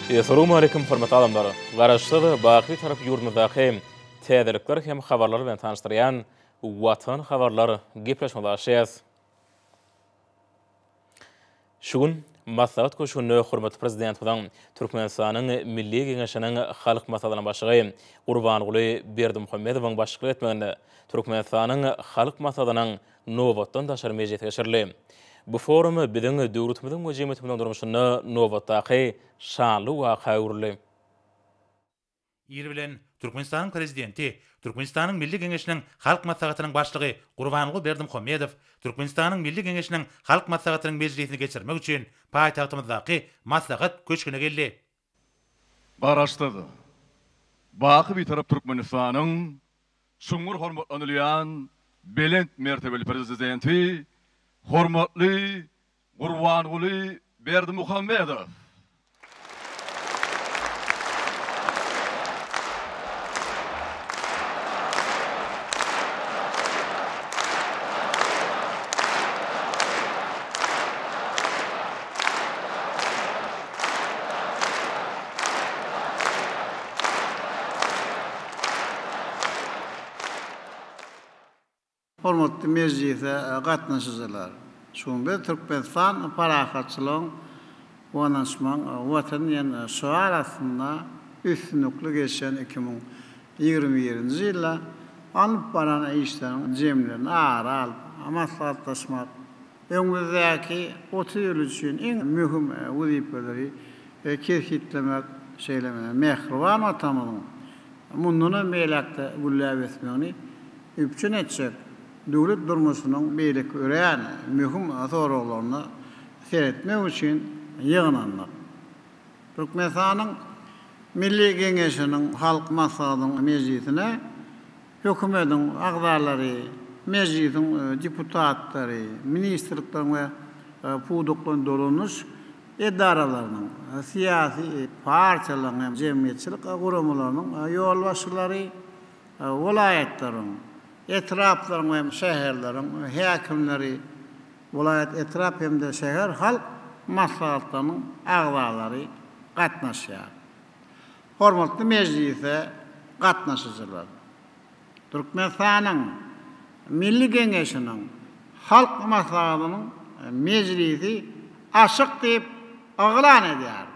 Essalawmaleýkim hormatly adamlar! Garaşsyz, baky Bitarap ýurdumyzdaky täzelikler hem habarlar bilen tanyşdyrýan Watan habarlar gepleşigimize başlaýarys. Şu gün Maslahat köşgünde hormatly Prezidentimiziň Türkmenistanyň Milli Geňeşiniň Halk Maslahatynyň Başlygy Gurbanguly Berdimuhamedowyň başlyklyk etmeginde Türkmenistanyň Halk Maslahatynyň nobatdan daşary mejlisi geçirildi. Bu forum biziň döwletimiziň we jemgyýetimiziň durmuşynda nobatdaky şanly waka öwrüldi. Ir bilen Türkmenistanyň Prezidenti, Türkmenistanyň Milli Geňeşiniň Halk Maslahatynyň Başlygy Gurbanguly Berdimuhamedow Türkmenistanyň Milli Geňeşiniň Halk Maslahatynyň mejlisini geçirmek üçin paýtagtymyzdaky Maslahat köşgüne geldi. Garaşsyz, baky Bitarap Türkmenistanyň çuňňur hormatlanylýan belent mertebeli Prezidenti hormatly Gurbanguly Berdimuhamedow. Hormatly mejlise gatnaşyjylar! Şu gün biz Türkmenistan parahatçylygyň we ynanyşmagyň Watany diýen şygar astynda üstünlikli geçen 2021-nji ýylda alnyp baran işleriň jemlerini ara alyp maslahatlaşmak, öňümizdäki 30 ýyl üçin iň möhüm wezipeleri kesgitlemek, şeýle hem mähriban Watanymyzyň mundanam beýläk-de gülläp ösmegini üpjün etjek döwlet durmuşynyň beýleki örän möhüm soraglaryna seretmek üçin ýygnandyk. Türkmenistanyň Milli Geňeşiniň Halk Maslahatynyň mejlisine Hökümetiň agzalary, Mejlisiň deputatlary, ministrlikleriň we pudaklaýyn dolanyş edaralarynyň, syýasy partiýalaryň hem jemgyýetçilik guramalarynyň ýolbaşçylary, Welaýatlaryň, etraplaryň we şäherleriň häkimleri, welaýat, etrap hem-de şäher halk maslahatlarynyň agzalary gatnaşýar. Hormatly mejlise gatnaşyjylar! Türkmenistanyň Milli Geňeşiniň Halk Maslahatynyň mejlisi açyk diýip yglan edýär.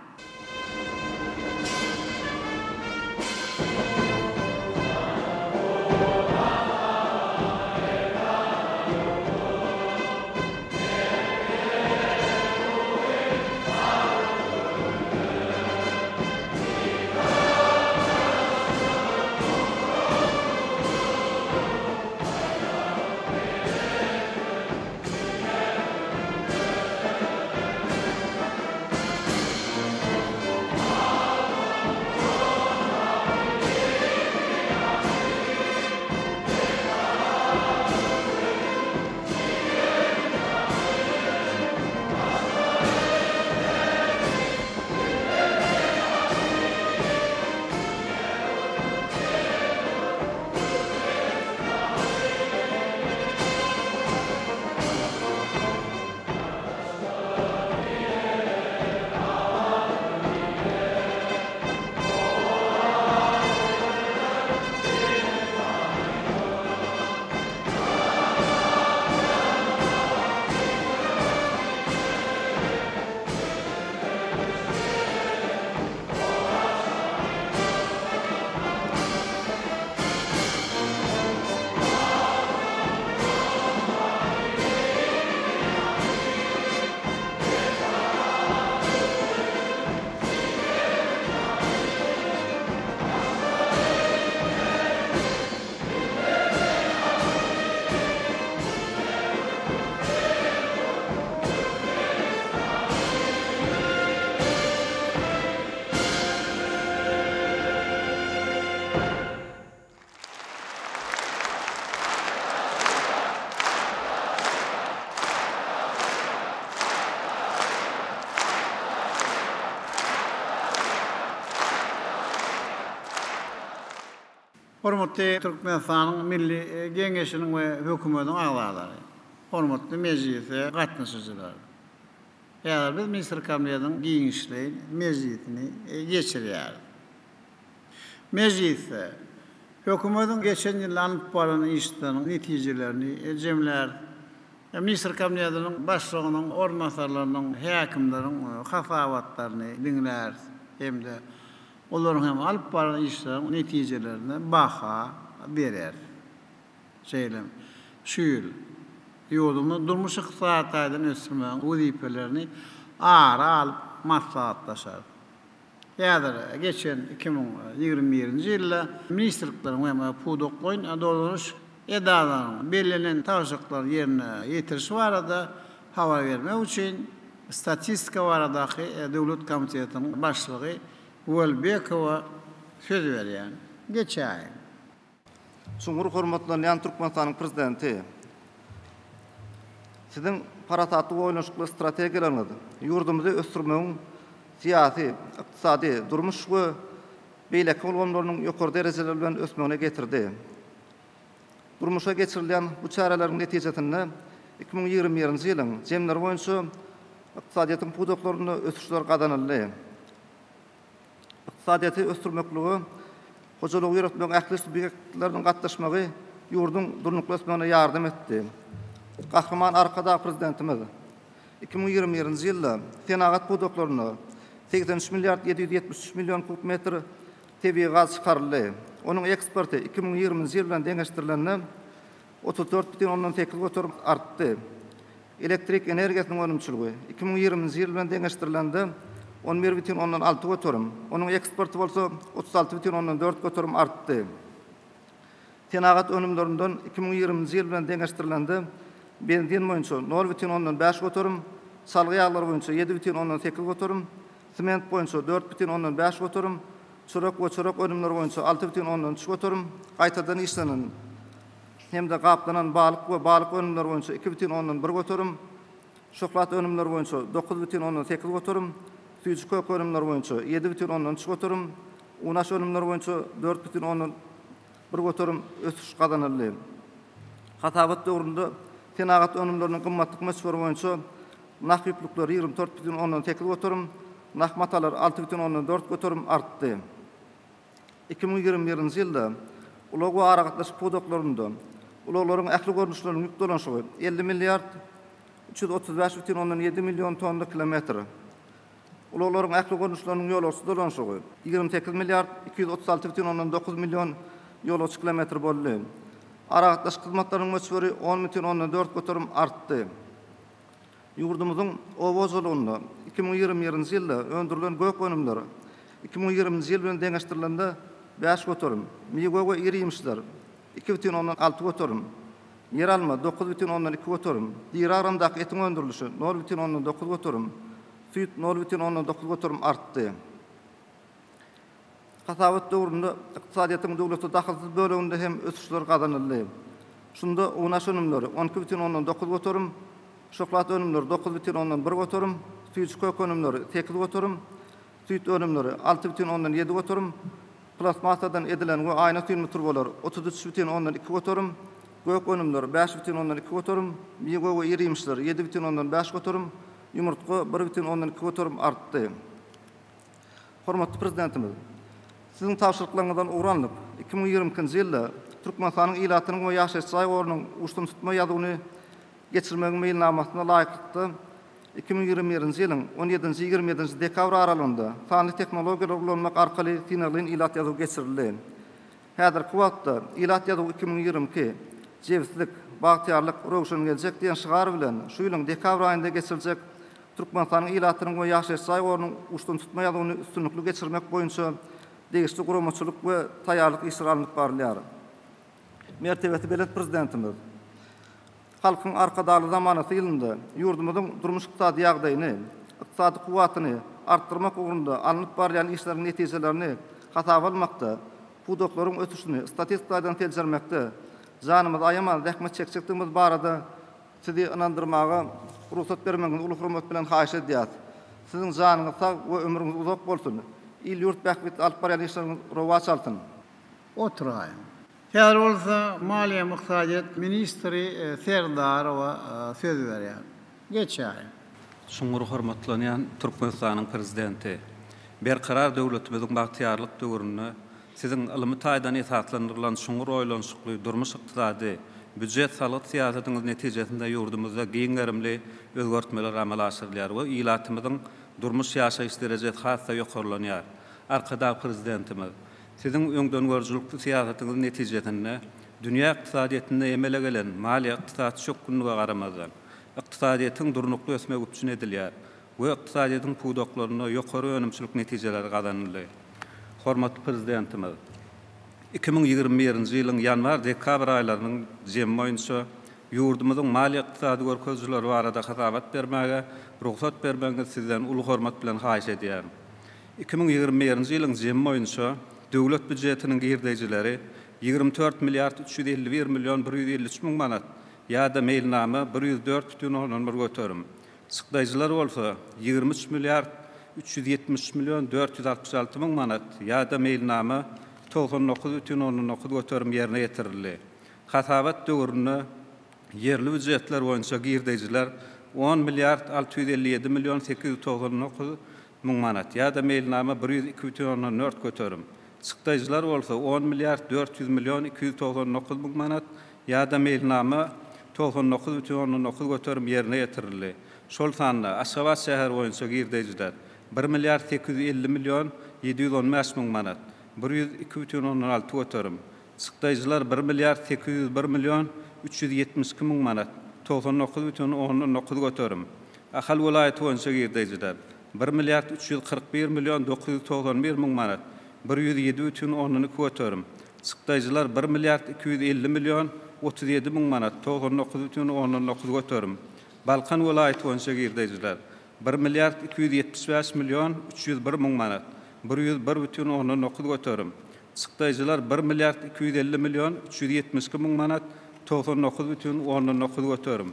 Hormatly Türkmenistanyň Milli Geňeşiniň we Hökümetiniň agzalary! Hormatly mejlise gatnaşyjylar! Häzir biz Ministrler Kabinetiniň giňişleýin mejlisini geçirýäris. Mejlisde Hökümetiň geçen ýylda alnyp baran işleriniň netijelerini jemläris. Ministrler Kabinetiniň Başlygynyň orunbasarlarynyň, häkimleriň hasabatlaryny diňläris hem-de olaryň hem alyp baran işleriniň netijelerine baha bereris. Şeýle hem şu ýyl ýurdumyzy durmuş-ykdysady taýdan ösdürmegiň wezipelerini ara alyp maslahatlaşarys. Häzir geçen 2021-nji ýylda ministrlikleriň we pudaklaýyn dolanyş edaralarynyň bellenen tabşyryklary ýerine ýetirişi barada habar bermek üçin Statistika baradaky döwlet komitetiniň başlygy Welbekowa söz berýän. Geçäýiň. Çuňňur hormatlanýan Türkmenistanyň Prezidenti, Siziň parasatly we oýlanyşykly strategiýalaryňyz ýurdumyzy ösdürmegiň syýasy, ykdysady, durmuş we beýleki ulgamlarynyň ýokary derejeler bilen ösmegine getirdi. Durmuşa geçirilýän bu çäreleriň netijesinde 2021-nji ýylyň jemleri boýunça ykdysadyýetiň pudaklarynda ösüşler gazanyldy. Ykdysadyýeti ösdürmeklige hojalygy ýöretmegiň ähli subýektleriniň gatnaşmagy ýurduň durnukly ösmegine ýardam etdi. Gahryman Arkadag Prezidentimiz 2021-nji ýylda senagat pudaklarynda 83 milliard 773 million kub metr tebigy gaz çykaryldy. Onuň eksporty 2020-nji ýyl bilen deňeşdirilende 34,8 göterim artdy. Elektrik energiýasynyň önümçiligi 2020-nji ýyl bilen deňeşdirilende 11,6 göterim, onuň eksporty bolsa 36,4 göterim artdy. Senagat önümlerinden 2020-nji ýyl bilen deňeşdirilende benzin boýunça 0,5 göterim, çalgy ýaglary boýunça 7,8 göterim, sement boýunça 4,5 göterim, çörek we çörek önümleri boýunça 6,3 göterim, gaýtadan işlenen hem-de gaplanan balyk we balyk önümleri boýunça 2,1 göterim, şöhlat önümleri boýunça 9,8 göterim, süýji-köke önümleri boýunça 7,3 göterim, unaş önümleri boýunça 4,1 göterim ösüş gazanyldy. Hasabat döwründe senagat önümleriniň gymmatlyk möçberi boýunça nah ýüplükleri 24,8 göterim, nah matalar 6,4 göterim artdy. 2021-nji ýylda ulag we aragatnaşyk pudaklarynda ulaglaryň ähli görnüşleriniň ýük dolanyşygy 50 milliard 335,7 million tonna kilometr, ulaglaryň ähli görnüşleriniň ýolagçy dolanyşygy 28 milliard 236,9 million ýolagçy kilometr boldy. Aragatnaşyk hyzmatlarynyň möçberi 10,4 göterim artdy. Ýurdumyzyň oba hojalygynda 2021-nji ýylda öndürilen gök önümler 2020-nji ýyl bilen deňeşdirilende 5 göterim, miwe we ir-iýmişler 2,6 göterim, ýeralma 9,2 göterim, diri agramdaky etiň öndürilişi 0,9 göterim, süýt 0,9 göterim artdy. Hasabat döwründe ykdysadyýetiň döwlete dahylsyz böleginde hem ösüşler gazanyldy. Şunda unaş önümleri 12,9 göterim, şöhlat önümleri 9,1 göterim, süýji-kök önümleri 8 göterim, süýt önümleri 6,7 göterim, plastmassadan edilen we aýna süýümli turbalar 33,2 göterim, gök önümler 5,2 göterim, miwe we ir-iýmişler 7,5 göterim, ýumurtga 1,2 göterim artdy. Hormatly Prezidentimiz, Siziň tabşyryklaryňyzdan ugur alnyp, 2022-nji ýylda Türkmenistanyň ilatynyň we ýaşaýyş jaý gorunyň uçdantutma ýazuwyny geçirmegiň meýilnamasyna laýyklykda, 2021-nji ýylyň on ýedinji, 27-nji dekabr aralygynda sanly tehnologiýalary ulanmak arkaly synaglaýyn ilat ýazuwy geçirildi. Häzirki wagtda Ilat ýazuwy 2022, jebislik, bagtyýarlyk, röwşen geljek diýen şygar bilen şu ýylyň dekabr aýynda geçiriljek Türkmenistanyň ilatynyň we ýaşaýyş jaý gorunyň uçdantutma ýazuwyny üstünlikli geçirmek boýunça degişli guramaçylyk we taýýarlyk işleri alnyp barylýar. Mertebesi belent Prezidentimiz Halkyň Arkadagly zamanasy ýylynda ýurdumyzyň durmuş-ykdysady ýagdaýyny, ykdysady kuwwatyny artdyrmak ugrunda alnyp barylýan işleriň netijelerini hasaba almakda, pudaklaryň ösüşini statistik taýdan seljermekde janymyzy aýaman zähmet çekjekdigimiz barada Sizi ynandyrmaga rugsat bermegiňizi uly hormat bilen haýyş edýäris. Siziň janyňyz sag we ömrüňiz uzak bolsun! Il-ýurt bähbitli alyp barýan işleriňiz rowaç alsyn! Oturaýyň. Häzir bolsa maliýe hem ykdysadyýet ministri Serdarowa söz berýän. Geçäýiň. Çuňňur hormatlanýan Türkmenistanyň Prezidenti! Berkarar döwletimiziň bagtyýarlyk döwründe Siziň ylmy taýdan esaslandyrylan çuňňur oýlanyşykly durmuş-ykdysady, býujet-salgyt syýasatyňyz netijesinde ýurdumyzda giň gerimli özgertmeler amala aşyrylýar we ilatymyzyň durmuş-ýaşaýyş derejesi has-da ýokarlanýar. Arkadag Prezidentimiz, Siziň öňdengörüjilikli syýasatyňyz netijesinde dünýä ykdysadyýetinde emele gelen maliýe-ykdysady çökgünlige garamazdan, ykdysadyýetiň durnukly ösmegi üpjün edilýär we ykdysadyýetiň pudaklarynda ýokary önümçilik netijeleri gazanyldy. Hormatly Prezidentimiz 2021-nji ýylyň ýanwar-dekabr aýlarynyň jemi boýunça ýurdumyzyň maliýe-ykdysady görkezijileri barada hasabat bermäge rugsat bermegiňizi Sizden uly hormat bilen haýyş edýärin. 2021-nji ýylyň jemi boýunça Döwlet býujetiniň girdejileri 24 milliard 351 million 153 müň manat ýa-da meýilnama 104,1 göterim, çykdaýjylar bolsa 23 milliard 373 million 466 müň manat ýa-da meýilnama 99,9 göterim ýerine ýetirildi. Hasabat döwründe ýerli býujetler boýunça girdejiler 10 milliard 657 million 899 müň manat ýa-da meýilnama 102,4 göterim, çykdaýjylar bolsa 10 milliard 400 million 299 müň manat ýa-da meýilnama 99,9 göterim ýerine ýetirildi. Şol sanda, Aşgabat şäheri boýunça girdejiler bir milliard 850 million 715 müň manat, 102,6 göterim, çykdaýjylar bir milliard 801 million 372 müň manat, 99,9 göterim, Ahal welaýaty boýunça girdejiler bir milliard 341 million 991 müň manat, 107,2 göterim, çykdaýjylar bir milliard 250 million 37 müň manat, 99,9 göterim, Balkan welaýaty boýunça girdejiler bir milliard 275 million 301 müň manat, 101,9 göterim, çykdaýjylar bir milliard 250 million 372 müň manat, 99,9 göterim,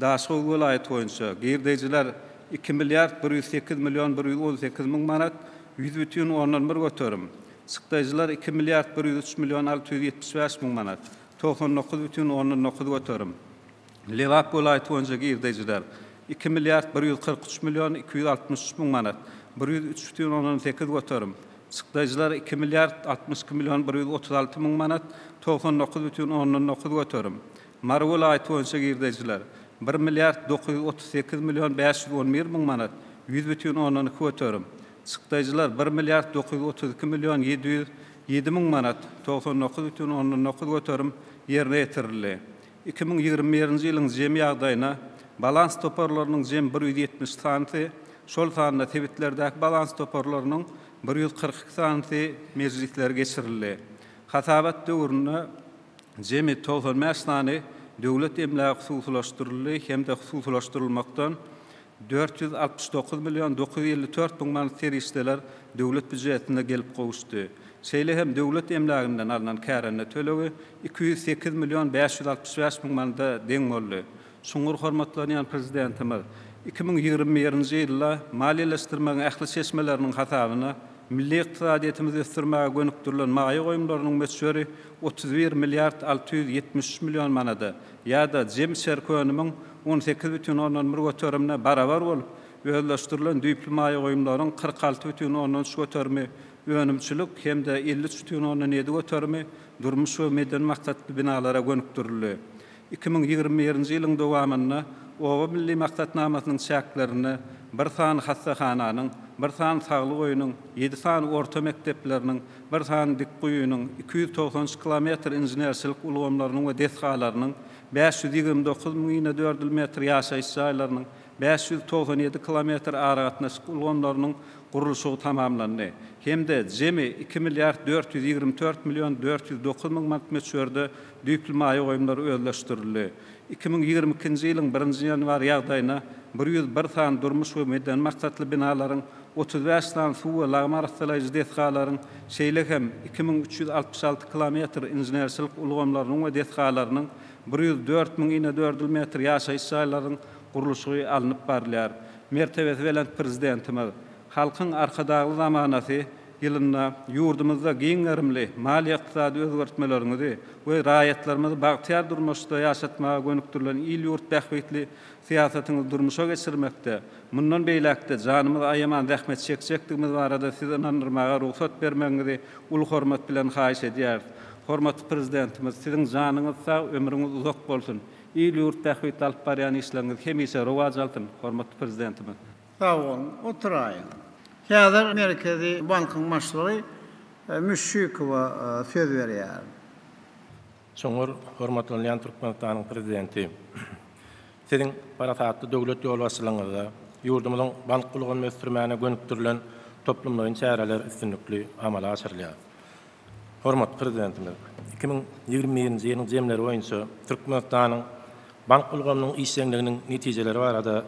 Daşoguz welaýaty boýunça girdejiler 2 milliard 108 million 118 müň manat, 100,1 göterim, çykdaýjylar 2 milliard 103 million 675 müň manat, 99,9 göterim, Lebap welaýaty boýunça girdejiler 2 milliard 143 million 263 müň manat, 103,8 göterim, çykdaýjylar 2 milliard 62 million 136 müň manat, 99,9 göterim, Mary welaýaty boýunça girdejiler bir milliard 938 million 511 müň manat, 100,2 göterim, çykdaýjylar bir milliard 932 million 707 müň manat, 99,9 göterim ýerine ýetirildi. 2021-nji ýylyň jemi ýagdaýyna balans toparlarynyň jemi 170 sanysy, şol sanda sebitlerdäki balans toparlarynyň 142 sanysy mejlisleri geçirildi. Hasabat döwründe jemi 95 sany döwlet emlägi hususylaşdyryldy hem-de hususylaşdyrylmakdan 469 million 954 müň manat serişdeler döwlet býujetine gelip gowuşdy. Şeýle hem döwlet emläginden alnan kärende tölegi 208 million 565 müň manada deň boldy. Çuňňur hormatlanýan Prezidentimiz 2021-nji ýylda maliýeleşdirmegiň ähli çeşmeleriniň hasabyna milli ykdysadyýetimizi ösdürmäge gönükdirilen maýa goýumlarynyň möçberi 31 milliard 673 million manada ýa-da jemi içerki önümiň 18,1 göterimine barabar bolup, özleşdirilen düýpli maýa goýumlaryň 46,3 göterimi önümçilik hem-de 53,7 göterimi durmuş we medeni maksatly binalara gönükdirildi. 2021-nji ýylyň dowamynda Oba milli maksatnamasynyň çäklerinde bir sany hassahananyň, bir sany saglyk öýüniň, ýedi sany orta mekdepleriniň, bir sany dik guýynyň, 293 kilometr inženerçilik ulgamlarynyň we desgalarynyň, 529 müň inedördül metr ýaşaýyş jaýlarynyň, 597 kilometr aragatnaşyk ulgamlarynyň gurluşygy tamamlandy hem-de jemi 2 milliard 424 million 409 müň manat möçberde düýpli maýa goýumlar özleşdirildi. 2022-nji ýylyň birinji ýanwar ýagdaýyna 101 sany durmuş we medeni maksatly binalaryň, 35 sany suw we lagym arassalaýjy desgalaryň, şeýle hem 2366 kilometr inženerçilik ulgamlarynyň we desgalarynyň, 104 müň inedördül metr ýaşaýyş jaýlarynyň gurluşygy alnyp barylýar. Mertebesi belent Prezidentimiz, Halkyň Arkadagly zamanasy! ýylynda ýurdumyzda giň gerimli maliýe-ykdysady özgertmeleriňizi we raýatlarymyzy bagtyýar durmuşda ýaşatmaga gönükdirilen il-ýurt bähbitli syýasatyňyzy durmuşa geçirmekde mundan beýläk-de janymyzy aýaman zähmet çekjekdigimiz barada Sizi ynandyrmaga rugsat bermegiňizi uly hormat bilen haýyş edýäris. Hormatly Prezidentimiz, Siziň janyňyz sag, ömrüňiz uzak bolsun! Il-ýurt bähbitli alyp barýan işleriňiz hemişe rowaç alsyn, hormatly Prezidentimiz! Sag boluň, oturaýyň. Häzir Merkezi bankyň başlygy Müşşikowa söz berýärin. Çuňňur hormatlanylýan Türkmenistanyň Prezidenti! Siziň parasatly döwlet ýolbaşçylygyňyzda ýurdumyzyň bank ulgamyny ösdürmäne gönükdirilen toplumlaýyn çäreler üstünlikli amala aşyrylýar. Hormatly Prezidentimiz 2021-nji ýylyň jemleri boýunça Türkmenistanyň bank ulgamynyň işjeňliginiň netijeleri barada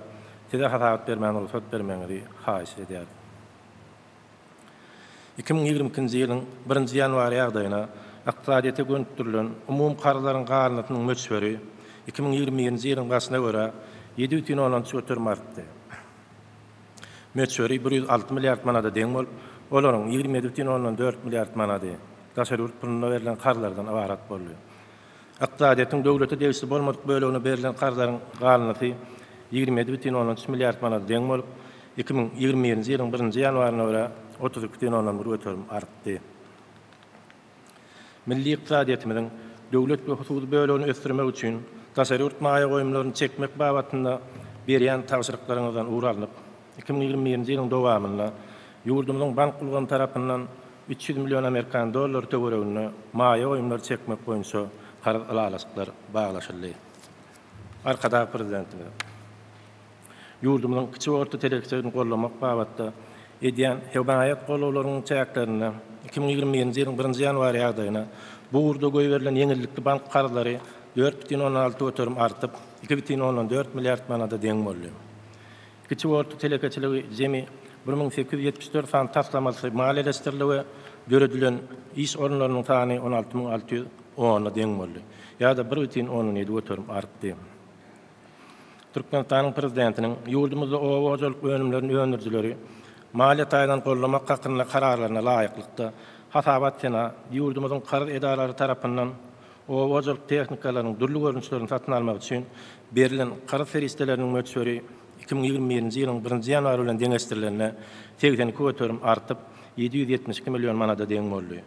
Size hasabat bermäge rugsat bermegiňizi haýyş edýäris. 2022-nji ýylyň birinji ýanwary ýagdaýyna ykdysadyýete gönükdirilen umumy karzlaryň galyndysynyň möçberi 2021-nji ýylyň başyna görä 7,3 göterim artdy. Möçberi 106 milliard manada deň bolup, olaryň 27,4 milliard manady daşary ýurt pulunda berlen karzlardan ybarat boldy. Ykdysadyýetiň döwlete degişli bolmadyk bölegine berlen karzlaryň galyndysy 27,3 milliard manada deň bolup, 2021-nji ýylyň birinji ýanwaryna görä 32,1 göterim artdy. Milli ykdysadyýetimiziň döwlet we hususy bölegini ösdürmek üçin daşary ýurt maýa goýumlaryny çekmek babatynda berýän tabşyryklaryňyzdan ugur alnyp, 2021-nji ýylyň dowamynda ýurdumyzyň bank ulgamy tarapyndan 300 million amerikan dollary töwereginde maýa goýumlary çekmek boýunça karz ylalaşyklar baglaşyldy. Arkadag Prezidentimiz ýurdumyzyň kiçi we orta telekeçiligini goldamak babatda edýän hemaýat gollawlarynyň çäklerinde 2021-nji ýylyň birinji ýanwary ýagdaýyna bu ugurda goýberilen ýeňillikli bank karzlary 4,6 göterim artyp, 2,4 milliard manada deň boldy. Kiçi we orta telekeçiligi jemi 1874 sany taslamasy maliýeleşdirildi we döredilen iş orunlarynyň sany 16 610-a deň boldy ýa-da 1,7 göterim artdy. Türkmenistanyň Prezidentiniň ýurdumyzda oba hojalyk önümlerini öndürijileri maliýe taýdan goldamak hakynda Kararlaryna laýyklykda, hasabat sena ýurdumyzyň karz edaralary tarapyndan oba hojalyk tehnikalarynyň dürli görnüşlerini satyn almak üçin berlen karz serişdeleriniň möçberi 2021-nji ýylyň birinji ýanwary bilen deňeşdirilende 82 göterim artyp, 772 million manada deň boldy.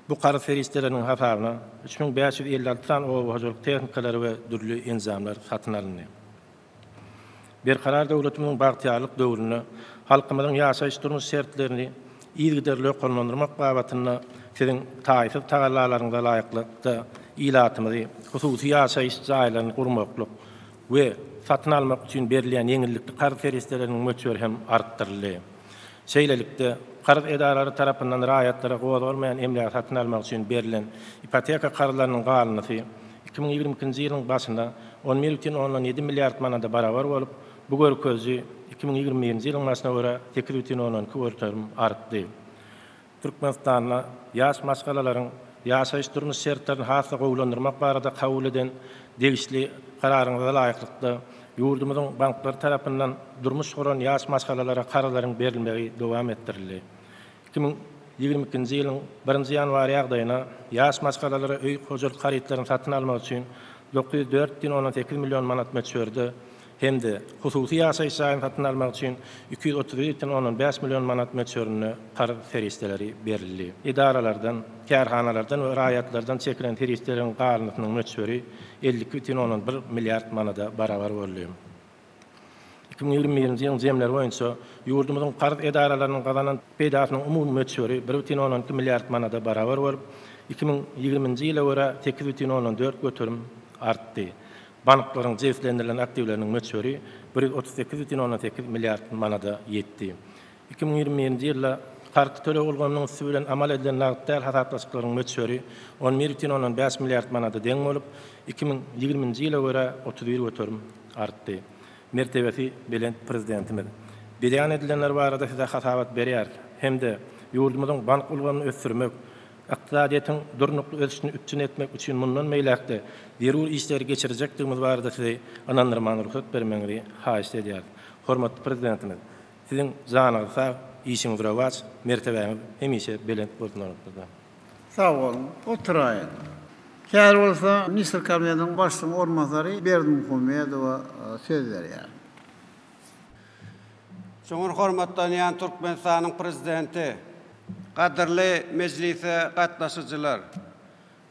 Bu karz serişdeleriniň hasabyna 3556 sany oba hojalyk tehnikalary we dürli enjamlar satyn alyndy. Berkarar döwletimiziň bagtyýarlyk döwründe halkymyzyň ýaşaýyş-durmuş şertlerini yzygiderli ýokarlandyrmak babatynda Siziň taýsyz tagallalaryňyza laýyklykda ilatymyzy hususy ýaşaýyş jaýlaryny gurmaklyk we satyn almak üçin berilýän ýeňillikli karz serişdeleriniň möçberi hem artdyryldy. Şeýlelikde, karz edaralary tarapyndan raýatlara gozgalmaýan emlägi satyn almak üçin berlen ipoteka karzlarynyň galyndysy 2022-nji ýylyň başynda 11,7 milliard manada barabar bolup, bu görkeziji 2021-nji ýylyň başyna görä 8,2 göterim artdy. Türkmenistanda ýaş maşgalalaryň ýaşaýyş-durmuş şertlerini has-da gowulandyrmak barada kabul eden degişli Kararyňyza laýyklykda, ýurdumyzyň banklary tarapyndan durmuş guran ýaş maşgalalara karzlaryň berilmegi dowam etdirildi. 2022-nji ýylyň birinji ýanwary ýagdaýyna ýaş maşgalalara öý hojalyk harytlaryny satyn almak üçin 904,8 million manat möçberde hem-de hususy ýaşaýyş jaýyny satyn almak üçin 231,5 million manat möçberinde karz serişdeleri berildi. Edaralardan, kärhanalardan we raýatlardan çekilen serişdeleriň galyndysynyň möçberi 52,1 milliard manada barabar boldy. 2021-nji ýylyň jemleri boýunça ýurdumyzyň karz edaralarynyň gazanan peýdasynyň umumy möçberi 1,2 milliard manada barabar bolup, 2020-nji ýyla görä 8,4 göterim artdy. Banklaryň jebislendirilen aktiwleriniň möçberi 138,8 milliard manada ýetdi. 2021-nji ýylda karty töleg ulgamynyň üsti bilen amal edilen nagt däl hasaplaşyklaryň möçberi 11,5 milliard manada deň bolup, 2020-nji ýyla görä 31 göterim artdy. Mertebesi belent Prezidentimiz beýan edilenler barada size hasabat berýäris hem-de ýurdumyzyň bank ulgamyny ösdürmek, ykdysadyýetiň durnukly ösüşini üpjün etmek üçin mundan beýläk-de zerur işleri geçirjekdigimiz barada sizi ynandyrmaga rugsat bermegiňizi haýyşt edýäris. Hormatly Prezidentimiz, Siziň janyňyz sag, Işiňiz rowaç, mertebäňiz hemişe belent bolsun hormatly. Sag boluň, oturaýyň. Häzir bolsa Ministrler Kabinetiniň Başlygynyň orunbasary Berdimuhamedowa söz berýärin. Çuňňur hormatlanýan Türkmenistanyň Prezidenti, gadyrly mejlise gatnaşyjylar!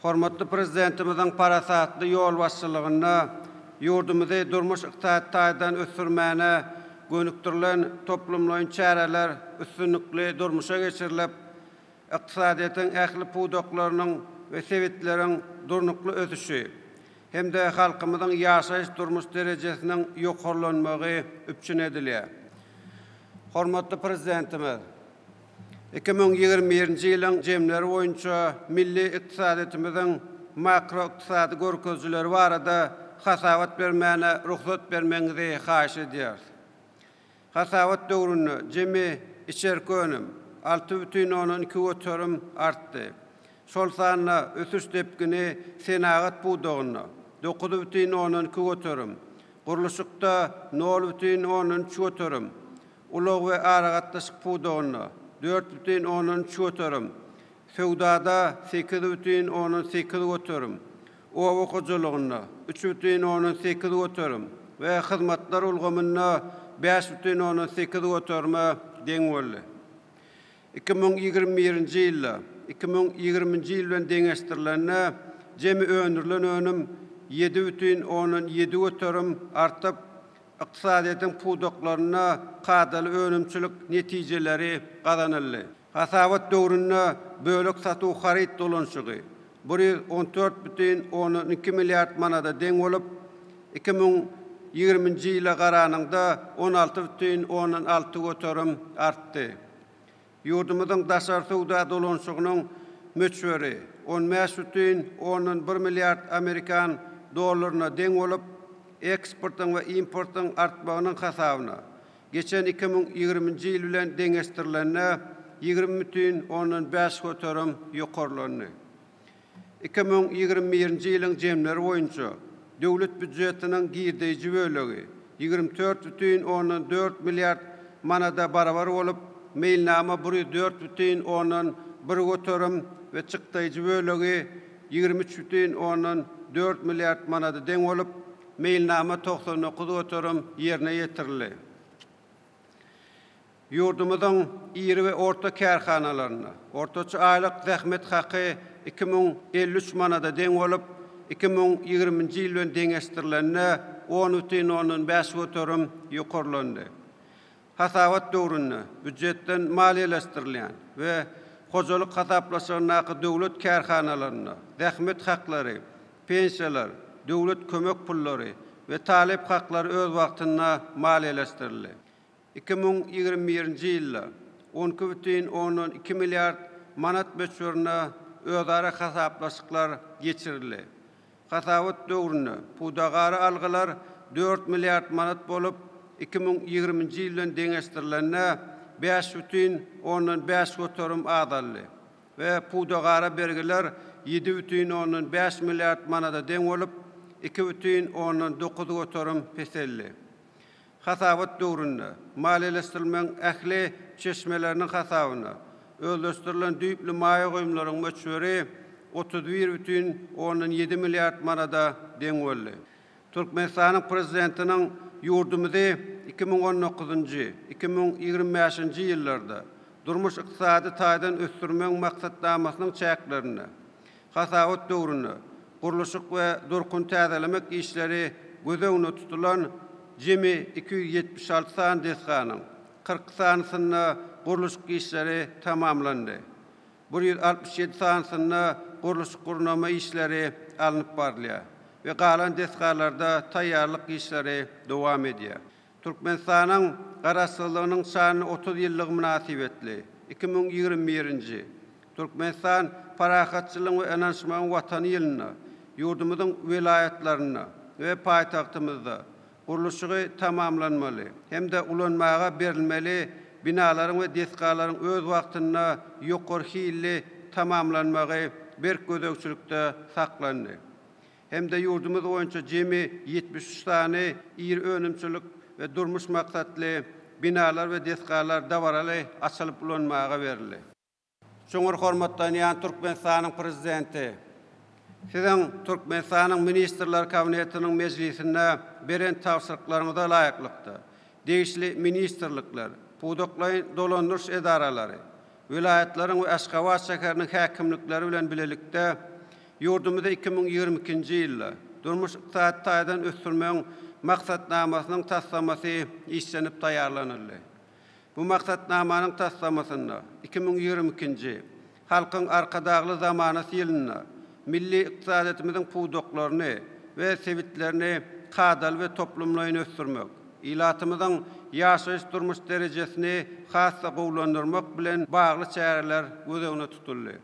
Hormatly Prezidentimiziň parasatly ýolbaşçylygynda ýurdumyzy durmuş-ykdysady taýdan ösdürmäne gönükdirilen toplumlaýyn çäreler üstünlikli durmuşa geçirilip, ykdysadyýetiň ähli pudaklarynyň we sebitleriň durnukly ösüşi hem-de halkymyzyň ýaşaýyş-durmuş derejesiniň ýokarlanmagy üpjün edilýär. Hormatly Prezidentimiz 2021-nji ýylyň jemleri boýunça milli ykdysadyýetimiziň makroykdysady görkezijileri barada hasabat bermäne rugsat bermegiňizi haýyş edýäris. Hasabat döwründe jemi içerki önüm 6,2% artdy. Şol sanda ösüş depgini senagat pudagynda 9,2%, gurluşykda 0,3%, ulag we aragatnaşyk pudagynda 4,3%, söwdada 8,8%, oba hojalygynda 3,8% we hyzmatlar ulgamynda 5,8 göterime deň boldy. 2021-nji ýylda 2020-nji ýyl bilen deňeşdirilende jemi öndürilen önüm 7,7 göterim artyp, ykdysadyýetiň pudaklarynda kadaly önümçilik netijeleri gazanyldy. Hasabat döwründe bölek satuw haryt dolanyşygy 114,2 milliard manada deň bolup, 2020-nji ýyla garanyňda 16,6 göterim artdy. Ýurdumyzyň daşary söwda dolanyşygynyň möçberi 15,1 milliard amerikan dollaryna deň bolup, eksportyň we importyň artmagynyň hasabyna, geçen 2020-nji ýyl bilen deňeşdirilende 20,5 göterim ýokarlandy. 2021-nji ýylyň jemleri boýunça Döwlet býujetiniň girdeýji bölegi 24,4 milliard manada barabar bolup, meýilnama 104,1 göterim we çykdaýjy bölegi 23,4 milliard manada deň bolup, meýilnama 99 göterim ýerine ýetirildi. Ýurdumyzyň iri we orta kärhanalarynda ortaça aýlyk zähmet haky 2053 manada deň bolup, 2020-nji ýyl bilen deňeşdirilende 10,5 göterim ýokarlandy. Hasabat döwründe býujetden maliýeleşdirilýän we hojalyk hasaplaşygyndaky döwlet kärhanalarynda zähmet haklary, pensiýalar, döwlet kömek pullary we talyp haklary öz wagtynda maliýeleşdirildi. 2021-nji ýylda 12,2 milliard manat möçberinde özara hasaplaşyklar geçirildi. Hasabat döwründe pudagara algylar 4 milliard manat bolup, 2020-nji ýyl bilen deňeşdirilende 5,5 göterim azaldy we pudagara bergiler 7,5 milliard manada deň bolup, 2,9 göterim peseldi. Hasabat döwründe maliýeleşdirilmegiň ähli çeşmeleriniň hasabyna özleşdirilen düýpli maýa goýumlaryň möçberi 31,7 milliard manada deň boldy. Türkmenistanyň Prezidentiniň ýurdumyzy 2019-njy, 2025-nji ýyllarda durmuş-ykdysady taýdan ösdürmegiň maksatnamasynyň çäklerinde Hasabat döwründe gurluşyk we durkuny täzelemek işleri göz öňünde tutulan jemi 276 sany desganyň 42 sanysynda gurluşyk işleri tamamlandy, 167 sanysynda gurluşyk-gurnama işleri alnyp barylýar we galan desgalarda taýýarlyk işleri dowam edýär. Türkmenistanyň Garaşsyzlygynyň şanly 30 ýyllygy mynasybetli 2021-nji Türkmenistan parahatçylygyň we ynanyşmagyň Watany ýylynda ýurdumyzyň welaýatlarynda we paýtagtymyzda gurluşygy tamamlanmaly hem-de ulanmaga berilmeli binalaryň we desgalaryň öz wagtynda ýokary hilli tamamlanmagy berk gözegçilikde saklandy. hem-de ýurdumyz boýunça jemi 73 sany iri önümçilik we durmuş maksatly binalar we desgalar dabaraly açylyp ulanmaga berildi. Çuňňur hormatlanýan Türkmenistanyň Prezidenti! Siziň Türkmenistanyň Ministrler Kabinetiniň mejlisinde beren tabşyryklaryňyza laýyklykda, degişli ministrlikler, pudaklaýyn dolandyryş edaralary, welaýatlaryň we Aşgabat şäheriniň häkimlikleri bilen bilelikde ýurdumyzy 2022-nji ýylda durmuş-ykdysady taýdan ösdürmegiň Maksatnamasynyň taslamasy işlenip taýýarlanyldy. Bu Maksatnamanyň taslamasynda 2022-nji Halkyň Arkadagly zamanasy ýylynda milli ykdysadyýetimiziň pudaklaryny we sebitlerini kadaly we toplumlaýyn ösdürmek, ilatymyzyň ýaşaýyş-durmuş derejesini has-da gowulandyrmak bilen bagly çäreler göz öňünde tutuldy.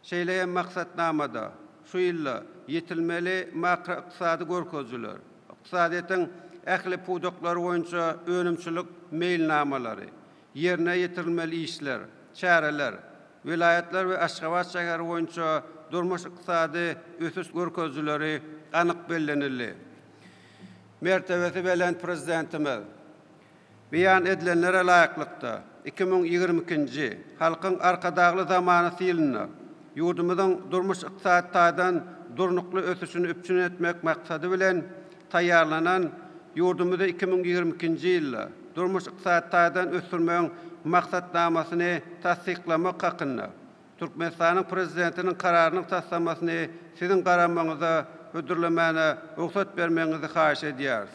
Şeýle hem maksatnamada şu ýylda ýetilmeli makroykdysady görkezijiler, ykdysadyýetiň ähli pudaklary boýunça önümçilik meýilnamalary, ýerine ýetirilmeli işler, çäreler, welaýatlar we Aşgabat şäheri boýunça durmuş-ykdysady ösüş görkezijileri anyk bellenildi. Mertebesi belent Prezidentimiz beýan edilenlere laýyklykda, 2022-nji Halkyň Arkadagly zamanasy ýylynda ýurdumyzyň durmuş-ykdysady taýdan durnukly ösüşini üpjün etmek maksady bilen taýýarlanan ýurdumyzy 2022-nji ýylda durmuş-ykdysady taýdan ösdürmegiň Maksatnamasyny tassyklamak hakynda Türkmenistanyň Prezidentiniň Kararynyň taslamasyny Siziň garamagyňyza hödürlemäne rugsat bermegiňizi haýyş edýäris.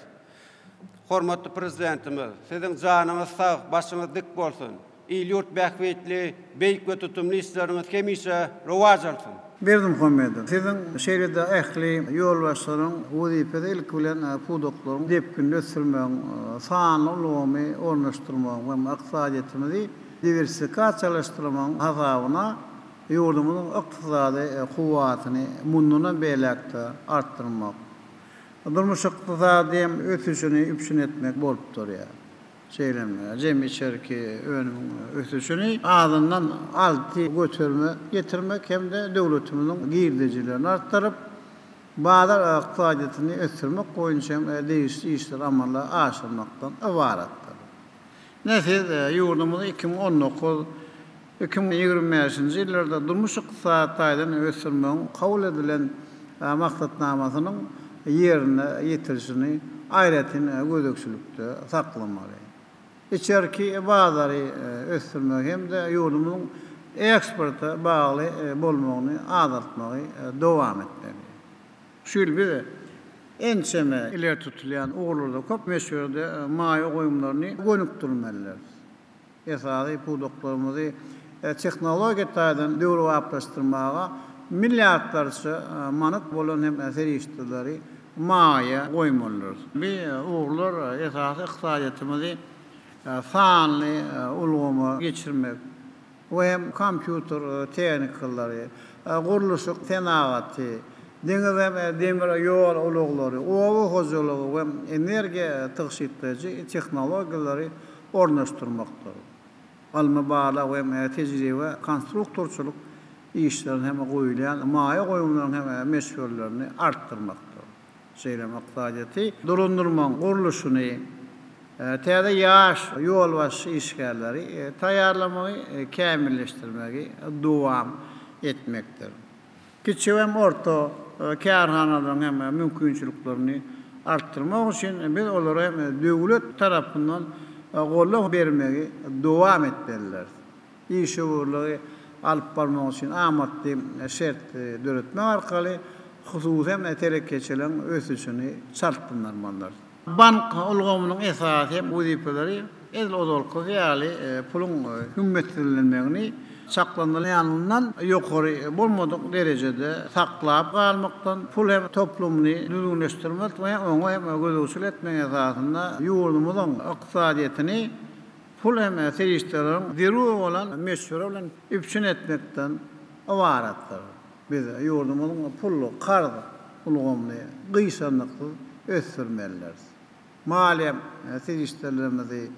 Hormatly Prezidentimiz, Siziň janyňyz sag, başyňyz dik bolsun! Il-ýurt bähbitli beýik we tutumly işleriňiz hemişe rowaç alsyn! Berdimuhamedow, Siziň, şeýle-de ähli ýolbaşçylaryň wezipesi ilki bilen pudaklaryň depginini ösdürmegiň, sanly ulgamy ornaşdyrmagyň we ykdysadyýetimizi diwersifikasiýalaşdyrmagyň hasabyna ýurdumyzyň ykdysady kuwwatyny mundanam beýläk-de artdyrmak, durmuş-ykdysady ösüşini üpjün etmek bolup durýar. Şeýle hem jemi içerki önümiň ösüşini azyndan alty göterime getirmek hem-de döwletimiziň girdejilerini artdyryp, bazar ykdysadyýetini ösdürmek boýunça hem degişli işleri amala aşyrmakdan ybaratdyr. Ine, siz ýurdumyzy 2019, 2025-nji ýyllarda durmuş-ykdysady taýdan ösdürmegiň kabul edilen maksatnamasynyň ýerine ýetirilişini aýratyn gözegçilikde saklamaly. Içerki bazary ösdürmegi hem-de ýurdumyzyň eksporta bagly bolmagyny azaltmagy dowam etmeli. Şu ýyl biz ençeme ileri tutulýan ugurlarda köp möçberde maýa goýumlaryny gönükdirmelidiris. Esasy pudaklarymyzy tehnologiýa taýdan döwrebaplaşdyrmaga milliardlarça manat bolan hem serişdeleri maýa goýmalydyrys. Bu ugurlar esasy ykdysadyýetimizi sanly ulgama geçirmek we hem kompýuter tehnikalary, gurluşyk senagaty, deňiz hem demir ýol ulaglary, oba hojalygy we energiýa tygşytlaýjy tehnologiýalary ornaşdyrmakdyr. Ylmy-barlag we tejribe konstruktorçylyk işlerine hem goýulýan maýa goýumlaryň hem möçberlerini artdyrmakdyr. Şeýle hem ykdysadyýeti dolandyrmagyň gurluşyny, täze ýaş ýolbaşçy işgärleri taýýarlamagy kämilleşdirmegi dowam etmekdir. Kiçi hem orta kärhanalaryň hem mümkinçiliklerini artdyrmak üçin biz olara hem döwlet tarapyndan goldaw bermegi dowam etmelidiris. Işewürligi alyp barmak üçin amatly şert döretmek arkaly hususy hem telekeçiligiň ösüşini çaltlandyrmalydyrys. Bank ulgamynyň esasy wezipeleri edil ozalkysy ýaly puluň hümmetsizlenmegini çaklanylýanyndan ýokary bolmadyk derejede saklap galmakdan, pul hem toplumyny düzgünleşdirmek we oňa hem gözegçilik etmek esasynda ýurdumyzyň ykdysadyýetini pul hem serişdeleriň zerur bolan möçberi bilen üpjün etmekden ybaratdyr. Biz ýurdumyzyň pul-karz ulgamyny gyşarnyksyz ösdürmelidiris. Maliýe serişdelerimizi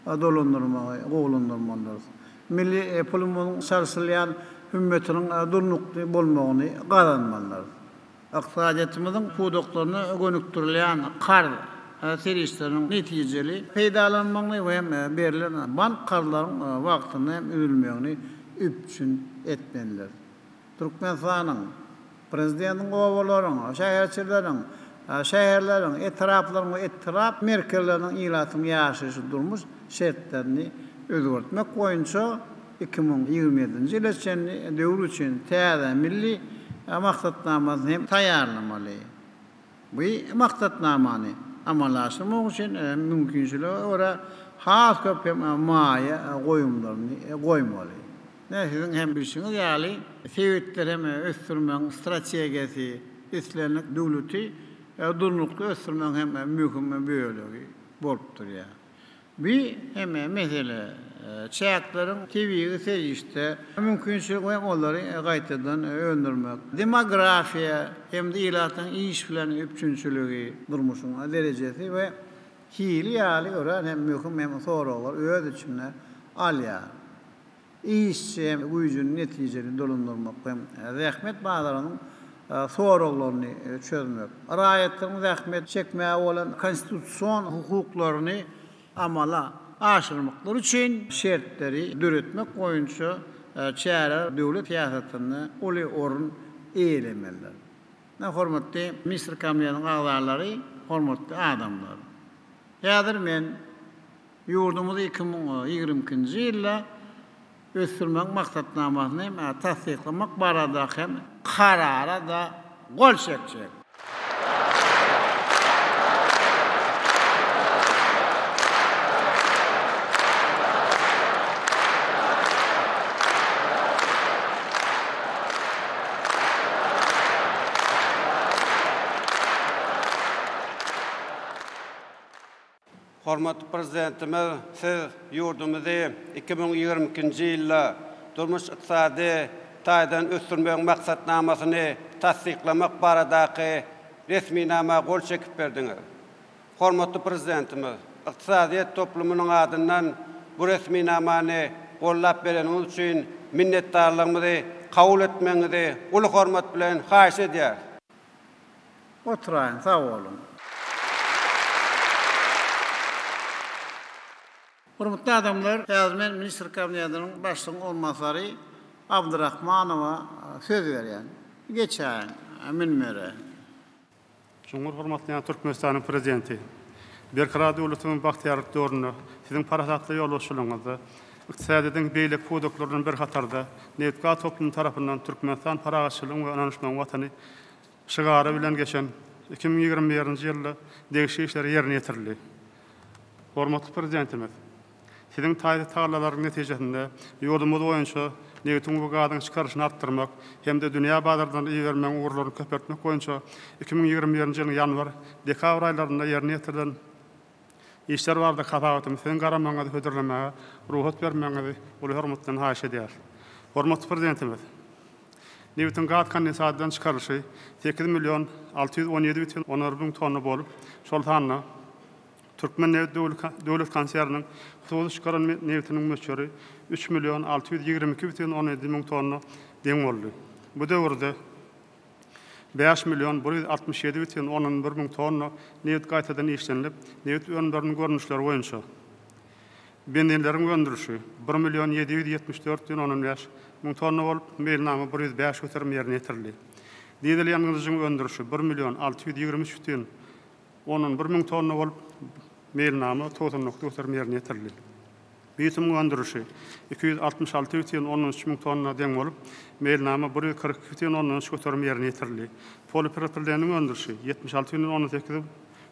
dolandyrmagy gowulandyrmalydyrys. Milli pulumyzyň çalşylýan hümmetiniň durnukly bolmagyny gazanmalydyrys. Ykdysadyýetimiziň pudaklaryna gönükdirilýän karz. serişdeleriniň netijeli peýdalanmagyny we hem berlen bank karzlaryň wagtynda hem üzülmegini üpjün etmelidir. Türkmenistanyň Prezidentiniň obalaryň, şäherçeleriň, şäherleriň, etraplaryň we etrap merkezleriniň ilatynyň ýaşaýyş-durmuş şertlerini özgertmek boýunça 2027-nji ýyla çenli döwür üçin täze milli maksatnamasyny hem taýýarlamaly. Bu maksatnamany amala aşyrmak üçin mümkinçilige görä has köp hem maýa goýumlaryny goýmaly. Ine, siziň hem bilşiňiz ýaly, sebitleri hem ösdürmegiň strategiýasy islendik döwleti durnukly ösdürmegiň hem möhüm bölegi bolup durýar. Bu hem mesele çäkleriň tebigy serişde mümkinçiligi we olary gaýtadan öndürmek, demografiýa hem-de ilatyň iş bilen üpjünçiligi, durmuşyň derejesi we hili ýaly örän hem möhüm hem soraglary öz içine alýar. Işçi hem güýjüni netijeli dolandyrmak hem zähmet bazarynyň soraglaryny çözmek, raýatlaryň zähmet çekmäge bolan konstitusion hukuklaryny amala aşyrmaklary üçin şertleri döretmek boýunça çäreler döwlet syýasatynda uly orun eýelemelidir. Hormatly Ministr Kabinetiniň agzalary, hormatly adamlar! Häzir men Ýurdumyzy 2022-nji ýylda ösdürmegiň maksatnamasyny tassyklamak baradaky hem Karara-da gol çekjek. Hormatly Prezidentimiz, Siz ýurdumyzy 2022-nji ýylda durmuş-ykdysady taýdan ösdürmegiň maksatnamasyny tassyklamak baradaky resminama gol çekip berdiňiz. Hormatly Prezidentimiz, ykdysadyýet toplumynyň adyndan bu resminamany goldap bereniňiz üçin minnetdarlygymyzy kabul etmegiňizi uly hormat bilen haýyş edýäris. Oturaýyň sag boluň. Hormatly adamlar, häzir men Ministr Kabinetiniň Başlygyň orunbasary Abdyrahmanowa söz berýän. Geçäýiň münbere. Çuňňur hormatlaýan Türkmenistanyň Prezidenti! Berkarar döwletimiziň bagtyýarlyk döwründe Siziň parasatly ýolbaşçylygyňyzda ykdysadyýetiň beýleki pudaklary bilen bir hatarda nebitgaz toplumy tarapyndan Türkmenistan parahatçylygyň we ynanyşmagyň Watany şygary bilen geçen 2021-nji ýylda degişli işler ýerine ýetirildi. Hormatly Prezidentimiz, Siziň taýsyz tagallalaryň netijesinde ýurdumyz boýunça nebitiň we gazyň çykarylyşyny artdyrmak hem-de dünýä bazarlaryna ibermegiň ugurlaryny köpeltmek boýunça 2021-nji ýylyň ýanwar, dekabr aýlarynda ýerine ýetirilen işler barada hasabatymy Siziň garamagyňyza hödürlemäge rugsat bermegiňizi uly hormat bilen haýyş edýäris. Hormatly Prezidentimiz! Nebitiň gaz kondensatydan çykarylyşy 8 million 617 bütin ondan bir müň tonna bolup, şol sanda Türkmennebit döwlet konserniniň hususy çykaran nebitiniň möçberi 3 million 622 bütin 17 müň tonna deň boldy. Bu döwürde 5 million 167 bütin ondan bir müň tonna nebit gaýtadan işlenilip, nebit önümleriniň görnüşleri boýunça benzinleriň öndürilişi 1 million 774 bütin ondan 5 müň tonna bolup, meýilnama 105 göterim ýerine ýetirildi. Dizel ýangyjyň öndürilişi 1 million 623 bütin ondan bir müň tonna bolup, meýilnama 99 göterim ýerine ýetirildi. Bitumyň öndürilişi 266 bütin ondan üç müň tonna deň bolup, meýilnama 142 bütin ondan üç göterim ýerine ýetirildi. Polipropileniň öndürilişi 76 bütin ondan sekiz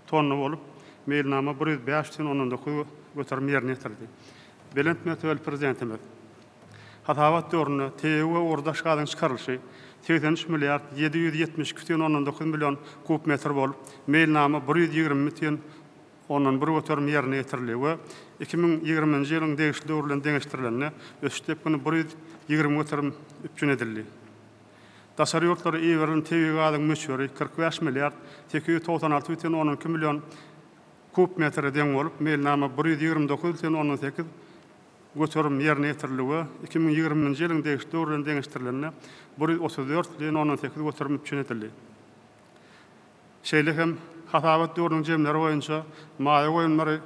tonna bolup, meýilnama 105 bütin ondan dokuz göterim ýerine ýetirildi. Belent mertebeli Prezidentimiz hasabat döwründe tebigy we ugurdaş gazyň çykarylyşy 83 milliard 772 bütin ondan 9 million kub metr bolup, meýilnama 120 bütin ondan bir göterim ýerine ýetirildi we 2020-nji ýylyň degişli döwri bilen deňeşdirilende ösüş depgini 120 göterim üpjün edildi. Daşary ýurtlara iberilen tebigy gazyň möçberi 45 milliard 896 bütin ondan 2 million kub metre deň bolup, meýilnama 129 bütin ondan 8 göterim ýerine ýetirildi we 2020-nji ýylyň degişli döwri bilen deňeşdirilende 134 bütin ondan 8 göterim üpjün edildi. Şeýle hem. hasabat döwrüniň jemleri boýunça maýa goýumlary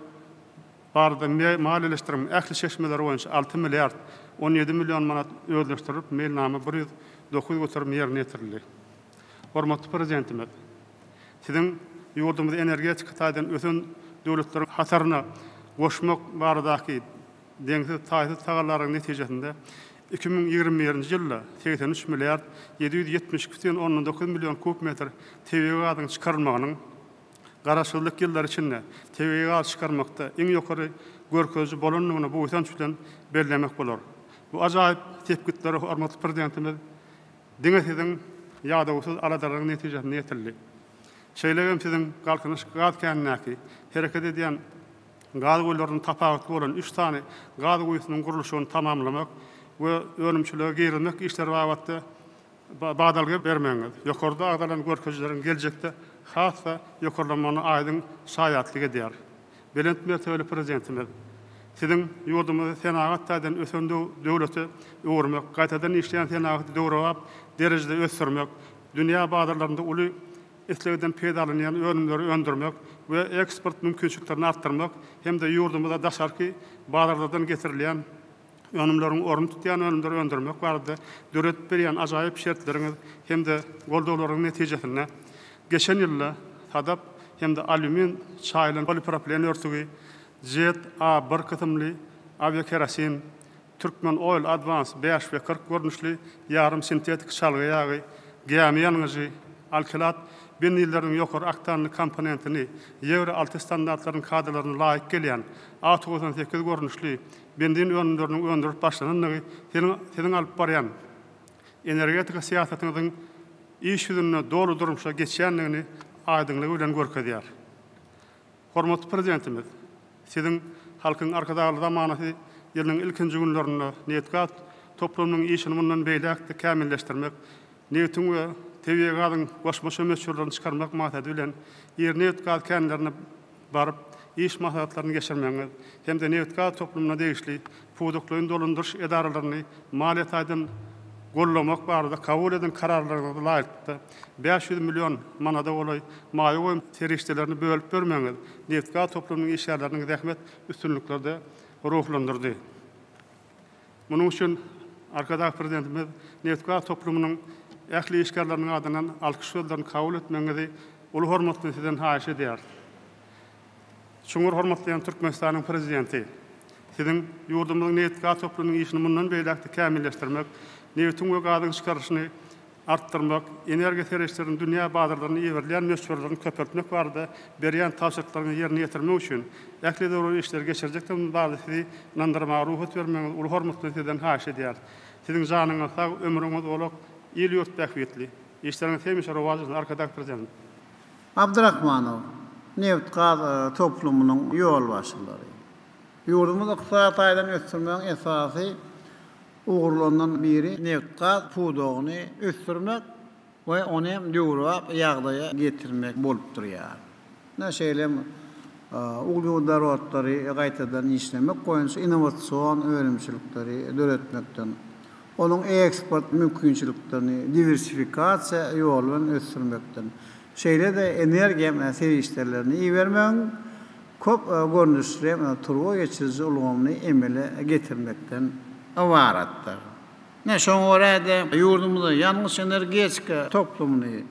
barada maliýeleşdirmegiň ähli çeşmeleri boýunça 6 milliard 17 million manat özleşdirilip, meýilnama 109 göterim ýerine ýetirildi. Hormatly Prezidentimiz, Siziň ýurdumyzy energetika taýdan ösen döwletleriň hataryna goşmak baradaky deňsiz-taýsyz tagallalaryň netijesinde 2021-nji ýylda 83 milliard 772 bütin ondan 9 million kub metr tebigy gazyň çykarylmagynyň Garaşsyzlyk ýyllary içinde tebigy gaz çykarmakda iň ýokary görkeziji bolandygyny buýsanç bilen bellemek bolar. Bu ajaýyp sepgitlere hormatly Prezidentimiz diňe siziň ýadawsyz aladalaryň netijesinde ýetildi. Şeýle hem siziň Galkynyş gaz känindäki hereket edýän gaz guýularyndan tapawutly bolan üç sany gaz guýusynyň gurluşygyny tamamlamak we önümçilige girizmek işleri babatda badalga bermegiňiz, ýokarda agzalan görkezijileriň geljekde has-da ýokarlanmagyna aýdyň şaýatlyk edýär. Belent mertebeli Prezidentimiz, Siziň ýurdumyzy senagat taýdan ösen döwlete öwürmek, gaýtadan işleýän senagaty döwrebap derejede ösdürmek, dünýä bazarlarynda uly islegden peýdalanýan önümleri öndürmek we eksport mümkinçiliklerini artdyrmak hem-de ýurdumyza daşarky bazarlardan getirilýän önümleriň ornuny tutýan önümleri öndürmek barada döredip berýän ajaýyp şertleriňiz hem-de goldawlaryňyz netijesinde geçen ýylda sadap hem-de alýumin çaýylan polipropilen örtügi, Jet A bir kysymly awiakerosin, Türkmen Oil Advance bäş we 40 görnüşli ýarym sintetik çalgy ýagy, gämi ýangyjy, alkilat benzilleriniň ýokary oktanly komponentini Ýewro alty standartlarynyň kadalaryna laýyk gelýän A 98 görnüşli benzin önümleriniň öndürilip başlanandygy siziň siziň alyp barýan energetika syýasatyňyzyň iş ýüzünde doly durmuşa geçýändigini aýdyňlygy bilen görkezýär. Hormatly Prezidentimiz, Siziň Halkyň Arkadagly zamanasy ýylynyň ilkinji günlerinde nebitgaz toplumynyň işini mundan beýläk-de kämilleşdirmek, nebitiň we tebigy gazyň goşmaça möçberlerini çykarmak maksady bilen, iri nebitgaz känlerine baryp, iş maslahatlaryny geçirmegiňiz hem-de nebitgaz toplumyna degişli pudaklaýyn dolandyryş edaralaryny maliýe taýdan goldamak barada kabul eden Kararlaryňyza laýyklykda, 500 million manada golaý maýa goýum serişdelerini bölüp bermegiňiz nebitgaz toplumynyň işgärleriniň zähmet üstünliklerde ruhlandyrdy. Munuň üçin Arkadag Prezidentimiz nebitgaz toplumynyň ähli işgärleriniň adyndan alkyş sözlerini kabul etmegiňizi uly hormat bilen sizden haýyş edýäris. Çuňňur hormatlaýan Türkmenistanyň Prezidenti, Siziň ýurdumyzyň nebitgaz toplumynyň işini mundan beýläk-de kämilleşdirmek, nebitiň we gazyň çykarylyşyny artdyrmak, energiýa serişdeleriniň dünýä bazarlaryna iberilýän möçberlerini köpeltmek barada berýän tabşyryklaryňyzy ýerine ýetirmek üçin ähli zerur işleri geçirjekdigimiz barada sizi ynandyrmaga rugsat bermegiňizi uly hormat bilen sizden haýyş edýäris. Siziň janyňyz sag, ömrüňiz uzak, il-ýurt bähbitli işleriňiz hemişe rowaç bolsun, Arkadag Prezident! Abdyrahmanow, nebit-gaz toplumynyň ýolbaşçylary. Ýurdumyzy ykdysady taýdan ösdürmegiň esasy ugurlaryndan biri nebit-gaz pudagyny ösdürmek we ony hem döwrebap ýagdaýa getirmek bolup durýar. Ine, şeýle hem uglewodorodlary gaýtadan işlemek boýunça innowasion önümçilikleri döretmekden, onuň eksport mümkinçiliklerini diwersifikasiýa ýoly bilen ösdürmekden, şeýle-de energiýa serişdelerini ibermegiň köp görnüşli turba geçiriji ulgamyny emele getirmekden ybaratdyr. Ine, şoňa görä-de, ýurdumyzda ýangyç-energetika toplumyny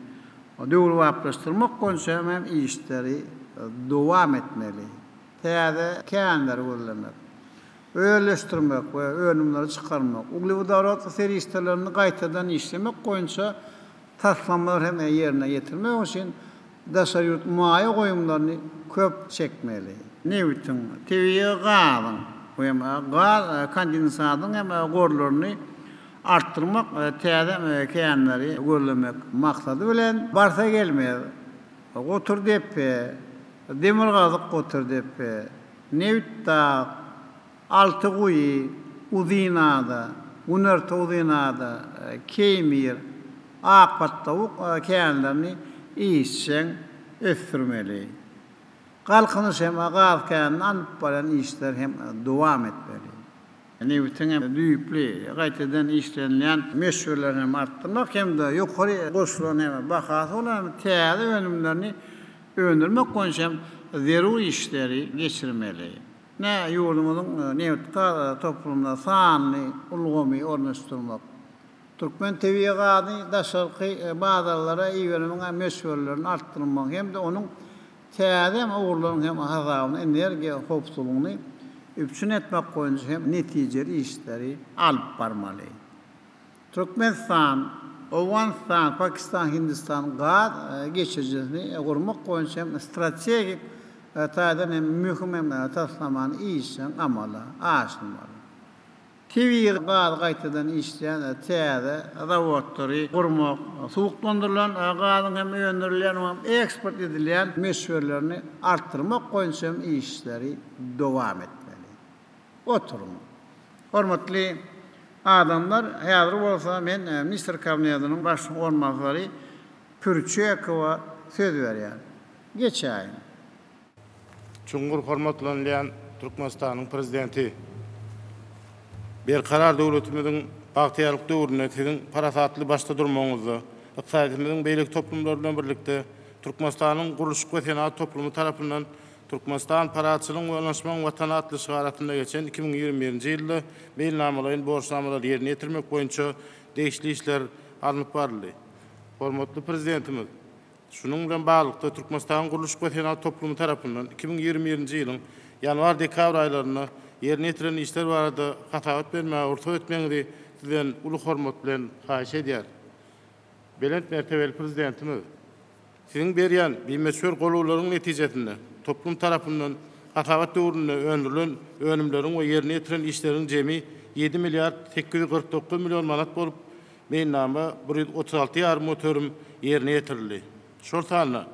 döwrebaplaşdyrmak boýunça hem işleri dowam etmeli. Täze känleri gözlemek, özleşdirmek we önümleri çykarmak, uglewodorod serişdelerini gaýtadan işlemek boýunça taslamalary hem ýerine ýetirmek üçin daşary ýurt maýa goýumlaryny köp çekmeli. Nebitiň, tebigy gazyň we gaz kondensatyň hem gorlaryny artdyrmak, täze känleri gözlemek maksady bilen, Barsagelmez, Goturdepe, Demirgazyk Goturdepe, Nebitdag, Altyguýy, Uzynada, Günorta Uzynada, Keýmir, Akpatlawuk känlerini işjeň ösdürmeli. Galkynyş hem gaz käninde alnyp barýan işler hem dowam etmeli. Nebitiň hem düýpli gaýtadan işlenilýän möçberlerini hem artdyrmak hem-de ýokary goşulan hem bahasy bolan täze önümlerini. öndürmek boýunça hem zerur işleri geçirmeli. Ine, ýurdumyzyň nebit-gaz toplumyna sanly ulgamy ornaşdyrmak, türkmen tebigy gazyny daşarky bazarlara ibermegiň möçberlerini artdyrmak hem-de onuň täze ugurlaryň hem hasabyna energiýa howpsuzlygyny üpjün etmek boýunça hem netijeli işleri alyp barmaly. Türkmenistan, Owganystan, Pakistan, Hindistan gaz geçirijisini gurmak boýunça hem strategik taýdan hem möhüm hem taslamany işjeň amala aşyrmaly. Tebigy gazy gaýtadan işleýän täze zawodlary gurmak, suwuklandyrylan gazyň hem öndürilýän we eksport edilýän möçberlerini artdyrmak boýunça hem işleri dowam etmeli. Oturyň. Hormatly adamlar, häzir bolsa men ministr kabinetiniň başlygyň orunbasary Pürçekowa söz berýän. Geçäýiň. Çuňňur hormatlanylýan Türkmenistanyň Prezidenti! Berkarar döwletimiziň bagtyýarlyk döwründe Siziň parasatly başda durmagyňyzda, ykdysadyýetimiziň beýleki toplumlary bilen birlikde, Türkmenistanyň gurluşyk we senagat toplumy tarapyndan Türkmenistan, parahatçylygyň we ynanyşmagyň Watany atly şygar astynda geçen 2021-nji ýylda meýilnamalaýyn borçnamalary ýerine ýetirmek boýunça degişli işler alnyp baryldy. Hormatly Prezidentimiz şunuň bilen baglylykda, Türkmenistanyň Gurluşyk we senagat toplumy tarapyndan 2021-nji ýylyň ýanwar-dekabr aýlarynda ýerine ýetiren işler barada hasabat bermäge rugsat etmegiňizi Sizden uly hormat bilen haýyş edýäris. Belent mertebeli Prezidentimiz! Siziň berýän bimöçber golawlaryň netijesinde, toplum tarapyndan hasabat döwründe öndürilen önümleriň we ýerine ýetiren işleriň jemi ýedi milliard 849 million manat bolup, meýilnama 136 ýarym göterim ýerine ýetirildi. Şol sanda,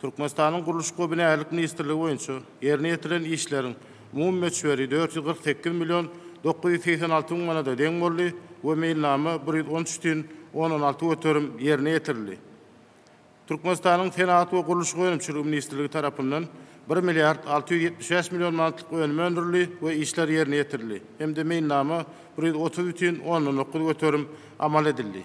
Türkmenistanyň Gurluşyk we binagärlik ministrligi boýunça ýerine ýetirilen işleriň umumy möçberi 448 million 986 müň manada deň boldy we meýilnama 113 bütin ondan alty göterim ýerine ýetirildi. Türkmenistanyň Senagat we gurluşyk önümçiligi ministrligi tarapyndan bir milliard 675 million manatlyk önüm öndürildi we işler ýerine ýetirildi hem-de meýilnama 130 bütin ondan 9 göterim amal edildi.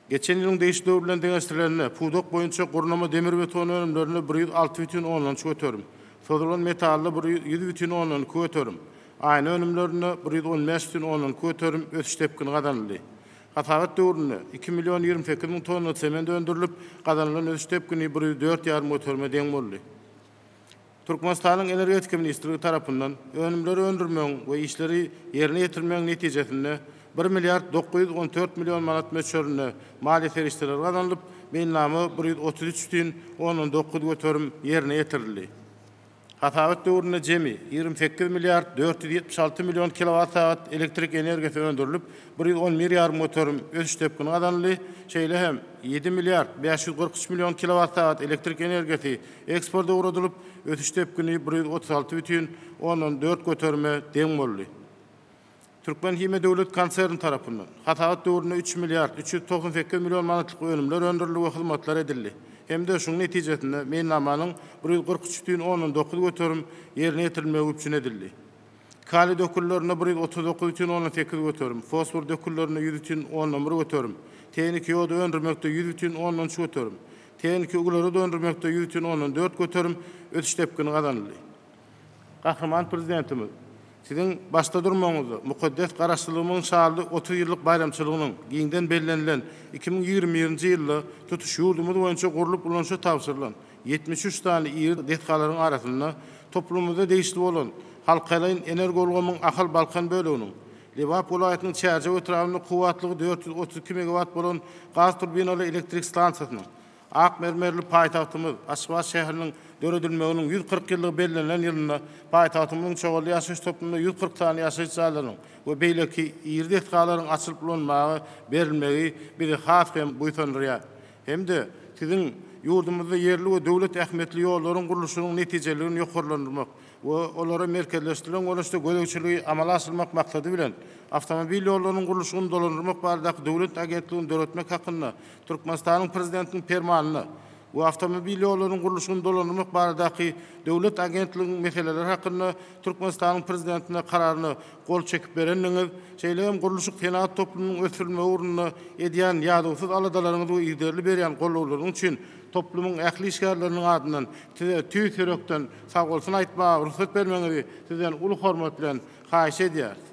Geçen ýylyň degişli döwri bilen deňeşdirilende, pudak boýunça gurnama demir-beton önümlerinde 106 bütin ondan üç göterim, sozulan metalda bir ýüz bütin ondan iki göterim, aýna önümlerinde 115 bütin ondan iki göterim ösüş depgini gazanyldy. Hasabat döwründe iki million 28 müň tonna sement öndürilip, gazanylan ösüş depgini 104 ýarym göterime deň boldy. Türkmenistanyň Energetika ministrligi tarapyndan önümleri öndürmegiň we işleri ýerine ýetirmegiň netijesinde bir milliard 914 million manat möçberinde maliýe serişdeleri gazanylyp, meýilnama 133 bütin ondan 9 göterim ýerine ýetirildi. Hasabat döwründe jemi 28 milliard 476 million kilowat-sagat elektrik energiýasy öndürilip, 111 ýarym göterim ösüş depgini gazanyldy. Şeýle hem 7 milliard 543 million kilowat-sagat elektrik energiýasy eksporta ugradylyp, ösüş depgini 136 bütin ondan 4 göterime deň boldy. Türkmenhimiýa döwlet konserni tarapyndan hasabat döwründe 3 milliard 398 million manatlyk önümler öndürildi we hyzmatlar edildi hem-de şunuň netijesinde meýilnamanyň 143 bütin ondan 9 göterim ýerine ýetirilmegi üpjün edildi. Kaliý dökünlerinde 139 bütin ondan 8 göterim, fosfor dökünlerinde 100 bütin ondan 1 göterim, tehniki ýody öndürmekde 100 bütin ondan 3 göterim, tehniki uglerod öndürmekde 100 bütin ondan 4 göterim ösüş depgini gazanyldy. Gahryman Prezidentimiz, Siziň başda durmagyňyzda mukaddes Garaşsyzlygymyzyň şanly 30 ýyllyk baýramçylygynyň giňden bellenilen 2021-nji ýylda tutuş ýurdumyz boýunça gurlup ulanyşa tabşyrylan 73 sany iri desgalaryň arasynda toplumymyza degişli bolan halkalaýyn energoulgamyň Ahal-Balkan böleginiň Lebap welaýatynyň Çärjew etrabynda kuwwatlygy 432 megawat bolan gaz turbinaly elektrik stansiýasynyň Ak mermerli paýtagtymyz Aşgabat şäheriniň döredilmeginiň 140 ýyllygy bellenilen ýylynda paýtagtymyzyň Çoganly ýaşaýyş toplumynda 140 sany ýaşaýyş jaýlarynyň we beýleki iri desgalaryň açylyp ulanmaga berilmegi bizi has hem buýsandyrýar hem-de Siziň ýurdumyzda ýerli we döwlet ähmiýetli ýollaryň gurluşygynyň netijeliligini ýokarlandyrmak we olara merkezleşdirilen görnüşde gözegçiligi amala aşyrmak maksady bilen, Awtomobil ýollarynyň gurluşygyny dolandyrmak baradaky döwlet agentligini döretmek hakynda Türkmenistanyň Prezidentiniň Permanynda. we awtomobil ýollarynyň gurluşygyny dolandyrmak baradaky döwlet agentliginiň meseleleri hakynda Türkmenistanyň Prezidentine Kararyna gol çekip berendigiňiz, şeýle hem gurluşyk-senagat toplumynyň ösdürilmegi ugrunda edýän ýadawsyz aladalaryňyz we yzygiderli berýän gollawlaryňyz üçin toplumyň ähli işgärleriniň adyndan Size tüýs ýürekden sagbolsun aýtmaga rugsat bermegiňizi Sizden uly hormat bilen haýyş edýäris.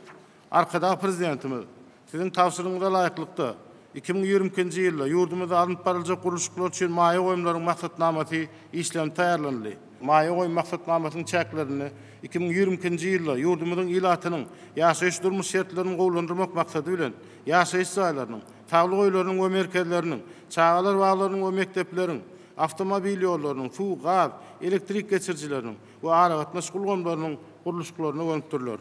Arkadag Prezidentimiz, Siziň tabşyrygyňyza laýyklykda, 2022-nji ýylda ýurdumyzda alnyp baryljak gurluşyklar üçin maýa goýumlaryň maksatnamasy işlenip taýýarlanyldy. Maýa goýum maksatnamasynyň çäklerinde 2022-nji ýylda ýurdumyzyň ilatynyň ýaşaýyş-durmuş şertlerini gowulandyrmak maksady bilen, ýaşaýyş jaýlarynyň, saglyk öýleriniň we merkezleriniň, çagalar baglarynyň we mekdepleriň, awtomobil ýollarynyň, suw, gaz, elektrik geçirijileriniň we aragatnaşyk ulgamlarynyň gurluşyklaryna gönükdiriler.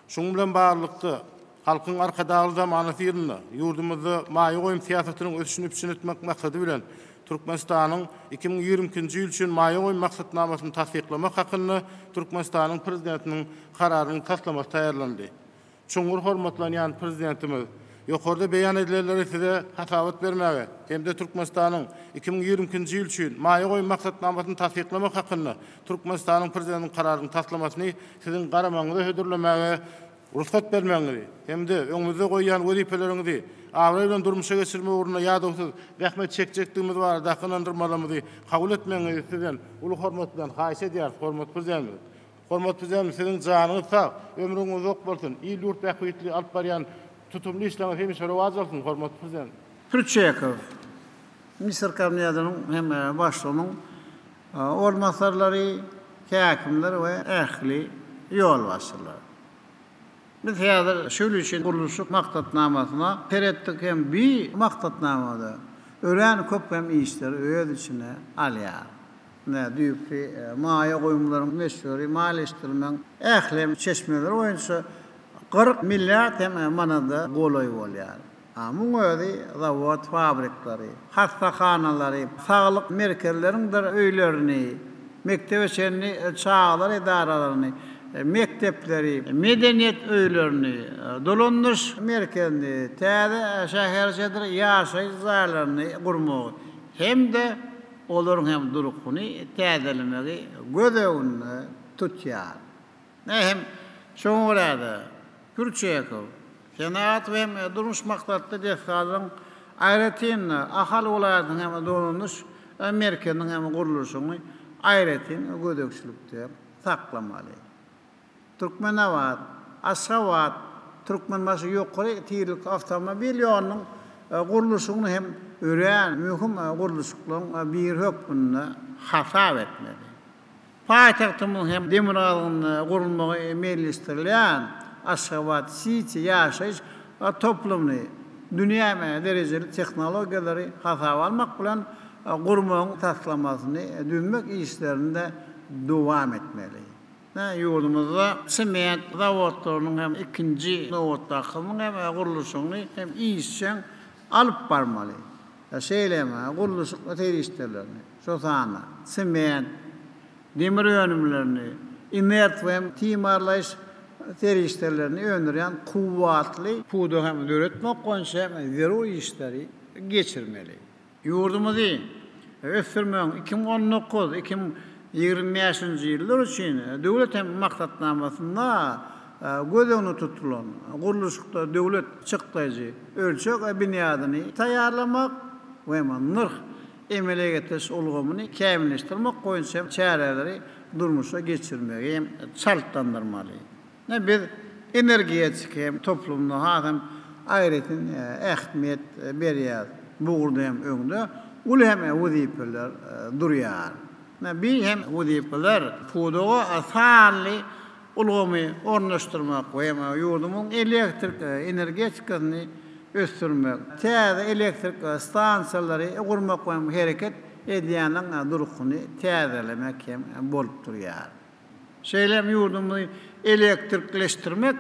Şunuň bilen baglylykda, Halkyň Arkadagly zamanasy ýylynda ýurdumyzda maýa goýum syýasatynyň ösüşini üpjün etmek maksady bilen, Türkmenistanyň 2022-nji ýyl üçin maýa goýum maksatnamasyny tassyklamak hakynda Türkmenistanyň Prezidentiniň Kararynyň taslamasy taýýarlanyldy. Çuňňur hormatlanýan Prezidentimiz, ýokarda beýan edilenleri Size hasabat bermäge hem-de Türkmenistanyň 2022-nji ýyl üçin maýa goýum maksatnamasyny tassyklamak hakynda Türkmenistanyň Prezidentiniň Kararynyň taslamasyny Siziň garamagyňyza hödürlemäge rugsat bermegiňizi hem-de öňümizde goýýan wezipeleriňizi abraý bilen durmuşa geçirmek ugrunda ýadawsyz zähmet çekjekdigimiz baradaky ynandyrmalarymyzy kabul etmegiňizi Sizden uly hormat bilen haýyş edýäris, hormatly Prezidentimiz. Hormatly Prezidentimiz, Siziň janyňyz sag, ömrüňiz uzak bolsun, il-ýurt bähbitli alyp barýan tutumly işleriňiz hemişe rowaç alsyn, hormatly Prezident! Pürçekow, Ministrler Kabinetiniň hem Başlygynyň orunbasarlary, häkimler we ähli ýolbaşçylar. Biz häzir şu ýyl üçin gurluşyk maksatnamasyna seretdik hem bi maksatnamada örän köp hem işleri öz içine alýar. Ine, düýpli maýa goýumlaryň möçberi maliýeleşdirmegiň ähli hem çeşmeleri boýunça 40 milliard hem manada golaý bolýar. Muň özi zawod, fabrikleri, hassahanalary, saglyk merkezleriňdir öýlerini, mekdebe çenli çagalar edaralaryny, mekdepleri, medeniýet öýlerini, dolandyryş merkezini, täze şäherçedir ýaşaýyş jaýlaryny gurmagy hem-de olaryň hem durkuny täzelemegi göz öňünde tutýar. Hem şoňa görä-de, Pürçekow, senagat we hem durmuş maksatly desgalaryň, aýratyn-da, Ahal welaýatynyň hem dolandyryş merkeziniň hem gurluşygyny aýratyn gözegçilikde saklamaly. Türkmenabat, Aşgabat, Türkmenbaşy ýokary tizlikli awtomobil ýolunyň gurluşygyny hem örän möhüm gurluşyklaryň biri hökmünde hasap etmeli. Paýtagtymyzyň hem demirgazygynda gurulmagy meýilleşdirilýän Aşgabat-siti ýaşaýyş toplumyny dünýä derejeli tehnologiýalary hasaba almak bilen gurmagyň taslamasyny düzmek işlerini-de dowam etmeli. Ýurdumyzda sement zawodlarynyň hem ikinji nobatdakysynyň hem gurluşygyny hem işjeň alyp barmaly. Şeýle hem gurluşyk serişdelerini, şol sanda sement, demir önümlerini, inert we timarlaýyş serişdelerini öndürýän kuwwatly pudagy hem döretmek boýunça hem zerur işleri geçirmeli. Ýurdumyzy ösdürmegiň 2019, 2025-nji ýyllar üçin döwlet hem maksatnamasynda göz öňünde tutulan gurluşykda döwlet çykdaýjy ölçeg binýadyny taýýarlamak we nyrh emele getiriş ulgamyny kämilleşdirmek boýunça çäreleri durmuşa geçirmegi hem çaltlandyrmaly. Biz energetika hem toplumyna has hem aýratyn ähmiýet berýäris. Bu ugurda hem öňde uly hem wezipeler durýar. Bi hem wezipeler pudaga sanly ulgamy ornaşdyrmak we ýurdumyzyň elektrik energetikasyny ösdürmek, täze elektrik stansiýalary gurmak we hereket edýänleriň durkuny täzelemek hem bolup durýar. Şeýle hem ýurdumyzy elektrikleşdirmek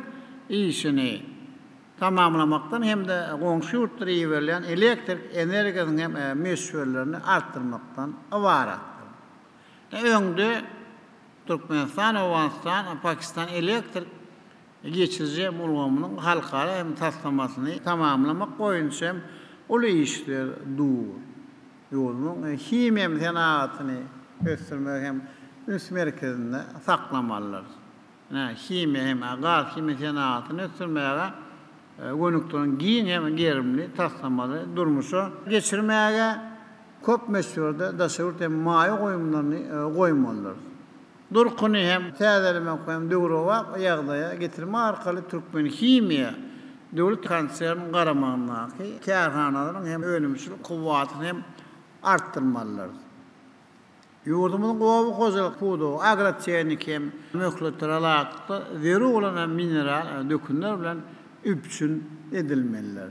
işini tamamlamakdan hem-de goňşy ýurtlara iberilýän elektrik energiýasynyň hem möçberlerini artdyrmakdan ybaratdyr. Öňde Türkmenistan, Owganystan, Pakistan elektrik geçiriji hem ulgamynyň halkara hem taslamasyny tamamlamak boýunça hem uly işler dur. Ýurdumyzyň himiýa senagatyny ösdürmegi hem üns merkezinde saklamalydyrys. Ine, himiýa hem gaz-himiýa senagatyny ösdürmäge gönükdirilen giň hem gerimli taslamalary durmuşa geçirmäge köp möçberde daşary ýurt hem maýa goýumlaryny goýmalydyrys. Durkuny hem täzelemek hem döwrebap ýagdaýa getirmek arkaly Türkmenhimiýa döwlet konserniniň garamagyndaky kärhanalaryň hem önümçilik kuwwatyny hem artdyrmalydyrys. Ýurdumyzyň oba hojalyk pudagy agrotehniki hem möhletlere laýyklykda zerur bolan hem mineral dökünler bilen üpjün edilmelidir.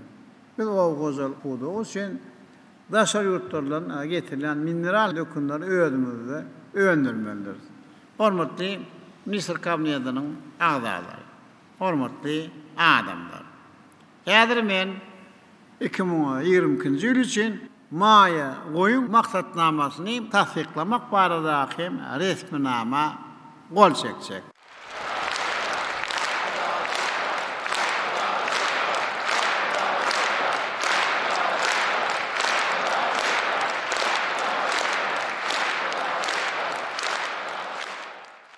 Biz oba hojalyk pudagy üçin daşary ýurtlardan getirilýän mineral dökünleri özümizde öndürmelidiris. Hormatly Ministrler Kabinetiniň agzalary, hormatly adamlar! Häzir men 2022-nji ýyl üçin maýa goýum maksatnamasyny tassyklamak baradaky resminama gol çekjek.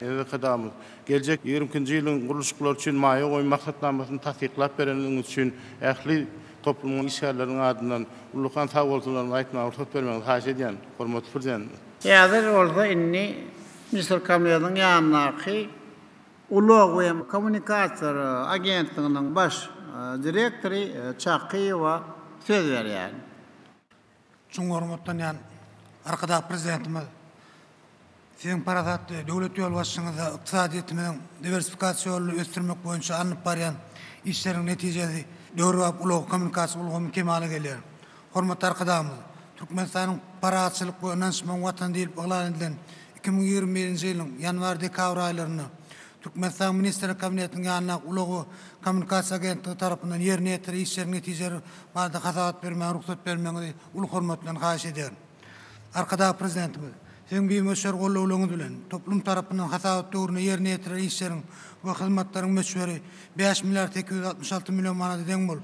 Eziz Arkadagymyz, geljek ýigrimi ikinji ýylyň gurluşyklary üçin maýa goýum maksatnamasyny tassyklap bereniňiz üçin ähli toplumyň işgärleriniň adyndan ullakan sagbolsunlarymy aýtmaga rugsat bermegiňizi haýyş edýän, hormatly Prezidentimiz. Häzir bolsa indi Ministrler Kabinetiniň ýanyndaky Ulag we kommunikasiýalar agentliginiň baş direktory Çakyýewa söz berýär. Çuň hormatlanýan Arkadag Prezidentimiz, Siziň parasatly döwlet ýolbaşçyňyzda ykdysadyýetimiziň diwersifikasiýa ýoluny ösdürmek boýunça alnyp barýan işleriň netijesi döwrebap ulag-kommunikasiýa ulgamy kemala gelýär. Hormatly Arkadagymyz, Türkmenistanyň parahatçylyk we ynanyşmagyň Watany diýlip yglan edilen 2021-nji ýylyň ýanwar-dekabr aýlarynda Türkmenistanyň Ministrler Kabinetiniň ýanyndaky Ulag we kommunikasiýa agentligi tarapyndan ýerine ýetirilen işleriň netijeleri barada hasabat bermäge rugsat bermegiňizi uly hormat bilen haýyş edýärin. Arkadag Prezidentimiz, Siziň bimöçber gollawlaryňyz bilen, toplum tarapyndan hasabat döwründe ýerine ýetirilen işleriň we hyzmatlaryň möçberi bäş milliard 866 million manada deň bolup,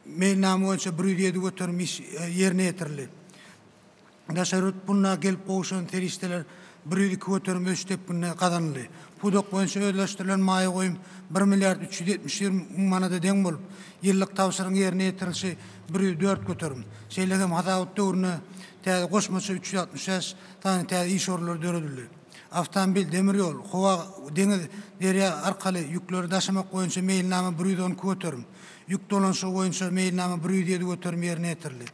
meýilnama boýunça 107% iş ýerine ýetirildi. Daşary ýurt puluna gelip gowşan serişdeler 102% ösüş depgininde gazanyldy. Pudak boýunça özleşdirilen maýa goýum bir milliard 371 müň manada deň bolup, ýyllyk tabşyrygyň ýerine ýetirilişi 104%. Şeýle hem hasabat döwründe täze goşmaça 365 sany täze iş orunlary döredildi. Awtomobil, demir ýol, howa, deňiz, derýa arkaly ýükleri daşamak boýunça meýilnama 112%, ýük dolanyşygy boýunça meýilnama 107% ýerine ýetirildi.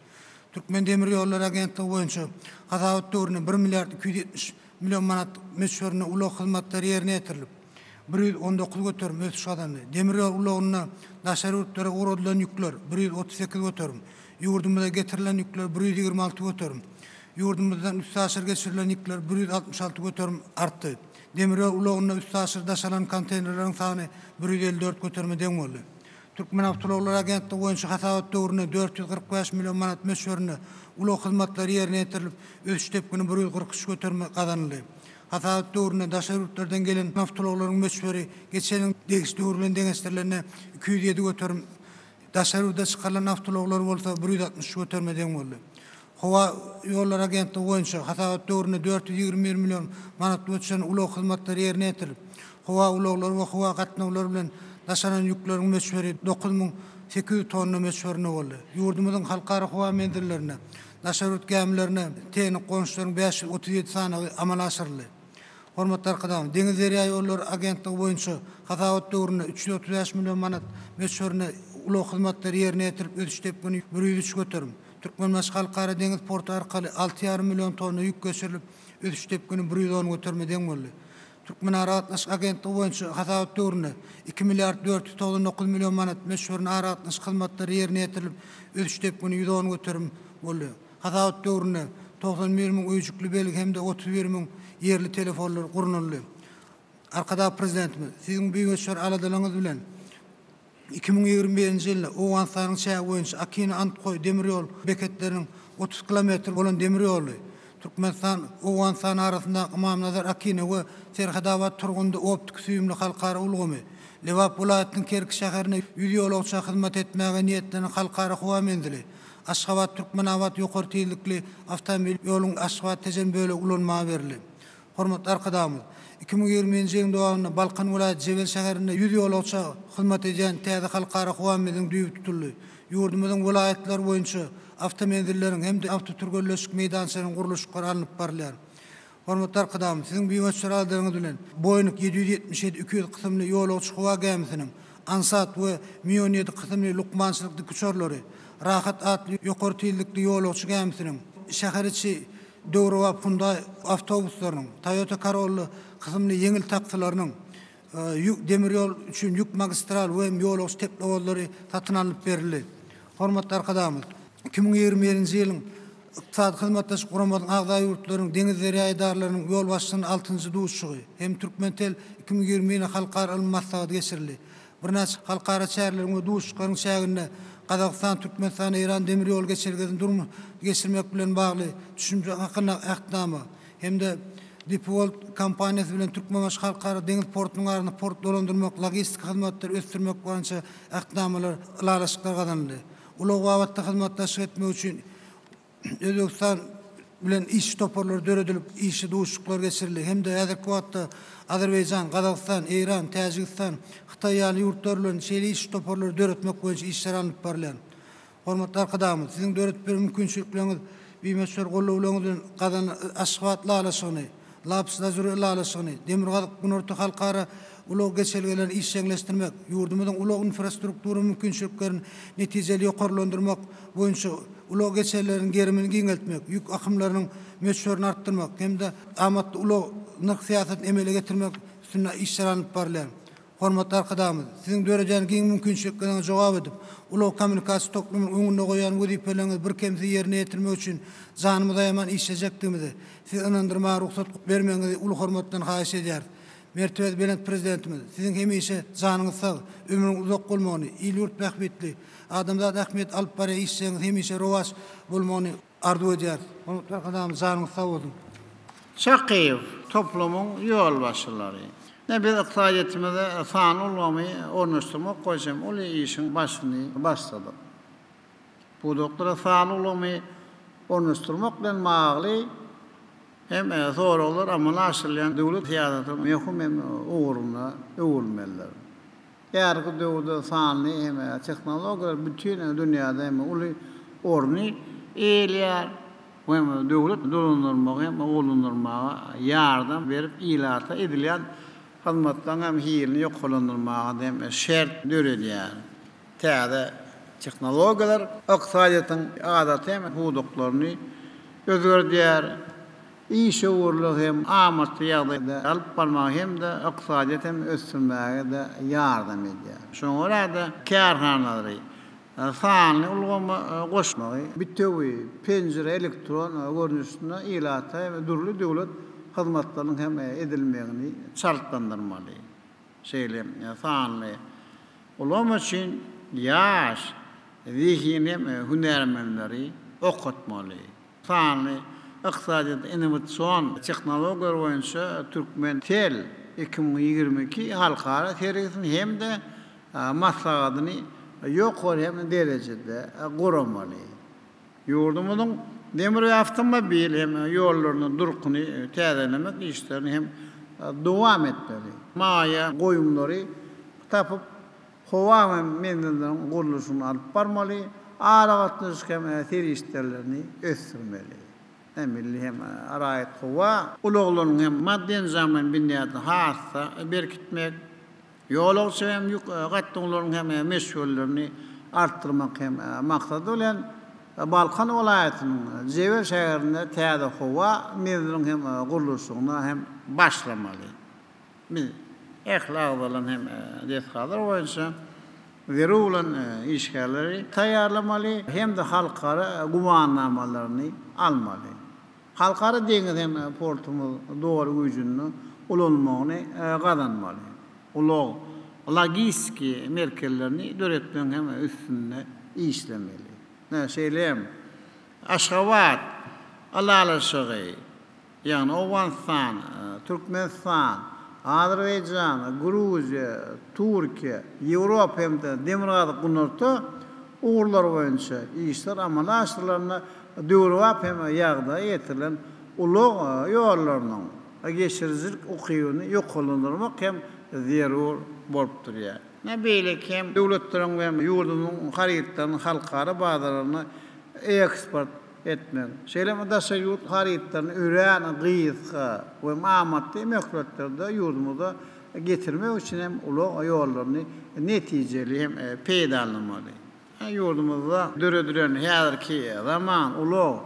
Türkmendemirýollary agentligi boýunça hasabat döwründe bir milliard 270 million manat möçberinde ulag hyzmatlary ýerine ýetirilip, 119% ösüş gazandy. Demir ýol ulagynda daşary ýurtlara ugradylan ýükler 138%, ýurdumyza getirilen ýükler 126%, ýurdumyzdan üstaşyr geçirilen ýükler 166% artdy. Demir ýol ulagynda üstaşyr daşalan konteýnerleriň sany 154%-e deň boldy. Türkmenawtoulaglary agentligi boýunça hasabat döwründe 445 million manat möçberinde ulag hyzmatlary ýerine ýetirilip, ösüş depgini 143 göterime gazanyldy. Hasabat döwründe daşary ýurtlardan gelen awtoulaglaryň möçberi geçen ýylyň degişli döwri bilen deňeşdirilende 207 göterim, daşary ýurda çykarylan awtoulaglar bolsa 163 göterime deň boldy. Howa ýollary agentligi boýunça hasabat döwründe 421 million manat möçberinde ulag hyzmatlary ýerine ýetirilip, howa ulaglary we howa gatnawlary bilen daşalan ýükleriň möçberi 9800 tonna möçberinde boldy. Ýurdumyzyň halkara howa menzillerinde daşary ýurt gämilerine tehniki gonuşlaryň 537 sanawy amala aşyryldy. Hormatly Arkadagymyz, Deňiz-derýa ýollary agentligi boýunça hasabat döwründe 335 million manat möçberinde ulag hyzmatlary ýerine ýetirilip, ösüş depgini 103 göterim, Türkmenbaşy Halkara deňiz porty arkaly alty ýarym million tonna ýük geçirilip, ösüş depgini 110 göterime deň boldy. Türkmenaragatnaşyk agentligi boýunça hasabat döwründe iki milliard 499 million manat möçberinde aragatnaşyk hyzmatlary ýerine ýetirilip, ösüş depgini 110 göterim boldy. Hasabat döwründe 91 müň öýjükli belgi hem-de 31 müň ýerli telefonlar gurnaldy. Arkadag Prezidentimiz, Siziň bimöçber aladalaryňyz bilen 2021-nji ýylda Owganystanyň çägi boýunça Akina-Andhoý demir ýol beketleriniň 30 kilometr bolan demir ýoly, Türkmenistan, Owganystan arasyndaky Ymamnazar-Akina we Serhetabat-Turgundy optiki-süýümli halkara ulgamy, Lebap welaýatynyň Kerki şäherinde 100 ýolagça hyzmat etmäge niýetlenen halkara howa menzili, Aşgabat-Türkmenabat ýokary tizlikli awtomobil ýolunyň Aşgabat-Tejen bölegi ulanmaga berildi. Hormatly Arkadagymyz, 2020-nji ýylyň dowamynda Balkan welaýaty Jebel şäherinde 100 ýolagça hyzmat edýän täze halkara howa menziliniň düýbi tutuldy. Ýurdumyzyň welaýatlary boýunça awtomenzilleriň hem-de awtotürgenleşik meýdançalarynyň gurluşyklary alnyp barylýar. Hormatly Arkadagymyz, Siziň bimöçber aladaňyz bilen Boeing 777 200 kysymly ýolagçy howa gämisiniň, Ansat we Mi 17 kysymly lukmançylyk dikuçarlary, Rahat atly ýokary tizlikli ýolagçy gämisiniň, şäher içi döwrebap Hyundai awtobuslarynyň, Toyota Corolla kysymly ýeňil taksileriniň, ýük demir ýol üçin ýük magistral we ýolagçy teplowozlary satyn alnyp berildi. Hormatly Arkadagymyz, 2021-nji ýylyň Ykdysady Hyzmatdaşlyk Guramasynyň agza ýurtlarynyň deňiz-derýa edaralarynyň ýolbaşçysynyň altynjy duşuşygy hem Türkmentel 2021 halkara ylmy maslahaty geçirildi. Birnäçe halkara çäreleriň we duşuşyklaryň çäginde Gazagystan, Türkmenistan, Eýran demir ýol geçelgesini durmuşa geçirmek bilen bagly düşünje hakynda Ähtnama hem-de DP World kompaniýasy bilen Türkmenbaşy Halkara deňiz portunyň arasynda port dolandyrmak, logistika hyzmatlary ösdürmek boýunça Ähtnamalar, ylalaşyklar gazanyldy. Ulag babatda hyzmatdaşlyk etmek üçin Özbegistan bilen işçi toparlary döredilip, işçi duşuşyklar geçirildi hem-de häzirki wagtda Azerbaýjan, Gazagystan, Eýran, Täjigistan, Hytaý ýaly ýurtlar bilen şeýle işçi toparlary döretmek boýunça işler alnyp barylýar. Hormatly Arkadagymyz, Siziň döredip beren mümkinçilikleriňiz, bimöçber gollawlaryňyz bilen gazanan Aşgabat ylalaşygyny, Lapis Lazuri ylalaşygyny, Demirgazyk-Günorta halkara ulag geçelgelerini işjeňleşdirmek, ýurdumyzyň ulag infrastruktura mümkinçiliklerini netijeli ýokarlandyrmak boýunça ulag geçelgeleriniň gerimini giňeltmek, ýük akymlarynyň möçberini artdyrmak hem-de amatly ulag nyrh syýasatyny emele getirmek üstünde işler alnyp barylýar. Hormatly Arkadagymyz, Siziň döredýän giň mümkinçilikleriňize jogap edip, ulag-kommunikasiýa toplumynyň öňünde goýan wezipeleriňizi birkemsiz ýerine ýetirmek üçin janymyzy aýaman işlejekdigimize Sizi ynandyrmaga rugsat bermegiňizi uly hormat bilen haýyş edýäris. Mertebesi belent Prezidentimiz, Siziň hemişe janyňyz sag, ömrüňiz uzak bolmagyny, il-ýurt bähbitli, adamzat ähmiýetli alyp barýan işleriňiz hemişe rowaç bolmagyny arzuw edýäris. Hormatly Arkadagymyz, janyňyz sag bolsun! Çakyýew, toplumyň ýolbaşçylary. Ine, biz ykdysadyýetimize sanly ulgamy ornaşdyrmak boýunça hem uly işiň başyny başladyk. Pudaklara sanly ulgamy ornaşdyrmak bilen bagly hem soraglar amala aşyrylýan döwlet syýasatynyň möhüm hem ugruna öwrülmelidir. Häzirki döwürde sanly hem tehnologiýalar bütin dünýäde hem uly orny eýeleýär we hem döwlet dolandyrmagy hem gowulandyrmaga ýardam berip, ilata edilýän hyzmatlaryň hem hilini ýokarlandyrmaga hem şert döredýär. Täze tehnologiýalar ykdysadyýetiň adaty hem pudaklaryny özgerdýär. Işewürligi hem amatly ýagdaýda alyp barmaga hem-de ykdysadyýet hem ösdürmäge-de ýardam edýär. Şoňa görä-de, kärhanalary sanly ulgama goşmagy, bitewi penjire elektron görnüşinde ilata hem dürli döwlet hyzmatlarynyň hem edilmegini çaltlandyrmaly. Şeýle sanly ulgam üçin ýaş zehinli hem hünärmenleri okatmaly. Sanly ykdysadyýet innowasion tehnologiýalar boýunça Türkmen tel 2022 halkara sergisini hem-de maslahatyny ýokary hem derejede guramaly. Ýurdumyzyň demir we awtomobil hem ýollarynyň durkuny täzelemek işlerini hem dowam etmeli. Maýa goýumlary tapyp, Howa hem menzilleriň gurluşygyny alyp barmaly, aragatnaşyk hem serişdelerini ösdürmeli. Hem milli hem raýat howa ulaglarynyň hem maddy-enjamlaýyn binýadyny has-da berkitmek, ýolagçy hem ýük gatnawlarynyň hem möçberlerini artdyrmak hem maksady bilen Balkan welaýatynyň Jebel şäherinde täze howa menziliniň hem gurluşygyna hem başlamaly. Biz ähli agzalan hem desgalar boýunça zerur bolan işgärleri taýýarlamaly hem-de halkara güwänamalaryny almaly. Halkara deňiz hem portumyz doly güýjünde ulanylmagyny gazanmaly. Ulag, logistiki merkezlerini döretmegiň hem üstünde işlemeli. Şeýle hem Aşgabat ylalaşygy Ýagny Owganystan, Türkmenistan, Azerbaýjan, Gruziýa, Türkiýe, Ýewropa hem-de Demirgazyk-Günorta. ugurlar boýunça işler amala aşyrylanda döwrebap hem ýagdaýa ýetirilen ulag ýollarynyň geçirijilik ukybyny ýokarlandyrmak hem zerur bolup durýar. Beýleki hem döwletleriň we ýurdumyzyň harytlaryny halkara bazarlaryna eksport etmek, şeýle hem daşary ýurt harytlaryny örän gysga we amatly möhletlerde ýurdumyza getirmek üçin hem ulag ýollaryny netijeli hem peýdalanmaly. Ýurdumyzda döredilen häzirki zaman ulag,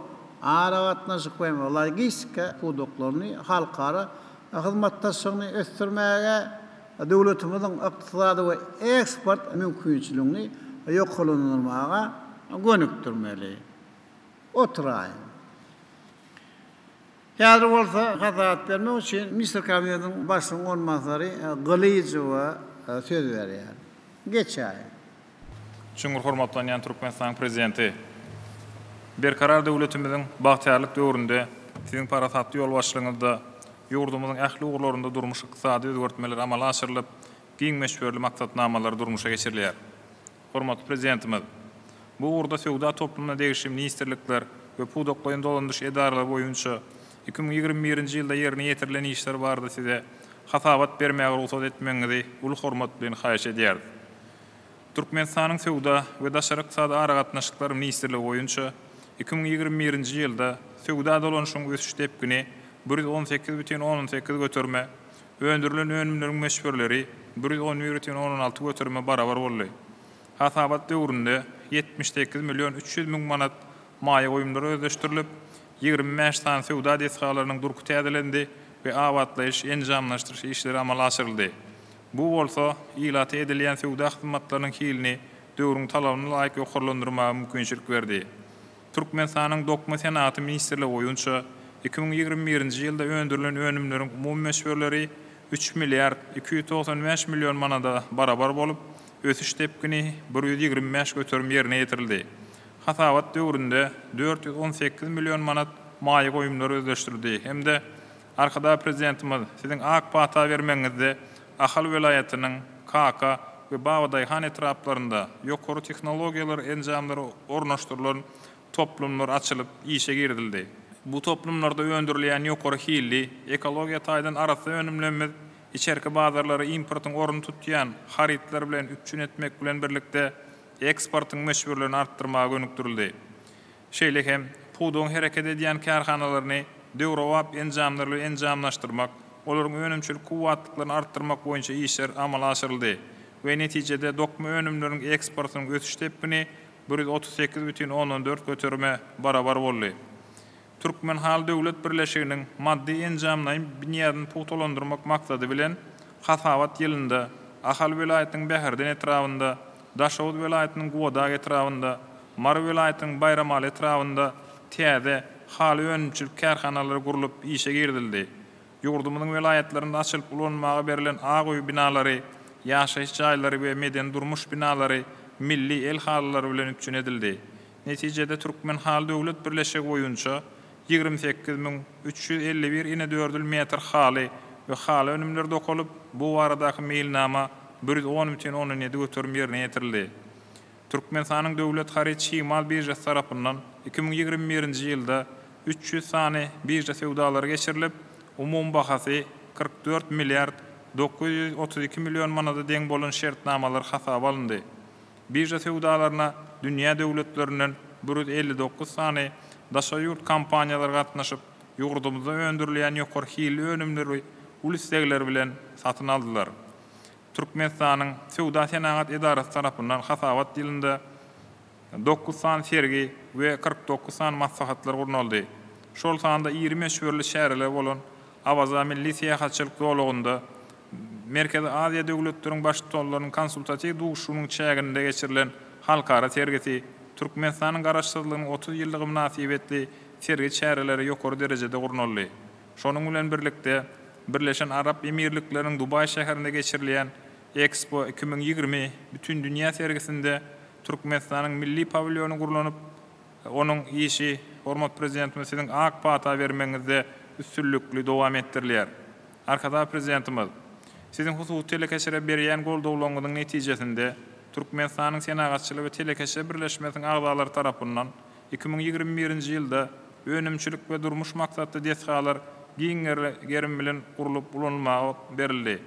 aragatnaşyk we logistika pudaklaryny halkara hyzmatdaşlygyny ösdürmäge, döwletimiziň ykdysady we eksport mümkinçiligini ýokarlandyrmaga gönükdirmeli. Oturaýyň. Häzir bolsa hasabat bermek üçin Ministr Kabinetiniň Başlygynyň orunbasary Gylyjowa söz berýär. Geçäýiň. Çuňňur hormatlanýan Türkmenistanyň Prezidenti! Berkarar döwletimiziň bagtyýarlyk döwründe Siziň parasatly ýolbaşçylygyňyzda ýurdumyzyň ähli ugurlarynda durmuş-ykdysady özgertmeler amala aşyrylyp, giň möçberli maksatnamalar durmuşa geçirilýär. Hormatly Prezidentimiz bu ugurda söwda toplumyna degişli ministrlikler we pudaklaýyn dolandyryş edaralary boýunça 2021-nji ýylda ýerine ýetirilen işler barada Size hasabat bermäge rugsat etmegiňizi uly hormat bilen haýyş edýäris. Türkmenistanyň Söwda we daşary ykdysady aragatnaşyklar ministrligi boýunça 2021-nji ýylda söwda dolanyşygyň ösüş depgini 118 bütin ondan sekiz göterime, öndürilen önümleriň möçberleri 111 bütin ondan alty göterime barabar boldy. Hasabat döwründe 78 million 300 müň manat maýa goýumlary özleşdirilip, 25 sany söwda desgalarynyň durky täzelendi we abatlaýyş, enjamlaşdyryş işleri amala aşyryldy. Bu bolsa, ilata edilýän söwda hyzmatlarynyň hilini döwrüň talabyna laýyk ýokarlandyrmaga mümkinçilik berdi. Türkmenistanyň Dokma senagaty ministrligi boýunça 2021-nji ýylda öndürilen önümleriň umumy möçberleri üç milliard 295 million manada barabar bolup, ösüş depgini 125 göterim ýerine ýetirildi. Hasabat döwründe 418 million manat maýa goýumlary özleşdirildi hem-de Arkadag Prezidentimiz, Siziň ak pata bermegiňizde Ahal welaýatynyň Kaka we Babadaýhan etraplarynda ýokary tehnologiýalar enjamlary ornaşdyrylan toplumlar açylyp, işe girizildi. Bu toplumlarda öndürilýän ýokary hilli, ekologiýa taýdan arassa önümlerimiz içerki bazarlary importyň ornuny tutýan harytlar bilen üpjün etmek bilen birlikde, eksportyň möçberlerini artdyrmaga gönükdirildi. Şeýle hem, pudagyň hereket edýän kärhanalaryny döwrebap enjamlar bilen enjamlaşdyrmak, olaryň önümçilik kuwwatlyklaryny artdyrmak boýunça işler amala aşyryldy we netijede dokma önümleriniň eksportynyň ösüş depgini 138 bütin ondan dört göterime barabar boldy. Türkmenhaly döwlet birleşiginiň maddy-enjamlaýyn binýadyny pugtalandyrmak maksady bilen, hasabat ýylynda Ahal welaýatynyň Bäherden etrabynda, Daşoguz welaýatynyň Gubadag etrabynda, Mary welaýatynyň Baýramaly etrabynda täze haly önümçilik kärhanalary gurlup işe girizildi. Ýurdumyzyň welaýatlarynda açylyp ulanmaga berlen ak öý binalary, ýaşaýyş jaýlary we medeni-durmuş binalary milli el halylary bilen üpjün edildi. Netijede Türkmenhaly döwlet birleşigi boýunça 28 351 inedördül metr haly we haly önümleri dokalyp, bu baradaky meýilnama 110 bütin ondan ýedi göterim ýerine ýetirildi. Türkmenistanyň Döwlet haryt çig-mal biržasy tarapyndan 2021-nji ýylda 300 sany birža söwdalary geçirilip, umumy bahasy 44 milliard 932 million manada deň bolan şertnamalar hasaba alyndy. Birža söwdalaryna dünýä döwletlerinden 159 sany daşary ýurt kompaniýalary gatnaşyp, ýurdumyzda öndürilýän ýokary hilli önümleri uly islegler bilen satyn aldylar. Türkmenistanyň Söwda-senagat edarasy tarapyndan hasabat ýylynda dokuz sany sergi we 49 sany maslahatlar gurnaldy. Şol sanda iri möçberli çäreler bolan Awaza milli syýahatçylyk zolagynda Merkezi Aziýa döwletleriň Baştutanlarynyň konsultatiw duşuşygynyň çäginde geçirilen halkara sergisi, Türkmenistanyň Garaşsyzlygynyň 30 ýyllygy mynasybetli sergi çäreleri ýokary derejede gurnaldy. Şonuň bilen birlikde, Birleşen Arap Emirlikleriniň Dubaý şäherinde geçirilýän Ekspo 2020 Bütindünýä sergisinde Türkmenistanyň milli pawilýony gurlanyp, onuň işi hormatly Prezidentimiz Siziň ak pata bermegiňizde üstünlikli dowam etdirilýär. Arkadag Prezidentimiz, Siziň hususy telekeçilere berýän goldawlaryňyzyň netijesinde. Türkmenistanyň Senagatçylar we telekeçiler birleşmesiniň agzalary tarapyndan 2021-nji ýylda önümçilik we durmuş maksatly desgalar giň gerim bilen gurlup ulanylmaga berildi.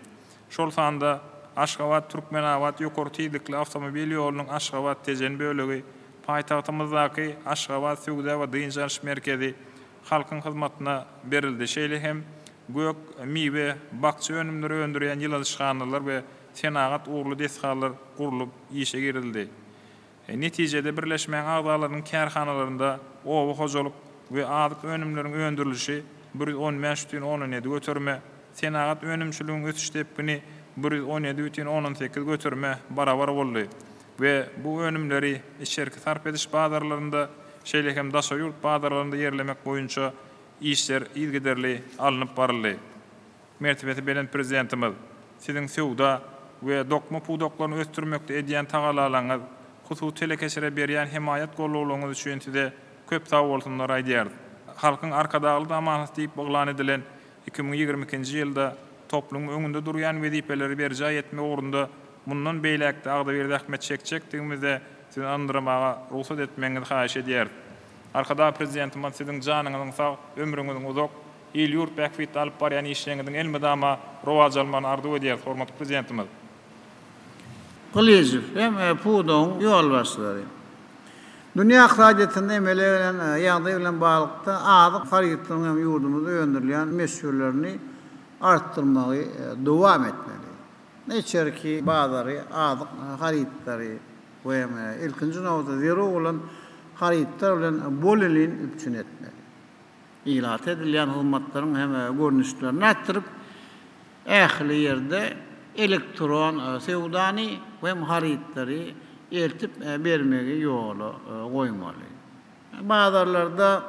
Şol sanda Aşgabat, Türkmenabat ýokary tizlikli awtomobil ýolunyň Aşgabat, Tejen bölegi, paýtagtymyzdaky Aşgabat söwda we dynç alyş merkezi halkyň hyzmatyna berildi. Şeýle hem gök, miwe, bakja önümleri öndürýän ýyladyşhanalar we senagat ugurly desgalar gurlup işe girizildi. Netijede birleşmäň agzalarynyň kärhanalarynda oba hojalyk we azyk önümleriň öndürilişi 115 bütin ondan ýedi göterime, senagat önümçiliginiň ösüş depgini 117 bütin ondan sekiz göterime barabar boldy we bu önümleri içerki sarp ediş bazarlarynda, şeýle hem daşary ýurt bazarlarynda ýerlemek boýunça işler yzygiderli alnyp baryldy. Mertebesi belent Prezidentimiz, Siziň söwda we dokma pudaklaryny ösdürmekde edýän tagallalaryňyz, hususy telekeçilere berýän hemaýat gollawlaryňyz üçin Size köp sagbolsunlar aýdýarys. Halkyň Arkadagly zamanasy diýip yglan edilen 2022-nji ýylda toplumyň öňünde durýan wezipeleri berjaý etmek ugrunda mundan beýläk-de agzybir zähmet çekjekdigimize Sizi ynandyrmaga rugsat etmegiňizi haýyş edýäris. Arkadag Prezidentimiz Siziň janyňyzyň sag, ömrüňiziň uzak, il-ýurt bähbitli alyp barýan işleriňiziň elmydama rowaç almagyny arzuw edýäris, hormatly Prezidentimiz! Gylyjow hem pudagyň ýolbaşçylary. Dünýä ykdysadyýetinde emele gelen ýagdaý bilen baglylykda azyk harytlarynyň hem ýurdumyzda öndürilýän möçberlerini artdyrmagy dowam etmeli. Içerki bazary azyk harytlary we ilkinji nobatda zerur bolan harytlar bilen bolelin üpjün etmeli. Ilata edilýän hyzmatlaryň hem görnüşlerini artdyryp, ähli ýerde elektron söwdany we hem harytlary eltip bermegi ýola goýmaly. Bazarlarda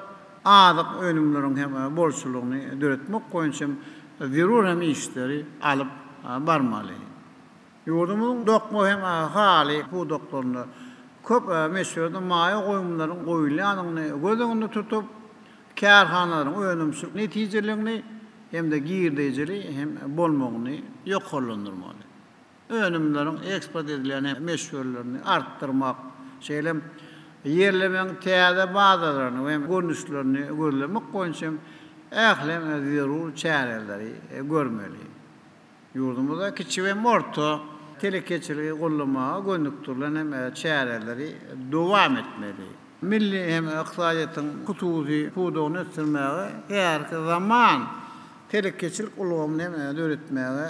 azyk önümleriň hem bolçulygyny döretmek boýunça hem zerur hem işleri alyp barmaly. Ýurdumyzyň dokma hem haly pudaklarynda köp möçberde maýa goýumlaryň goýulýandygyny göz öňünde tutup, kärhanalaryň önümçilik netijeliligini hem-de girdejili hem bolmagyny ýokarlandyrmaly. Önümleriň eksport edilýän hem möçberlerini artdyrmak, şeýle hem ýerlemegiň täze bazarlaryny we görnüşlerini gözlemek boýunça hem ähli zerur çäreleri görmeli. Ýurdumyzda kiçi we orta telekeçiligi goldamaga gönükdirilen hem çäreleri dowam etmeli. Milli hem ykdysadyýetiň hususy pudagyny ösdürmäge, häzirki zaman telekeçilik ulgamyny hem döretmäge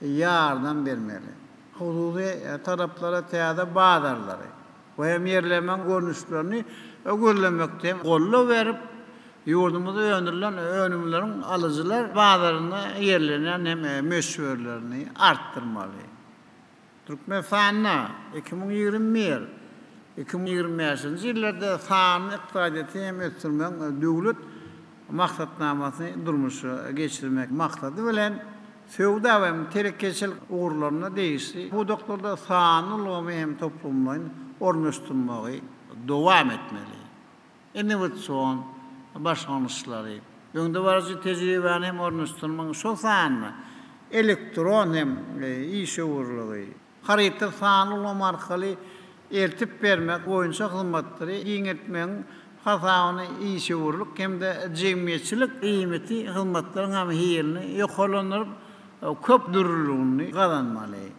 ýardam bermeli. Hususy taraplara täze bazarlary we hem ýerlemegiň görnüşlerini gözlemekde hem goldaw berip, ýurdumyzda öndürilen önümleriň alyjylar bazarynda ýerlenýän hem möçberlerini artdyrmaly. Türkmenistanda 2021, 2025-nji ýyllarda sanly ykdysadyýeti hem ösdürmegiň döwlet maksatnamasyny durmuşa geçirmek maksady bilen, söwda we telekeçilik ugurlaryna degişli pudaklarda sanly ulgamy hem toplumlaýyn ornaşdyrmagy dowam etmeli. Innowasion başlangyçlary, öňdebaryjy tejribäni hem ornaşdyrmagyň, şol sanda elektron hem işewürligi, Harytlary sanly ulgam arkaly eltip bermek boýunça hyzmatlary giňeltmegiň hasabyna işewürlik hem-de jemgyýetçilik iýmiti hyzmatlaryň hem hilini ýokarlandyryp, köp dürlüligini gazanmaly.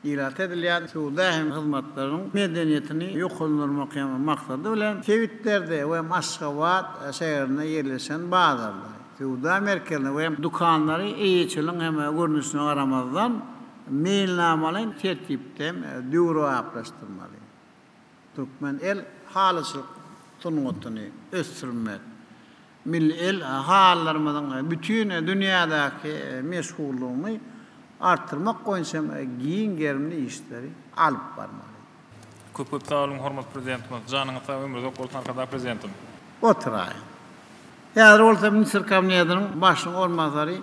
Ilata edilýän söwda hem hyzmatlaryň medeniýetini ýokarlandyrmak hem maksady bilen sebitlerde we Aşgabat şäherinde ýerleşen bazarlary, söwda merkezleri we dükanlary eýeçiligiň hem görnüşine garamazdan, Meýilnamalaýyn tertipde hem döwrebaplaşdyrmaly. Türkmen el halyçylyk sungatyny ösdürmek, milli el halylarymyzyň bütin dünýädäki meşhurlygyny artdyrmak boýunça hem giň gerimli işleri alyp barmaly. Köp köp sag boluň hormatly Prezidentimiz. Janyňyz sag ömri uzak bolsun Arkadag Prezidentim. Oturaýyň. Häzir bolsa ministr kabinetiniň başlygyň orunbasary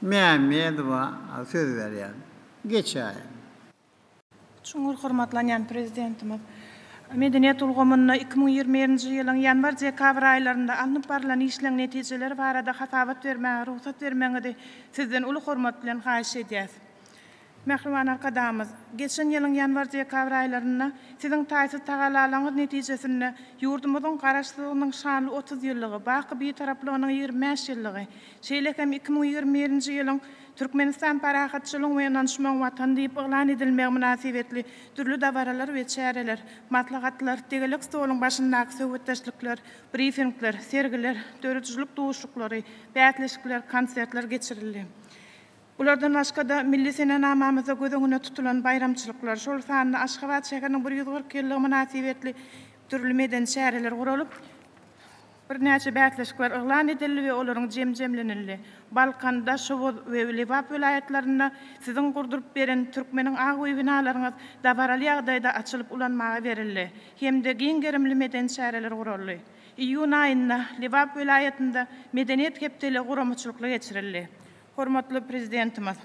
Mämmedowa söz berýän. Geçäýiň. Çuňňur hormatlanýan Prezidentimiz! Medeniýet ulgamynda 2021-nji ýylyň ýanwar-dekabr aýlarynda alnyp barlan işleň netijeleri barada hasabat bermäge rugsat bermegiňizi Sizden uly hormat bilen haýyş edýäs. Mähriban Arkadagymyz, geçen ýylyň ýanwar-dekabr aýlarynda Siziň taýsyz tagallalaryňyz netijesinde ýurdumyzyň Garaşsyzlygynyň şanly 30 ýyllygy, baky Bitaraplygynyň 25 ýyllygy, şeýle hem 2021-nji ýylyň Türkmenistan parahatçylygyň we ynanyşmagyň Watany diýip yglan edilmegi mynasybetli dürli dabaralar we çäreler, maslahatlar, tegelek stoluň başyndaky söhbetdeşlikler, brifingler, sergiler, döredijilik duşuşyklary, bäsleşikler, konsertler geçirildi. Bulardan başga-da, milli senenamamyzda göz öňünde tutulan baýramçylyklar, şol sanda Aşgabat şäheriniň 140 ýyllygy mynasybetli dürli medeni çäreler guralyp, birnäçe bäsleşikler yglan edildi we olaryň jemi jemlenildi. Balkan, Daşoguz we Lebap welaýatlarynda Siziň gurduryp beren Türkmeniň ak öýi binalaryňyz dabaraly ýagdaýda açylyp ulanmaga berildi hem-de giň gerimli medeni çäreler guraldy. Iýun aýynda Lebap welaýatynda Medeniýet hepdeligi guramaçylykly geçirildi. Hormatly Prezidentimiz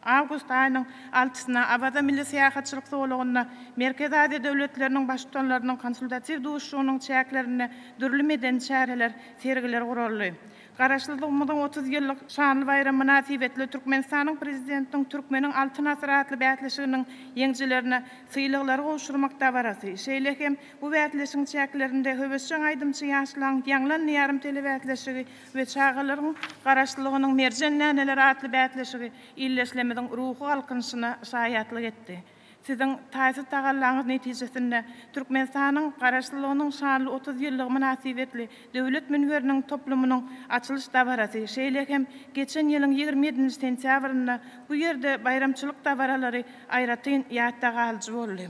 awgust aýynyň altysyna Awaza milli syýahatçylyk zolagynda Merkezi Aziýa döwletleriniň Baştutanlarynyň konsultatiw duşuşygynyň çäklerinde dürli medeni çäreler, sergiler guraldy. Garaşsyzlygymyzyň 30 ýyllyk şanly baýramy mynasybetli Türkmenistanyň Prezidentiniň Türkmeniň Altyn asyry atly bäsleşiginiň ýeňijilerine sylaglary gowşurmak dabarasy, şeýle hem bu bäsleşigiň çäklerinde höwesjeň aýdymçy ýaşlaryň Ýaňlan diýarym telebäsleşigi we çagalaryň Garaşlylygynyň merjen däneleri atly bäsleşigi ildeşlerimiziň ruhy galkynyşyna şaýatlyk etdi. Siziň taýsyz tagallaňyz netijesinde Türkmenistanyň Garaşsyzlygynyň şanly 30 ýyllygy mynasybetli Döwlet münberiniň toplumynyň açylyş dabarasy, şeýle hem geçen ýylyň 27-nji sentýabrynda bu ýerde baýramçylyk dabaralary aýratyn ýatda galyjy boldy.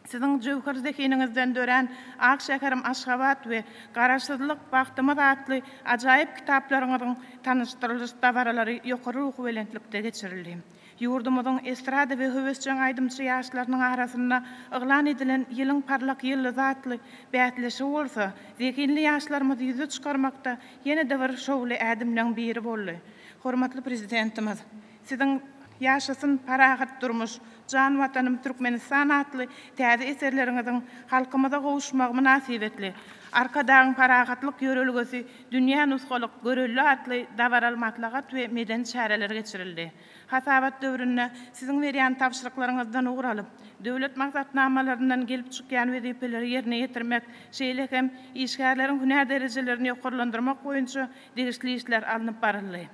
Siziň jöwher zehiniňizden dörän Ak şäherim Aşgabat we Garaşsyzlyk, bagtymyz atly ajaýyp kitaplaryňyzyň tanyşdyrylyş dabaralary ýokary ruhubelentlikde geçirildi. Ýurdumyzyň estrada we höwesjeň aýdymçy ýaşlarynyň arasynda yglan edilen Ýylyň parlak ýyldyzy atly bäsleşigi bolsa, zehinli ýaşlarymyzy ýüze çykarmakda ýene-de bir şowly ädimleň biri boldy. Hormatly Prezidentimiz Siziň Ýaşasyn parahat durmuş, Jan Watanym Türkmenistan atly täze eserleriňiziň halkymyza gowuşmagy mynasybetli Arkadagyň parahatlyk ýörelgesi dünýä nusgalyk görelde atly dabaraly maslahat we medeni çäreler geçirildi. Hasabat döwründe Siziň berýän tabşyryklaryňyzdan ugur alyp, döwlet maksatnamalaryndan gelip çykýan wezipeleri ýerine ýetirmek, şeýle hem işgärleriň hünär derejelerini ýokarlandyrmak boýunça degişli işler alnyp baryldy.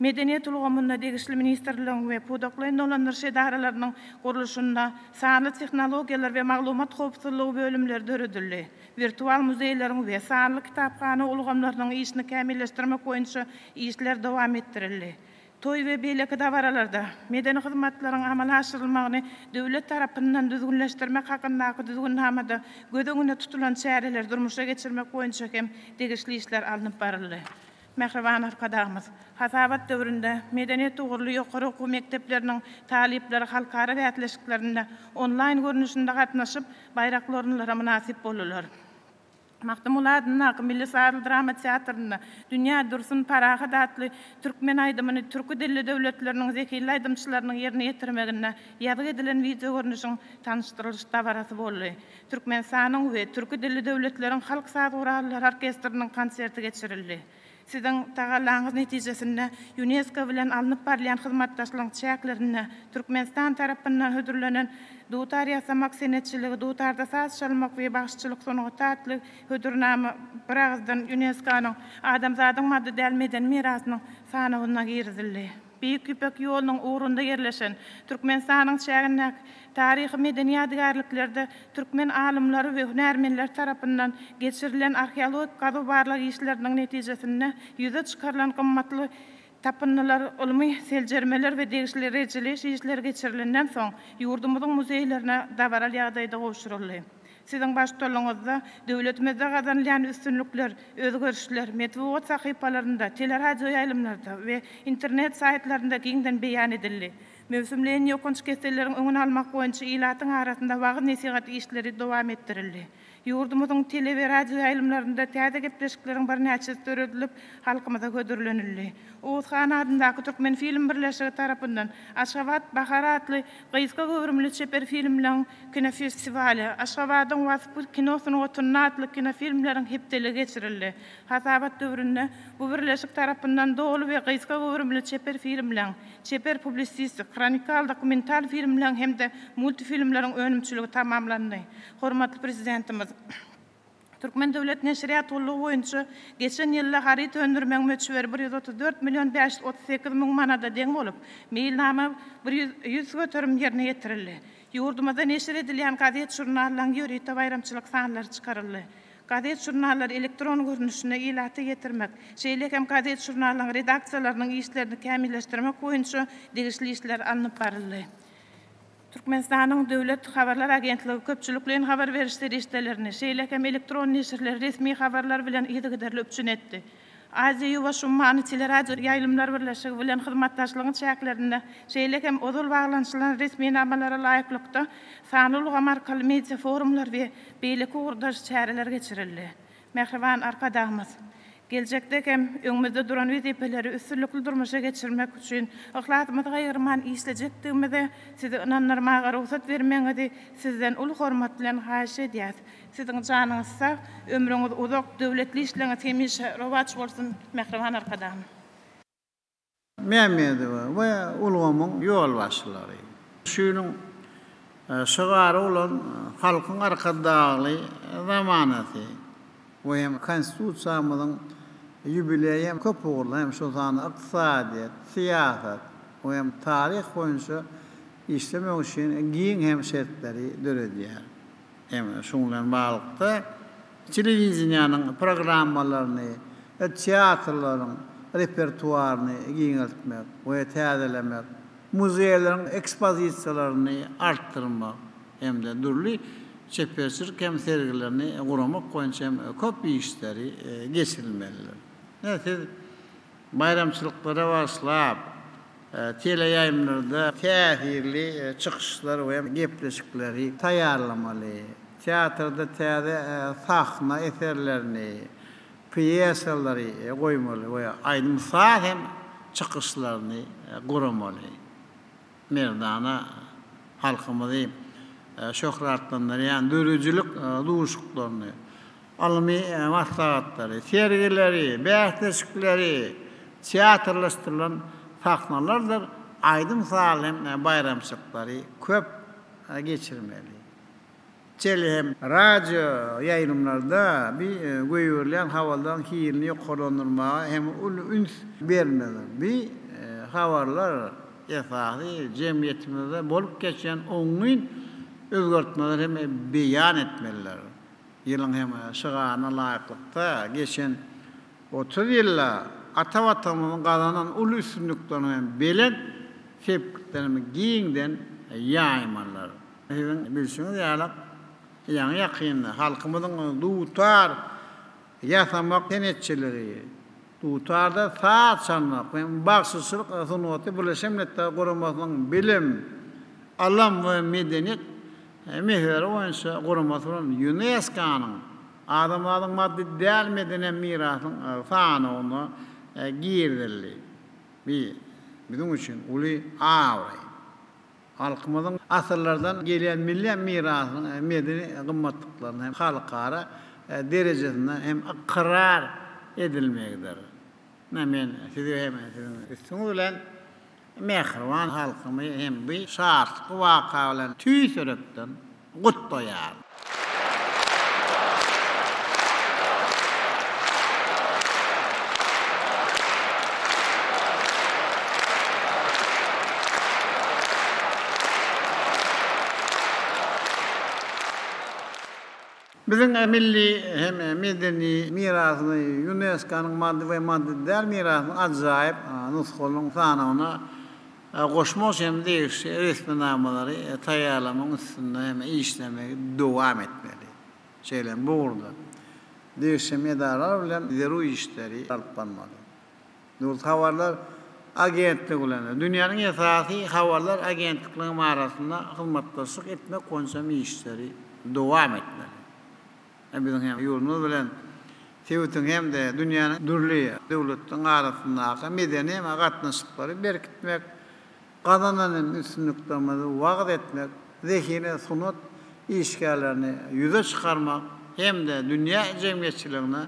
Medeniýet ulgamynda degişli ministrligiň we pudaklaýyn dolandyryş edaralarynyň gurluşynda sanly tehnologiýalar we maglumat howpsuzlygy bölümleri döredildi. Wirtual muzeýleriň we sanly kitaphana ulgamlarynyň işini kämilleşdirmek boýunça işler dowam etdirildi. Toý we beýleki dabaralarda medeni hyzmatlaryň amala aşyrylmagyny döwlet tarapyndan düzgünleşdirmek hakyndaky düzgünnamada göz öňünde tutulan çäreleri durmuşa geçirmek boýunça hem degişli işler alnyp baryldy. Mähriban Arkadagymyz, hasabat döwründe medeniýet ugurly ýokary okuw mekdepleriniň talyplary halkara bäsleşiklerinde onlaýn görnüşinde gatnaşyp, baýrakly orunlara mynasyp boldular. Magtymguly adyndaky Milli sazly drama teatrynda Dünýä dursun parahat atly türkmen aýdymyny türki dilli döwletleriniň zehinli aýdymçylarynyň ýerine ýetirmeginde ýazgy edilen wideogörnüşiň tanyşdyrylyş dabarasy boldy. Türkmenistanyň we türki dilli döwletleriň halk saz gurallary orkestriniň konserti geçirildi. Siziň tagallaňyz netijesinde Ýunesko bilen alnyp barylýan hyzmatdaşlygyň çäklerinde Türkmenistan tarapyndan hödürlenen Dutar ýasamak senetçiligi, dutarda saz çalmak we bagşyçylyk sungaty atly hödürnama biragyzdan Ýunesko-nyň Adamzadyň maddy däl medeni mirasynyň sanawyna girizildi. Beýik Ýüpek ýolunyň ugrunda ýerleşen Türkmenistanyň çägindäki taryhy-medeni ýadygärliklerde türkmen alymlary we hünärmenleri tarapyndan geçirilen arheologik gazuw-barlag işleriniň netijesinde ýüze çykarylan gymmatly tapyndylar ylmy seljermeler we degişli rejeleýiş işleri geçirilenden soň, ýurdumyzyň muzeýlerine dabaraly ýagdaýda gowşuryldy. Siziň baştutanlygyňyzda döwletimizde gazanylýan üstünlikler, özgerişler metbugat sahypalarynda, teleradioýaýlymlarda we internet saýtlarynda giňden beýan edildi. Möwsümleýin ýokanç keselleriň öňüni almak boýunça ilatyň arasynda wagyz-nesihat işleri dowam etdirildi. Ýurdumyzyň tele we radioýaýlymlarynda täze gepleşikleriň birnäçesi döredilip, halkymyza hödürlenildi. Oguz han adyndaky Türkmenfilm birleşigi tarapyndan Aşgabat bahary atly gysga göwrümli çeper filmleň kinofestiwaly, Aşgabadyň waspy kino sungatynda atly kinofilmleriň hepdeligi geçirildi. Hasabat döwründe bu birleşik tarapyndan doly we gysga göwrümli çeper filmleň, Çeper-publisistik, hronikal-dokumental filmleriň hem-de multifilmleriň önümçiligi tamamlandy. Hormatly Prezidentimiz Türkmen döwlet neşirýat gullugy boýunça geçen ýylda haryt öndürmegiň möçberi 134 million 538 müň manada deň bolup, meýilnama bir 100% ýerine ýetirildi. Ýurdumyzda neşir edilýän gazet-žurnallaryň ýörite baýramçylyk sanlary çykaryldy. Gazet-žurnallary elektron görnüşinde ilata ýetirmek, şeýle hem gazet-žurnallaryň redaksiýalarynyň işlerini kämilleşdirmek boýunça degişli işler alnyp baryldy. Türkmenistanyň Döwlet habarlar agentligi köpçülikleýin habar beriş serişdelerini, şeýle hem elektron neşirleri resmi habarlar bilen yzygiderli üpjün etdi. Aziýa-Ýuwaş ummany teleradioýaýlymlar birleşigi bilen hyzmatdaşlygyň çäklerinde, şeýle hem ozal baglanyşylan resminamalara laýyklykda, sanly ulgam arkaly media-forumlar we beýleki ugurdaş çäreler geçirildi. Mähriban Arkadagymyz, geljekde hem öňümizde duran wezipeleri üstünlikli durmuşa geçirmek üçin yhlasymyzy gaýgyrman işlejekdigimize Sizi ynandyrmaga rugsat bermegiňizi Sizden uly hormat bilen haýyş edýäs. Siziň janyňyz sag, ömrüňiz uzak, döwletli işleriňiz hemişe rowaç bolsun, mähriban Arkadagym! Mämmedowa we ulgamyň ýolbaşçylary. Şu ýylyň şygary bolan Halkyň Arkadagly zamanasy we hem Konstitusiýamyzyň ýubileýi hem köp ugurly hem şol sanda ykdysadyýet, syýasat we hem taryh boýunça işlemek üçin giň hem şertleri döredýär. Hem şunuň bilen baglylykda, telewideniýäniň programmalaryny, teatrlaryň repertuaryny giňeltmek we täzelemek, muzeýleriň ekspozisiýalaryny artdyrmak hem-de dürli çeperçilik hem sergilerini guramak boýunça hem köp işleri geçirilmelidir. Ine, siz baýramçylyklara bagyşlap, Teleýaýlymlarda täsirli çykyşlar we gepleşikleri taýýarlamaly. Teatrda täze sahna eserlerini, pýesalary goýmaly we aýdym-saz hem çykyşlaryny guramaly. Merdana halkymyzy şöhratlandyrýan döredijilik duşuşyklaryny, ylmy maslahatlary, sergileri, bäsleşikleri, teatrlaşdyrylan sahnalardyr aýdym-sazly hem baýramçylyklary köp geçirmeli. Tele hem radio ýaýlymlarda bi goýberilýän habarlaryň hilini ýokarlandyrmaga hem uly üns bermelidir. Bi habarlar esasy jemgyýetimizde bolup geçýän oňyn özgertmeleri hem beýan etmelidir. Ýylyň hem şygaryna laýyklykda, geçen 30 ýylda ata Watanymyzyň gazanan uly üstünliklerini hem belent sepgitlerini giňden ýaýmalydyr. Siziň bilşiňiz ýaly, ýaňy-ýakynda halkymyzyň dutar ýasamak senetçiligi, dutarda saz çalmak we bagşyçylyk sungaty Birleşen Milletler Guramasynyň Bilim, ylym we medeniýet meseleleri boýunça guramasy bolan ÝUNESKO-nyň Adamzadyň maddy däl medeni mirasynyň sanawyna girizildi. Bu biziň üçin uly abraý. Halkymyzyň asyrlardan gelýän milli mirasynyň medeni gymmatlyklaryny hem halkara derejesinde hem ykrar edilmegidir. Ine, men sizi hem siziň üstüňiz bilen mähriban halkymy hem bu şatlykly waka bilen tüýs ýürekden gutlaýaryn. Biziň milli hem medeni mirasyny ÝUNESKO-nyň maddy we maddy däl mirasynyň ajaýyp nusgalygyň sanawyna goşmak üçin hem degişli resminamalary taýýarlamagyň üstünde hem işlemegi dowam etmeli. Şeýle hem bu ugurda degişli edaralar bilen zerur işleri alyp barmaly. Döwlet habarlar agentligi bilen dünýäniň esasy habarlar agentlikleriniň arasynda hyzmatdaşlyk etmek boýunça hem işleri dowam etmeli. Biziň hem ýurdumyz bilen sebitiň hem-de dünýäniň dürli döwletleriniň arasyndaky medeni gatnaşyklary berkitmek, gazanan üstünliklerimizi wagyz etmek, zehinli sungat işgärlerini ýüze çykarmak hem-de dünýä jemgyýetçiligine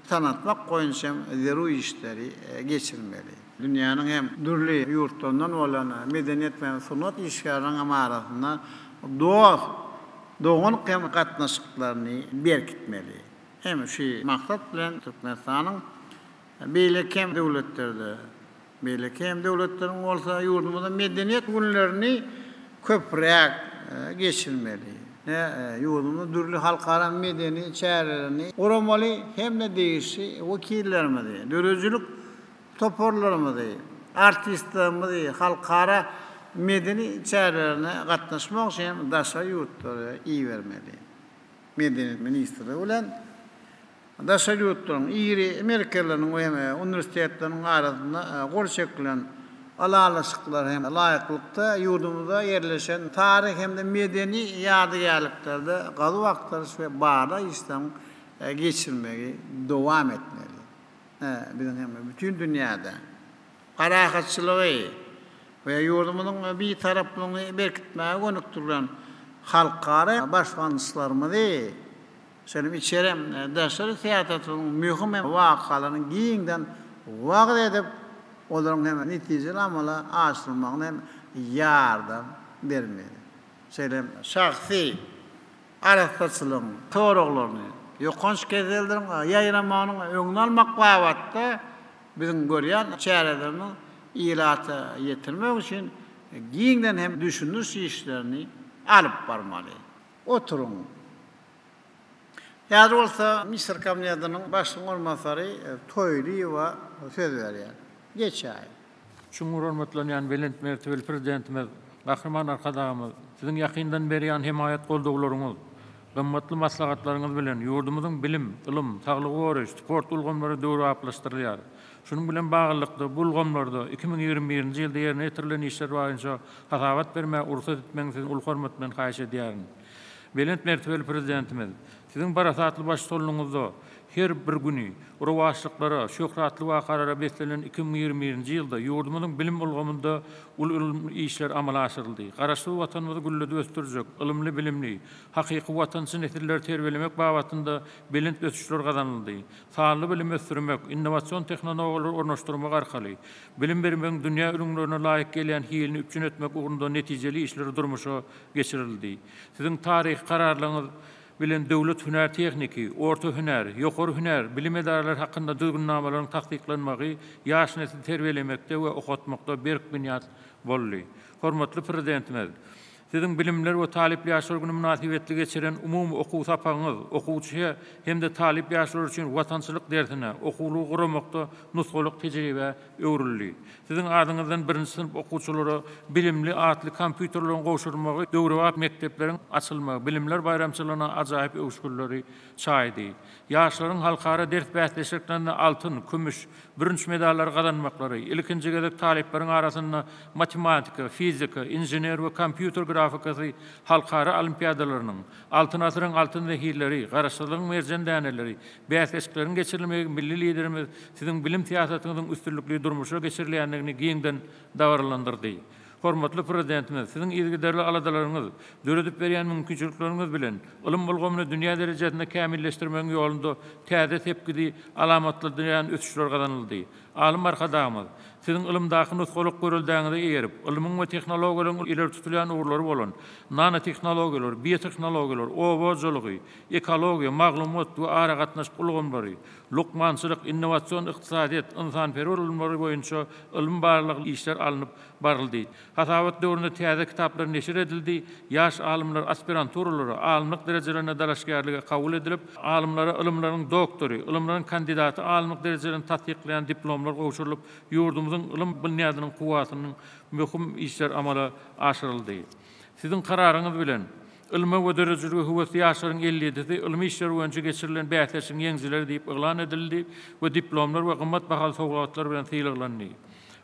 tanatmak boýunça hem zerur işleri geçirmeli. Dünýäniň hem dürli ýurtlaryndan bolan medeniýet we sungat işgärleriniň hem arasynda dost, doganlyk hem gatnaşyklaryny berkitmeli. Hem şu maksat bilen Türkmenistanyň beýleki hem döwletlerde, beýleki hem döwletleriň bolsa ýurdumyzda medeniýet günlerini köpräk geçirmeli. Ýurdumyzda dürli halkara medeni çärelerini guramaly hem-de degişli wekillerimizi, döredijilik toparlarymyzy, artistlerimizi halkara medeni çärelerine gatnaşmak üçin hem daşary ýurtlara ibermeli. Medeniýet ministrligi bilen daşary ýurtlaryň iri merkezleriniň we hem uniwersitetleriniň arasynda gol çekilen ylalaşyklara hem laýyklykda ýurdumyzda ýerleşen taryhy hem-de medeni ýadygärliklerde gazuw-agtaryş we barlag işleriniň geçirilmegi dowam etmeli. Biziň hem bütin dünýäde parahatçylygy we ýurdumyzyň Bitaraplygyny berkitmäge gönükdirilen halkara başlangyçlarymyzy, şeýle hem içeri hem daşary syýasatymyzyň möhüm wakalaryny giňden wagyz edip, olaryň hem netijeli amala aşyrylmagyna hem ýardam bermeli. Şeýle hem şahsy arassaçylygyň soraglaryny, ýokanç keselleriň ýaýramagynyň öňüni almak babatda biziň görýän çärelerimizi ilata ýetirmek üçin giňden hem düşündiriş işlerini alyp barmaly. Oturyň. Häzir bolsa Ministr Kabinetiniň Başlygyň orunbasary Toýlyýewa söz berýär. Geçäý. Çuňňur hormatlanýan belent mertebeli Prezidentimiz Gahryman Arkadagymyz, Siziň ýakyndan berýän hemaýat-goldawlaryňyz, gymmatly maslahatlaryňyz bilen ýurdumyzyň bilim, ylym, saglygy goraýyş, sport ulgamlary döwrebaplaşdyrylýar. Şunuň bilen baglylykda, bu ulgamlarda 2021-nji ýylda ýerine ýetirilen işler boýunça hasabat bermäge rugsat etmegiňizi Sizden uly hormat bilen haýyş edýärin. Belent mertebeli Prezidentimiz, Siziň parasatly baştutanlygyňyzda her bir güni rowaçlyklara, şöhratly wakalara beslenen 2021-nji ýylda ýurdumyzyň bilim ulgamynda uly ylmy işler amala aşyryldy. Garaşsyz Watanymyzy gülledip ösdürjek, ylymly-bilimli, hakyky watançy nesilleri terbiýelemek babatynda belent ösüşler gazanyldy. Sanly bilimi ösdürmek, innowasion tehnologiýalary ornaşdyrmak arkaly, bilim bermegiň dünýä ülňülerine laýyk gelýän hilini üpjün etmek ugrunda netijeli işler durmuşa geçirildi. Siziň taryhy kararlaryňyz bilen döwlet hünär-tehniki, orta hünär, ýokary hünär bilim edaralary hakynda düzgünnamalaryň tassyklanmagy ýaş nesli terbiýelemekde we okatmakda berk binýat boldy. Hormatly Prezidentimiz, Siziň Bilimler we talyp ýaşlar güni mynasybetli geçiren umumy okuw sapagyňyz okuwçy hem-de talyp ýaşlar üçin watançylyk dersine okuwlygy guramakda nusgalyk tejribä öwrüldi. Siziň adyňyzdan birinji synp okuwçylara Bilimli atly kompýuterleriň gowşurylmagy döwrebap mekdepleriň açylmagy bilimler baýramçylygyna ajaýyp öwüşginleri çaýdy. Ýaşlaryň halkara ders bäsleşiklerinde altyn, kümüş, bürünç medallary gazanmaklary, ilkinji gezek talyplaryň arasynda matematika, fizika, inžener we kompýuter grafikasy halkara olimpiadalarynyň, Altyn asyryň altyn zehinleri, Garaşsyzlygyň merjen däneleri bäsleşikleriň geçirilmegi milli Liderimiz Siziň bilim syýasatyňyzyň üstünlikli durmuşa geçirilýändigini giňden dabaralandyrdy. Hormatly Prezidentimiz, Siziň yzygiderli aladalaryňyz, döredip berýän mümkinçilikleriňiz bilen ylym ulgamyny dünýä derejesinde kämilleşdirmegiň ýolunda täze sepgidi alamatlandyrýan ösüşler gazanyldy. Alym Arkadagymyz, Siziň ylymdaky nusgalyk göreldäňize eýerip, ylmyň we tehnologiýalaryň ileri tutulýan ugurlary bolan nanotehnologiýalar, biotehnologiýalar, oba hojalygy, ekologiýa, maglumat we aragatnaşyk ulgamlary, lukmançylyk, innowasion ykdysadyýet, ynsanperwer ylymlary boýunça ylmy-barlag işler alnyp baryldy. Hasabat döwründe täze kitaplar neşir edildi, ýaş alymlar aspiranturalara, alymlyk derejelerine dalaşgärlige kabul edilip, alymlara ylymlaryň doktory, ylymlaryň kandidaty alymlyk derejelerini tassyklaýan diplomlar gowşurylyp, ýurdumyzyň ylym binýadynyň kuwwatynyň möhüm işler amala aşyryldy. Siziň kararyňyz bilen, ylma we döredijilige höwesli ýaşlaryň 57-si ylmy işler boýunça geçirilen bäsleşigiň ýeňijileri diýip yglan edildi we diplomlar we gymmat bahaly sowgatlar bilen sylaglandy.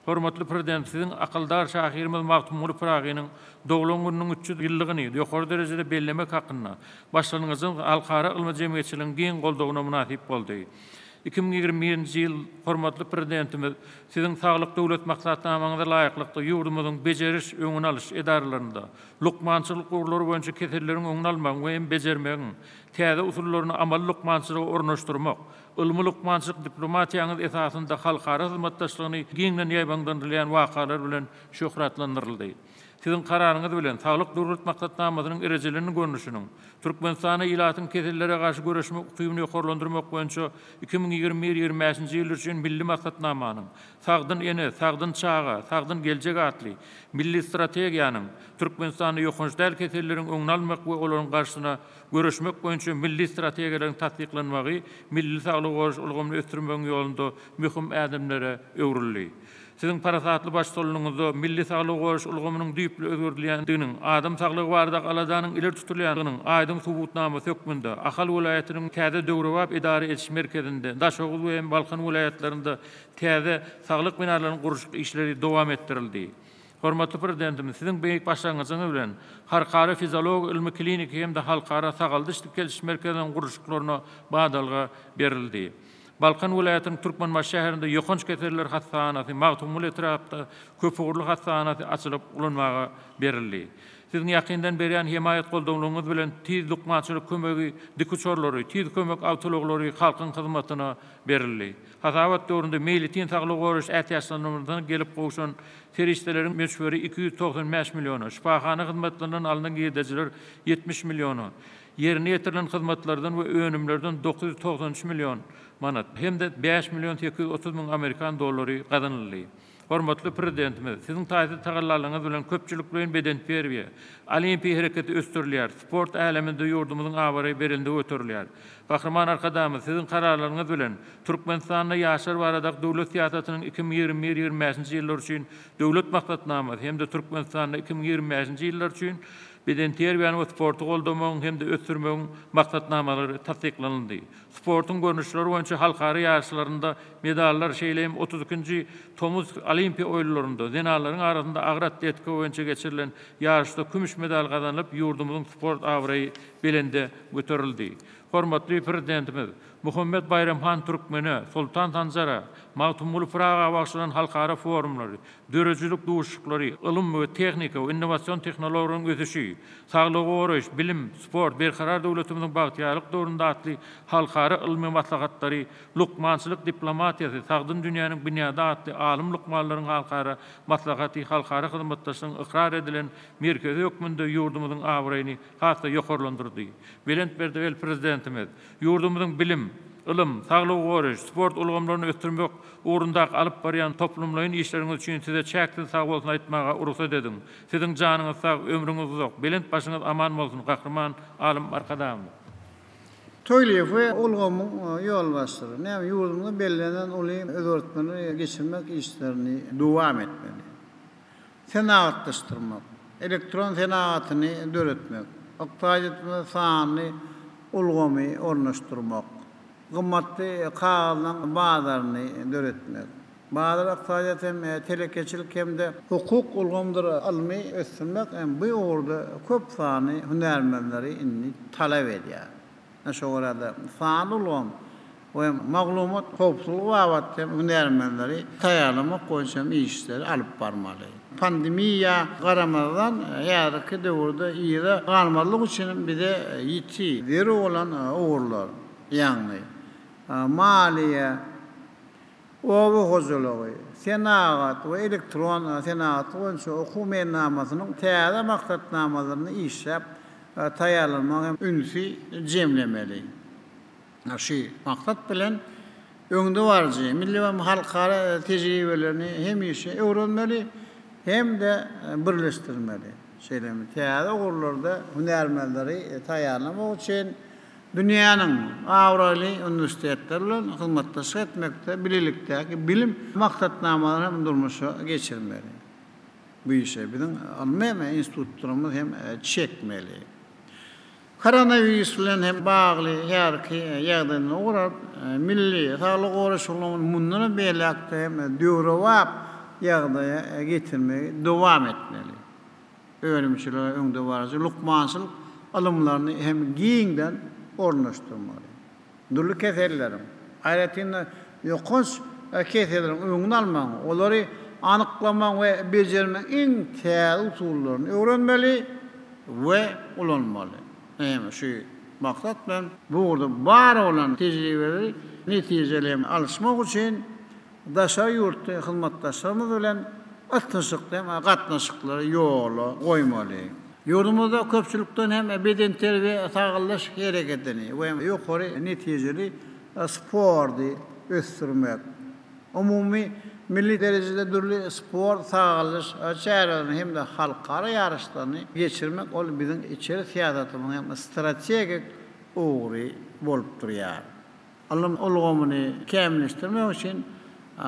Hormatly Prezident, Siziň akyldar şahyrymyz Magtymguly Pyragynyň doglan gününiň 300 ýyllygyny ýokary derejede bellemek hakynda başlangyjyňyz halkara ylmy jemgyýetçiligiň giň goldawyna mynasyp boldy. 2021-nji ýyl hormatly Prezidentimiz Siziň Saglyk Döwlet maksatnamaňyza laýyklykda ýurdumyzyň bejeriş, öňüni alyş edaralarynda lukmançylyk ugurlary boýunça keselleriň öňüni almagyň we hem bejermegiň täze usullaryny amaly lukmançylyga ornaşdyrmak, ylmy-lukmançylyk diplomatiýaňyz esasynda halkara hyzmatdaşlygyny giňden ýaýbaňlandyrylýan wakalar bilen şöhratlandyryldy. Siziň kararyňyz bilen Saglyk Döwlet maksatnamasynyň rejelen görnüşiniň, Türkmenistanda ilatyň kesellere garşy göreşmek ukybyny ýokarlandyrmak boýunça 2021, 25-nji ýyllar üçin Milli maksatnamanyň, Sagdyn ene, sagdyn çaga, sagdyn geljek atly Milli strategiýanyň, Türkmenistanda ýokanç däl keselleriň öňüni almak we olaryň garşysyna göreşmek boýunça Milli strategiýalaryň tassyklanmagy milli saglygy goraýyş ulgamyny ösdürmegiň ýolunda möhüm ädimlere öwrüldi. Siziň parasatly baştutanlygyňyzda milli saglygy goraýyş ulgamynyň düýpli özgerdilýändiginiň, adam saglygy baradaky aladanyň ileri tutulýandygynyň aýdyň subutnamasy hökmünde Ahal welaýatynyň täze döwrebap edara ediş merkezinde, Daşoguz we Balkan welaýatlarynda täze saglyk binalarynyň gurluşyk işleri dowam etdirildi. Hormatly Prezidentimiz, Siziň beýik başlangyjyňyz bilen Halkara fiziologiýa ylmy kliniki hem-de Halkara sagaldyş-dikeldiş merkeziniň gurluşyklaryna badalga berildi. Balkan welaýatynyň Türkmenbaşy şäherinde ýokanç keseller hassahanasy, Magtymguly etrapda köpugurly hassahanasy açylyp ulanmaga berildi. Siziň ýakyndan berýän hemaýat-goldawlaryňyz bilen tiz lukmançylyk kömegi dikuçarlary, tiz kömek awtoulaglary halkyň hyzmatyna berildi. Hasabat döwründe meýletin saglygy goraýyş ätiýaçlandyrmasyna gelip gowşan serişdeleriň möçberi 295 milliona, şypahana hyzmatlaryndan alnan girdejiler 70 milliona, ýerine ýetirilen hyzmatlardan we önümlerden 993 million manat hem-de 5 million 830 müň amerikan dollary gazanyldy. Hormatly Prezidentimiz, Siziň taýsyz tagallalaryňyz bilen köpçülikleýin bedenterbiýe, olimpiýa hereketi ösdürilýär, sport äleminde ýurdumyzyň abraýy belende göterilýär. Gahryman Arkadagymyz, Siziň kararlaryňyz bilen Türkmenistanda ýaşlar baradaky döwlet syýasatynyň 2021, 25-nji ýyllar üçin Döwlet maksatnamasy hem-de Türkmenistanda 2025-nji ýyllar üçin bedenterbiýäni we sporty goldamagyň hem-de ösdürmegiň maksatnamalary tassyklanyldy. Sportuň görnüşleri boýunça halkara ýaryşlarynda medallar, şeýle hem 32-nji tomus Olimpiýa oýunlarynda zenanlaryň arasynda agyr atletika boýunça geçirilen ýaryşda kümüş medal gazanylyp, ýurdumyzyň sport abraýy belende göterildi. Hormatly Prezidentimiz Muhammet Baýram han Türkmene, Soltan Sanjara, Magtymguly Pyraga bagyşlanan halkara forumlary, döredijilik duşuşyklary, ylym we tehnika we innowasion tehnologiýalaryň ösüşi, saglygy goraýyş, bilim, sport, Berkarar döwletimiziň bagtyýarlyk döwründe atly halkara ylmy maslahatlary, lukmançylyk diplomatiýasy, sagdyn dünýäniň binýady atly alym-lukmanlaryň halkara maslahaty halkara hyzmatdaşlygyň ykrar edilen merkezi hökmünde ýurdumyzyň abraýyny has-da ýokarlandyrdy. Belent mertebeli Prezidentimiz ýurdumyzyň bilim, ylym, saglygy goraýyş, sport ulgamlaryny ösdürmek ugrundaky alyp barýan toplumlaýyn işleriňiz üçin size çäksiz sagbolsun aýtmaga rugsat ediň. Siziň janyňyz sag, ömrüňiz uzak, belent başyňyz aman bolsun, Gahryman alym Arkadagymyz! Toýlyýew we ulgamyň ýolbaşçylary, näme, ýurdumyzda bellenen uly özgertmeleri geçirmek işlerini dowam etmeli. Senagatlaşdyrmak, elektron senagatyny döretmek, ykdysadyýetimize sanly ulgamy ornaşdyrmak, gymmatly kagyzlaryň bazaryny döretmek, bazar ykdysadyýeti hem telekeçilik hem-de hukuk ulgamydyr ylmy ösdürmek hem bu ugurda köp sanly hünärmenleri indi talap edýär. Şo görä-de, sanly ulgam we maglumat howpsuzlygy babatda hem hünärmenleri taýýarlamak boýunça hem işleri alyp barmaly. Pandemiýa garamazdan, häzirki döwürde yza galmazlyk üçin hem bize ýiti zerur bolan ugurlar, ýagny maliýe, Oba hojalygy, senagat we elektron senagaty boýunça okuw meýilnamasynyň täze maksatnamalaryny işläp taýýarlanmagy hem ünsi jemlemeli. Şu maksat bilen, öňdebaryjy milli we halkara tejribelerini hemişe öwrenmeli hem-de birleşdirmeli. Şeýle hem täze ugurlarda hünärmenleri taýýarlamak üçin Dünýäniň abraýly uniwersitetleri bilen hyzmatdaşlyk etmekde bilelikdäki bilim maksatnamalaryny hem durmuşa geçirmeli. Bu işe biziň ylmy institutlarymyz hem çekmeli. Koronawirus bilen hem bagly häzirki ýagdaýdan ugur alyp, milli saglygy goraýyş ulgamyny mundan hem beýläk-de hem döwrebap ýagdaýa getirmegi dowam etmeli. Önümçilige öňdebaryjy lukmançylyk ylymlaryny hem giňden ornaşdyrmaly. Dürli keselleriň, aýratyn-da, ýokanç keselleriň öňüni almagyň, olary anyklamagyň we bejermegiň iň täze usullaryny öwrenmeli we ulanmaly. Hem şu maksat bilen bu ugurda bar bolan tejribeleri. netijeli hem alyşmak üçin daşary ýurtly hyzmatdaşlarymyz bilen ysnyşykly hem gatnaşyklary ýola goýmaly. Ýurdumyzda köpçülikden hem bedenterbiýe sagaldyş hereketini we ýokary netijeli sporty ösdürmek, umumy milli derejede dürli sport sagaldyş çärelerini hem-de halkara ýaryşlaryny geçirmek ol biziň içeri syýasatymyzyň hem strategik ugry bolup durýar. Ylym ulgamyny kämilleşdirmek üçin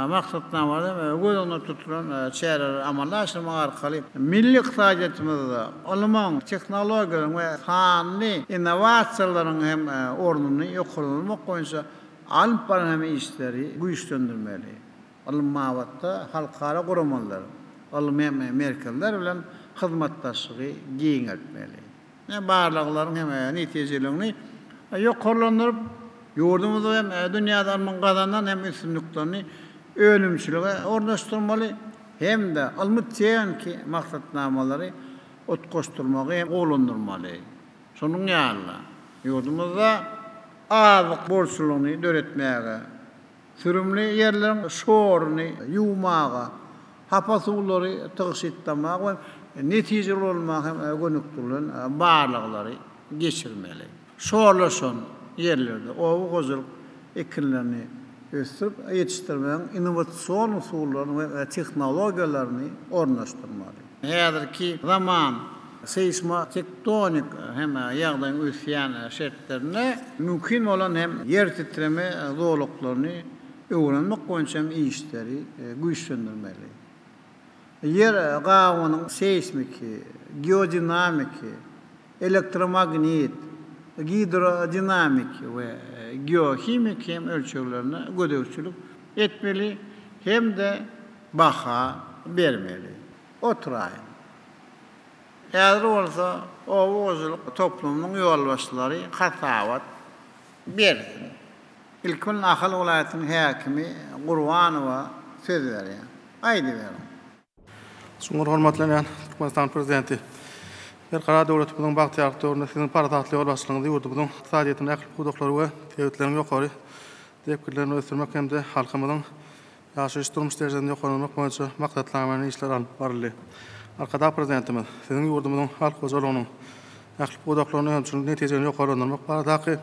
maksatnamada göz öňünde tutulan çäreleri amala aşyrmak arkaly milli ykdysadyýetimizde ylmyň, tehnologiýalaryň we sanly innowasiýalaryň hem ornuny ýokarlandyrmak boýunça alnyp barlan hem işleri güýçlendirmeli. Ylym babatda halkara guramalar, ylmy merkezler bilen hyzmatdaşlygy giňeltmeli. Barlaglaryň hem netijeligini ýokarlandyryp, ýurdumyzda hem dünýäde ylmyň gazanan hem üstünliklerini önümçilige ornaşdyrmaly hem-de ylmy-tehniki maksatnamalary utgaşdyrmagy hem gowulandyrmaly. Şonuň ýaly-da, ýurdumyzda azyk bolçulygyny döretmäge, Sürümli ýerleriň şoruny ýuwmaga, hapa suwlary tygşytlamaga we netijeli ulanmaga hem gönükdirilen barlaglary geçirmeli. Şorlaşan ýerlerde oba hojalyk ekinlerini ösdürip ýetişdirmegiň innowasion usullaryny we tehnologiýalaryny ornaşdyrmaly. Häzirki zaman seýsmotektonik hem ýagdaýyň ösýän şertlerinde mümkin bolan hem ýer titreme zolaklaryny öwrenmek boýunça hem işleri güýçlendirmeli. Ýer gabygynyň seýsmiki, geodinamiki, elektromagnit, gidrodinamiki we geohimiki hem ölçeglerine gözegçilik etmeli hem-de baha bermeli. Oturaýyň. Häzir bolsa oba hojalyk toplumynyň ýolbaşçylary hasabat bersin. Ilki bilen Ahal welaýatynyň häkimi Gurbanowa söz berýän. Aýdyberiň. Çuňňur hormatlanýan Türkmenistanyň Prezidenti! Berkarar döwletimiziň bagtyýarlyk döwründe Siziň parasatly ýolbaşçylygyňyzda ýurdumyzyň ykdysadyýetiniň ähli pudaklary we sebitleriň ýokary depginlerini ösdürmek hem-de halkymyzyň Ýaşaýyş-durmuş derejesini ýokarlandyrmak boýunça maksatnamaly işler alnyp baryldy. Arkadag Prezidentimiz, Siziň ýurdumyzyň halk hojalygynyň ähli pudaklaryny önümçilik netijelerini ýokarlandyrmak baradaky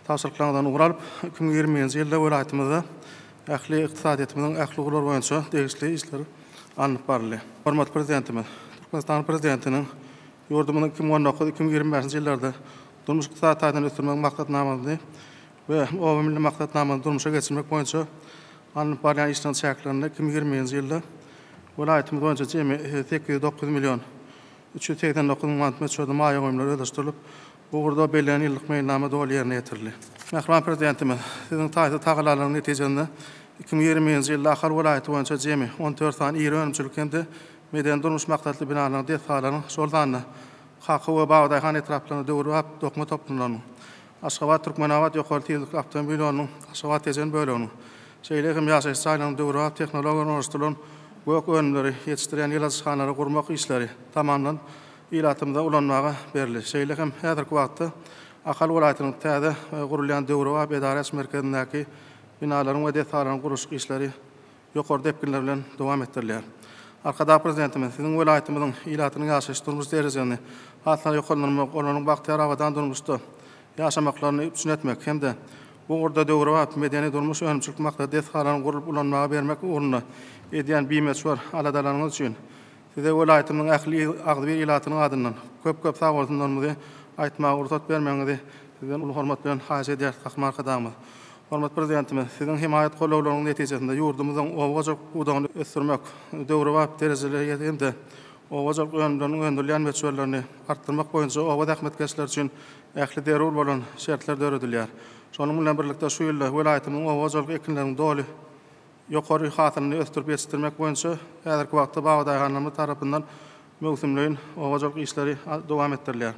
tabşyryklaryňyzdan ugur alyp, 2021-nji ýylda welaýatymyzda ähli ykdysadyýetimiziň ähli ugurlary boýunça degişli işler alnyp baryldy. Hormatly Prezidentimiz, Türkmenistanyň Prezidentiniň ýurdumyzyň 2019, 2025-nji ýyllarda durmuş-ykdysady taýdan ösdürmegiň maksatnamasyny we Oba milli maksatnamasyny durmuşa geçirmek boýunça alnyp barylýan işleriň çäklerinde 2020-nji ýylda welaýatymyz boýunça jemi 809 million 389 müň manat möçberde maýa goýumlary özleşdirilip, bu ugurda bellenen ýyllyk meýilnama doly ýerine ýetirildi. Mähriban Prezidentimiz, Siziň taýsyz tagallalaryň netijesinde 2020-nji ýylda Ahal welaýaty boýunça jemi 14 sany iri önümçilik hem-de medeni-durmuş maksatly binalaryň, desgalaryň, şol sanda Kaka we Babadaýhan etraplarynda döwrebap dokma toplumlarynyň, Aşgabat, Türkmenabat ýokary tizlikli awtomobil ýolunyň Aşgabat-Tejen böleginiň, şeýle hem ýaşaýyş jaýlarynyň döwrebap tehnologiýalar ornaşdyrylan gök önümleri ýetişdirýän ýyladyşhanalary gurmak işleri tamamlanyp, ilatymyza ulanmaga berildi. Şeýle hem häzirki wagtda Ahal welaýatynyň täze gurulýan döwrebap edara ediş merkezindäki binalaryň we desgalaryň gurluşyk işleri ýokary depginler bilen dowam etdirilýär. Arkadag Prezidentimiz, Siziň welaýatymyzyň ilatynyň ýaşaýyş-durmuş derejesini has-da ýokarlandyrmak, olaryň bagtyýar abadan durmuşda ýaşamaklaryny üpjün etmek hem-de bu ugurda döwrebap medeni-durmuş önümçilik maksatly desgalaryny gurlup ulanmaga bermek ugrunda edýän bimöçber aladalaryňyz üçin Size welaýatymyzyň ähli agzybir ilatynyň adyndan köp-köp sagbolsunlarymyzy aýtmaga rugsat bermegiňizi Sizden uly hormat bilen haýyş edýäris, Gahryman Arkadagymyz! Hormatly Prezidentimiz, Siziň hemaýat gollawlaryňyz netijesinde ýurdumyzyň oba hojalyk pudagyny ösdürmek, döwrebap derejelere hem-de oba hojalyk önümleriniň öndürilýän möçberlerini artdyrmak boýunça oba zähmetkeşleri üçin ähli zerur bolan şertler döredilýär. Şonuň bilen birlikde, şu ýylda welaýatymyzyň oba hojalyk ekinleriniň doly Ýokary hasylyny ösdürip ýetişdirmek boýunça häzirki wagtda babadaýhanlarymyz tarapyndan möwsümleýin oba hojalyk işleri dowam etdirilýär.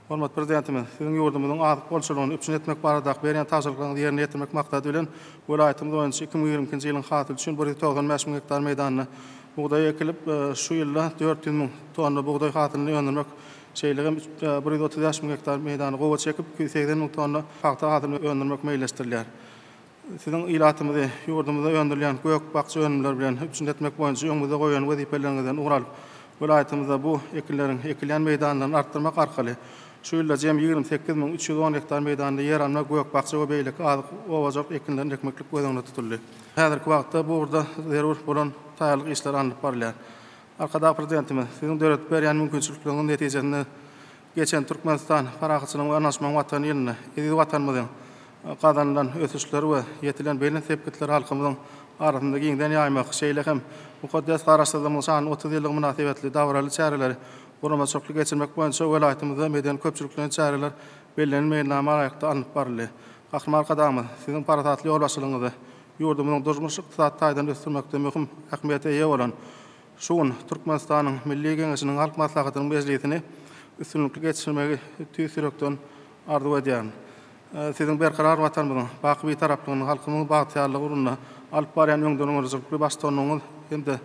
Hormatly Prezidentimiz, Siziň ýurdumyzyň azyk bolçulygyny üpjün etmek baradaky berýän tabşyryklaryňyzy ýerine ýetirmek maksady bilen, welaýatymyz boýunça 2022-nji ýylyň hasyly üçin 195 müň gektar meýdanda bugdaý ekilip, şu ýylda 400 müň tonna bugdaý hasylyny öndürmek, şeýle hem 135 müň gektar meýdanda gowaça ekip, 280 müň tonna pagta hasylyny öndürmek meýilleşdirilýär. Siziň ilatymyzy ýurdumyzda öndürilýän gök-bakja önümleri bilen üpjün etmek boýunça öňümize goýan wezipeleriňizden ugur alyp, welaýatymyzda bu ekinleriň ekilýän meýdanlaryny artdyrmak arkaly, şu ýylda jemi 28 310 gektar meýdanda ýeralma, gök-bakja we beýleki azyk oba hojalyk ekinlerini ekmeklik göz öňünde tutuldy. Häzirki wagtda bu ugurda zerur bolan taýýarlyk işleri alnyp barylýar. Arkadag Prezidentimiz, Siziň döredip berýän mümkinçilikleriňiz netijesinde geçen Türkmenistan, parahatçylygyň we ynanyşmagyň Watany ýylynda eziz Watanymyzyň gazanylan ösüşleri we ýetilen belent sepgitleri halkymyzyň arasynda giňden ýaýmak, şeýle hem mukaddes Garaşsyzlygymyzyň şanly 30 ýyllygy mynasybetli dabaraly çäreleri guramaçylykly geçirmek boýunça welaýatymyzda medeni-köpçülikleýin çäreler bellenen meýilnama laýyklykda alnyp baryldy. Gahryman Arkadagymyz, Siziň parasatly ýolbaşçylygyňyzda ýurdumyzyň durmuş-ykdysady taýdan ösdürmekde möhüm ähmiýete eýe bolan şu gün Türkmenistanyň Milli Geňeşiniň Halk Maslahatynyň mejlisini üstünlikli geçirmegi tüýs ýürekden arzuw edýärin. Siziň berkarar Watanymyzyň baky Bitaraplygyny, halkymyzyň bagtyýarlygy ugrunda alyp barýan öňdengörüjilikli baştutanlygyňyz hem-de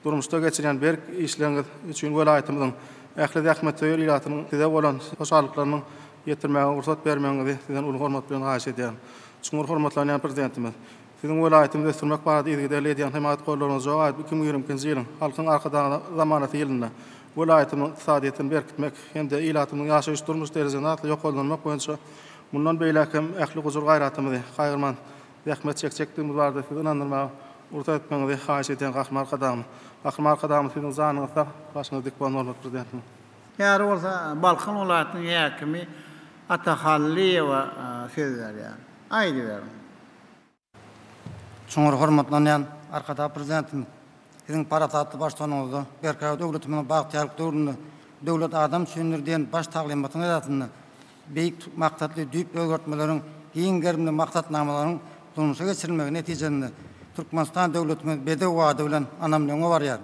durmuşda geçirýän berk işleriňiz üçin welaýatymyzyň ähli zähmetsöýer ilatynyň size bolan hoşallyklarynyň ýetirmäge rugsat bermegiňizi sizden uly hormat bilen haýyş edýärin. Çuňňur hormatlanýan Prezidentimiz, Siziň welaýatymyzy ösdürmek barada yzygiderli edýän hemaýat-goldawyňyza jogap edip, 2022-nji ýylyň Halkyň Arkadagly zamanasy ýylynda welaýatymyzyň ykdysadyýetini berkitmek hem-de ilatymyzyň ýaşaýyş-durmuş derejesini has-da ýokarlandyrmak boýunça mundan beýläk hem ähli gujur-gaýratymyzy gaýgyrman zähmet çekjekdigimiz barada sizi ynandyrmaga rugsat etmegiňizi haýyş edýän Gahryman Arkadagymyz. Gahryman Arkadagymyz siziň janyňyz sag, başyňyz dik bolsun hormatly Prezidentimiz. Häzir bolsa Balkan welaýatynyň häkimi Ata Hallyýewa söz berýär. Aýdyberiň. Çuňňur hormatlanýan Arkadag Prezidentimiz, Siziň parasatly baştutanyňyzda Berkarar döwletimiziň bagtyýarlyk döwründe Döwlet adam üçindir diýen baş taglymatyň esasynda beýik maksatly düýpli özgertmeleriň, giň gerimli maksatnamalaryň durmuşa geçirilmegi netijesinde Türkmenistan döwletimiz bedew bady bilen ynamly öňe barýar.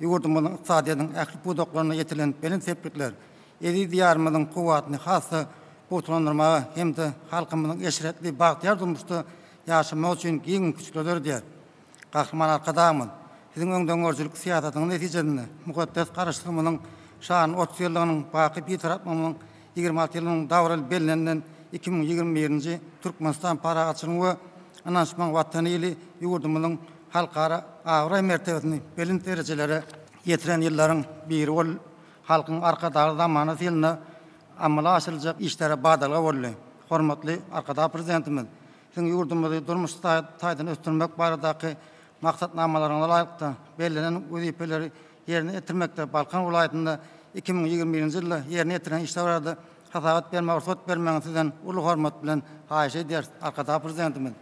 Ýurdumyzyň ykdysadyýetiniň ähli pudaklarynda ýetilen belent sepgitler eziz Diýarymyzyň kuwwatyny has-da pugtalandyrmaga hem-de halkymyzyň eşretli, bagtyýar durmuşda ýaşamagy üçin giň mümkinçilikler döredýär. Gahryman Arkadagymyz, Siziň öňdengörüjilik syýasatyňyz netijesinde mukaddes Garaşsyzlygymyzyň şanly 30 ýyllygynyň, baky Bitaraplygymyzyň 26 ýyllygynyň dabaraly bellenilen 2021-nji Türkmenistan parahatçylygyň we ynanyşmagyň Watany ýyly ýurdumyzyň halkara abraý-mertebesini belent derejelere ýetiren ýyllaryň biri bol Halkyň Arkadagly zamanasy ýylynda amala aşyryljak işlere badalga boldy. Hormatly Arkadag Prezidentimiz Siziň ýurdumyzy durmuş taýdan ösdürmek baradaky maksatnamalaryňyza laýyklykda bellenen wezipeleri ýerine ýetirmekde Balkan welaýatynda 2021-nji ýylda ýerine ýetirilen işler barada hasabat bermäge rugsat bermegiňizi Sizden uly hormat bilen haýyş edýäris, Arkadag Prezidentimiz!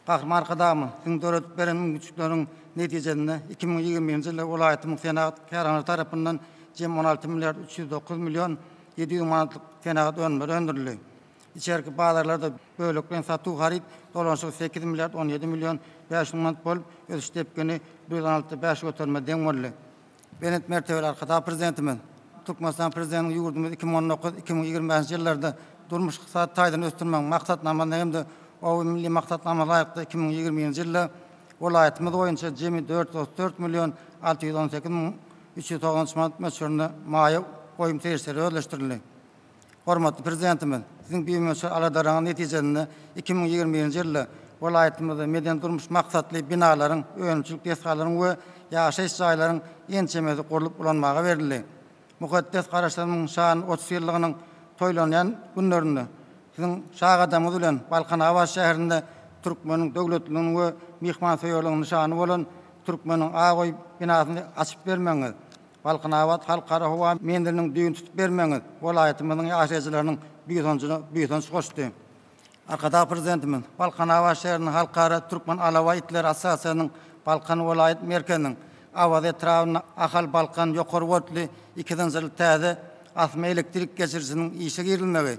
Gahryman Arkadagymyz, Siziň döredip beren mümkinçilikleriň netijesinde 2021-nji ýylda welaýatymyň senagat kärhanalary tarapyndan jemi 16 milliard 309 million 700 müň manatlyk senagat önümleri öndürildi. Içerki bazarlarda bölekleýin satuw haryt dolanyşygy 8 milliard 17 million 500 müň manat bolup, ösüş depgini 116 bäş göterime deň boldy. Belent mertebeli Arkadag Prezidentimiz Türkmenistan Prezidentiniň ýurdumyzy 2019, 2025-nji ýyllarda durmuş-ykdysady taýdan ösdürmegiň Maksatnamasyna hem-de Oba milli maksatnamasyna laýyklykda 2020-nji ýylda welaýatymyz boýunça jemi 434 million 618 müň 393 manat möçberinde maýa goýum serişdeleri özleşdirildi. Hormatly Prezidentimiz, Siziň bimöçber aladalaryňyz netijesinde 2021-nji ýylda welaýatymyzda medeni-durmuş maksatly binalaryň, önümçilik desgalaryň we ýaşaýyş jaýlaryň ençemesi gurlup ulanmaga berildi. Mukaddes Garaşsyzlygymyzyň şanly 30 ýyllygynyň toýlanýan günlerinde Siziň şa gadamyňyz bilen Balkanabat şäherinde türkmeniň döwletliliginiň we myhmansöýerliginiň nyşany bolan Türkmeniň ak öýi binasyny açyp bermegiňiz, Balkanabat Halkara howa menziliniň düýbüni tutup bermegiňiz welaýatymyzyň ýaşaýjylarynyň buýsanjyna buýsanç goşdy. Arkadag Prezidentimiz Balkanabat şäherinde Halkara Türkmen alabaý itleri assosiasiýasynyň Balkan welaýat merkeziniň Awaza etrabynda Ahal-Balkan ýokary woltly iki zynjyrly täze asma elektrik geçirijisiniň işe girizilmegi,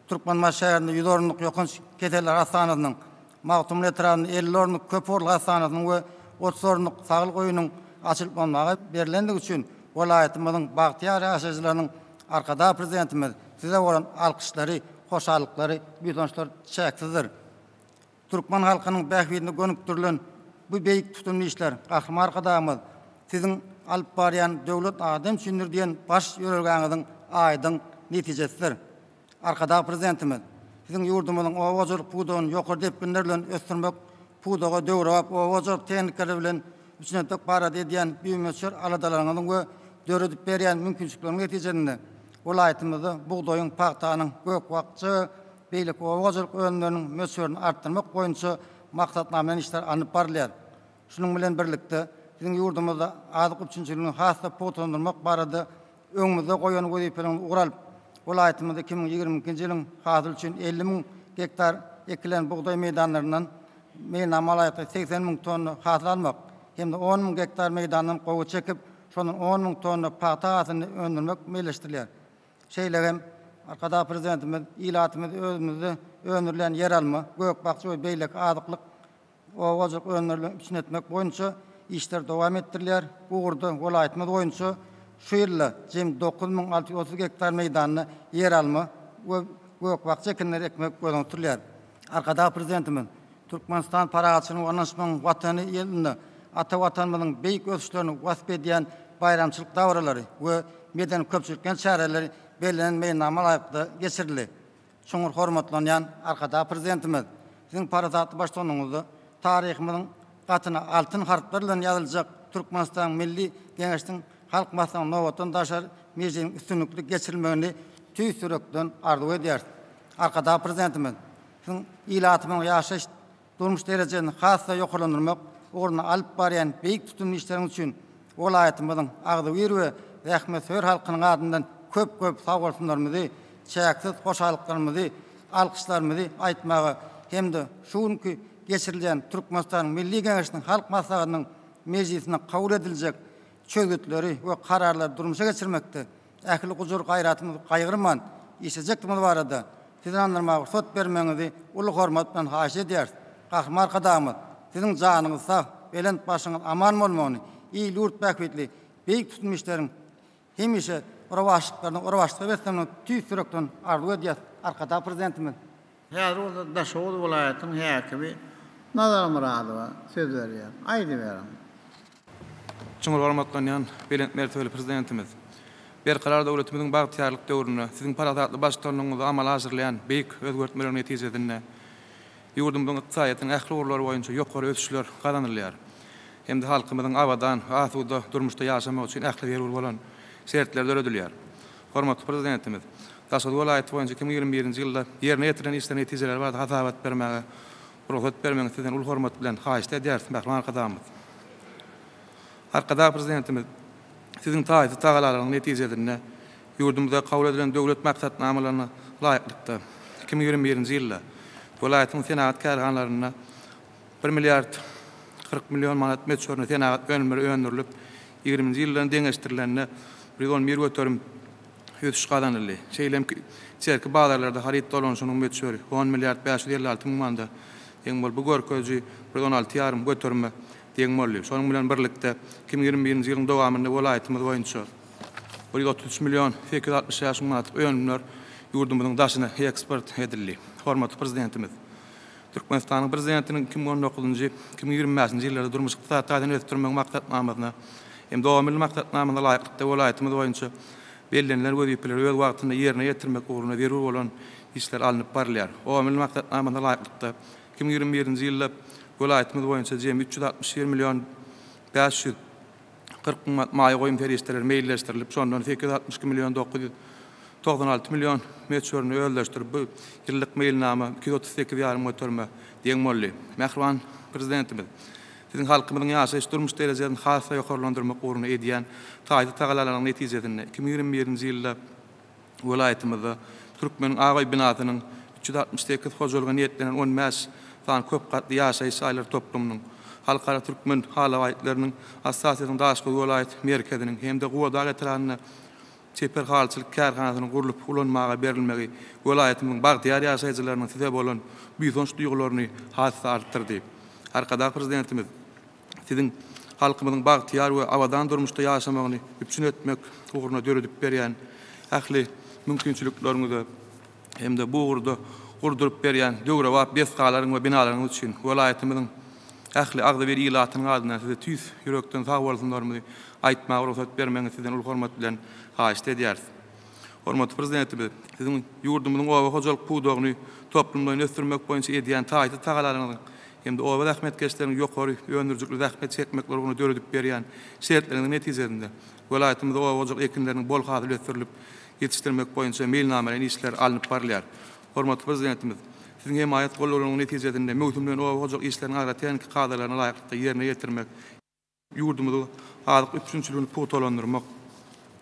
Türkmenbaşy şäherinde 100 orunlyk ýokanç keseller hassanasynyň, Magtymguly etrabynda 50 orunlyk köp ugurly hassanasynyň we 30 orunlyk saglyk öýüniň açylyp ulanmaga berlendigi üçin welaýatymyzyň bagtyýar ýaşaýjylarynyň Arkadag Prezidentimiz Size bolan alkyşlary, hoşallyklary, buýsançlary çäksizdir. Türkmen halkynyň bähbidine gönükdirilen bu beýik tutumly işler Gahryman Arkadagymyz Siziň alyp barýan Döwlet adam üçindir diýen baş ýörelgäňiziň aýdyň netijesidir. Arkadag Prezidentimiz! Siziň ýurdumyzyň oba hojalyk pudagyny ýokary depginler bilen ösdürmek, pudaga döwrebap oba hojalyk tehnikalary bilen üpjün etmek barada edýän bimöçber aladalaryňyzyň we döredip berýän mümkinçilikleriň netijesinde welaýatymyzda bugdaýyň, pagtanyň, gök-bakja we beýleki oba hojalyk önümleriniň möçberini artdyrmak boýunça maksatnamalaýyn işler alnyp barylýar. Şunuň bilen birlikde, biziň ýurdumyzda azyk üpjünçiligini has-da pugtalandyrmak barada öňümizde goýan wezipeleriňizi ugur alyp, welaýatymyzda 2022-nji ýylyň hasyly üçin 50 müň gektar ekilen bugdaý meýdanlaryndan meýilnama laýyklykda 80 müň tonna hasyl almak hem-de on müň gektar meýdandan gowy çekip, şondan on müň tonna pagta hasylyny öndürmek meýilleşdirilýär. Şeýle hem Arkadag Prezidentimiz ilatymyzy özümizde öndürilýän ýeralma, gök-bakja we beýleki azyklyk oba hojalyk önümleri bilen üpjün etmek boýunça işler dowam etdirilýär. Bu ugurda welaýatymyz boýunça şu ýylda jemi 9630 gektar meýdanda ýeralma we gök-bakja ekinleri ekmek göz öňünde tutulýar. Arkadag Prezidentimiz Türkmenistan parahatçylygyň we ynanyşmagyň Watany ýylynda ata Watanymyzyň beýik ösüşlerini wasp edýän baýramçylyk dabaralary we medeni-köpçülikleýin çäreleri bellenen meýilnama laýyklykda geçirildi. Çuňňur hormatlanýan Arkadag Prezidentimiz, Siziň parasatly baştutanlygyňyzda taryhymyzyň gatyna altyn harplar bilen ýazyljak Türkmenistanyň Milli Geňeşiniň Halk Maslahatynyň nobatdan daşary mejlisiniň üstünlikli geçirilmegini tüýs ýürekden arzuw edýäris. Arkadag Prezidentimiz, Siziň ilatymyzyň ýaşaýyş durmuş derejesini has-da ýokarlandyrmak ugrunda alyp barýan beýik tutumly işleriňiz üçin welaýatymyzyň agzybir we zähmetsöýer halkynyň adyndan köp-köp sagbolsunlarymyzy, çäksiz hoşallyklarymyzy, alkyşlarymyzy aýtmaga hem-de şu günki geçirilýän Türkmenistanyň Milli Geňeşiniň Halk Maslahatynyň mejlisinde kabul ediljek çözgütleri we kararlary durmuşa geçirmekde ähli gujur-gaýratymyzy gaýgyrman işlejekdigimiz barada Sizi ynandyrmaga rugsat bermegiňizi uly hormat bilen haýyş edýäris. Gahryman Arkadagymyz, Siziň janyňyz sag, belent başyňyz aman bolmagyny, il-ýurt bähbitli beýik tutumly işleriň hemişe rowaçlyklaryna rowaçlyklar beslemegini tüýs ýürekden arzuw edýäris. Arkadag Prezidentimiz. Häzir bolsa Daşoguz welaýatynyň häkimi Nazar Myradowa söz berýän. Aýdyberiň. Çuňňur hormatlanýan belent mertebeli Prezidentimiz! Berkarar döwletimiziň bagtyýarlyk döwründe Siziň parasatly baştutanlygyňyzda amala aşyrylýan beýik özgertmeleriň netijesinde ýurdumyzyň ykdysadyýetiniň ähli ugurlary boýunça ýokary ösüşler gazanylýar hem-de halkymyzyň abadan we asuda durmuşda ýaşamagy üçin ähli zerur bolan şertler döredilýär. Hormatly Prezidentimiz Daşoguz welaýaty boýunça 2021-nji ýylda ýerine ýetirilen işleriň netijeleri barada hasabat bermäge rugsat bermegiňizi Sizden uly hormat bilen haýyşt edýäris, mähriban Arkadagymyz! Arkadag Prezidentimiz Siziň taýsyz tagalalaryňyz netijesinde ýurdumyzda kabul edilen döwlet maksatnamalaryna laýyklykda, 2021-nji ýylda welaýatyň senagat kärhanalarynda bir milliard 40 million manat möçberinde senagat önümleri öndürilip, ýigriminji ýyldan deňeşdirilende 111 göterim ösüş gazanyldy. Şeýle hem içerki bazarlarda haryt dolanyşygynyň möçberi on milliard 556 müň manada deň bolup, bu görkeziji 116 ýarym göterime deň boldy. Şonuň bilen birlikde, 2021-nji ýylyň dowamynda welaýatymyz boýunça 133 million 865 müň manatlyk önümler ýurdumyzyň daşyna eksport edildi. Hormatly Prezidentimiz Türkmenistanyň Prezidentiniň 2019-njy, 2025-nji ýyllarda durmuş-ykdysady taýdan ösdürmegiň maksatnamasyna hem-de Oba milli maksatnamasyna laýyklykda welaýatymyz boýunça bellenilen wezipeleri öz wagtynda ýerine ýetirmek ugrunda zerur bolan işler alnyp barylýar. Oba milli maksatnamasyna laýyklykda, 2021-nji ýylda welaýatymyz boýunça jemi 361 million 540 müň manat maýa goýum serişdeleri meýilleşdirilip, şondan 862 million 996 million möçberini özleşdirip, bu ýyllyk meýilnama 238 ýarym göterime deň boldy. Mähriban Prezidentimiz, Siziň halkymyzyň ýaşaýyş-durmuş derejesini has-da ýokarlandyrmak ugrunda edýän taýsyz tagalalaryň netijesinde, 2021-nji ýylda Welaýatymyzda Türkmeniň ak öý binasynyň 368 hojalyga niýetlenen 15 sany köp gatly ýaşaýyş jaýlar toplumynyň, Halkara türkmen alabaýtlarynyň assosiasiýasynyň Daşoguz welaýat merkeziniň hem-de Gubadag etrabynda çeper halyçylyk kärhanasynyň gurlup ulanmaga berilmegi welaýatymyzyň bagtyýar ýaşaýjylarynyň size bolan buýsanç duýgularyny has-da artdyrdy. Arkadag Prezidentimiz Siziň halkymyzyň bagtyýar we abadan durmuşda ýaşamagyny üpjün etmek ugrunda döredip berýän ähli mümkinçilikleriňize hem-de bu ugurda gurduryp berýän döwrebap desgalaryň we binalaryňyz üçin welaýatymyzyň ähli agzybir ilatynyň adyndan Size tüýs ýürekden sagbolsunlarymyzy aýtmaga rugsat bermegiňizi Sizden uly hormat bilen haýyşt edýäris. Hormatly Prezidentimiz, Siziň ýurdumyzyň oba hojalyk pudagyny toplumlaýyn ösdürmek boýunça edýän taýsyz tagallalaryňyzyň hem-de oba zähmetkeşleriniň ýokary öndürijilikli zähmet çekmekleri ugrunda döredip berýän şertleriňiziň netijesinde welaýatymyzda oba hojalyk ekinleriniň bol hasyl ösdürilip ýetişdirmek boýunça meýilnamalaýyn işler alnyp barylýar. Hormatly Prezidentimiz, Siziň hemaýat gollawlaryňyzyň netijesinde möwsümleýin oba hojalyk işlerini agrotehniki kadalaryna laýyklykda ýerine ýetirmek, ýurdumyzyň azyk üpjünçiligini pugtalandyrmak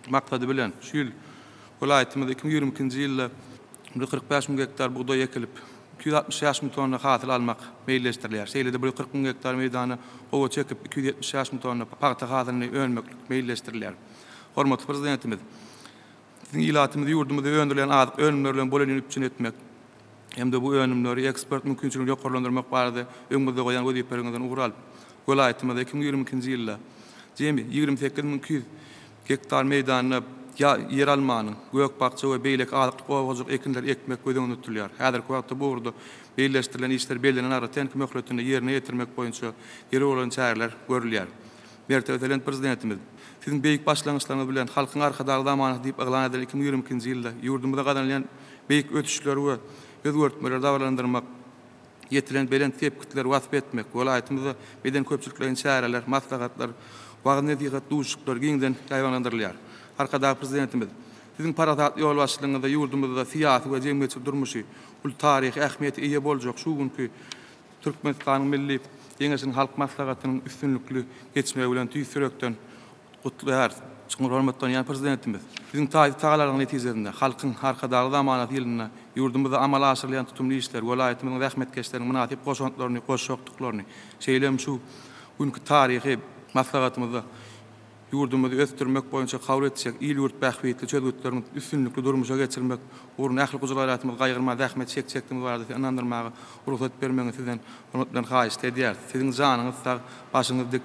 maksady bilen, şu ýyl welaýatymyzda 2022-nji ýylda 145 müň gektar bugdaý ekilip, 265 müň tonna hasyl almak meýilleşdirilýär. Şeýle-de 140 müň gektar meýdana gowaça ekip, 275 müň tonna pagta hasylyny önmeklik meýilleşdirilýär. Hormatly Prezidentimiz Siziň ilatymyzy ýurdumyzda öndürilýän azyk önümleri bilen bolelin üpjün etmek hem-de bu önümleri eksport mümkinçiligini ýokarlandyrmak barada öňümizde goýan wezipeleriňizden ugur alyp, welaýatymyzda 2022-nji ýylda jemi 28 200 gektar meýdanda ýeralmanyň, gök-bakja we beýleki azyklyk oba hojalyk ekinleri ekmek göz öňünde tutulýar. Häzirki wagtda bu ugurda meýilleşdirilen işleri bellenen agrotehniki möhletinde ýerine ýetirmek boýunça zerur bolan çäreler görülýär. Mertebesi belent Prezidentimiz, Siziň beýik başlangyçlaryňyz bilen Halkyň Arkadagly zamanasy diýip yglan edilen 2022-nji ýylda ýurdumyzda gazanylýan beýik ösüşleri we özgertmeleri dabaralandyrmak, ýetilen belent sepgitleri wasp etmek, welaýatymyzda medeni-köpçülikleýin çäreler, maslahatlar, wagyz-nesihat duşuşyklary giňden ýaýbaňlandyrylýar. Arkadag Prezidentimiz, Siziň parasatly ýolbaşçylygyňyzda ýurdumyzda syýasy we jemgyýetçilik durmuşy uly taryhy ähmiýete eýe boljak şu günki Türkmenistanyň Milli Geňeşiniň Halk Maslahatynyň üstünlikli geçmegi bilen tüýs ýürekden gutlaýarys. Çuňňur hormatlanýan Prezidentimiz, Siziň taýsyz tagallalaryňyz netijesinde Halkyň Arkadagly zamanasy ýylynda ýurdumyzda amala aşyrylýan tutumly işler, welaýatymyzyň zähmetkeşleriniň mynasyp goşantlaryny goşjakdyklaryny, şeýle hem şu günki taryhy maslahatymyzda ýurdumyzy ösdürmek boýunça kabul etjek il-ýurt bähbitli çözgütleriň üstünlikli durmuşa geçirmek ugrunda ähli gujur-gaýratymyzy gaýgyrman zähmet çekjekdigimiz barada sizi ynandyrmaga rugsat bermegiňizi sizden hormat bilen haýyşt edýäris. Siziň janyňyz sag, başyňyz dik,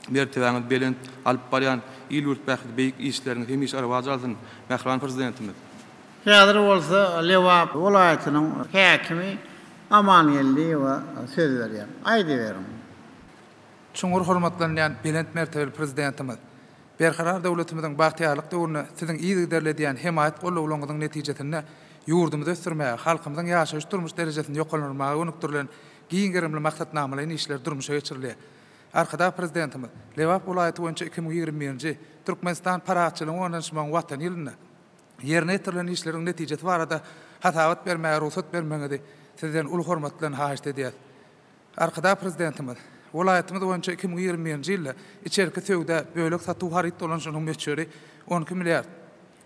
mertebäňiz belent, alyp barýan il-ýurt bähbitli beýik işleriňiz hemişe rowaç alsyn, mähriban Prezidentimiz! Häzir bolsa Lebap welaýatynyň häkimi Amangeldiýewe söz berýän. Aýdyberiň. Çuňňur hormatlanylýan belent mertebeli Prezidentimiz! Berkarar döwletimiziň bagtyýarlyk döwründe Siziň yzygiderli edýän hemaýat gollawlaryňyzyň netijesinde ýurdumyzy ösdürmäge, halkymyzyň ýaşaýyş-durmuş derejesini ýokarlandyrmaga gönükdirilen giň gerimli maksatnamalaýyn işler durmuşa geçirilýär. Arkadag Prezidentimiz Lebap welaýaty boýunça 2021-nji Türkmenistan parahatçylygyň we ynanyşmagyň Watany ýylynda ýerine ýetirilen işleriň netijesi barada hasabat bermäge rugsat bermegiňizi Sizden uly hormat bilen haýyşt edýäris. Arkadag Prezidentimiz, Welaýatymyz boýunça 2021-nji ýylda içerki söwda, bölek satuw haryt dolanyşygynyň möçberi 12 milliard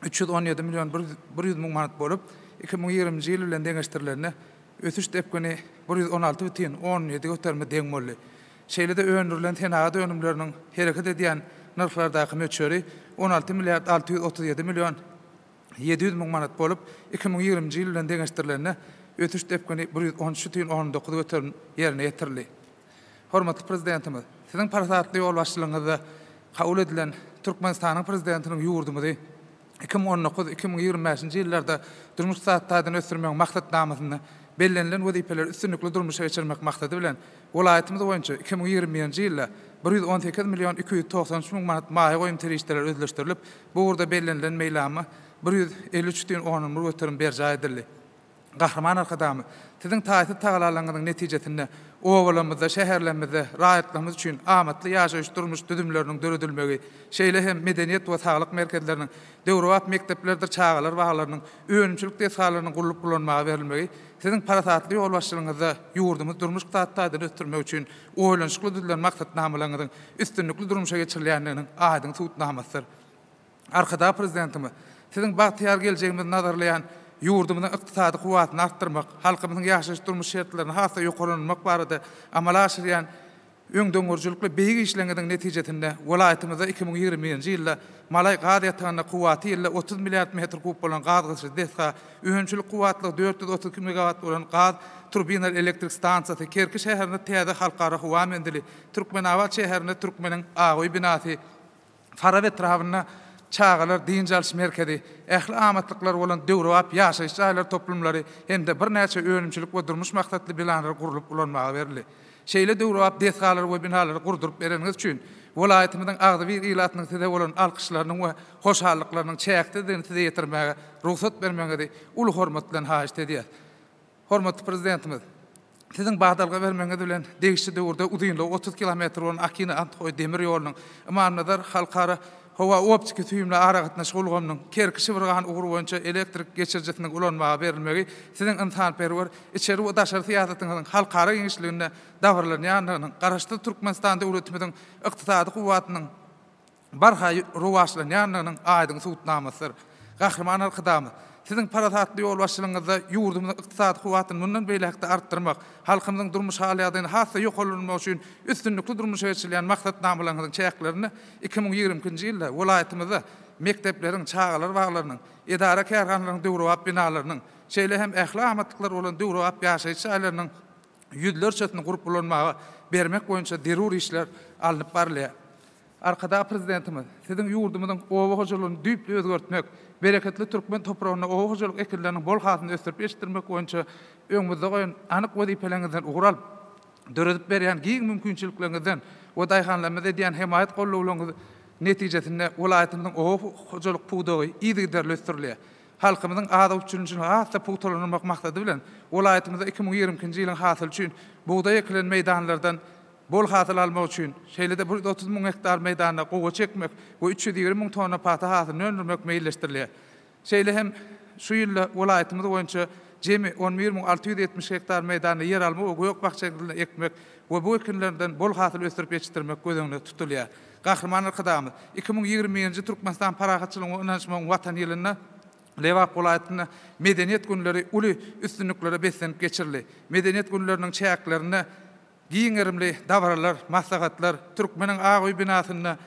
317 million 100 müň manat bolup, 2020-nji ýyl bilen deňeşdirilende, ösüş depgini 116,17 göterime deň boldy. Şeýle-de öndürilen senagat önümleriniň hereket edýän nyrhlardaky möçberi 16 milliard 637 million 700 müň manat bolup, 2020-nji ýyl bilen deňeşdirilende, ösüş depgini 113,9 göterim ýerine ýetirildi. Hormatly Prezidentimiz, Siziň parasatly ýolbaşçylygyňyzda kabul edilen Türkmenistanyň Prezidentiniň ýurdumyzy 2019, 2025-nji ýyllarda durmuş-ykdysady taýdan ösdürmegiň Maksatnamasynda bellenilen wezipeleri üstünlikli durmuşa geçirmek maksady bilen, welaýatymyz boýunça 2021-nji ýylda 118 million 293 müň manat maýa goýum serişdeleri özleşdirilip, Bu ugurda bellenilen meýilnama 153 bütin ondan bir göterim berjaý edildi. Gahryman Arkadagymyz, Siziň taýsyz tagalalaryňyzyň netijesinde obalarymyzda, şäherlerimizde raýatlarymyz üçin amatly ýaşaýyş-durmuş düzümleriniň döredilmegi, şeýle hem medeniýet we saglyk merkezleriniň, döwrebap mekdeplerdir çagalar baglarynyň, önümçilik desgalarynyň gurlup ulanmaga berilmegi Siziň parasatly ýolbaşçylygyňyzda ýurdumyzy durmuş-ykdysady taýdan ösdürmek üçin oýlanyşykly düzülen maksatnamalaryňyzyň üstünlikli durmuşa geçirilýändiginiň aýdyň subutnamasydyr. Arkadag Prezidentimiz, Siziň bagtyýar geljegimizi nazarlaýan ýurdumyzyň ykdysady kuwwatyny artdyrmak, halkymyzyň ýaşaýyş-durmuş şertlerini has-da ýokarlandyrmak barada amala aşyrýan öňdengörüjilikli beýik işleriňiziň netijesinde welaýatymyzda 2021-nji ýylda Malaý gaz ýatagynda kuwwaty ýylda 30 milliard metr kub bolan gaz gysyjy desga, önümçilik kuwwatlygy 432 megawat bolan gaz turbinaly elektrik stansiýasy, Kerki şäherinde täze halkara howa menzili, Türkmenabat şäherinde Türkmeniň Ak öýi binasy, Farap etrabynda çagalar dynç alyş merkezi, ähli amatlyklary bolan döwrebap ýaşaýyş jaýlar toplumlary hem-de birnäçe önümçilik we durmuş maksatly binalar gurlup ulanmaga berildi. Şeýle döwrebap desgalary we binalary gurduryp bereniňiz üçin welaýatymyzyň agzybir ilatynyň size bolan alkyşlarynyň we hoşallyklarynyň çäksizdigini size ýetirmäge rugsat bermegiňizi uly hormat bilen haýyşt edýäs. Hormatly Prezidentimiz, Siziň badalga bermegiňiz bilen degişli döwürde uzynlygy 30 kilometr bolan Akina-Anthoý demir ýolunyň, Ymamnazar halkara howa-optiki süýümli aragatnaşyk ulgamynyň, Kerki-Şibirgan ugry boýunça elektrik geçirijisiniň ulanmaga berilmegi Siziň ynsanperwer içeri we daşary syýasatyňyzyň halkara giňişliginde dabaralanýandygynyň, Garaşsyz Türkmenistan döwletimiziň ykdysady kuwwatynyň barha rowaçlanýandygynyň aýdyň subutnamasydyr. Gahryman Arkadagymyz, Siziň parasatly ýolbaşçylygyňyzda ýurdumyzyň ykdysady kuwwatyny mundan beýläk-de artdyrmak, halkymyzyň durmuş hal-ýagdaýyny has-da ýokarlandyrmak üçin üstünlikli durmuşa geçirilýän maksatnamalaryňyzyň çäklerinde 2022-nji ýylda welaýatymyzda mekdepleriň, çagalar baglarynyň, edara-kärhanalaryň döwrebap binalarynyň, şeýle hem ähli amatlyklary bolan döwrebap ýaşaýyş jaýlarynyň ýüzlerçesini gurup ulanmaga bermek boýunça zerur işler alnyp barylýar. Arkadag Prezidentimiz, Siziň ýurdumyzyň oba hojalygyny düýpli özgertmek, bereketli türkmen topragynda oba hojalyk ekinleriniň bol hasylyny ösdürip ýetişdirmek boýunça öňümizde goýan anyk wezipeleriňizden ugur alyp, döredip berýän giň mümkinçilikleriňizden we daýhanlarymyza edýän hemaýat gollawlaryňyz netijesinde welaýatymyzyň oba hojalyk pudagy yzygiderli ösdürilýär. Halkymyzyň azyk üpjünçiligini has-da pugtalandyrmak maksady bilen, welaýatymyzda 2022-nji ýylyň hasyly üçin bugdaý ekilen meýdanlardan Bol hasyl almak üçin, şeýle-de 130 müň gektar meýdanda gowaça ekmek we 320 müň tonna pagta hasylyny öndürmek meýilleşdirilýär. Şeýle hem şu ýylda welaýatymyz boýunça jemi 11 müň 670 gektar meýdanda ýeralma we gök-bakja ekinlerini ekmek we bu ekinlerden bol hasyl ösdürip ýetişdirmek göz öňünde tutulýar. Gahryman Arkadagymyz 2021-nji Türkmenistan parahatçylygyň we ynanyşmagyň Watany ýylynda Lebap welaýatynda Medeniýet günleri uly üstünliklere beslenip geçirildi. Medeniýet günleriniň çäklerinde Giň gerimli dabaralar, maslahatlar, Türkmeniň ak öýi binasynda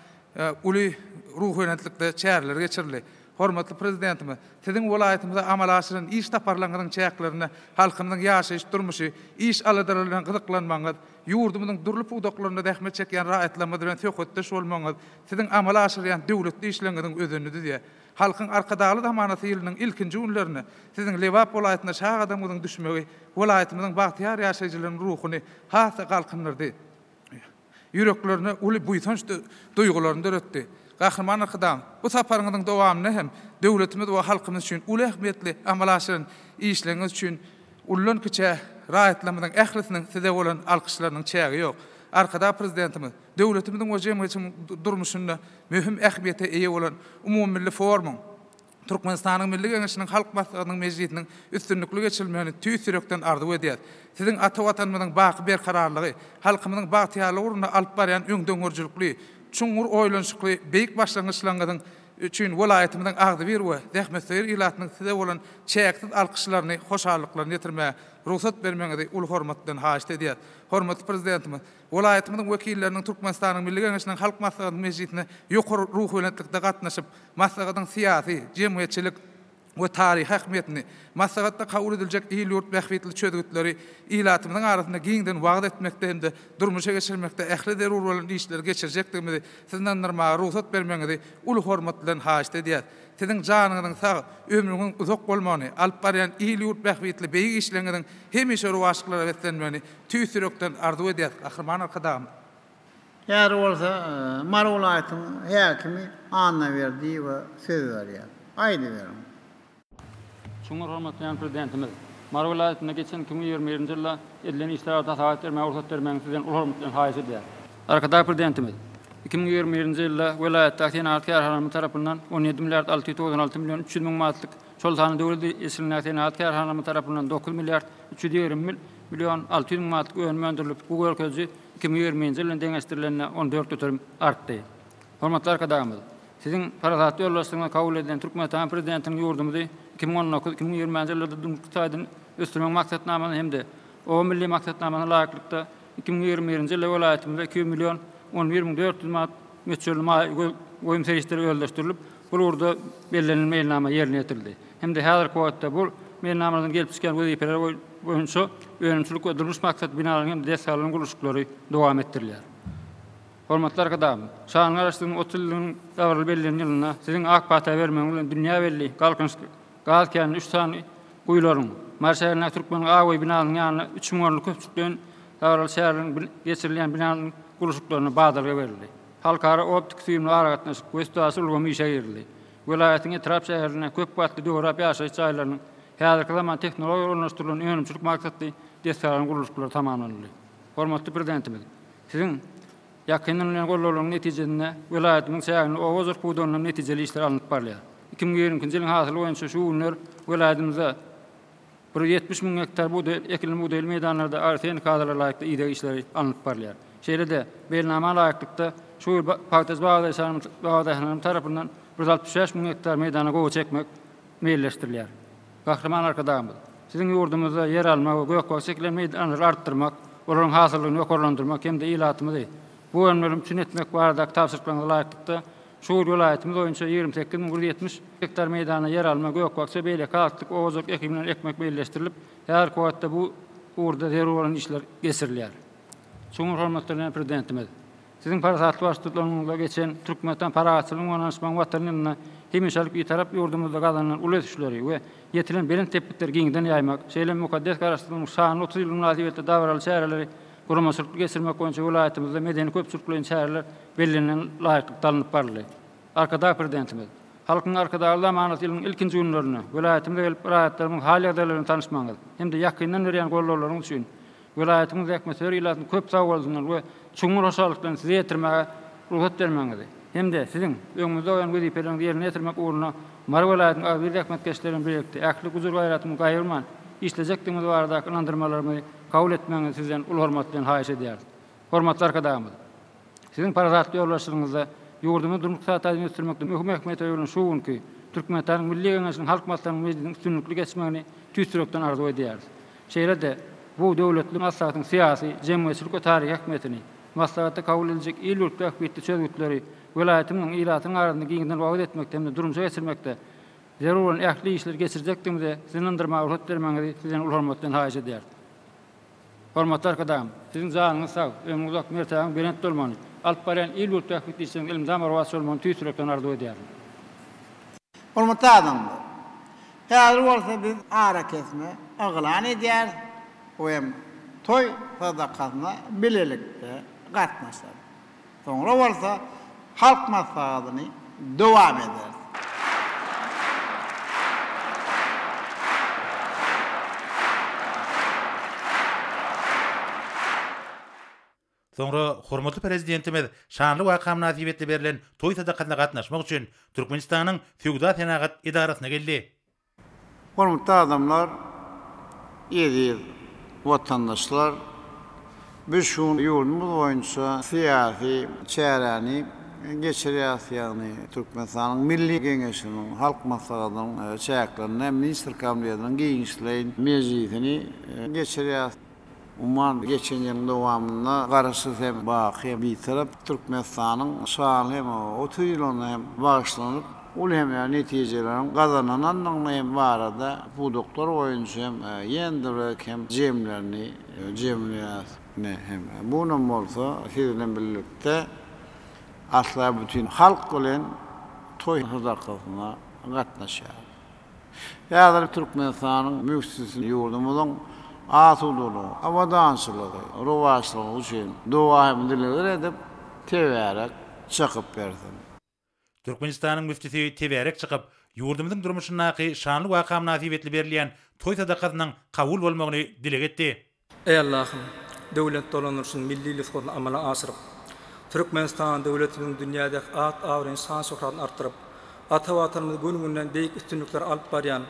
uly ruhubelentlikde çäreler geçirildi. Hormatly Prezidentimiz, Siziň welaýatymyza amala aşyran iş saparlaryňyzyň çäklerinde halkymyzyň ýaşaýyş-durmuşy, iş aladalary bilen gyzyklanmagyňyz, ýurdumyzyň dürli pudaklarynda zähmet çekýän raýatlarymyz bilen söhbetdeş bolmagyňyz Siziň amala aşyrýan döwletli işleriňiziň özenini düzýär. Halkyň Arkadagly zamanasy ýylynyň ilkinji günlerinde Siziň Lebap welaýatyna şa gadamyňyzyň düşmegi welaýatymyzyň bagtyýar ýaşaýjylarynyň ruhuny has-da galkyndyrdy, ýüreklerinde uly buýsanç duýgularyny döretdi. Gahryman Arkadagym, bu saparyňyzyň dowamynda hem döwletimiz we halkymyz üçin uly ähmiýetli amala aşyran işleriňiz üçin uldan-kiçä raýatlarymyzyň ählisiniň Size bolan alkyşlarynyň çägi ýok. Arkadag Prezidentimiz, döwletimiziň we jemgyýetimiziň durmuşynda möhüm ähmiýete eýe bolan umumymilli forumyň, Türkmenistanyň Milli Geňeşiniň Halk Maslahatynyň mejlisiniň üstünlikli geçirilmegini tüýs ýürekden arzuw edýäris. Siziň ata Watanymyzyň baky berkararlygy, halkymyzyň bagtyýarlygy ugrunda alyp barýan öňdengörüjilikli, çuňňur oýlanyşykly beýik başlangyçlaryňyzyň üçin welaýatymyzyň agzybir we zähmetsöýer ilatynyň Size bolan çäksiz alkyşlaryny, hoşallyklaryny ýetirmäge rugsat bermegiňizi uly hormat bilen haýyşt edýäris. Hormatly Prezidentimiz, Welaýatymyzyň wekilleriniň Türkmenistanyň Milli Geňeşiniň Halk Maslahatynyň mejlisine ýokary ruhubelentlikde gatnaşyp, maslahatyň syýasy, jemgyýetçilik we taryhy ähmiýetini, maslahatda kabul ediljek il-ýurt bähbitli çözgütleri ilatymyzyň arasynda giňden wagyz etmekde hem-de durmuşa geçirmekde ähli zerur bolan işleri geçirjekdigimizi Sizi ynandyrmaga rugsat bermegiňizi uly hormat bilen haýyşt edýäris. Siziň janyňyzyň sag, ömrüňiziň uzak bolmagyny, alyp barýan il-ýurt bähbitli beýik işleriňiziň hemişe rowaçlyklara beslenmegini tüýs ýürekden arzuw edýäris, Gahryman Arkadagymyz! Häzir bolsa Mary welaýatynyň häkimi Annaberdiýewe söz berýär. Aýdyberiň. Çuňňur hormatlaýan Prezidentimiz! Mary welaýatynda geçen 2021-nji ýylda edilen işler barada hasabat bermäge rugsat bermegiňizi Sizden uly hormat bilen haýyş edýäris. Arkadag Prezidentimiz! 2021-nji ýylda welaýatdaky senagat kärhanalarymyz tarapyndan 17 milliard 696 million 300 müň manatlyk, şol sanda döwlet eýeçiligindäki senagat kärhanalarymyz tarapyndan 9 milliard 320 million 600 müň manatlyk önüm öndürilip, bu görkeziji 2020-nji ýyl bilen deňeşdirilende 14 göterim artdy. Hormatly Arkadagymyz! Siziň parasatly ýolbaşçylygyňyzda kabul edilen Türkmenistanyň Prezidentiniň ýurdumyzy 2019, 2020-nji ýyllarda durmuş taýdan ösdürmegiň maksatnamasyna hem-de Oba milli maksatnamasyna laýyklykda, 2021-nji ýylda welaýatymyzda 200 million 11 müň 400 manat möçberli maýa goýum serişdeleri özleşdirilip, bu ugurda bellenilen meýilnama ýerine ýetirildi hem-de häzirki wagtda bu meýilnamalardan gelip çykýan wezipeler boýunça önümçilik we durmuş maksatly binalaryň hem-de desgalaryň gurluşyklary dowam etdirilýär. Hormatly Arkadagymyz, Şanly Garaşsyzlygyň 30 ýyllygynyň dabaraly bellenen ýylynda Siziň ak pata bermegiňiz bilen dünýä belli Galkynyş gaz käninde üç sany guýularyň, Mary şäherindäki Türkmeniň ak öýi binasynyň ýanynda 3000 orunly köpçülikleýin dabaraly çäreleriň geçirilýän binanyň gurluşyklaryna badalga berildi. Halkara optiki-süýümli aragatnaşyk we üstaşyr ulgamy işe girizildi. Welaýatyň etrap-şäherinde köp gatly döwrebap ýaşaýyş jaýlarynyň, häzirki zaman tehnologiýalar ornaşdyrylan önümçilik maksatly desgalaryň gurluşyklary tamamlanyldy. Hormatly Prezidentimiz, Siziň ýakyndan bilen gollawlaryň netijesinde welaýatymyzyň çäginde oba hojalyk pudagynda hem netijeli işler alnyp barylýar. 2022-nji ýylyň hasyly boýunça şu günler welaýatymyzda 170 müň gektar bugdaý ekilen bugdaýly meýdanlarda agrotehniki kadalara laýykda ideg işleri alnyp barylýar. Şeýle-de, meýilnama laýyklykda, şu ýyl pagtaçy babadaýhanlarymyz tarapyndan 165 müň gektar meýdana gowaça ekmek meýilleşdirilýär. Gahryman Arkadagymyz, Siziň ýurdumyzda ýeralma we gök-bakja ekilen meýdanlary artdyrmak, olaryň hasyllygyny ýokarlandyrmak hem-de ilatymyzy bu önümler bilen üpjün etmek baradaky tabşyryklaryňyza laýyklykda, şu ýyl welaýatymyz boýunça 28 170 gektar meýdana ýeralma, gök-bakja, beýleki azyklyk oba hojalyk ekinlerini ekmek meýilleşdirilip, häzirki wagtda bu ugurda zerur bolan işler geçirilýär. Çuňňur hormatlanýan Prezidentimiz! Siziň parasatly baştutanlygyňyzda geçen Türkmenistan parahatçylygyň we ynanyşmagyň Watany ýylynda hemişelik Bitarap ýurdumyzda gazanylan uly ösüşleri we ýetilen belent sepgitleri giňden ýaýmak, şeýle hem mukaddes Garaşsyzlygymyzyň şanly 30 ýyllygy mynasybetli dabaraly çäreleri guramaçylykly geçirmek boýunça welaýatymyzda medeni-köpçülikleýin çäreler bellenilen laýyklykda alnyp baryldy. Arkadag Prezidentimiz Halkyň Arkadagly zamanasy ýylynyň ilkinji günlerinde welaýatymyza gelip raýatlarymyzyň hal-ýagdaýlary bilen tanyşmagyňyz hem-de ýakyndan berýän gollawlaryňyz üçin Welaýatymyň zähmetsöýer ilatynyň köp sagbolsunlaryny we çuňňur hoşallyklaryny size ýetirmäge rugsat bermegiňizi hem-de Siziň öňüňizde goýan wezipeleriňizi ýerine ýetirmek ugrunda Mary welaýatynyň agzybir zähmetkeşleri bilen birlikde ähli gujur-gaýratymyzy gaýgyrman işlejekdigimiz baradaky ynandyrmalarymyzy kabul etmegiňizi Sizden uly hormat bilen haýyş edýäris. Hormatly Arkadagymyz! Siziň parasatly ýolbaşçylygyňyzda ýurdumyzy durmuş-ykdysady taýdan ösdürmekde möhüm ähmiýete eýe bolan şu günki Türkmenistanyň Milli Geňeşiniň Halk Maslahatynyň mejlisiniň üstünlikli geçmegini tüýs ýürekden arzuw edýäris. Şeýle-de, bu döwletli maslahatyň syýasy, jemgyýetçilik we taryhy ähmiýetini, maslahatda kabul ediljek il-ýurt bähbitli çözgütleri welaýatymyzyň ilatynyň arasynda giňden wagyz etmekde hem-de durmuşa geçirmekde zerur bolan ähli işleri geçirjekdigimize sizi ynandyrmaga rugsat bermegiňizi sizden uly hormat bilen haýyş edýäris. Hormatly Arkadagym, Siziň janyňyz sag, ömrüňiz uzak, mertebäňiz belent bolmagyny, alyp barýan il-ýurt bähbitli işleriňiz elmydama rowaç bolmagyny tüýs ýürekden arzuw edýärin. Hormatly adamlar! Häzir bolsa biz arakesme yglan edýäris we hem toý sadakasyna bilelikde gatnaşarys. Soňra bolsa Halk Maslahatyny dowam ederis. Soňra hormatly Prezidentimiz şanly waka mynasybetli berlen toý sadakasyna gatnaşmak üçin Türkmenistanyň Söwda-senagat edarasyna geldi. Hormatly adamlar, eziz watandaşlar! Biz şu gün ýurdumyz boýunça syýasy çäräni geçirýäris, ýagny Türkmenistanyň Milli Geňeşiniň Halk Maslahatynyň çäklerinde Ministr Kabinetiniň giňişleýin mejlisini geçirýäris. Umuman, geçen ýylyň dowamynda Garaşsyz hem baky Bitarap Türkmenistanyň şanly hem 30 ýyllygyna hem bagyşlanyp, uly hem netijeleriň gazanandygyny hem barada pudaklar boýunça hem ýene-de bir hem jemlerini jemleýäris. Ine, hem bu günem bolsa siz bilen birlikde asla bütin halk bilen toý sadakasyna gatnaşýarys. Häzir Türkmenistanyň müftüsi ýurdumyzyň asudalygy, abadançylygy, rowaçlygy üçin doga hem dilegler edip, tebärek çykyp bersin. Türkmenistanyň müftüsi tebärek çykyp, ýurdumyzyň durmuşyndaky şanly waka mynasybetli berilýän toý sadakasynyň kabul bolmagyny dileg etdi. Eý Allahym! Döwlet dolandyryşynyň milli nusgasyny amala aşyryp, Türkmenistan döwletimiziň dünýädäki at-abraýyny, şan-şöhratyny artdyryp, ata Watanymyzy gün-günden beýik üstünliklere alyp barýan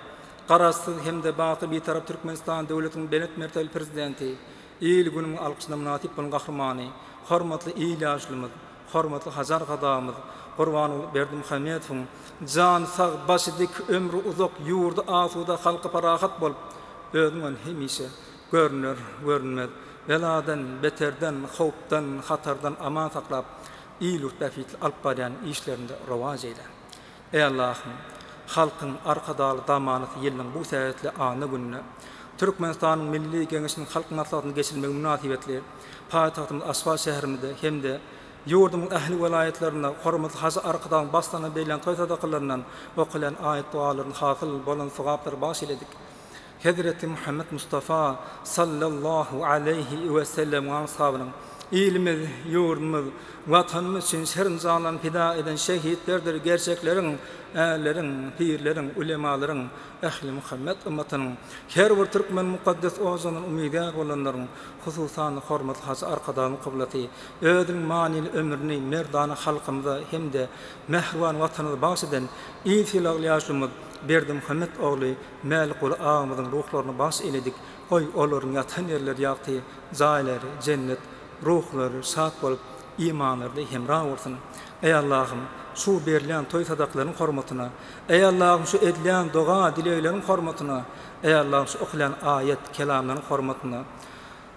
Garaşsyz hem-de baky Bitarap Türkmenistan döwletiniň belent mertebeli Prezidenti, il-günümiň alkyşyna mynasyp bolan Gahrymany, hormatly il ýaşulymyz, hormatly Hajy Arkadagymyz Gurbanguly Berdimuhamedowyň jany sag, başy dik, ömri uzak, ýurdy asuda, halky parahat bolup, özüňem hemişe görner, görünmez beladan, beterden, howpdan, hatardan aman saklap, il-ýurt bähbitli alyp barýan işlerinde rowaç eýle. Eý Allahym! Halkyň Arkadagly zamanasy ýylynyň bu sähetli anna gününe Türkmenistanyň Milli Geňeşiniň Halk Maslahatynyň geçirilmegi mynasybetli paýtagtymyz Aşgabat şäherimizde hem-de ýurdumyzyň ähli welaýatlarynda hormatly Hajy Arkadagyň baştutanyna berlen toý sadakalaryndan okalýan aýat-dogalardan hasyl bolan sogaplary bagyş eýledik. Hezreti Muhammet Mustafa sallallahu aleýhi we sellemiň anshabynyň, ilimiz, ýurdumyz, Watanymyz üçin şirin janlaryny pida eden şehitlerdir gerçekleriň, ärleriň, pirleriň, ulemalaryň, ähli Muhammet ymmatynyň, her bir türkmeniň mukaddes ojagyndan umydgär bolanlaryň, hususan-da, hormatly Hajy Arkadagymyň kyblasy, özüniň manyly ömrüni merdana halkymyza hem-de mähriban Watanymyza bagyş eden il sylagly ýaşulumyz Berdimuhamet ogly Mälikguly agamyzyň ruhlaryna bagyş eýledik. Goý, olaryň ýatan ýerleri ýagty, jaýlary jennet, ruhlary şat bolup, imanlary hemra bolsun. Eý Allahym, şu berilýän toý sadaklaryň hormatyna, Eý Allahym, şu edilýän doga-dilegleriň hormatyna, Eý Allahym, şu okalýan aýat, kelamlaryň hormatyna,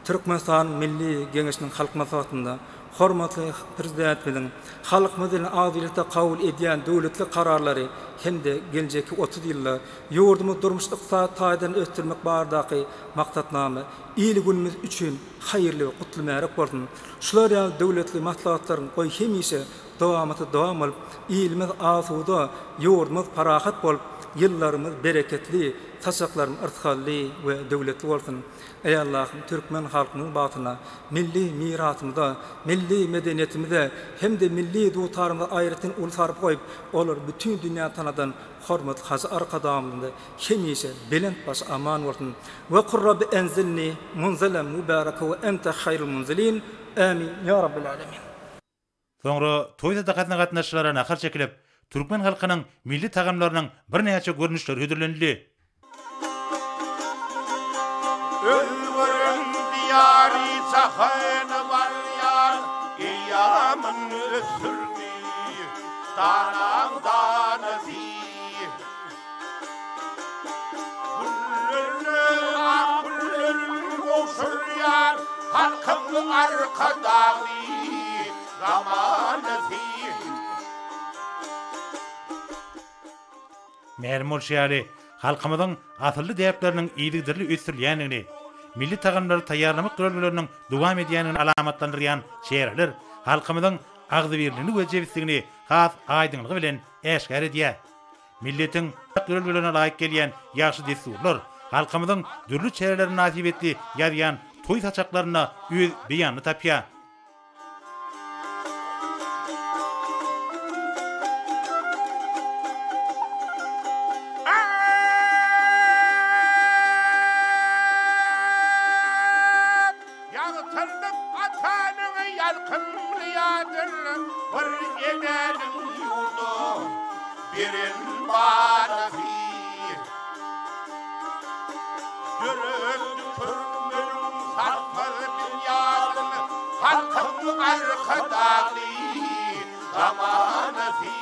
Türkmenistanyň Milli Geňeşiniň Halk Maslahatynda hormatly Prezidentimiziň halkymyz bilen agzybirlikde kabul edýän döwletli kararlary hem-de geljekki 30 ýylda ýurdumyzy durmuş-ykdysady taýdan ösdürmek baradaky maksatnama il-günümiz üçin haýyrly we gutly märek bolsun! Şular ýaly döwletli maslahatlaryň goý hemişe dowamaty dowam bolup, ilimiz asuda, ýurdumyz parahat bolup, ýyllarymyz bereketli, saçaklarymyz yrsgally we döwletli bolsun! Eý Allahym türkmen halkynyň bagtyna, milli mirasymyza, milli medeniýetimize hem-de milli dutarymyza aýratyn uly sarpa goýup, olary bütin dünýä tanadan hormatly Hajy Arkadagymyzyň hemişe belent başy aman bolsun. We kul Rabbi enzilni munzelen mubaraka we ente haýrul munzilin. Amin ýa Rabbil alemin. Soňra toý sadakasyna gatnaşyjylara nahar çekilip, türkmen halkynyň milli tagamlarynyň birnäçe görnüşleri hödürlenildi. Özgeren diýary jahana barýar, Eýýamyn ösdürdi danaň danasy. Güllerne ak güllerin gowşurýar, Halkyň Arkadagly zamanasy. Mälim bolşy ýaly, halkymyzyň asylly däpleriniň yzygiderli ösdürilýändigini, milli tagamlary taýýarlamak ýörelgeleriniň dowam edýändigini alamatlandyrýan çäreler halkymyzyň agzybirligini we jebisligini has aýdyňlygy bilen äşgär edýär. Milletiň ýörelgelerine laýyk gelýän ýagşy dessurlar halkymyzyň dürli çäreler mynasybetli ýazýan toý saçaklarynda öz beýanyny tapýar. Ýagtyldyp atanyň ýalkymly ýadyn, Bir enäniň ýurda beren balasy. Döretdi türkmeniň sarsmaz binýadyn, Halkyň Arkadagly zamanasy.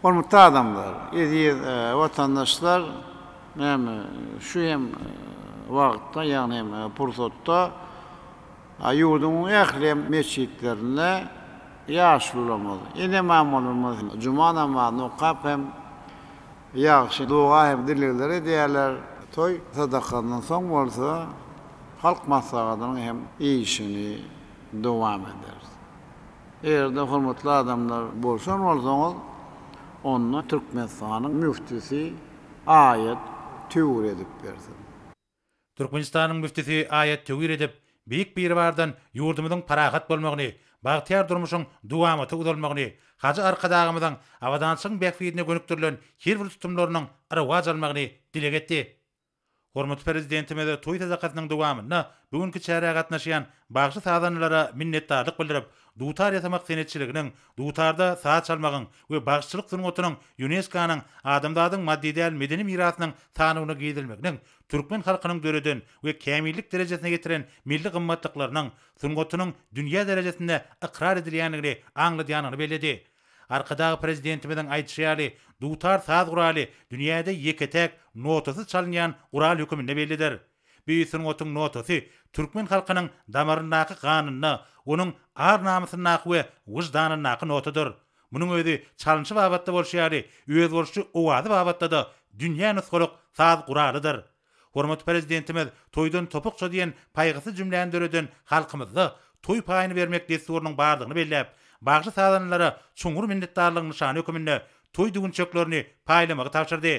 Hormatly adamlar, eziz watandaşlar, näme şu hem wagtda, ýagny hem pursatda ýurduň ähli metjitlerinde ýaşulularymyz, ene-mamalarymyz juma namazyny okap hem ýagşy doga hem dilegler edýärler. Toý sadakasyndan soň bolsa Halk Maslahatynyň hem işini dowam ederis. Eger-de hormatly adamlar bolşan bolsaňyz, onda Türkmenistanyň müftüsi aýat töwir edip bersin. Türkmenistanyň müftüsi aýat töwir edip, Beýik Biribardan ýurdumyzyň parahat bolmagyny, bagtyýar durmuşyň dowamata uzalmagyny, Hajy Arkadagymyzyň abadançylygyň bähbidine gönükdirilen her bir tutumlarynyň rowaç almagyny dileg etdi. Hormatly Prezidentimiz toý sadakasynyň dowamynda bu günki çärä gatnaşýan bagşy-sazandalara minnetdarlyk bildirip, dutar ýasamak senetçiliginiň, dutarda saz çalmagyň we bagşyçylyk sungatynyň ÝUNESKO-nyň Adamzadyň maddy däl medeni mirasynyň sanawyna girizilmeginiň türkmen halkynyň döreden we kämillik derejesine getiren milli gymmatlyklarynyň, sungatynyň dünýä derejesinde ykrar edilýändigini aňladýandygyny belledi. Arkadag Prezidentimiziň aýdyşy ýaly, dutar saz guraly dünýäde ýeke-täk notasyz çalynýan gural höküminde bellidir. Bu sungatyň notasy türkmen halkynyň damaryndaky ganynda, onuň ar-namysyndaky we wyždanyndaky notadyr. Munuň özi çalynşy babatda bolşy ýaly, özboluşly owazy babatda-da dünýä nusgalyk saz guralydyr. Hormatly Prezidentimiz Toýdan topukça diýen paýhasly jümläni döreden halkymyzda toý paýyny bermek dessurynyň bardygyny belläp, bagşy-sazandalara çuňňur minnetdarlygyň nyşany höküminde toý düwünçeklerini paýlamagy tabşyrdy.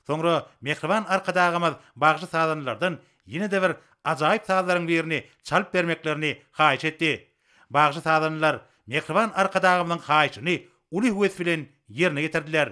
Soňra mähriban Arkadagymyz bagşy-sazandalardan ýene-de bir ajaýyp sazlaryň birini çalyp bermeklerini haýyş etdi. Bagşy-sazandalar mähriban Arkadagymyzyň haýyşyny uly höwes bilen ýerine ýetirdiler.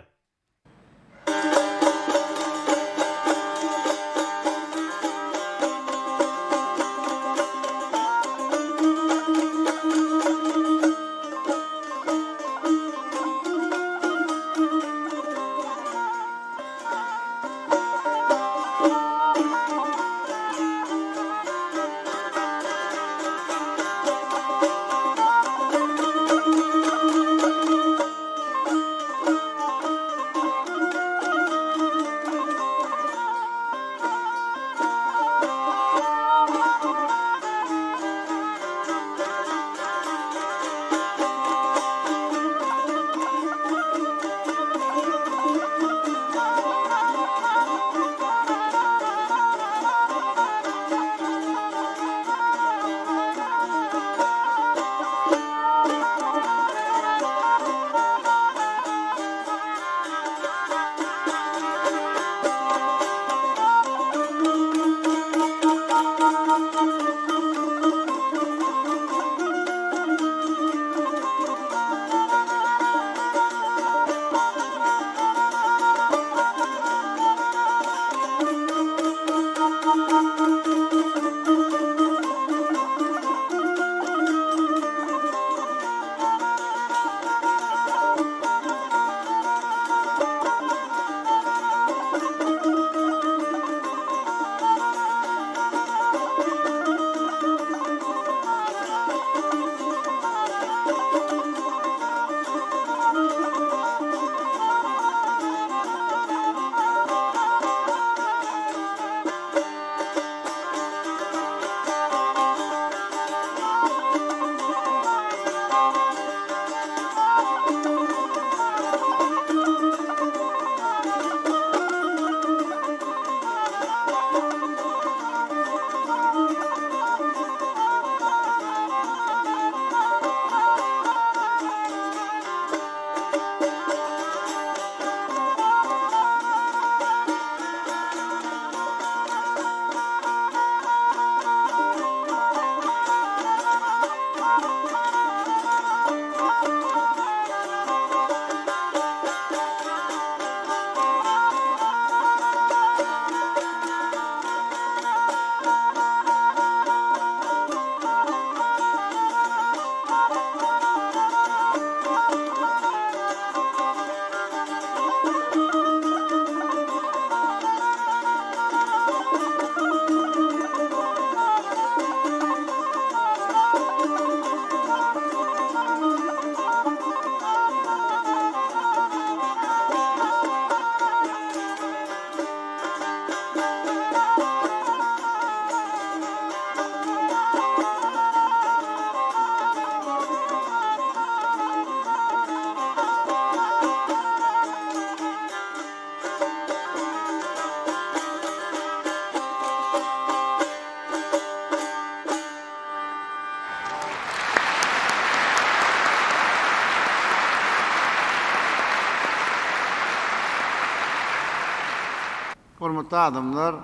Hormatly adamlar,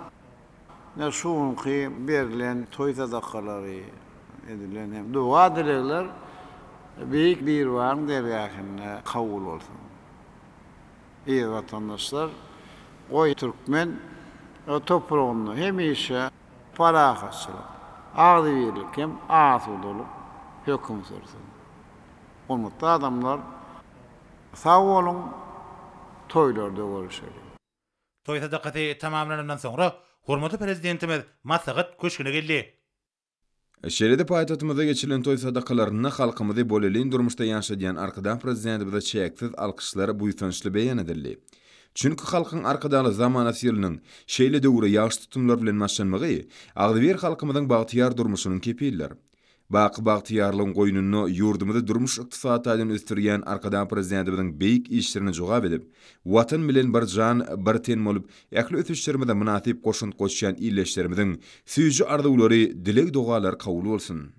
ine şu günki berlen toý sadakalary, edilen hem doga-dilegler Beýik Biribaryň dergähinde kabul bolsun. Eziz watandaşlar, goý türkmen topragynda hemişe parahatçylyk, agzybirlik hem asudalyk höküm sürsün! Hormatly adamlar, sag boluň, toýlarda görüşeliň. Toý sadakasy tamamlanandan soňra, hormatly Prezidentimiz Maslahat köşgüne geldi. Şeýle-de paýtagtymyzda geçirilen toý sadakalarynda halkymyzy bolelin durmuşda ýaşadýan Arkadag Prezidentimize çäksiz alkyşlar buýsançly beýan edildi. Çünki Halkyň Arkadagly zamanasy ýylynyň şeýle döwre ýagşy tutumlar bilen başlanmagy agzybir halkymyzyň bagtyýar durmuşynyň kepilidir. Baky bagtyýarlygyň goýnunda ýurdumyzy durmuş-ykdysady taýdan ösdürýän Arkadag Prezidentimiziň beýik işlerine jogap edip, Watan bilen bir jan, bir ten bolup, ähli ösüşlerimize mynasyp goşant goşýan ildeşlerimiziň süýji arzuwlary, dileg-dogalary kabul bolsun!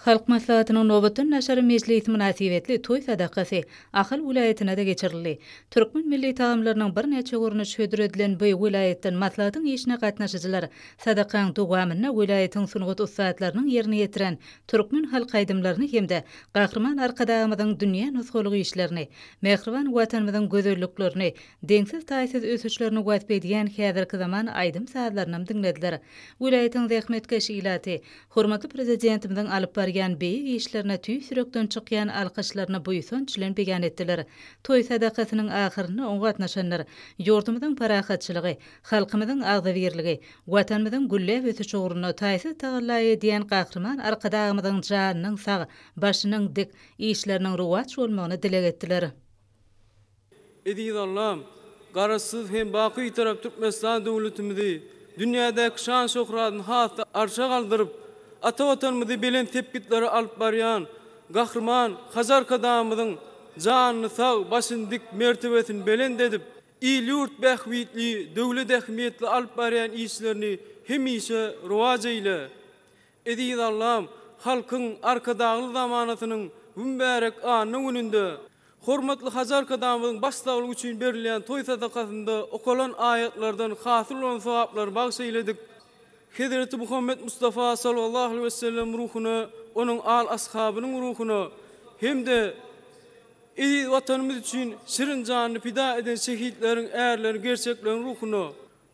Halk Maslahatynyň nobatdan daşary mejlisi mynasybetli toý sadakasy Ahal welaýatynda-da geçirildi. Türkmen milli tagamlarynyň birnäçe görnüşi hödür edilen bu welaýatdan maslahatyň işine gatnaşyjylar sadakaň dowamynda welaýatyň sungat ussatlarynyň ýerine ýetiren türkmen halk aýdymlaryny hem-de Gahryman Arkadagymyzyň dünýä nusgalyk işlerini, mähriban Watanymyzyň gözelliklerini, deňsiz-taýsyz ösüşlerini wasp edýän häzirki zaman aýdym-sazlarynam diňlediler. Welaýatyň zähmetkeş ilaty hormatly Prezidentimiziň alyp barýan beýik işlerine tüýs ýürekden çykýan alkyşlaryny buýsanç bilen beýan etdiler. Toý sadakasynyň ahyrynda oňa gatnaşanlar ýurdumyzyň parahatçylygy, halkymyzyň agzybirligi, Watanymyzyň gülläp ösüşi ugrunda taýsyz tagalla edýän Gahryman Arkadagymyzyň janynyň sag, başynyň dik, işleriniň rowaç bolmagyny dileg etdiler. Eziz Allam, Garaşsyz hem baky Bitarap Türkmenistan döwletimizi dünýädäki şan-şöhratyny has-da arşa galdyryp, ata Watanymyzy belent sepgitlere alyp barýan Gahryman Hajy Arkadagymyzyň janyny sag, başyny dik, mertebesini belent edip, il-ýurt bähbitli, döwlet ähmiýetli alyp barýan işlerini hemişe rowaç eýle! Eziz Allam, Halkyň Arkadagly zamanasynyň mübärek anna gününde, hormatly Hajy Arkadagymyzyň baş saglygy üçin berilýän toý sadakasynda okalan aýatlardan hasyl bolan sogaplary bagyş eýledik. Hezreti Muhammet Mustafa sallallahu aleýhi wesellem ruhuna, onuň al-ashabynyň ruhuna hem-de eziz Watanymyz üçin şirin janyny pida eden şehitleriň, ärleriň, gerçekleriň ruhuna,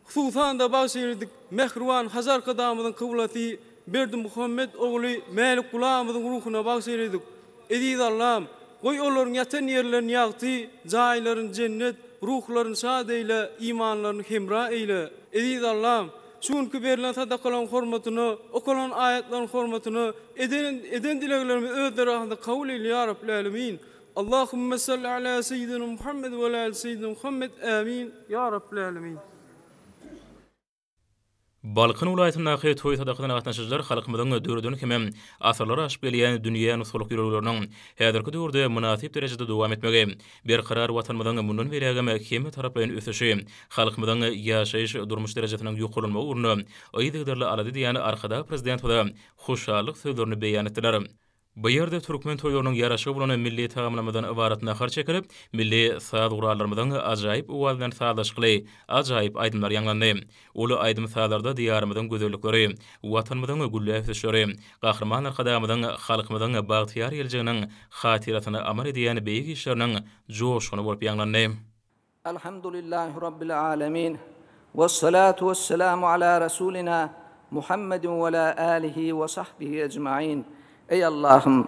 Hususan-da, bagş eýledik mähriban Hajy Arkadagymyzyň kyblasy Berdimuhamet ogly Mälikgulamyzyň ruhuna bagş eýledik. Eziz Allam, goý olaryň ýatan ýerlerini ýagty, jaýlaryny jennet, ruhlaryny şat eýle, imanlaryny hemra eýle. Eziz Allam, şu günki berlen sadakalaryň hormatyna, okalan aýatlaryň hormatyna eden eden dileglerimizi öz dergahynda kabul eýle ýa Rabbil Älemin. Allahümme salli ala seýidina Muhammed we ala ali seýidina Muhammed Amin ýa Rabbil Alemin. Balkan welaýatyndaky toý sadakasyna gatnaşyjylar halkymyzyň döreden hemem asyrlar aşyp gelýän dünýä nusgalyk ýörelgeleriniň häzirki döwürde mynasyp derejede dowam etmegi, berkarar Watanymyzyň mundan beýlägem hemmetaraplaýyn ösüşi, halkymyzyň ýaşaýyş-durmuş derejesiniň ýokarlanmagy ugrunda yzygiderli alada edýän Arkadag Prezidentimize hoşallyk sözlerini beýan etdiler. Bu ýerde türkmen toýlarynyň ýaraşygy bolan milli tagamlarymyzdan ybarat nahar çekilip, milli saz gurallarymyzyň ajaýyp owazy bilen sazlaşykly, ajaýyp aýdymlar ýaňlandy. Ol aýdym-sazlarda Diýarymyzyň gözellikleri, Watanymyzyň gülläp ösüşleri, Gahryman Arkadagymyzyň halkymyzyň bagtyýar geljeginiň hatyrasyna amal edýän beýik işleriniň joşguny bolup ýaňlandy. Elhamdülillahi Rabbil alemin. Wessalatu wesselamu ala Rasulina Muhammedin we ala alihi we sahbihi ecmain. Eý Allahym!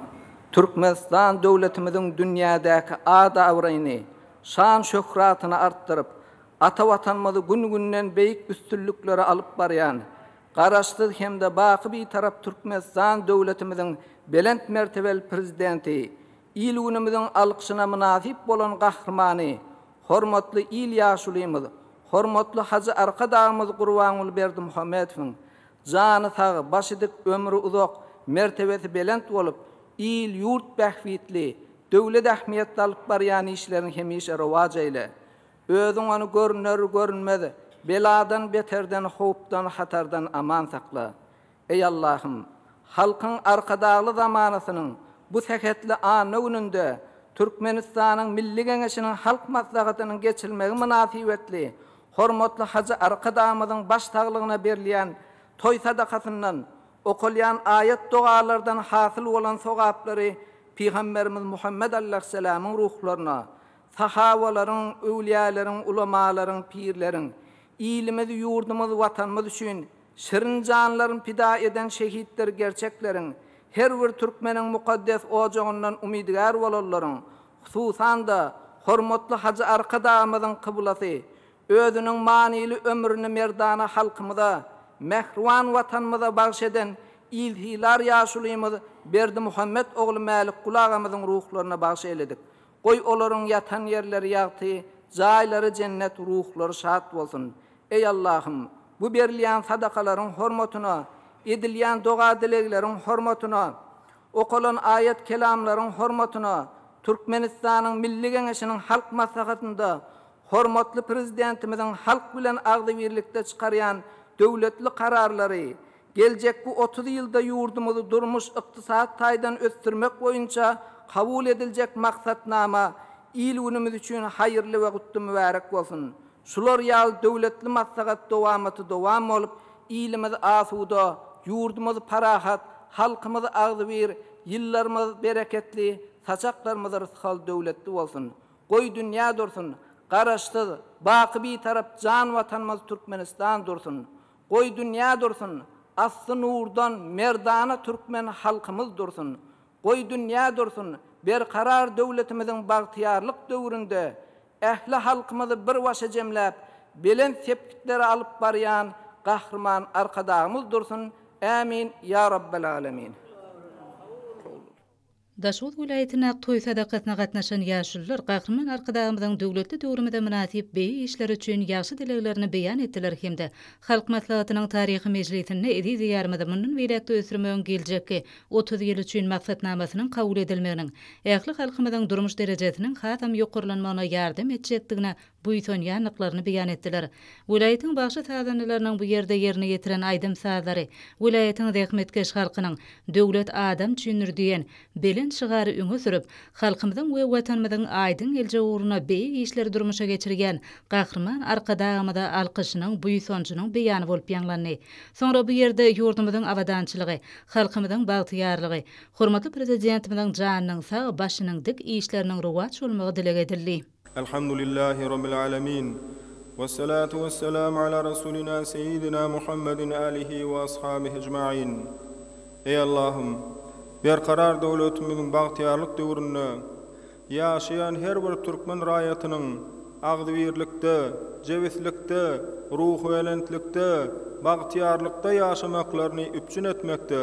Türkmenistan döwletimiziň dünýädäki at-abraýyny, şan-şöhratyny artdyryp, ata Watanymyzy gün-günden beýik üstünliklere alyp barýan, Garaşsyz hem-de baky Bitarap Türkmenistan döwletimiziň belent mertebeli Prezidenti Il-günümiziň alkyşyna mynasyp bolan Gahrymany, hormatly il ýaşulymyz, hormatly Hajy Arkadagymyz Gurbanguly Berdimuhamedowyň jany sag, başy dik, ömri uzak, mertebesi belent bolup, il-ýurt bähbitli, döwlet ähmiýetli alyp barýan işlerini hemişe rowaç eýle. Özüň ony görüner-görünmez beladan-beterden, howpdan-hatardan aman sakla. Eý Allahym! Halkyň Arkadagly zamanasynyň bu sähetli anna gününde Türkmenistanyň Milli Geňeşiniň Halk Maslahatynyň geçirilmegi mynasybetli hormatly hajy Arkadagymyzyň baş saglygyna berilýän toý sadakasyndan, okalýan aýat-dogalardan hasyl bolan sogaplary Pygamberimiz Muhammet aleyhisselamyň ruhlaryna, sahabalaryň, öwlüýäleriň, ulamalaryň, pirleriň, ilimiz, ýurdumyz, Watanymyz üçin Şirin janlaryn pida eden şehitdir gerçekleriň, Her bir türkmeniň mukaddes ojagyndan umydygär bolanlaryň, hususan-da, hormatly Hajy Arkadagymyzyň kyblasy, özüniň manyly ömrüni merdana halkymyza, mähriban Watanymyza bagyş eden ilsylar ýaşulymyz Berdimuhamet ogly Mälikguly agamyzyň ruhlaryna bagyş eýledik. Goý, olaryň ýatan ýerleri ýagty, jaýlary jennet, ruhlary şat bolsun! Eý, Allahym! Bu berilýän sadakalaryň hormatyna, edilýän doga-dilegleriň hormatyna, okalan aýat-kelamlaryň hormatyna Türkmenistanyň Milli Geňeşiniň Halk Maslahatynda hormatly Prezidentimiziň halk bilen agzybirlikde çykarýan döwletli kararlary, Geljekki 30 ýylda ýurdumyzy durmuş-ykdysady taýdan ösdürmek boýunça kabul ediljek maksatnama il-günümiz üçin haýyrly we gutly mübärek bolsun! Şular ýaly döwletli maslahat dowamaty dowam bolup, ilimiz asuda, ýurdumyz parahat, halkymyz agzybir, ýyllarymyz bereketli, saçaklarymyz rysgal döwletli bolsun! Goý dünýä dursun, Garaşsyz, baky Bitarap jan Watanymyz Türkmenistan dursun! Goý dünýä dursun, asly nurdan merdana türkmen halkymyz dursun! Goý dünýä dursun, berkarar döwletimiziň bagtyýarlyk döwründe ähli halkymyzy bir başa jemläp, belent sepgitlere alyp barýan Gahryman Arkadagymyz dursun! Ämin, ýa Rabbel Alemin! Daşoguz welaýatyndaky toý sadakasyna gatnaşan ýaşulular Gahryman Arkadagymyzyň döwletli döwrümize mynasyp beýik işleri üçin ýagşy dileglerini beýan etdiler hem-de Halk Maslahatynyň taryhy mejlisinde eziz Diýarymyzy mundan beýläk-de ösdürmegiň geljekki 30 ýyl üçin maksatnamasynyň kabul edilmeginiň ähli halkymyzyň durmuş derejesiniň hasam ýokarlanmagyna ýardam etjekdigine buýsanýandyklaryny beýan etdiler. Welaýatyň bagşy-sazandalarynyň bu ýerde ýerine ýetiren aýdym-sazlary welaýatyň zähmetkeş halkynyň Döwlet adam üçindir diýen belent şygary öňe sürüp, halkymyzyň we Watanymyzyň aýdyň geljegi ugrunda beýik işleri durmuşa geçirýän Gahryman Arkadagymyza alkyşynyň, buýsanjynyň beýany bolup ýaňlandy. Soňra bu ýerde ýurdumyzyň abadançylygy, halkymyzyň bagtyýarlygy, hormatly Prezidentimiziň janynyň sag, başynyň dik işleriniň rowaç bolmagy dileg edildi. Elhamdülillahi Rabbil alemin. Wessalatu wesselamu ala Rasulina Seýidina Muhammedin alihi we ashabihi ecmain. Eý Allahym! Berkarar döwletimiziň bagtyýarlyk döwründe ýaşaýan her bir türkmen raýatynyň agzybirlikde, jebislikde, ruhubelentlikde, bagtyýarlykda ýaşamaklaryny üpjün etmekde,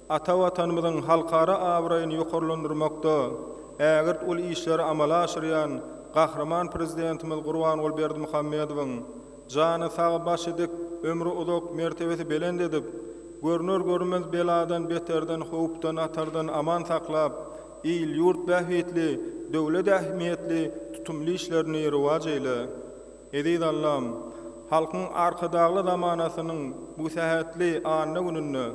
Ata Watanymyzyň halkara abraýyny ýokarlandyrmakda ägirt uly işleri amala aşyrýan Gahryman Prezidentimiz Gurbanguly Berdimuhamedowyň jany sag, başy dik, ömri uzak, mertebesi belent edip, görner-görünmez beladan, beterden, howpdan, hatardan aman saklap, il-ýurt bähbitli, döwlet ähmiýetli tutumly işlerini rowaç eýle! Eziz Allam, Halkyň Arkadagly zamanasynyň bu sähetli anna gününde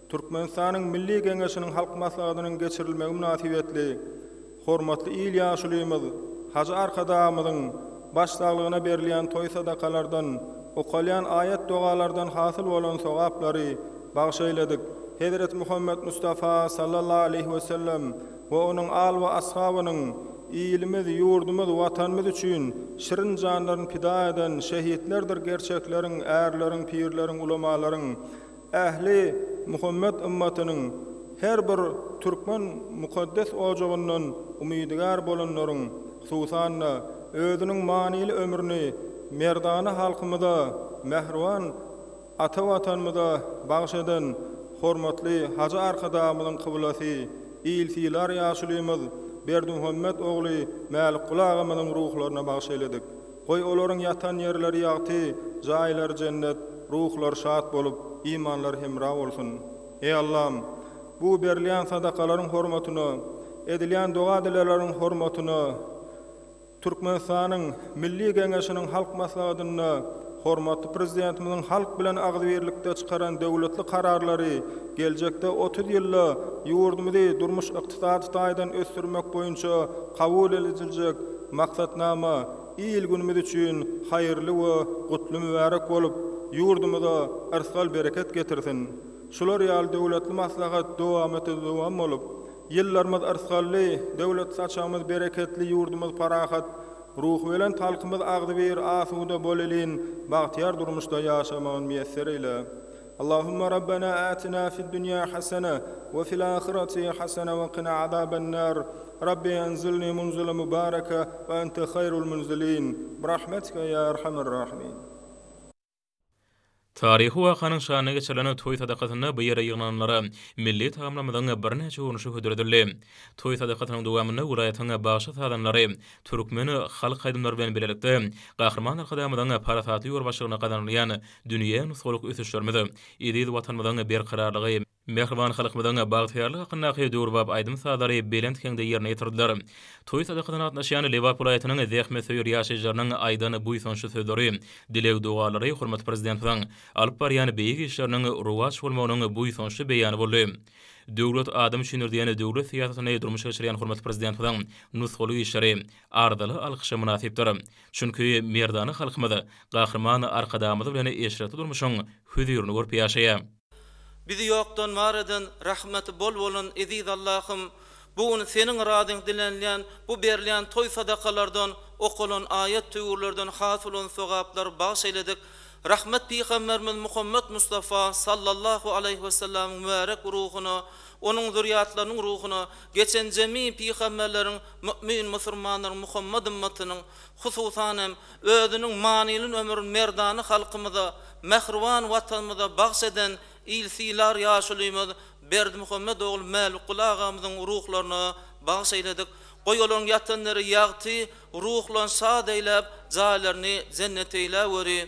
Türkmenistanyň Milli Geňeşiniň Halk Maslahatynyň geçirilmegi mynasybetli hormatly il ýaşulymyz Hajy Arkadagymyzyň baş saglygyna berilýän toý sadakalardan, okalýan aýat-dogalardan hasyl bolan sogaplary bagyş eýledik. Hezreti Muhammet Mustafa sallallahu aleýhi wesellem we onuň al we ashabynyň ilimiz, ýurdumyz, Watanymyz üçin şirin janlaryny pida eden şehitlerdir gerçekleriň, ärleriň, pirleriň, ulamalaryň, ähli Muhammet ymmatynyň, her bir türkmen mukaddes ojagyndan umydygär bolanlaryň, hususan-da, özüniň manyly ömrüni merdana halkymyza, mähriban Ata Watanymyza bagyş eden hormatly Hajy Arkadagymyzyň kyblasy, il sylar ýaşulymyz Berdimuhamet ogly Mälikguly agamyzyň ruhlaryna bagyş eýledik. Goý, olaryň ýatan ýerleri ýagty, jaýlary jennet, ruhlary şat bolup, imanlary hemra bolsun! Eý, Allam! Bu berilýän sadakalaryň hormatyna, edilýän doga-dilegleriň hormatyna, Türkmenistanyň Milli Geňeşiniň Halk Maslahatynda hormatly Prezidentimiziň halk bilen agzybirlikde çykaran döwletli kararlary geljekde 30 ýylda ýurdumyzy durmuş-ykdysady taýdan ösdürmek boýunça kabul ediljek maksatnama il-günümiz üçin haýyrly we gutly mübärek bolup, ýurdumyza yrsgal-bereket getirsin! Şular ýaly döwletli maslahat dowamata-dowam bolup, Ýyllarymyz yrsgally, döwlet saçagymyz bereketli, ýurdumyz parahat, ruhubelent halkymyz agzybir, asuda, bolelin, bagtyýar durmuşda ýaşamagyny miýesser eýle. اللهم ربنا آتنا في الدنيا حسنة وفي الآخرة حسنة وقنا عذاب النار ربي أنزلني منزلا مباركا وأنت خير المنزلين برحمتك يا أرحم الراحمين Taryhy wakanyň şanyna geçirilen toý sadakasynda bu ýere ýygnananlara milli tagamlarymyzyň birnäçe görnüşi hödür edildi. Toý sadakasynyň dowamynda welaýatyň bagşy-sazandalary türkmen halk aýdymlary bilen bilelikde, Gahryman Arkadagymyzyň parasatly ýolbaşçylygynda gazanylýan dünýä nusgalyk ösüşlerimiz, eziz Watanymyzyň berkararlygy, Mähriban halkymyzyň bagtyýarlygy hakyndaky döwrebap aýdym-sazlary belent heňde ýerine ýetirdiler. Toý sadakasyna gatnaşýan Lebap welaýatynyň zähmetsöýer ýaşaýjylarynyň aýdan buýsançly sözleri, dileg-dogalary hormatly Prezidentimiziň alyp barýan beýik işleriniň rowaç bolmagynyň buýsançly beýany boldy. Döwlet adam üçindir diýen döwlet syýasatyny durmuşa geçirýän hormatly Prezidentimiziň nusgalyk işleri arzyly alkyşa mynasypdyr. Çünki merdana halkymyz Gahryman Arkadagymyz bilen eşretli durmuşyň hözirini görüp ýaşaýar. Bizi ýokdan bar eden, rahmeti bol bolan eziz Allahym, bu gün Seniň razyň dilenilýän bu berilýän toý sadakalardan, okalan aýat-töwirlerden hasyl bolan sogaplary bagş eýledik. Rahmet Pygamberimiz Muhammet Mustafa sallallahu aleýhi wessellamyň mübärek ruhuna, onuň zürýatlarynyň ruhuna, geçen jemi pygamberleriň, mümin musurmanlaryň Muhammet ymmatynyň, hususan hem, özüniň manyly ömrüni merdana halkymyza, mähriban Watanymyza bagş eden il sylar ýaşulymyz Berdimuhamet ogly Mälikguly agamyzyň ruhlaryna bagş eýledik. Goý olaryň ýatan ýeri ýagty, ruhlaryny şat eýläp, jaýlaryny jennet eýläweri.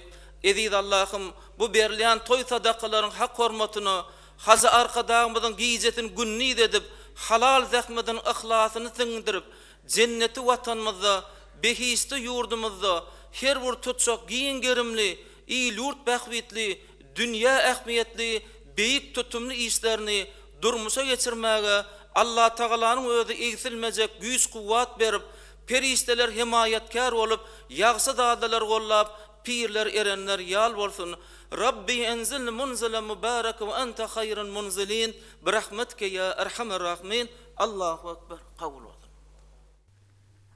Eziz Allahym, bu berilýän toý sadakalaryň hak hormatyna Hajy Arkadagymyzyň gijesini gündiz edip, halal zähmetiniň yhlasyny siňdirip, Jenneti Watanymyzda, behişdi ýurdumyzda her bir tutjak giň gerimli, il-ýurt bähbitli, dünýä ähmiýetli beýik tutumly işlerini durmuşa geçirmäge Allatagalanyň özi egsilmejek güýç-kuwwat berip, perişdeler hemaýatkär bolup, ýagşyzadalar gollap, pirler, erenler ýal bolsun. Rabbi enzilni munzelen mübäreke we ente haýrul munzilin, birahmetike ýa erhamer rahimin. Allahu ekber. Kabul bolsun.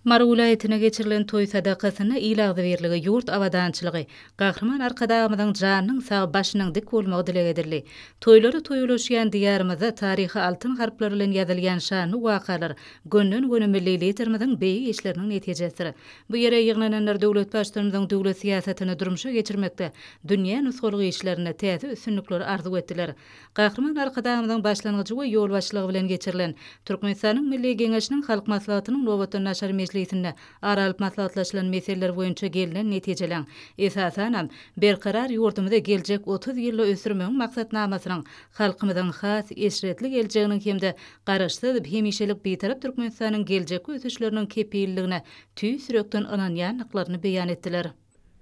Mary welaýatynda geçirilen toý sadakasynda il agzybirligi, ýurt abadançylygy, Gahryman Arkadagymyzyň janynyň sag, başynyň dik bolmagy dileg edildi. Toýlara toý ulaşýan Diýarymyzda taryha altyn harplar bilen ýazylýan şanly wakalar gönden-göni milli Liderimiziň beýik işleriniň netijesidir. Bu ýere ýygnananlar döwlet Baştutanymyzyň döwlet syýasatyny durmuşa geçirmekde dünýä nusgalyk işlerinde täze üstünlikleri arzuw etdiler. Gahryman Arkadagymyzyň başlangyjy we ýolbaşçylygy bilen geçirilen Türkmenistanyň Milli Geňeşiniň Halk Maslahatynyň nobatdan daşary mejlisinde ara alyp maslahatlaşylan meseleler boýunça gelnen netijeleň, esasanam, berkarar ýurdumyzy geljek 30 ýylda ösdürmegiň maksatnamasynyň halkymyzyň has eşretli geljeginiň hem-de Garaşsyz, hemişelik Bitarap Türkmenistanyň geljekki ösüşleriniň kepilligine tüýs ýürekden ynanýandyklaryny beýan etdiler.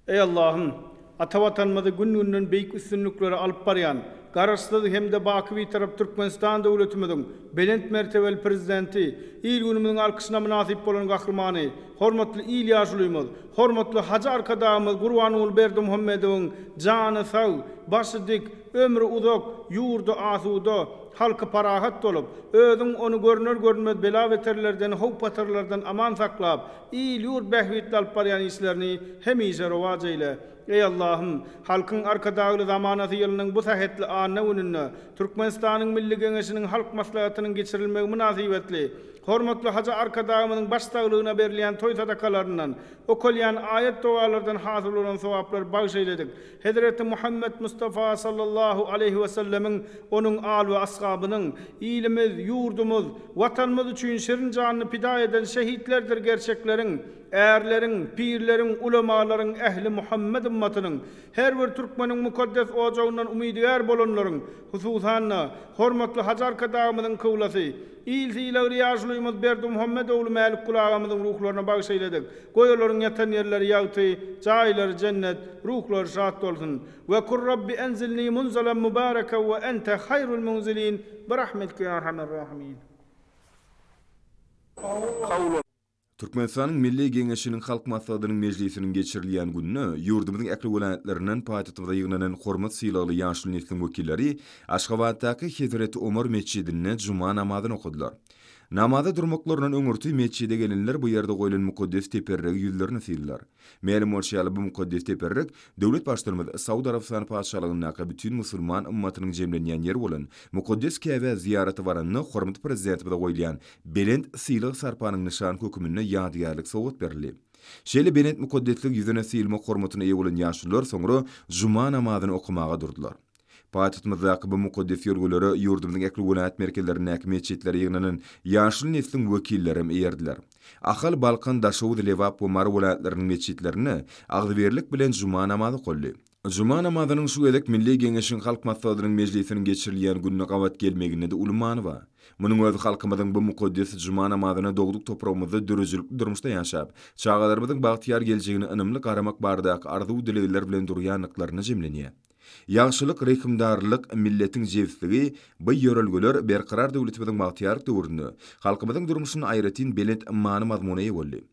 Eý Allahym! Ata Watanymyzy gün-günden beýik üstünliklere alyp barýan, Garaşsyz hem-de baky Bitarap Türkmenistan döwletimiziň belent mertebeli Prezidenti, il-günümiziň alkyşyna mynasyp bolan Gahrymany, hormatly il ýaşulymyz, hormatly Hajy Arkadagymyz Gurbanguly Berdimuhamedowyň jany sag, başy dik, ömri uzak, ýurdy asuda, halky parahat bolup, Özüň ony görner-görünmez bela-beterlerden, howp-hatarlardan aman saklap, Il-ýurt bähbitli alyp barýan işlerini hemişe rowaç eýle. Eý, Allahym! Halkyň Arkadagly zamanasy ýylynyň bu sähetli anna gününde Türkmenistanyň Milli Geňeşiniň Halk Maslahatynyň geçirilmegi mynasybetli hormatly Hajy Arkadagymyzyň baş saglygyna berilýän toý sadakalaryndan, okalýan aýat-dogalardan hasyl bolan sogaplary bagş eýledik. Hezreti Muhammet Mustafa sallallahu aleýhi we sellemiň, onuň al we ashabynyň, ilimiz, ýurdumyz, Watanymyz üçin şirin janyny pida eden şehitlerdir gerçekleriň, ärleriň, pirleriň, ulemalaryň, ähli Muhammet ymmatynyň, her bir türkmeniň mukaddes ojagyndan umydygär bolanlaryň, hususan-da, hormatly Hajy Arkadagymyzyň kyblasy, il sylagly ýaşulymyz Berdimuhamet ogly Mälikguly agamyzyň ruhlaryna bagyş eýledik. Goý olaryň ýatan ýerleri ýagty, jaýlary jennet, ruhlary şat bolsun. We kur Rabbi enzilni munzalan mubaraka we ente haýrul munzilin birahmetike ýa erhamer rahimin. Türkmenistanyň Milli Geňeşiniň Halk Maslahatynyň mejlisiniň geçirilýän gününe ýurdumyzyň ähli welaýatlaryndan paýtagtymyza ýygnanan hormat-sylagly ýaşuly nesliň wekilleri Aşgabatdaky Hezreti Omar metjidinde juma namazyny okadylar. Namaza durmaklaryndan öňürti metjide gelenler bu ýerde goýlan mukaddes teperregi ýüzlerine syldylar. Mälim bolşy ýaly, bu mukaddes teperrek döwlet Baştutanymyz Saud Arabystany Patyşalygyndaky bütin musulman ymmatynyň jemlenýän ýeri bolan mukaddes Käbä zyýarata baranda hormatly Prezidentimize goýulýan belent sylag-sarpanyň nyşany höküminde ýadygärlik sowgat berildi. Şeýle belent mukaddesligi ýüzüne sylmak hormatyna eýe bolan ýaşulular soňra juma namazyny okamaga durdular. Paýtagtymyzdaky bu mukaddes ýörgülere ýurdumyzyň ähli welaýat merkezlerindäki metjitlere ýygnanan ýaşuly nesliň wekillerem eýerdiler. Ahal, Balkan, Daşoguz, Lebap we Mary welaýatlarynyň metjitlerinde agzybirlik bilen juma namazy okaldy. Juma namazynyň şu gezek Milli Geňeşiň Halk Maslahatynyň mejlisiniň geçirilýän gününe gabat gelmeginde-de uly many bar. Munuň özi halkymyzyň bu mukaddes juma namazyna dogduk topragymyzda döredijilikli durmuşda ýaşap, çagalarymyzyň bagtyýar geljegine ynamly garamak baradaky arzuw-dilegler bilen durýandyklarynda jemlenýär. Ýagşylyk, rehimdarlyk, milletiň jebisligi, bu ýörelgeler Berkarar döwletimiziň bagtyýarlyk döwründe halkymyzyň durmuşynda aýratyn belent many-mazmuna eýe boldy.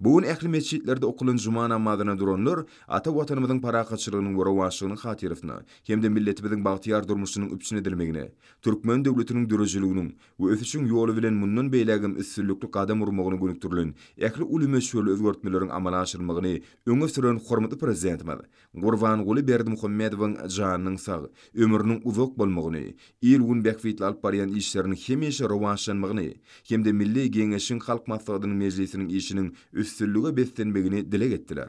Bu gün ähli metjitlerde okalan juma namazyna duranlar ata Watanymyzyň parahatçylygynyň we rowaçlygynyň hatyrasyna hem-de milletimiziň bagtyýar durmuşynyň üpjün edilmegine, türkmen döwletiniň döredijiliginiň we ösüşiň ýoly bilen mundan beýlägem üstünlikli gadam urmagyna gönükdirilen ähli uly möçberli özgertmeleriň amala aşyrylmagyny öňe süren hormatly Prezidentimiz Gurbanguly Berdimuhamedowyň janynyň sag, ömrüniň uzak bolmagyny, il-gün bähbitli alyp barýan işleriniň hemişe rowaçlanmagyny hem-de Milli Geňeşiň Halk Maslahatynyň Mejlisiniň işiniň üstünlige beslenmegini dileg etdiler.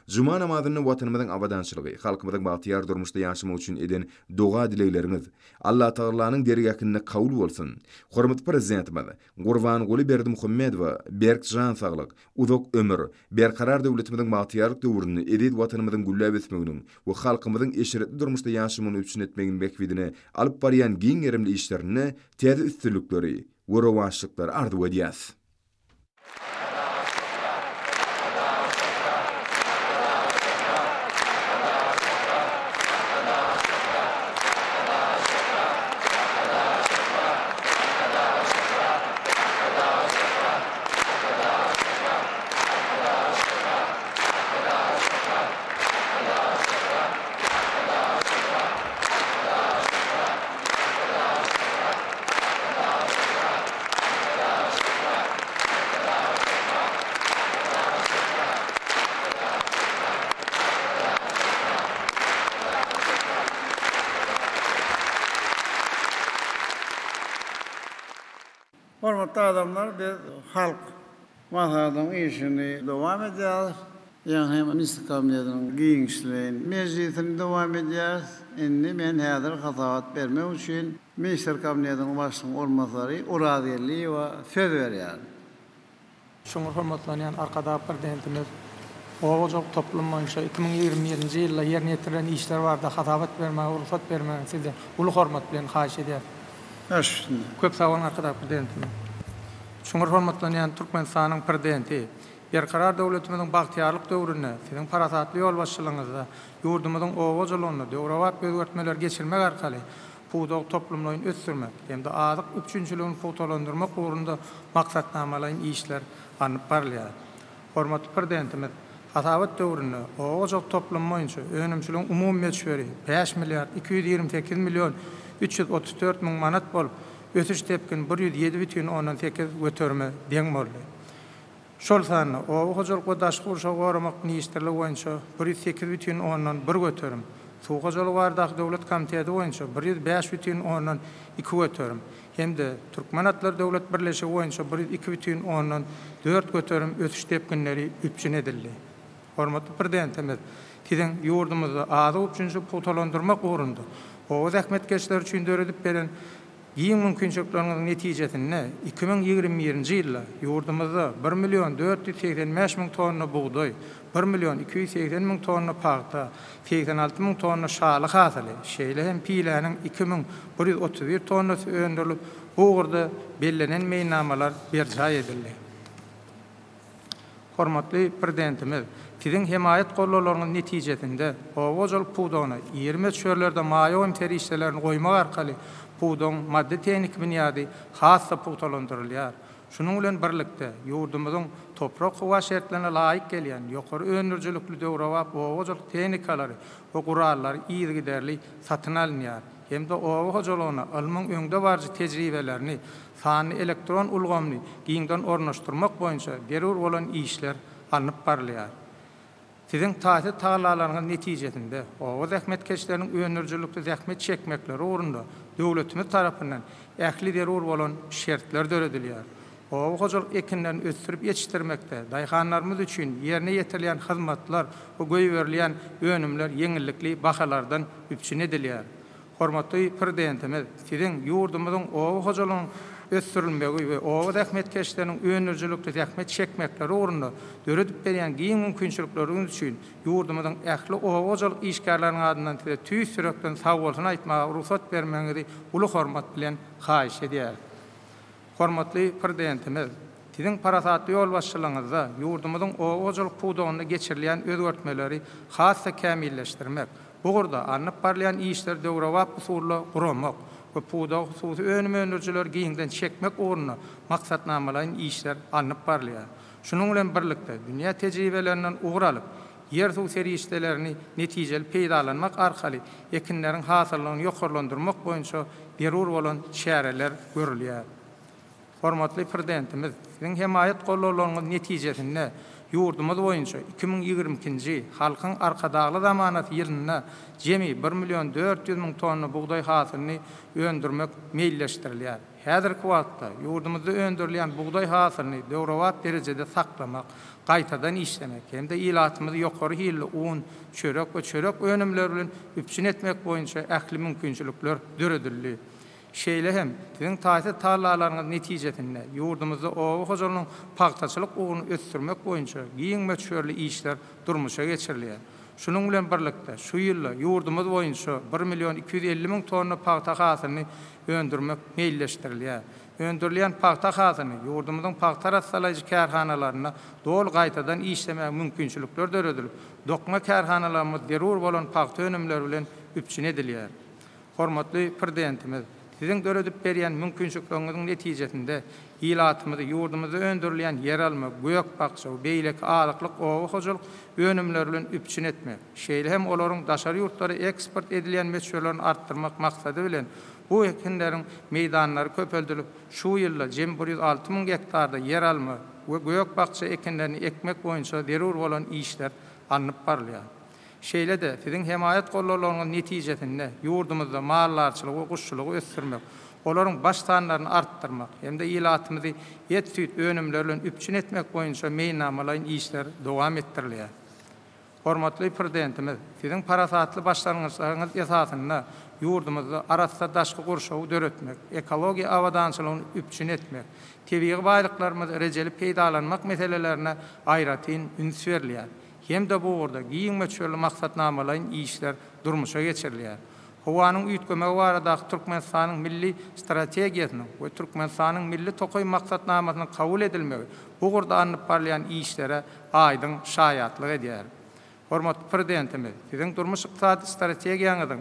Juma namazynda Watanymyzyň abadançylygy, halkymyzyň bagtyýar durmuşda ýaşamagy üçin eden doga-dilegleriňiz Allatagalanyň dergähinde kabul bolsun! Hormatly Prezidentimiz Gurbanguly Berdimuhamedowa berk jan saglyk, Uzak ömür, Berkarar döwletimiziň bagtyýarlyk döwründe eziz Watanymyzyň gülläp ösmeginiň we halkymyzyň eşretli durmuşda ýaşamagyny üpjün etmegiň bähbidine alyp barýan giň gerimli işlerinde täze üstünlikleri we rowaçlyklary arzuw edýäris. Hormatly adamlar, biz Halk Maslahatynyň işini dowam edýäris. Ýagny hem Ministrler Kabinetiniň giňişleýin mejlisini dowam edýäris. Indi men häzir hasabat bermek üçin Ministrler Kabinetiniň Başlygynyň orunbasary Orazgeldiýewa söz berýärin. Çuňňur hormatlanýan Arkadag Prezidentimiz oba hojalyk toplumy boýunça 2021-nji ýylda ýerine ýetirilen işler barada hasabat bermäge rugsat bermegiňizi sizden uly hormat bilen haýyş edýäris. Baş üstüne. Köp sag boluň Arkadag Prezidentimiz. Çuňňur hormatlanýan Türkmenistanyň Prezidenti, Berkarar döwletimiziň bagtyýarlyk döwründe Siziň parasatly ýolbaşçylygyňyzda ýurdumyzyň oba hojalygynda döwrebap özgertmeleri geçirmek arkaly pudagy toplumlaýyn ösdürmek hem-de azyk üpjünçiligini pugtalandyrmak ugrunda maksatnamalaýyn işler alnyp barylýar. Hormatly Prezidentimiz hasabat döwründe oba hojalyk toplumy boýunça önümçiligiň umumy möçberi bäş milliard 228 million 334 müň manat bolup, ösüş depgini 107,8 göterime deň boldy. Şol sanda, Oba hojalyk we daşky gurşawy goramak ministrligi boýunça 108,1 göterim, Suw hojalygy baradaky döwlet komiteti boýunça 105,2 göterim hem-de Türkmen atlary döwlet birleşigi boýunça 102,4 göterim ösüş depginleri üpjün edildi. Hormatly Prezidentimiz Siziň ýurdumyzda azyk üpjünçiligi pugtalandyrmak ugrunda oba zähmetkeşleri üçin döredip beren Giň mümkinçilikleriňiziň netijesinde 2021-nji ýylda ýurdumyzda bir million 485 müň tonna bugdaý, bir million 280 müň tonna pagta, 86 müň tonna şaly hasyly, şeýle hem piläniň 2131 tonnasy öndürilip, bu ugurda bellenen meýilnamalar berjaý edildi. Hormatly Prezidentimiz, Siziň hemaýat gollalaryňyz netijesinde oba hojalyk pudagyna iri möçberlerde maýa goýum serişdelerini goýmak arkaly pudagyň maddy-tehniki binýady has-da pugtalandyrylýar. Şunuň bilen birlikde, ýurdumyzyň toprak-howa şertlerine laýyk gelýän ýokary öndürijilikli döwrebap oba hojalyk tehnikalary we gurallary yzygiderli satyn alynýar. hem-de oba hojalygyna ylmyň öňdebaryjy tejribelerini, sanly elektron ulgamyny giňden ornaşdyrmak boýunça zerur bolan işler alnyp barylýar. Siziň taýsyz tagallalaryňyz netijesinde, oba zähmetkeşleriniň öndürijilikli zähmet çekmekleri ugrunda döwletimiz tarapyndan ähli zerur bolan şertler döredilýär. Oba hojalyk ekinlerini ösdürip ýetişdirmekde daýhanlarymyz üçin ýerine ýetirilýän hyzmatlar we goýberilýän önümler ýeňillikli bahalardan üpjün edilýär. Hormatly Prezidentimiz, Siziň ýurdumyzyň oba hojalygynyň ösdürilmegi we oba zähmetkeşleriniň öndürijilikli zähmet çekmekleri ugrunda döredip berýän giň mümkinçilikleriňiz üçin ýurdumyzyň ähli oba hojalyk işgärleriniň adyndan Size tüýs ýürekden sagbolsun aýtmaga rugsat bermegiňizi uly hormat bilen haýyş edýäris. Hormatly Prezidentimiz, Siziň parasatly ýolbaşçylygyňyzda ýurdumyzyň oba hojalyk pudagynda geçirilýän özgertmeleri has-da kämilleşdirmek, bu ugurda alnyp barylýan işleri döwrebap usulda guramak we pudaga hususy önüm öndürijileri giňden çekmek ugrunda maksatnamalaýyn işler alnyp barylýar. Şunuň bilen birlikde, dünýä tejribelerinden ugur alyp, ýer-suw serişdelerini netijeli peýdalanmak arkaly ekinleriň hasyllygyny ýokarlandyrmak boýunça zerur bolan çäreler görülýär. Hormatly Prezidentimiz, Siziň hemaýat gollawlaryňyz netijesinde ýurdumyz boýunça 2022-nji Halkyň Arkadagly zamanasy ýylynda jemi bir million 400 müň tonna bugdaý hasylyny öndürmek meýilleşdirilýär. Häzirki wagtda ýurdumyzda öndürilýän bugdaý hasylyny döwrebap derejede saklamak, gaýtadan işlemek hem-de ilatymyzy ýokary hilli un, çörek we çörek önümleri bilen üpjün etmek boýunça ähli mümkinçilikler döredildi. Şeýle hem, siziň taýsyz tagallalaryňyz netijesinde ýurdumyzda oba hojalygynyň pagtaçylyk ugruny ösdürmek boýunça giň möçberli işler durmuşa geçirilýär. Şunuň bilen birlikde, şu ýylda ýurdumyz boýunça bir million 250 müň tonna pagta hasylyny öndürmek meýilleşdirilýär. Öndürilýän pagta hasylyny ýurdumyzyň pagta arassalaýjy kärhanalarynda doly gaýtadan işlemäge mümkinçilikler döredilip, dokma kärhanalarymyz zerur bolan pagta önümleri bilen üpjün edilýär. Hormatly Prezidentimiz, Siziň döredip berýän mümkinçilikleriňiziň netijesinde ilatymyzy ýurdumyzda öndürilýän ýeralma, gök-bakja we beýleki azyklyk oba hojalyk önümleri bilen üpjün etmek, şeýle hem olaryň daşary ýurtlara eksport edilýän möçberlerini artdyrmak maksady bilen, bu ekinleriň meýdanlary köpeldilip, şu ýylda jemi 106 müň gektarda ýeralma we gök-bakja ekinlerini ekmek boýunça zerur bolan işler alnyp barylýar. Şeýle-de, siziň hemaýat gollawlaryňyz netijesinde ýurdumyzda maldarçylygy we guşçulygy ösdürmek, olaryň baş sanlaryny artdyrmak hem-de ilatymyzy et-süýt önümleri bilen üpjün etmek boýunça meýilnamalaýyn işler dowam etdirilýär. Hormatly Prezidentimiz, Siziň parasatly başlangyçlaryňyz esasynda ýurdumyzda arassa daşky gurşawy döretmek, ekologiýa abadançylygyny üpjün etmek, tebigy baýlyklarymyzy rejeli peýdalanmak meselelerine aýratyn üns berilýär. Hem-de bu ugurda giň möçberli maksatnamalaýyn işler durmuşa geçirilýär. Howanyň üýtgemegi baradaky Türkmenistanyň Milli strategiýasynyň we Türkmenistanyň Milli tokaý maksatnamasynyň kabul edilmegi bu ugurda alnyp barylýan işlere aýdyň şaýatlyk edýär. Hormatly Prezidentimiz, Siziň durmuş-ykdysady strategiýaňyzyň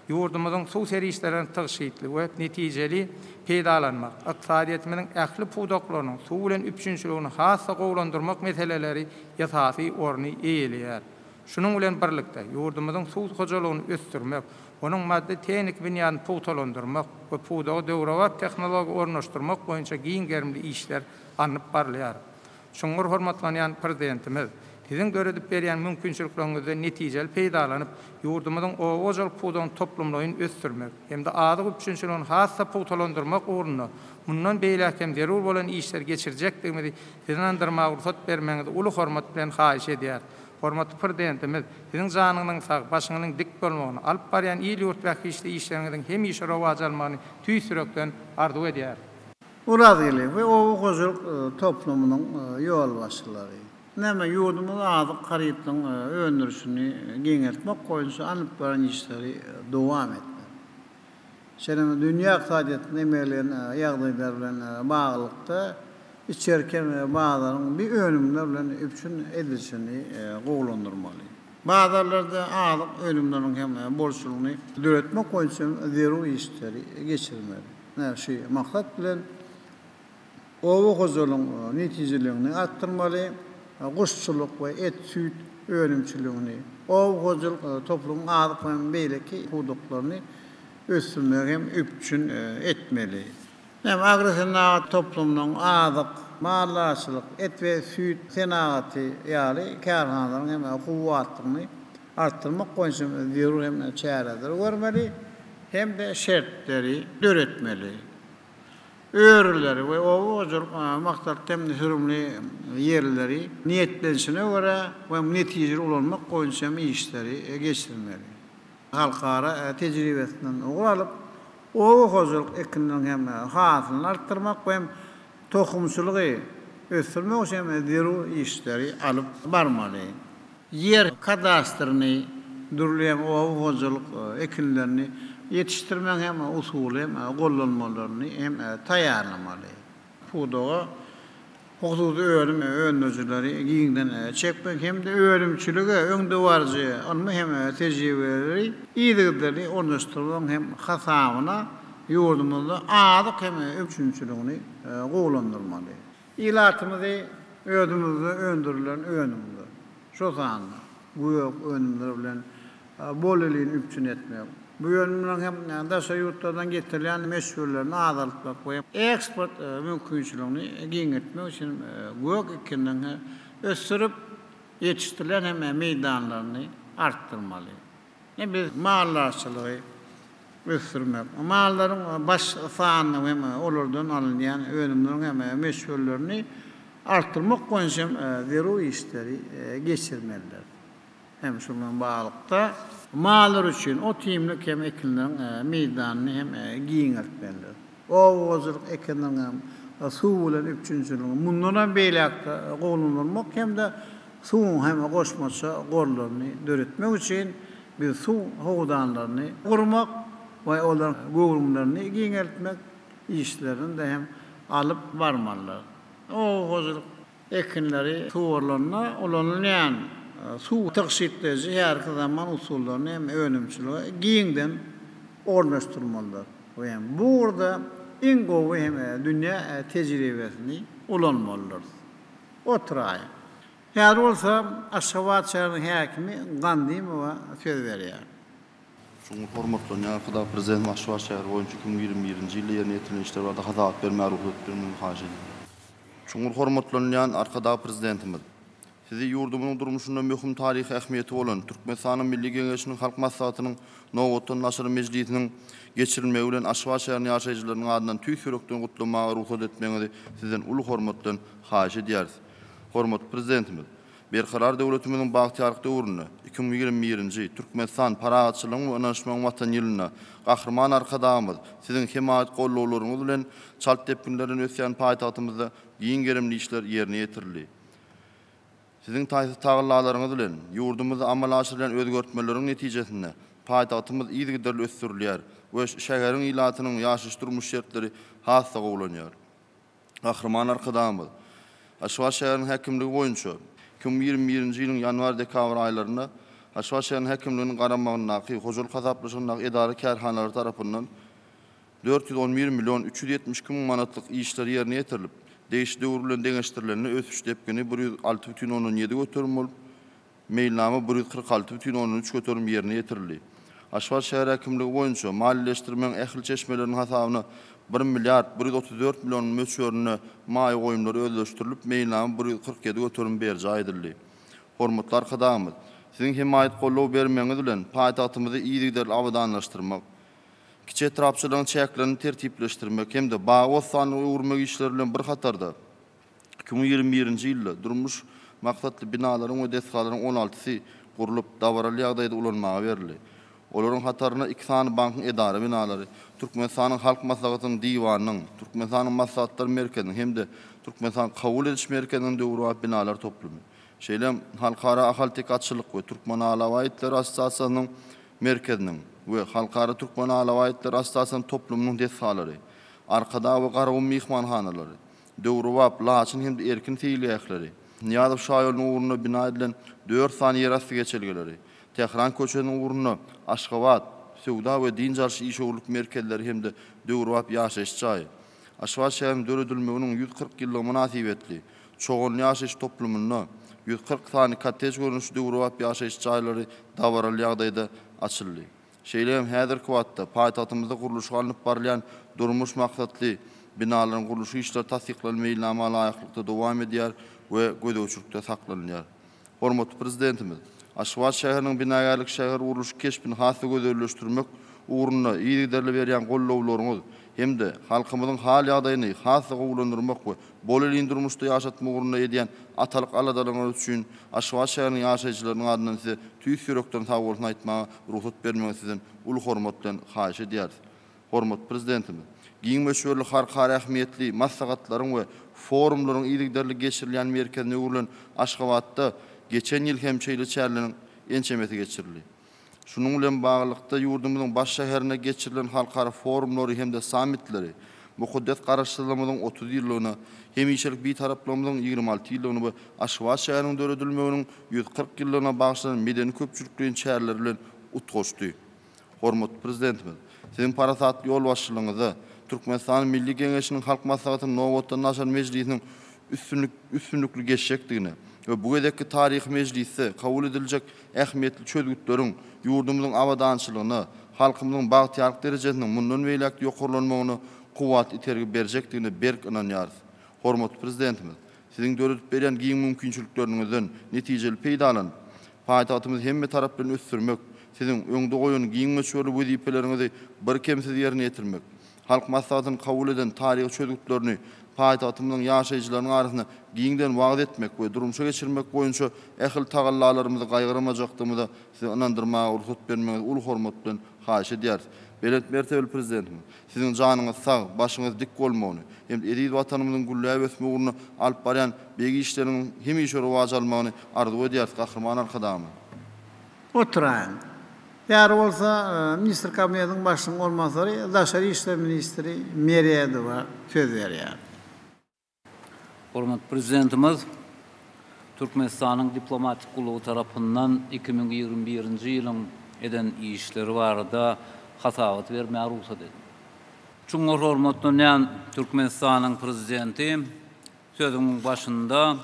ýurdumyzyň suw serişdelerini tygşytly we netijeli peýdalanmak, ykdysadyýetimiziň ähli pudaklarynyň suw bilen üpjünçiligini has-da gowulandyrmak meseleleri esasy orny eýeleýär. Şunuň bilen birlikde, ýurdumyzyň suw hojalygyny ösdürmek, onuň maddy-tehniki binýadyny pugtalandyrmak we pudaga döwrebap tehnologiýa ornaşdyrmak boýunça giň gerimli işler alnyp barylýar. Çuňňur hormatlanýan Prezidentimiz, Siziň döredip berýän mümkinçilikleriňizden netijeli peýdalanyp, ýurdumyzyň oba hojalyk pudagyny toplumlaýyn ösdürmek hem-de azyk üpjünçiligini has-da pugtalandyrmak ugrunda mundan beýläk hem zerur bolan işleri geçirjekdigimizi Sizi ynandyrmaga rugsat bermegiňizi uly hormat bilen haýyş edýäris. Hormatly Prezidentimiz, Siziň janyňyzyň sag, başyňyzyň dik bolmagyny, alyp barýan il-ýurt bähbitli işleriňiziň hemişe rowaç almagyny tüýs ýürekden arzuw edýäris. Orazgeldi we oba hojalyk toplumynyň ýolbaşçylary. Näme, ýurdumyz azyk harytlaryň öndürilişini giňeltmek boýunça alnyp baran işleri dowam etmeli. Şeýle hem dünýä ykdysadyýetinde emele gelen ýagdaýlar bilen baglylykda içerki bazaryň bir önümler bilen üpjün edilişini gowulandyrmaly. Bazarlarda azyk önümleriniň hem bolçulygyny döretmek boýunça hem zerur işleri geçirmeli. Ine, şu maksat bilen oba hojalygyň netijeligini artdyrmaly, guşçulyk we et-süýt önümçiligini, oba hojalyk toplumyň azyk we beýleki pudaklaryny. ösdürmegi hem üpjün etmeli. Hem agrosenagat toplumynyň azyk, maldarçylyk, et we süýt senagaty ýaly kärhanalaryň hem kuwwatlygyny artdyrmak boýunça zerur hem çäreleri görmeli hem-de şertleri döretmeli. Örüleri we oba hojalyk maksatly hem sürümli ýerleri niýetlenişine görä we netijeli ulanmak boýunça hem işleri geçirmeli. Halkara tejribesinden ugur alyp, oba hojalyk ekinleriniň hem hasylyny artdyrmak we hem tohumçylygy ösdürmek üçin hem zerur işleri alyp barmaly. Ýer kadastryny, dürli hem oba hojalyk ekinlerini ýetişdirmegiň hem usuly hem gollanmalaryny hem taýýarlamaly. Pudaga hususy önüm öndürijileri giňden çekmek hem-de önümçilige öňdebaryjy ylmy hem tejribeleri yzygiderli ornaşdyrmagyň hem hasabyna ýurdumyzda azyk hem üpjünçiligini gowulandyrmaly. Ilatymyzy özümizde öndürilen önümler, şol sanda gök önümler bilen bolelin üpjün etmek, bu önümleriň hem daşary ýurtlardan getirilýän möçberlerini azaltmak we eksport mümkinçiligini giňeltmek üçin gök ekinlerini ösdürip ýetişdirilen hem meýdanlaryny artdyrmaly. Biz maldarçylygy ösdürmek, mallaryň baş sanyny hem olardan alynýan önümleriň hem möçberlerini artdyrmak boýunça hem zerur işleri geçirmelidir. Hem şu bilen baglylykda, mallar üçin ot-iýmlik hem ekinleriň meýdanyny hem giňeltmelidir. Oba hojalyk ekinleriniň hem suw bilen üpjünçiligini mundan hem beýläk-de gowulandyrmak hem-de suwuň hem goşmaça gorlaryny döretmek üçin biz suw howdanlaryny gurmak we olaryň göwrümlerini giňeltmek işlerini-de hem alyp barmalydyr. Oba hojalyk Ekinleri suwarylanda ulanylýan suw tygşytlaýjy häzirki zaman usullaryny hem önümçilige giňden ornaşdyrmalydyr we hem bu ugurda iň gowy hem dünýä tejribesini ulanmalydyrys. Oturaýyň. Häzir bolsa Aşgabat şäheriniň häkimi Gandymowa söz berýär. Çuňňur hormatlanýan Arkadag Prezidentimiz Aşgabat şäheri boýunça 2021-nji ýylda ýerine ýetirilen işler barada hasabat bermäge rugsat bermegini haýyş edýär. Çuňňur hormatlanylýan Arkadag Prezidentimiz! Sizi ýurdumyzyň durmuşynda möhüm taryhy ähmiýeti bolan Türkmenistanyň Milli Geňeşiniň Halk Maslahatynyň nobatdan daşary mejlisiniň geçirilmegi bilen Aşgabat şäheriniň ýaşaýjylarynyň adyndan tüýs ýürekden gutlamaga rugsat etmegiňizi Sizden uly hormat bilen haýyş edýäris. Hormatly Prezidentimiz! Berkarar döwletimiziň bagtyýarlyk döwründe, 2021-nji, Türkmenistan, parahatçylygyň we ynanyşmagyň Watany ýylynda Gahryman Arkadagymyz, Siziň hemaýat-gollawlaryňyz bilen çalt depginler bilen ösýän paýtagtymyzda giň gerimli işler ýerine ýetirildi. Siziň taýsyz tagallalaryňyz bilen ýurdumyzda amala aşyrylýan özgertmeleriň netijesinde paýtagtymyz yzygiderli ösdürilýär we şäheriň ilatynyň ýaşaýyş-durmuş şertleri has-da gowulanýar. Gahryman Arkadagymyz Aşgabat şäheriniň häkimligi boýunça 2021-nji ýylyň ýanwar-dekabr aýlarynda Aşgabat şäheriniň häkimliginiň garamagyndaky hojalyk hasaplaşygyndaky edara-kärhanalary tarapyndan 411 million 372 müň manatlyk işler ýerine ýetirilip, degişli döwür bilen deňeşdirilende ösüş depgini 106,7 göterim bolup, Meýilnama 146 bütin ondan üç göterim ýerine ýetirildi. Aşgabat şäher häkimligi boýunça maliýeleşdirmegiň ähli çeşmeleriniň hasabyna bir milliard 134 million möçberinde maýa goýumlary özleşdirilip, meýilnama 147 göterim berjaý edildi. Hormatly Arkadagymyz, Siziň hemaýat-goldaw bermegiňiz bilen paýtagtymyzy yzygiderli abadanlaşdyrmak, kiçi etrapçalaryň çäklerini tertipleşdirmek hem-de bagy-bossanlyga öwürmek işleri bilen bir hatarda, 2021-nji ýylda durmuş maksatly binalaryň we desgalaryň on altysy gurlup, dabaraly ýagdaýda ulanmaga berildi. Olaryň hatarynda iki sany bankyň edara binalary, Türkmenistanyň Halk Maslahatynyň Diwanynyň, Türkmenistanyň Maslahatlar merkeziniň hem-de Türkmenistanyň Kabul ediş merkeziniň döwrebap binalar toplumy, şeýle hem Halkara ahalteke atçylyk we türkmen alabaý itleri assosiasiýasynyň merkeziniň we Halkara türkmen alabaý itleri assosiasiýasynyň toplumynyň desgalary, Arkadag we Garagum myhmanhanalary, Döwrebap Laçyn hem-de Erkin seýilgähleri, Nyýazow şaýolunyň ugrunda bina edilen dört sany ýerasty geçelgeleri, Tähran köçesiniň ugrunda Aşgabat söwda we dynç alyş işewürlik merkezleri hem-de döwrebap ýaşaýyş jaýy, Aşgabat şäheriniň döredilmeginiň 140 ýyllygy mynasybetli Çoganly ýaşaýyş toplumynda 140 sany kottej görnüşli döwrebap ýaşaýyş jaýlary dabaraly ýagdaýda açyldy. Şeýle hem häzirki wagtda paýtagtymyzda gurluşygy alnyp barylýan durmuş maksatly binalaryň gurluşyk işleri tassyklanan meýilnama laýyklykda dowam edýär we gözegçilikde saklanylýar. Hormatly Prezidentimiz Aşgabat şäheriniň binagärlik şähergurluşyk keşbini has-da gözelleşdirmek ugrunda yzygiderli berýän gollawlaryňyz hem-de halkymyzyň hal-ýagdaýyny has-da gowulandyrmak we bolelin durmuşda ýaşatmak ugrunda edýän atalyk aladalaryňyz üçin Aşgabat şäheriniň ýaşaýjylarynyň adyndan size tüýs ýürekden sagbolsun aýtmaga rugsat bermegiňizi sizden uly hormat bilen haýyş edýäris. Hormatly Prezidentimiz, giň möçberli halkara ähmiýetli maslahatlaryň we forumlaryň yzygiderli geçirilýän merkezine öwrülen Aşgabatda geçen ýyl hem şeýle çäreleriň ençemesi geçirildi. Şunuň bilen baglylykda, ýurdumyzyň baş şäherinde geçirilen halkara forumlary hem-de sammitleri mukaddes Garaşsyzlygymyzyň 30 ýyllygyna, hemişelik Bitaraplygymyzyň 26 ýyllygyna we Aşgabat şäheriniň döredilmeginiň 140 ýyllygyna bagyşlanan medeni-köpçülikleýin çäreler bilen utgaşdy. Hormatly Prezidentimiz, Siziň parasatly ýolbaşçylygyňyzda Türkmenistanyň Milli Geňeşiniň Halk Maslahatynyň nobatdan daşary mejlisiniň üstünlik üstünlikli geçjekdigine we bu gezekki taryhy mejlisde kabul ediljek ähmiýetli çözgütleriň ýurdumyzyň abadançylygyna, halkymyzyň bagtyýarlyk derejesiniň mundan beýläk-de ýokarlanmagyna kuwwatly itergi berjekdigine berk ynanýarys. Hormatly Prezidentimiz, Siziň döredip berýän giň mümkinçilikleriňizden netijeli peýdalanyp, Paýtagtymyzy hemmetaraplaýyn ösdürmek, Siziň öňde goýan giň möçberli wezipeleriňizi birkemsiz ýerine ýetirmek, Halk Maslahatynyň kabul eden taryhy çözgütlerini paýtagtymyzyň ýaşaýjylarynyň arasynda giňden wagyz etmek we durmuşa geçirmek boýunça ähli tagallalarymyzy gaýgyrmajakdygymyza Sizi ynandyrmaga rugsat bermegiňizi uly hormat bilen haýyş edýäris. Belent mertebeli Prezidentimiz, Siziň janyňyz sag, başyňyz dik bolmagyny hem-de eziz Watanymyzyň gülläp ösmegi ugrunda alyp barýan beýik işleriňiň hemişe rowaç almagyny arzuw edýäris, Gahryman Arkadagymyz! Oturaýyň. Bäri bolsa ministr kabinetiniň başlygynyň orunbasary daşary işler ministri Meredowa söz berýär. Hormatly Prezidentimiz Türkmenistanyň diplomatik gullugy tarapyndan 2021-nji ýylyň eden işleri barada hasabat bermäge rugsat ediň. Çuňňur hormatlanýan Türkmenistanyň Prezidenti, sözümiň başynda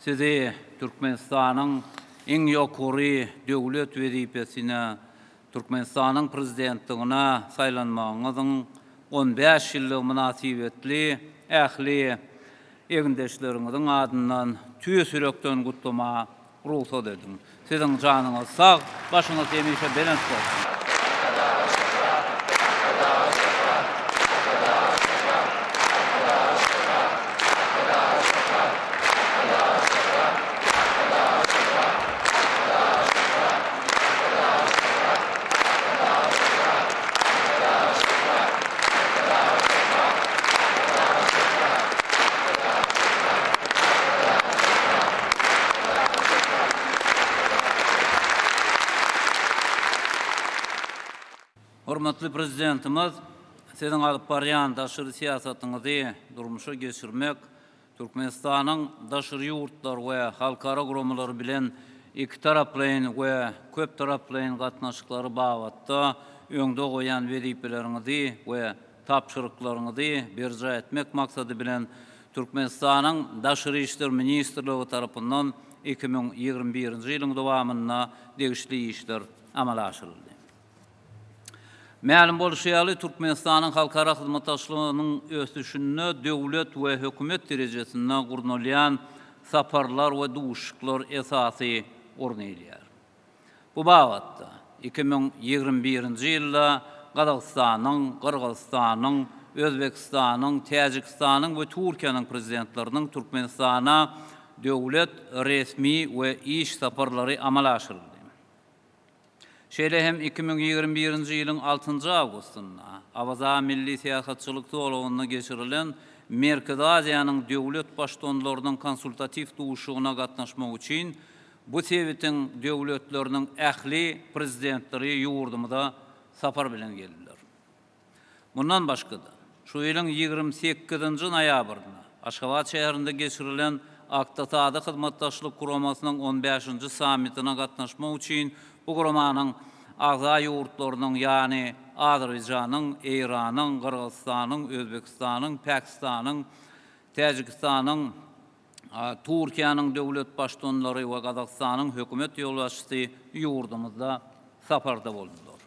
Sizi Türkmenistanyň iň ýokary döwlet wezipesine, Türkmenistanyň Prezidentligine saýlanmagyňyzyň 15 ýyllygy mynasybetli ähli egindeşleriňiziň adyndan tüýs ýürekden gutlamaga rugsat ediň. Siziň janyňyz sag, başyňyz hemişe belent bolsun! Hormatly Prezidentimiz, Siziň alyp barýan daşary syýasatyňyzy durmuşa geçirmek Türkmenistanyň daşary ýurtlar we halkara guramalary bilen ikitaraplaýyn we köptaraplaýyn gatnaşyklary babatda öňde goýan wezipeleriňizi we tabşyryklaryňyzy berjaý etmek maksady bilen Türkmenistanyň Daşary işler ministrligi tarapyndan 2021-nji ýylyň dowamynda degişli işler amala aşyryldy. Mälim bolşy ýaly, Türkmenistanyň halkara hyzmatdaşlygynyň ösüşinde döwlet we hökümet derejesinde gurnalýan saparlar we duşuşyklar esasy orun eýeleýär. Bu babatda 2021-nji ýylda Gazagystanyň, Gyrgyzystanyň, Özbegistanyň, Täjigistanyň we Türkiýäniň Prezidentleriniň Türkmenistana döwlet resmi we iş saparlary amala aşyryldy. Şeýle hem 2021-nji ýylyň altynjy awgustynda Awaza milli syýahatçylyk zolagynda geçirilen Merkezi Aziýanyň döwlet Baştutanlarynyň konsultatiw duşuşygyna gatnaşmak üçin bu sebitiň döwletleriniň ähli Prezidentleri ýurdumyza sapar bilen geldiler. Mundan başga-da, şu ýylyň 28-nji noýabrynda Aşgabat şäherinde geçirilen Ykdysady Hyzmatdaşlyk Guramasynyň on bäşinji sammitine gatnaşmak üçin bu guramanyň agza ýurtlarynyň, ýagny Azerbaýjanyň, Eýranyň, Gyrgyzystanyň, Özbegistanyň, Pakistanyň, Täjigistanyň, Türkiýäniň döwlet Baştutanlary we Gazagystanyň hökümet ýolbaşçysy ýurdumyzda saparda boldular.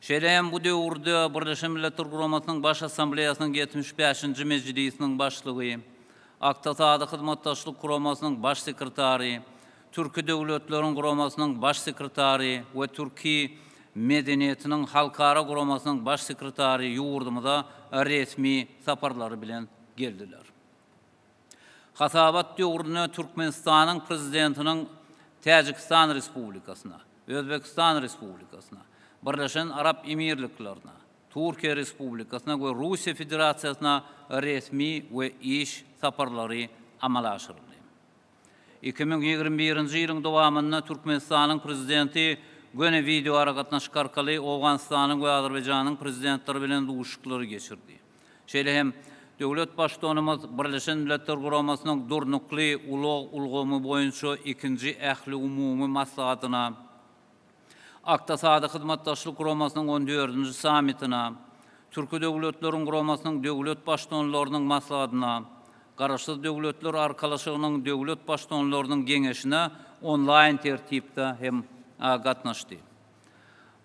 Şeýle hem bu döwürde Birleşen Milletler Guramasynyň Baş Assambleýasynyň 75-nji mejlisiniň başlygy, Ykdysady Hyzmatdaşlyk Guramasynyň Baş sekretary, Türki Döwletleriň Guramasynyň Baş sekretary we Türki medeniýetiniň halkara guramasynyň Baş sekretary ýurdumyza resmi saparlary bilen geldiler. Hasabat döwründe Türkmenistanyň Prezidentiniň Täjigistan Respublikasyna, Özbegistan Respublikasyna, Birleşen Arap Emirliklerine, Türkiýe Respublikasyna we Russiýa Federasiýasyna resmi we iş saparlary amala aşyryldy. 2021-nji ýylyň dowamynda Türkmenistanyň Prezidenti göni wideoaragatnaşyk arkaly Owganystanyň we Azerbaýjanyň Prezidentleri bilen duşuşyklary geçirdi. Şeýle hem döwlet Baştutanymyz Birleşen Milletler Guramasynyň Durnukly ulag ulgamy boýunça ikinji ähliumumy maslahatyna, Ykdysady Hyzmatdaşlyk Guramasynyň on dördünji sammitine, Türki Döwletleriň Guramasynyň döwlet Baştutanlarynyň maslahatyna, Garaşsyz Döwletler Arkalaşygynyň döwlet Baştutanlarynyň Geňeşine onlaýn tertipde hem gatnaşdy.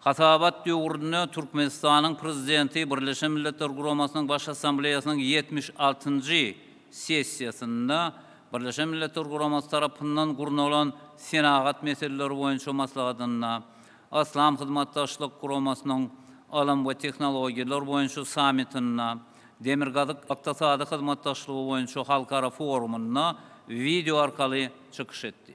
Hasabat döwründe Türkmenistanyň Prezidenti Birleşen Milletler Guramasynyň Baş Assambleýasynyň 76-njy sessiýasynda Birleşen Milletler Guramasy tarapyndan gurnalan senagat meseleleri boýunça maslahatynda, Yslam Hyzmatdaşlyk Guramasynyň Ylym we tehnologiýalar boýunça sammitinde, Demirgazyk ykdysady hyzmatdaşlygy boýunça halkara forumynda wideo arkaly çykyş etdi.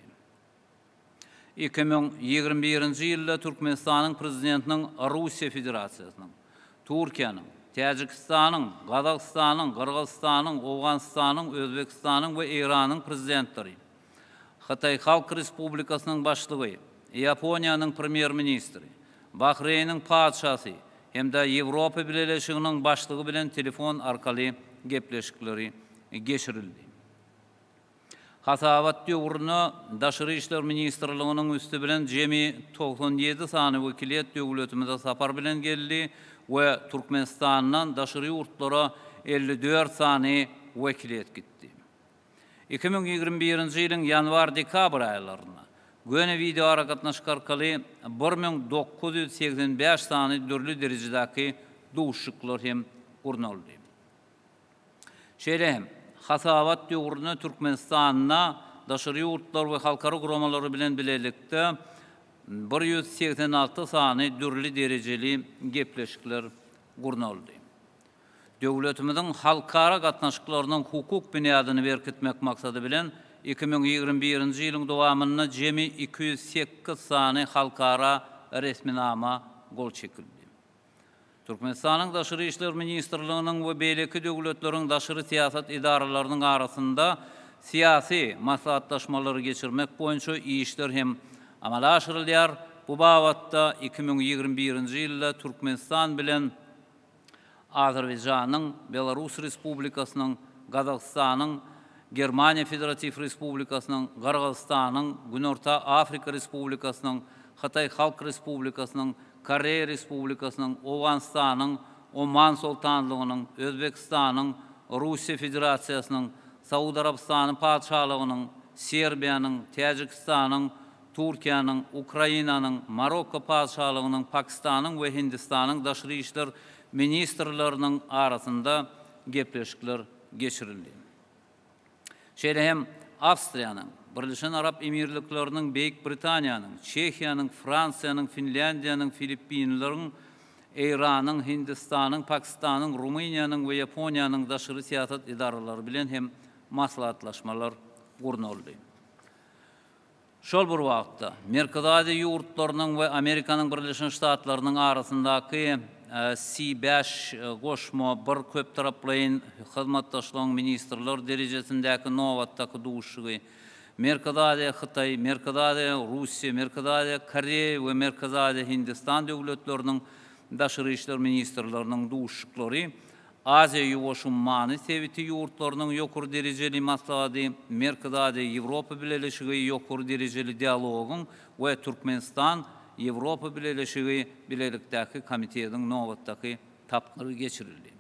2021-nji ýylda Türkmenistanyň Prezidentiniň Russiýa Federasiýasynyň, Türkiýäniň, Täjigistanyň, Gazagystanyň, Gyrgyzystanyň, Owganystanyň, Özbegistanyň we Eýranyň Prezidentleri, Hytaý Halk Respublikasynyň Başlygy, Ýaponiýanyň Premýer-ministri, Bahreýniň Patyşasy hem-de Ýewropa Bileleşiginiň Başlygy bilen telefon arkaly gepleşikleri geçirildi. Hasabat döwründe Daşary işler ministrliginiň üsti bilen jemi 97 sany wekiliýet döwletimize sapar bilen geldi we Türkmenistandan daşary ýurtlara 54 sany wekiliýet gitdi. 2021-nji ýylyň ýanwar-dekabr aýlarynda göni wideoaragatnaşyk arkaly 1985 sany dürli derejedäki duşuşyklar hem gurnaldy. Şeýle hem, hasabat döwründe Türkmenistanda daşary ýurtlar we halkara guramalary bilen bilelikde 186 sany dürli derejeli gepleşikler gurnaldy. Döwletimiziň halkara gatnaşyklarynyň hukuk binýadyny berkitmek maksady bilen, 2021-nji ýylyň dowamynda jemi 208 sany halkara resminama gol çekildi. Türkmenistanyň Daşary işler ministrliginiň we beýleki döwletleriň daşary syýasat edaralarynyň arasynda syýasy maslahatlaşmalary geçirmek boýunça işler hem amala aşyrylýar. Bu babatda 2021-nji ýylda Türkmenistan bilen Azerbaýjanyň, Belarus Respublikasynyň, Gazagystanyň, Germaniýa Federatiw Respublikasynyň, Gyrgyzystanyň, Günorta Afrika Respublikasynyň, Hytaý Halk Respublikasynyň, Koreýa Respublikasynyň, Owganystanyň, Oman Soltanlygynyň, Özbegistanyň, Russiýa Federasiýasynyň, Saud Arabystany Patyşalygynyň, Serbiýanyň, Täjigistanyň, Türkiýäniň, Ukrainanyň, Marokko Patyşalygynyň, Pakistanyň we Hindistanyň daşary işler ministrleriniň arasynda gepleşikler geçirildi. Şeýle hem Awstriýanyň, Birleşen Arap Emirlikleriniň, Beýik Britaniýanyň, Çehiýanyň, Fransiýanyň, Finlýandiýanyň, Filippinleriň, Eýranyň, Hindistanyň, Pakistanyň, Rumyniýanyň we Ýaponiýanyň daşary syýasat edaralary bilen hem maslahatlaşmalar gurnaldy. Şol bir wagtda, Merkezi Aziýa ýurtlarynyň we Amerikanyň Birleşen Ştatlarynyň arasyndaky C bäş goşma bir köptaraplaýyn hyzmatdaşlygyň ministrler derejesindäki nobatdaky duşuşygy, Merkezi Aziýa, Hytaý, Merkezi Aziýa, Russiýa, Merkezi Aziýa, Koreýa we Merkezi Aziýa, Hindistan döwletleriniň daşary işler ministrleriniň duşuşyklary Aziýa-Ýuwaş ummany sebiti ýurtlarynyň ýokary derejeli maslahady, Merkezi Aziýa-Ýewropa Bileleşigi ýokary derejeli dialogyň we Türkmenistan, Ýewropa Bileleşigi bilelikdäki komitetiň nobatdaky tapgyry geçirildi.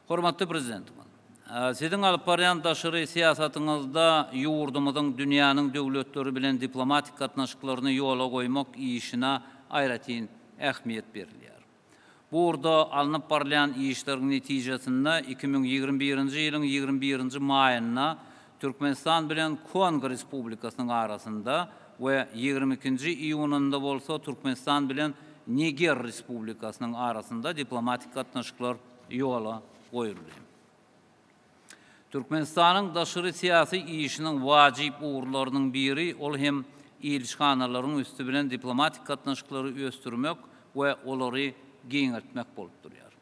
Hormatly Prezidentimiz, Siziň alyp barýan daşary syýasatyňyzda ýurdumyzyň dünýäniň döwletleri bilen diplomatik gatnaşyklaryny ýola goýmak işine aýratyn. ähmiýet berilýär. Bu ugurda alnyp barylýan işleriň netijesinde 2021-nji ýylyň 21-nji maýynda Türkmenistan bilen Kongo Respublikasynyň arasynda we 22-nji iýunynda bolsa Türkmenistan bilen Niger Respublikasynyň arasynda diplomatik gatnaşyklar ýola goýuldy. Türkmenistanyň daşary syýasy işiniň wajyp ugurlarynyň biri, ol hem ilçihanalaryň üsti bilen diplomatik gatnaşyklary ösdürmek we olary giňeltmek bolup durýar.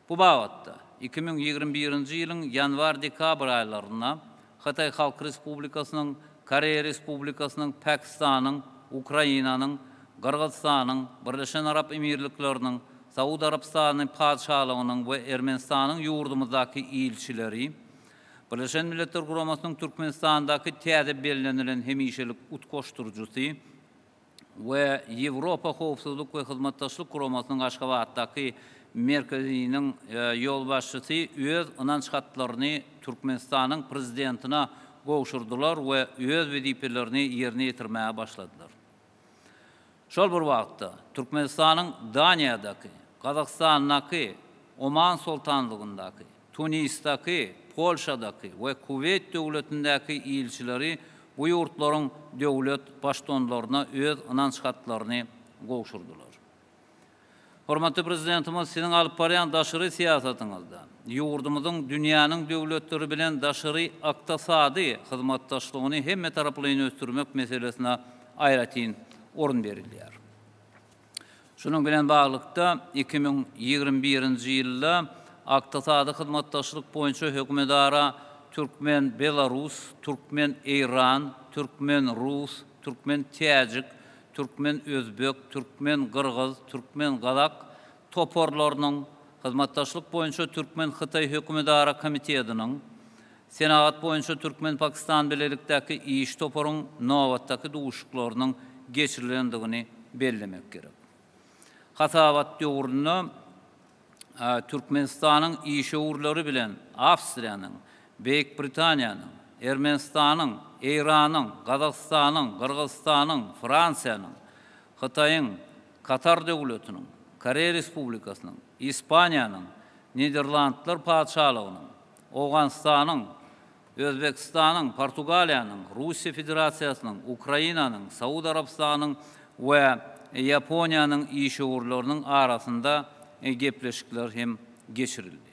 Bu babatda 2021-nji ýylyň ýanwar-dekabr aýlarynda Hytaý Halk Respublikasynyň, Koreýa Respublikasynyň, Pakistanyň, Ukrainanyň, Gyrgyzystanyň, Birleşen Arap Emirlikleriniň, Saud Arabystany Patyşalygynyň we Ermenistanyň ýurdumyzdaky ilçileri, Birleşen Milletler Guramasynyň Türkmenistandaky täze bellenilen hemişelik utgaşdyryjysy we Ýewropa Howpsuzlyk we Hyzmatdaşlyk Guramasynyň Aşgabatdaky merkeziniň ýolbaşçysy öz ynanç hatlaryny Türkmenistanyň Prezidentine gowşurdylar we öz wezipelerini ýerine ýetirmäge başladylar. Şol bir wagtda, Türkmenistanyň Daniýadaky, Gazagystandaky, Oman Soltanlygyndaky, Tunisdaki, Polşadaky we Kuweýt döwletindäki ilçileri bu ýurtlaryň döwlet Baştutanlaryna öz ynanç hatlaryny gowşurdylar. Hormatly Prezidentimiz Siziň alyp barýan daşary syýasatyňyzda ýurdumyzyň dünýäniň döwletleri bilen daşary ykdysady hyzmatdaşlygyny hemmetaraplaýyn ösdürmek meselesine aýratyn orun berilýär. Şunuň bilen baglylykda, 2021-nji ýylda Ykdysady hyzmatdaşlyk boýunça hökümetara türkmen-belarus, türkmen-eýran, türkmen-rus, türkmen-täjik, türkmen-özbek, türkmen-gyrgyz, türkmen-gazak toparlarynyň, Hyzmatdaşlyk boýunça türkmen-hytaý hökümetara komitetiniň, Senagat boýunça türkmen-pakistan bilelikdäki iş toparyň nobatdaky duşuşyklarynyň geçirilendigini bellemek gerek. Hasabat döwründe Türkmenistanyň işewürleri bilen Awstriýanyň, Beýik Britaniýanyň, Ermenistanyň, Eýranyň, Gazagystanyň, Gyrgyzystanyň, Fransiýanyň, Hytaýyň, Katar Döwletiniň, Koreýa Respublikasynyň, Ispaniýanyň, Niderlandlar Patyşalygynyň, Owganystanyň, Özbegistanyň, Portugaliýanyň, Russiýa Federasiýasynyň, Ukrainanyň, Saud Arabystanyň we Ýaponiýanyň işewürleriniň arasynda gepleşikler hem geçirildi.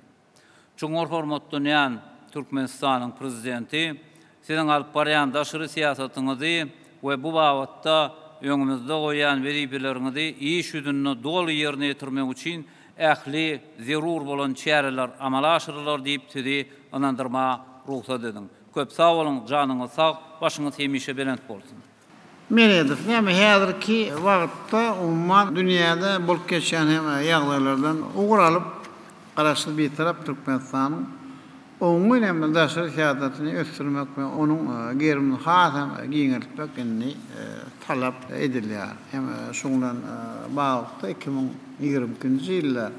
Çuňňur hormatlanýan Türkmenistanyň Prezidenti, Siziň alyp barýan daşary syýasatyňyzy we bu babatda öňümizde goýýan wezipeleriňizi iş ýüzünde doly ýerine ýetirmek üçin ähli zerur bolan çäreler amala aşyrylar diýip sizi ynandyrmaga rugsat ediň. Köp sag boluň, janyňyz sag, başyňyz hemişe belent bolsun! Meredow, Näme häzirki wagtda umuman dünýäde bolup geçýän hem ýagdaýlardan ugur alyp, Garaşsyz Bitarap Türkmenistanyň oňyn hem daşary syýasatyny ösdürmek we onuň gerimini has hem giňeltmek indi talap edilýär. Hem şuň bilen baglylykda 2022-nji ýylda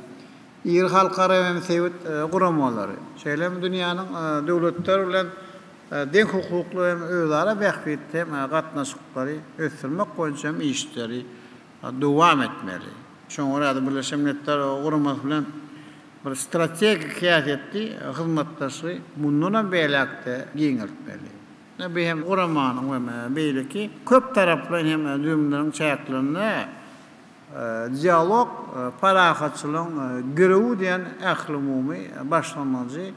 iri halkara hem sebit guramalary, şeýle hem dünýäniň döwletleri bilen deňhukukly hem özara bähbitli hem gatnaşyklary ösdürmek boýunça hem işleri dowam etmeli. Şoňa görä-de Birleşen Milletler Guramasy bilen bir strategik häsiýetli hyzmatdaşlygy mundanam beýläk-de giňeltmeli. Bu hem guramanyň we beýleki köptaraplaýyn hem düzümleriň çäklerinde Dialog parahatçylygyň girewi diýen ählumumy başlangyjy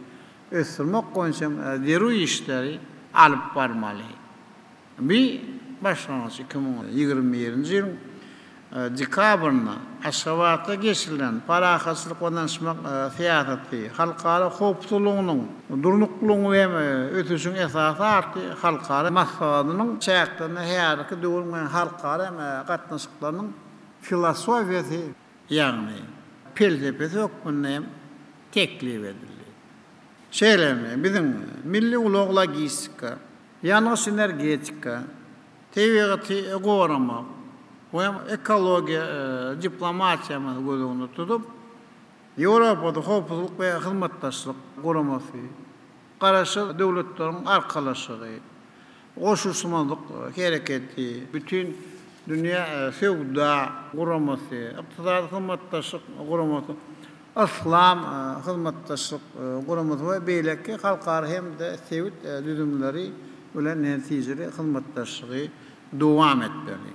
ösdürmek boýunça hem zerur işleri alyp barmaly. Bu başlangyç 2021-nji ýylyň dekabrynda Aşgabatda geçirilen Parahatçylyk we ynanyşmak syýasaty, halkara howpsuzlygynyň, durnuklylygyň we ösüşiň esasy atly halkara maslahatynyň çäklerinde häzirki döwrüň we halkara gatnaşyklarynyň filosofiýasy, ýagny pelsepesi hökmünde hem teklip edildi. Şeýle hem biziň milli ulag-logistika, Ýangyç-energetika, tebigaty goramak we ekologiýa diplomatiýamyzy göz öňünde tutup, Ýewropada Howpsuzlyk we Hyzmatdaşlyk Guramasy, Garaşsyz Döwletleriň Arkalaşygy, Goşulyşmazlyk Hereketi, bütin. Dünýä Söwda Guramasy, Ykdysady Hyzmatdaşlyk Guramasy, Yslam Hyzmatdaşlyk Guramasy we beýleki halkara hem-de sebit düzümleri bilen netijeli hyzmatdaşlygy dowam etmeli.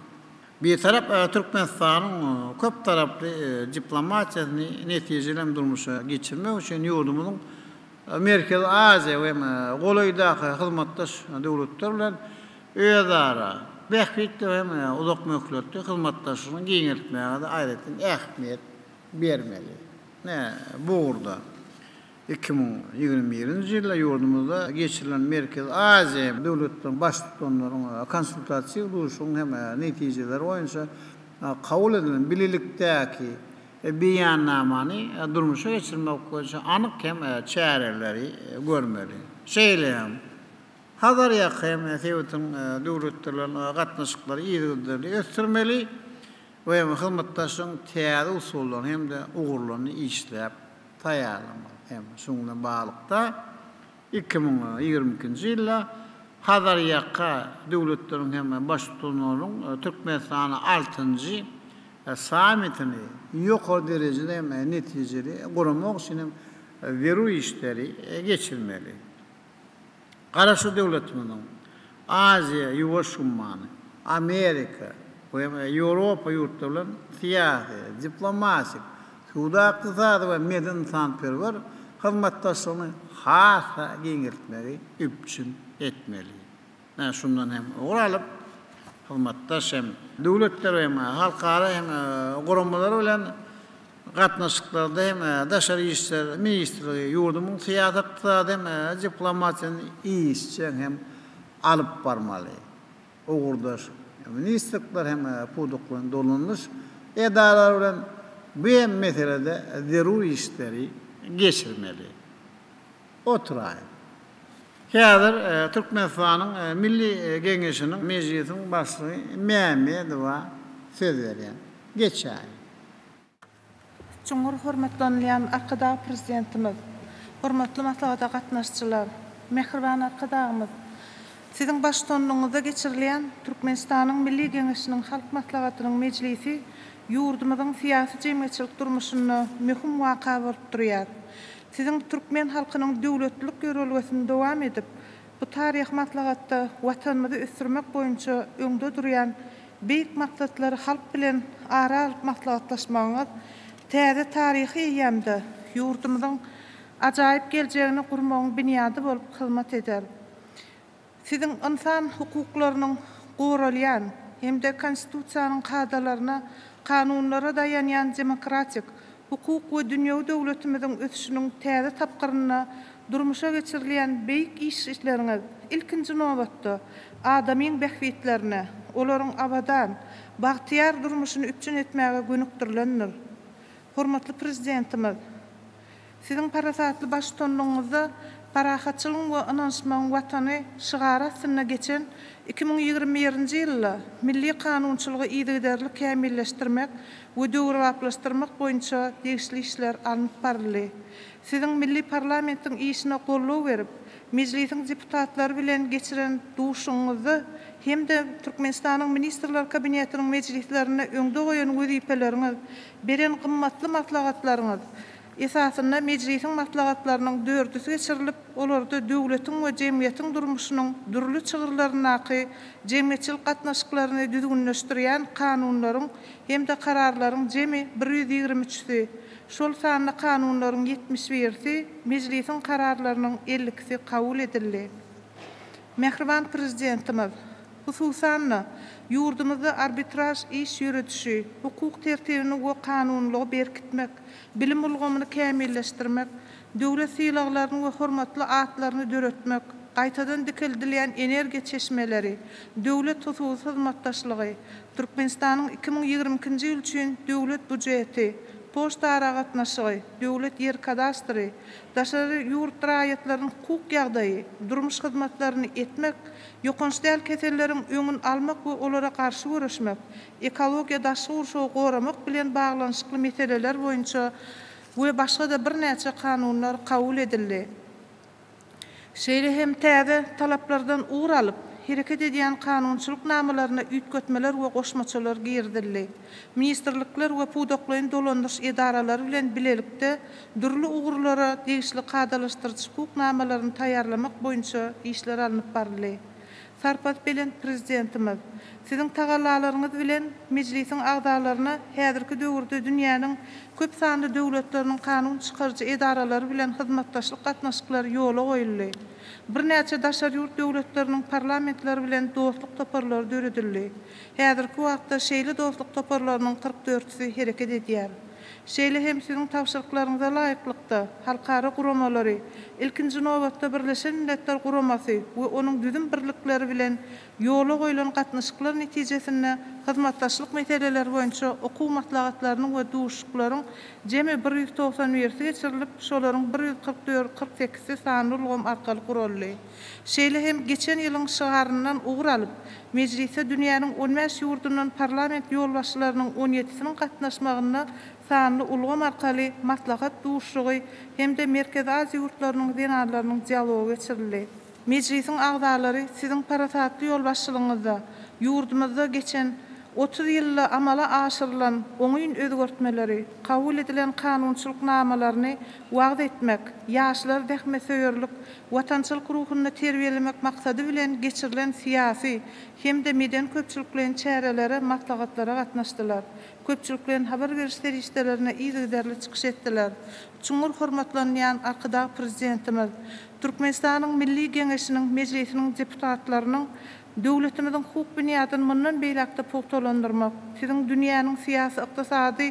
Bitarap Türkmenistanyň köptaraply diplomatiýasyny netijeli hem durmuşa geçirmek üçin ýurdumyzyň Merkezi Aziýa we golaýdaky hyzmatdaş döwletler bilen özara bähbitli hem uzak möhletli hyzmatdaşlygyny giňeltmäge-de aýratyn ähmiýet bermeli. Ine, bu ugurda 2021-nji ýylda ýurdumyzda geçirilen Merkezi Aziýa döwletleriniň Baştutanlarynyň konsultatiw duşuşygyň hem netijeleri boýunça kabul edilen bilelikdäki Beýannamany durmuşa geçirmek boýunça anyk hem çäreleri görmeli. Şeýle hem, Hazarýaka hem sebitiň döwletleri bilen gatnaşyklary yzygiderli ösdürmeli we hyzmatdaşlygyň täze usullaryny hem-de ugurlaryny işläp taýýarlamaly. Hem şunuň bilen baglylykda, 2022-nji ýylda Hazarýaka döwletleriň hem Baştutanlarynyň Türkmenistana altynjy sammitini ýokary derejede hem netijeli guramak üçin hem zerur işleri geçirmeli. Garaşsyz döwletimiziň Aziýa, Ýuwaş ummany, Amerika we Ýewropa ýurtlary bilen syýasy, diplomatik, söwda-ykdysady we medeni-ynsanperwer hyzmatdaşlygyny has-da giňeltmegi üpjün etmeli. Ine, şundan hem ugur alyp, hyzmatdaş hem döwletler hem halkara hem guramalar bilen gatnaşyklarda hem Daşary işler ministrligi ýurdumyň syýasy-ykdysady hem diplomatiýasyny işjeň hem alyp barmaly. Ugurdaş ministrlikler hem pudaklaýyn dolanyş edaralary bilen bu hem meselede zerur işleri geçirmeli. Oturaýyň. Häzir Türkmenistanyň Milli Geňeşiniň Mejlisiniň Başlygy Mämmedowa söz berýän. Geçäýiň. Çuňňur hormatlanylýan Arkadag Prezidentimiz, hormatly maslahata gatnaşyjylar, mähriban Arkadagymyz, Siziň baştutanlygyňyzda geçirilýän Türkmenistanyň Milli Geňeşiniň Halk Maslahatynyň mejlisi ýurdumyzyň syýasy-jemgyýetçilik durmuşynda möhüm waka bolup durýar. Siziň türkmen halkynyň döwletlilik ýörelgesini dowam edip, bu taryhy maslahatda Watanymyzy ösdürmek boýunça öňde durýan beýik maksatlary halk bilen ara alyp maslahatlaşmagyňyz täze taryhy eýýamda ýurdumyzyň ajaýyp geljegini gurmagyň binýady bolup hyzmat eder. Siziň ynsan hukuklarynyň goralýan hem-de Konstitusiýanyň kadalaryna, kanunlara daýanýan demokratik, hukuk we dünýewi döwletimiziň ösüşiniň täze tapgyrynda durmuşa geçirilýän beýik işleriňiz, ilkinji nobatda, adamyň bähbitlerine, olaryň abadan, bagtyýar durmuşyny üpjün etmäge gönükdirilendir. Hormatly Prezidentimiz! Siziň parasatly baştutanlygyňyzda Parahatçylygyň we ynanyşmagyň Watany şygary astynda geçen 2021-nji ýylda milli kanunçylygy yzygiderli kämilleşdirmek we döwrebaplaşdyrmak boýunça degişli işler alnyp baryldy. Siziň milli parlamentiň işine goldaw berip, Mejlisiň deputatlary bilen geçiren duşuşygyňyzda hem-de Türkmenistanyň Ministrler Kabinetiniň mejlislerinde öňde goýan wezipeleriňiz, beren gymmatly maslahatlaryňyz esasynda Mejlisiň maslahatlarynyň dördüsi geçirilip, olarda döwletiň we jemgyýetiň durmuşynyň dürli çygyrlaryndaky jemgyýetçilik gatnaşyklaryny düzgünleşdirýän kanunlaryň hem-de kararlaryň jemi bir ýüz ýigrimi üçüsi, şol sanda kanunlaryň ýetmiş birisi, Mejlisiň kararlarynyň elli ikisi kabul edildi. Mähriban Prezidentimiz, hususan-da, ýurdumyzda arbitraž iş ýöredişi, hukuk tertibini we kanunylygy berkitmek, bilim ulgamyny kämilleşdirmek, döwlet sylaglaryny we hormatly atlaryny döretmek, gaýtadan dikeldilýän energiýa çeşmeleri, döwlet-hususy hyzmatdaşlygy, Türkmenistanyň 2022-nji ýyl üçin Döwlet býujeti, poçta aragatnaşygy, döwlet ýer kadastry, daşary ýurt raýatlarynyň hukuk ýagdaýy, durmuş hyzmatlaryny etmek, ýokanç däl keselleriň öňüni almak we olara garşy göreşmek, ekologiýa daşky gurşawy goramak bilen baglanyşykly meseleler boýunça we başga-da birnäçe kanunlar kabul edildi. Şeýle hem täze talaplardan ugur alyp, hereket edýän kanunçylyk namalaryna üýtgetmeler we goşmaçalar girizildi. Ministrlikler we pudaklaýyn dolandyryş edaralary bilen bilelikde dürli ugurlara degişli kadalaşdyryjy hukuk namalaryny taýýarlamak boýunça işler alnyp baryldy. Sarpasy belent Prezidentimiz, Siziň tagallalaryňyz bilen Mejlisiň agzalaryna häzirki döwürde dünýäniň köp sanly döwletleriniň kanun çykaryjy edaralary bilen hyzmatdaşlyk gatnaşyklary ýola goýuldy. Birnäçe daşary ýurt döwletleriniň parlamentleri bilen dostluk toparlary döredildi. Häzirki wagtda şeýle dostluk toparlarynyň 40 dörtüsi hereket edýär. Şeýle hem Siziň tabşyryklaryňyza laýyklykda, halkara guramalary, ilkinji nobatda Birleşen Milletler Guramasy we onuň düzüm birlikleri bilen ýola goýlan gatnaşyklar netijesinde hyzmatdaşlyk meseleleri boýunça okuw maslahatlarynyň we duşuşyklaryň jemi 190 birisi geçirilip, şolaryň 144 48-si sanly ulgam arkaly guraldy. Şeýle hem geçen ýylyň şygaryndan ugur alyp, mejlisde dünýäniň on bäş ýurdundan parlament ýolbaşçylarynyň on ýedisiniň gatnaşmagynda sanly ulgam arkaly maslahat duşuşygy hem-de Merkezi Aziýa ýurtlarynyň zenanlarynyň dialogy geçirildi. Mejlisiň agzalary siziň parasatly ýolbaşçylygyňyzda ýurdumyzda geçen 30 ýylda amala aşyrylan oňyn özgertmeleri, kabul edilen kanunçylyk namalaryny wagyz etmek, ýaşlary zähmetsöýerlik, watançylyk ruhunda terbiýelemek maksady bilen geçirilen syýasy hem-de medeni-köpçülikleýin çärelere, maslahatlara gatnaşdylar, köpçülikleýin habar beriş serişdelerinde yzygiderli çykyş etdiler. Çuňňur hormatlanylýan Arkadag Prezidentimiz, Türkmenistanyň Milli Geňeşiniň Mejlisiniň deputatlarynyň döwletimiziň hukuk binýadyny mundan beýläk-de pugtalandyrmak, siziň dünýäniň syýasy-ykdysady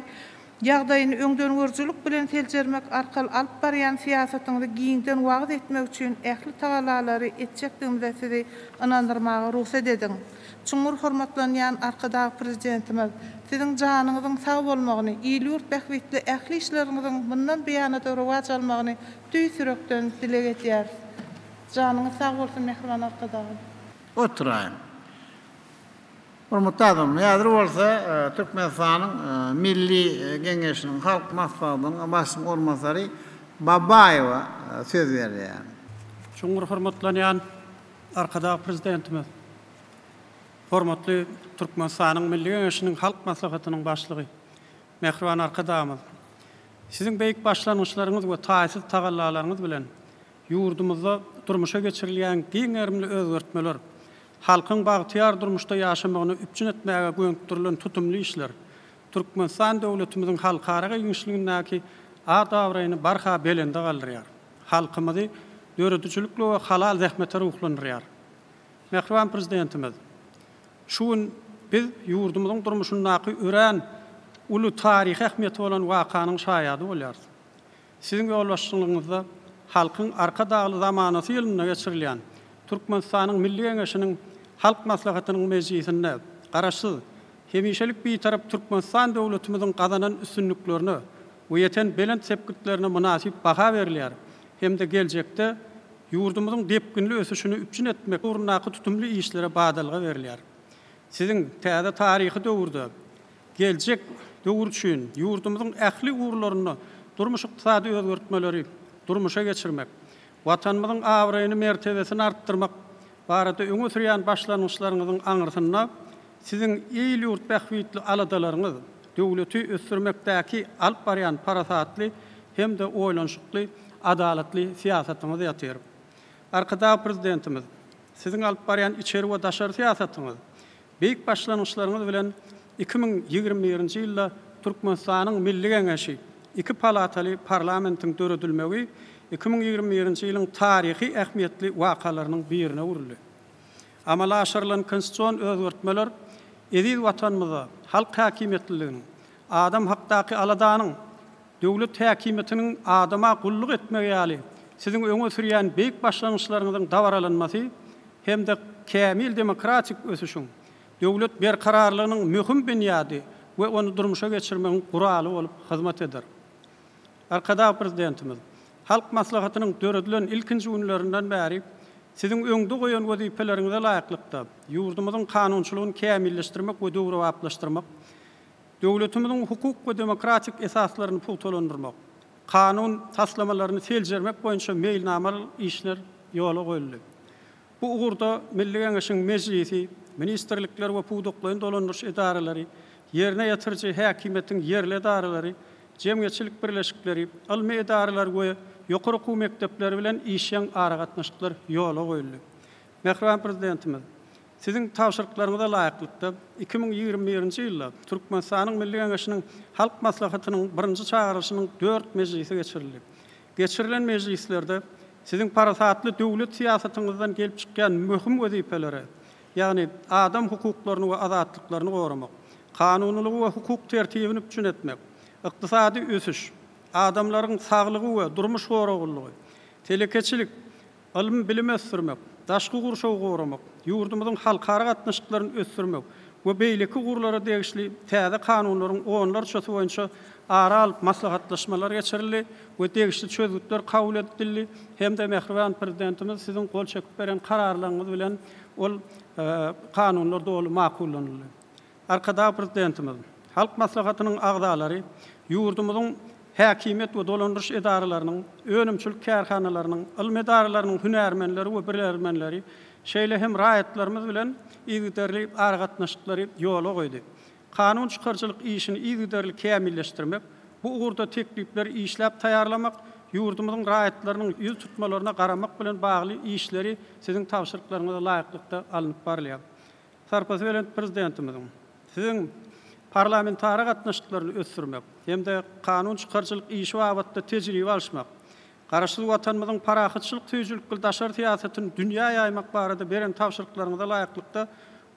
ýagdaýyny öňdengörüjilik bilen seljermek arkaly alyp barýan syýasatyňyzy giňden wagyz etmek üçin ähli tagallalary etjekdigimize sizi ynandyrmaga rugsat ediň. Çuňňur hormatlanýan Arkadag Prezidentimiz, Siziň janyňyzyň sag bolmagyny, il-ýurt bähbitli ähli işleriňiziň mundan buýana-da rowaç almagyny tüýs ýürekden dileg edýäris. Janyňyz sag bolsun, mähriban Arkadagym! Oturaýyň. Hormatly adamlar, häzir bolsa Türkmenistanyň Milli Geňeşiniň Halk Maslahatynyň Başlygynyň orunbasary Babaýewa söz berýär. Çuňňur hormatlanýan Arkadag Prezidentimiz, hormatly Türkmenistanyň Milli Geňeşiniň Halk Maslahatynyň Başlygy, mähriban Arkadagymyz, Siziň beýik başlangyçlaryňyz we taýsyz tagallalaryňyz bilen ýurdumyzda durmuşa geçirilýän giň gerimli özgertmeler, halkyň bagtyýar durmuşda ýaşamagyny üpjün etmäge gönükdirilen tutumly işler Türkmenistan döwletimiziň halkara giňişligindäki at-abraýyny barha belende galdyrýar, halkymyzy döredijilikli we halal zähmete ruhlandyrýar. Mähriban Prezidentimiz, şu gün biz ýurdumyzyň durmuşyndaky örän uly taryhy ähmiýeti bolan wakanyň şaýady bolýarys. Siziň ýolbaşçylygyňyzda Halkyň Arkadagly zamanasy ýylynda geçirilýän Türkmenistanyň Milli Geňeşiniň Halk Maslahatynyň mejlisinde Garaşsyz, hemişelik Bitarap Türkmenistan döwletimiziň gazanan üstünliklerine we ýeten belent sepgitlerine mynasyp baha berilýär hem-de geljekde ýurdumyzyň depginli ösüşini üpjün etmek ugrundaky tutumly işlere badalga berilýär. Siziň täze taryhy döwürde Geljek döwür üçin ýurdumyzyň ähli ugurlarynda durmuş-ykdysady özgertmeleri durmuşa geçirmek, Watanymyzyň abraýyny, mertebesini artdyrmak barada öňe sürýän başlangyçlaryňyzyň aňyrsynda Siziň il-ýurt bähbitli aladalaryňyz, döwleti ösdürmekdäki alyp barýan parasatly hem-de oýlanyşykly, adalatly syýasatyňyz ýatyr. Arkadag Prezidentimiz, Siziň alyp barýan içeri we daşary syýasatyňyz Beýik başlangyçlaryňyz bilen 2021-nji ýylda Türkmenistanyň Milli Geňeşi, iki palataly parlamentiň döredilmegi 2021-nji ýylyň taryhy ähmiýetli wakalarynyň birine öwrüldi. Amala aşyrylan konstitusion özgertmeler eziz Watanymyzda halk häkimiýetliliginiň, adam hakdaky aladanyň, döwlet häkimiýetiniň adama gulluk etmegi ýaly siziň öňe sürýän beýik başlangyçlaryňyzyň dabaralanmasy hem-de kämil demokratik ösüşiň, döwlet berkararlygynyň möhüm binýady we ony durmuşa geçirmegiň guraly bolup hyzmat eder. Arkadag Prezidentimiz Halk Maslahatynyň döredilen ilkinji günlerinden bäri Siziň öňde goýan wezipeleriňize laýyklykda, ýurdumyzyň kanunçylygyny kämilleşdirmek we döwrebaplaşdyrmak, döwletimiziň hukuk we demokratik esaslaryny pugtalandyrmak, kanun taslamalaryny seljermek boýunça meýilnamaly işler ýola goýuldy. Bu ugurda Milli Geňeşiň Mejlisi, ministrlikler we pudaklaýyn dolandyryş edaralary, ýerine ýetiriji häkimiýetiň ýerli edaralary, jemgyýetçilik birleşikleri, ylmy edaralar we ýokary okuw mekdepleri bilen işjeň aragatnaşyklar ýola goýuldy. Mähriban Prezidentimiz, Siziň tabşyryklaryňyza laýyklykda, 2021-nji ýylda Türkmenistanyň Milli Geňeşiniň Halk Maslahatynyň birinji çagyrylyşynyň dört mejlisi geçirildi. Geçirilen mejlislerde Siziň parasatly döwlet syýasatyňyzdan gelip çykýan möhüm wezipelere, ýagny adam hukuklaryny we azatlyklaryny goramak, kanunylygy we hukuk tertibini üpjün etmek, ykdysady ösüş, adamlaryň saglygy we durmuş goraglylygy, telekeçilik, ylym-bilimi ösdürmek, daşky gurşawy goramak, ýurdumyzyň halkara gatnaşyklaryny ösdürmek we beýleki ugurlara degişli täze kanunlaryň onlarçasy boýunça ara alyp maslahatlaşmalar geçirildi we degişli çözgütler kabul edildi hem-de mähriban Prezidentimiz Siziň gol çekip beren Kararlaryňyz bilen ol kanunlar doly makullanyldy. Arkadag Prezidentimiz, Halk Maslahatynyň agzalary ýurdumyzyň häkimiýet we dolandyryş edaralarynyň, önümçilik kärhanalarynyň, ylmy edaralarynyň hünärmenleri we bilermenleri, şeýle hem raýatlarymyz bilen yzygiderli aragatnaşyklary ýola goýdy. Kanun çykaryjylyk işini yzygiderli kämilleşdirmek, bu ugurda teklipleri işläp taýýarlamak, ýurdumyzyň raýatlarynyň ýüz tutmalaryna garamak bilen bagly işleri Siziň tabşyryklaryňyza laýyklykda alnyp barylýar. Sarpasy belent Prezidentimiziň, Siziň parlamentara gatnaşyklaryny ösdürmek hem-de kanun çykaryjylyk işi babatda tejribe alyşmak, Garaşsyz Watanymyzyň parahatçylyk söýüjilikli daşary syýasatyny dünýä ýaýmak barada beren tabşyryklaryňyza laýyklykda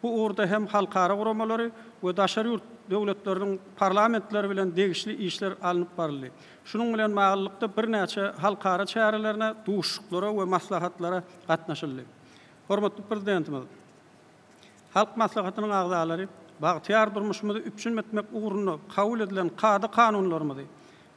bu ugurda hem halkara guramalary we daşary ýurt döwletleriniň parlamentleri bilen degişli işler alnyp baryldy. Şunuň bilen baglylykda birnäçe halkara çärelerine, duşuşyklara we maslahatlara gatnaşyldy. Hormatly Prezidentimiz Halk Maslahatynyň agzalary bagtyýar durmuşymyzy üpjün etmek ugrunda kabul edilen kada-kanunlarymyzy,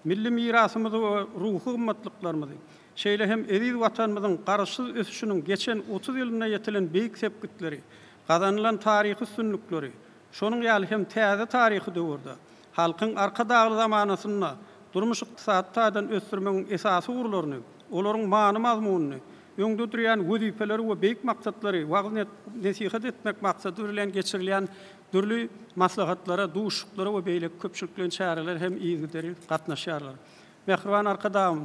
milli mirasymyzy we ruhy gymmatlyklarymyzy, şeýle hem eziz Watanymyzyň Garaşsyz ösüşiniň geçen 30 ýylynda ýetilen beýik sepgitleri, gazanylan taryhy üstünlikleri, şonuň ýaly hem täze taryhy döwürde Halkyň Arkadagly zamanasynda durmuş-ykdysady taýdan ösdürmegiň esasy ugurlaryny, olaryň many-mazmunyny, öňde durýan wezipeleri we beýik maksatlary wagyz-nesihat etmek maksady bilen geçirilýän dürli maslahatlara, duşuşyklara we beýleki köpçülikleýin çärelere hem yzygiderli gatnaşýarlar. Mähriban Arkadagym,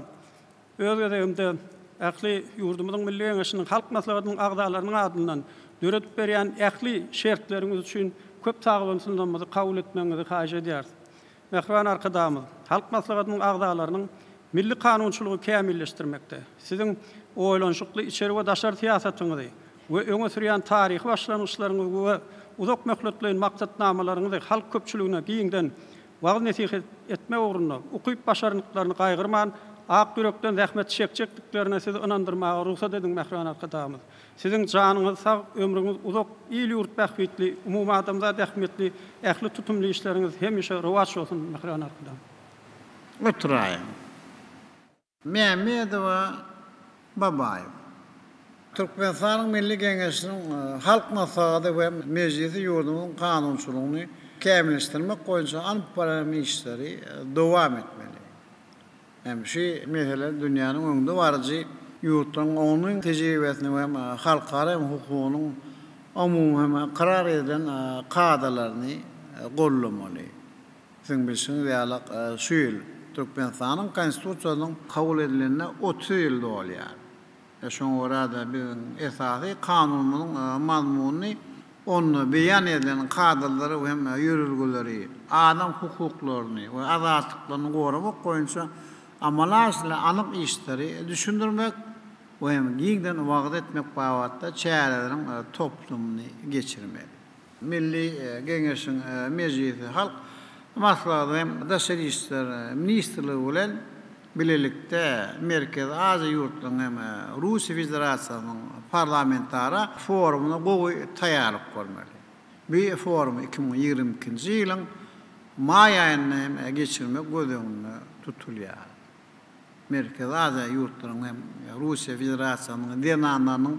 öz gezegimde ähli ýurdumyzyň Milli Geňeşiniň Halk Maslahatynyň agzalarynyň adyndan döredip berýän ähli şertleriňiz üçin köp sagbolsunlarymyzy kabul etmegiňizi haýyş edýäris. Mähriban Arkadagymyz, Halk Maslahatynyň agzalarynyň milli kanunçylygy kämilleşdirmekde, Siziň oýlanyşykly içeri we daşary syýasatyňyzy we öňe sürýän taryhy başlangyçlaryňyzy we uzak möhletleýin maksatnamalaryňyzy halk köpçüligine giňden wagyz-nesihat etmek ugrunda ukyp-başarnyklaryny gaýgyrman, ak ýürekden zähmet çekjekdiklerine Sizi ynandyrmaga rugsat ediň, mähriban Arkadagymyz! Siziň janyňyz sag, ömrüňiz uzak, il-ýurt bähbitli, umumadamzat ähmiýetli ähli tutumly işleriňiz hemişe rowaç bolsun, mähriban Arkadag! Oturaýyň. Mämmedowa Babaýew. Türkmenistanyň Milli Geňeşiniň Halk Maslahaty we Mejlisi ýurdumyzyň kanunçylygyny kämilleşdirmek boýunça alyp barýan işleri dowam etmeli. Hem şu mesele dünýäniň öňde baryjy ýurtlaryň oňyn tejribesini we hem halkara hem hukugynyň umumy hem ykrar edilen kadalaryny goldamaly. Siziň bilşiňiz ýaly, şu ýyl Türkmenistanyň Konstitusiýasynyň kabul edilenine 30 ýyl dolýar. Şoňa görä-de, biziň Esasy Kanunymyzyň mazmunyny, onda beýan edilen kadalary hem ýörelgeleri, adam hukuklaryny we azatlyklaryny goramak boýunça amala aşyrylan anyk işleri düşündirmek we hem giňden wagyz etmek babatda çäreleriň toplumyny geçirmeli. Milli Geňeşiň Mejlisi, Halk Maslahaty hem Daşary işler ministrligi bilen bilelikde Merkezi Aziýa ýurtlarynyň hem Russiýa Federasiýasynyň parlamentara forumyna gowy taýýarlyk görmeli. Bu forumy 2022-nji ýylyň maý aýynda hem geçirmek göz öňünde tutulýar. Merkezi Aziýa ýurtlarynyň hem Russiýa Federasiýasynyň zenanlarynyň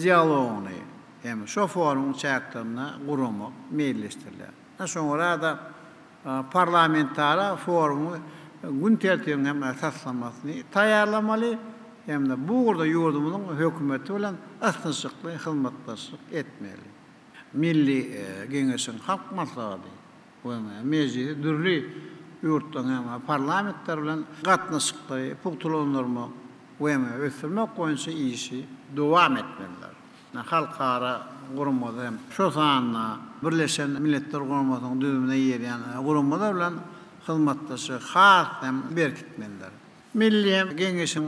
dialogyny hem şo forumyň çäklerinde guramak meýilleşdirilýär. Şoňa görä-de, parlamentara forumyň gün tertibiniň hem taslamasyny taýýarlamaly. hem-de bu ugurda ýurdumyzyň Hökümeti bilen ysnyşykly hyzmatdaşlyk etmeli. Milli Geňeşiň Halk Maslahaty we Mejlisi dürli ýurtlaryň hem parlamentleri bilen gatnaşyklary pugtalandyrmak we ösdürmek boýunça işi dowam etmelidir. Halkara guramasy hem, şol sanda Birleşen Milletler Guramasynyň düzümine girýän guramalar bilen hyzmatdaşlygy has hem berkitmelidir. Milli Geňeşiň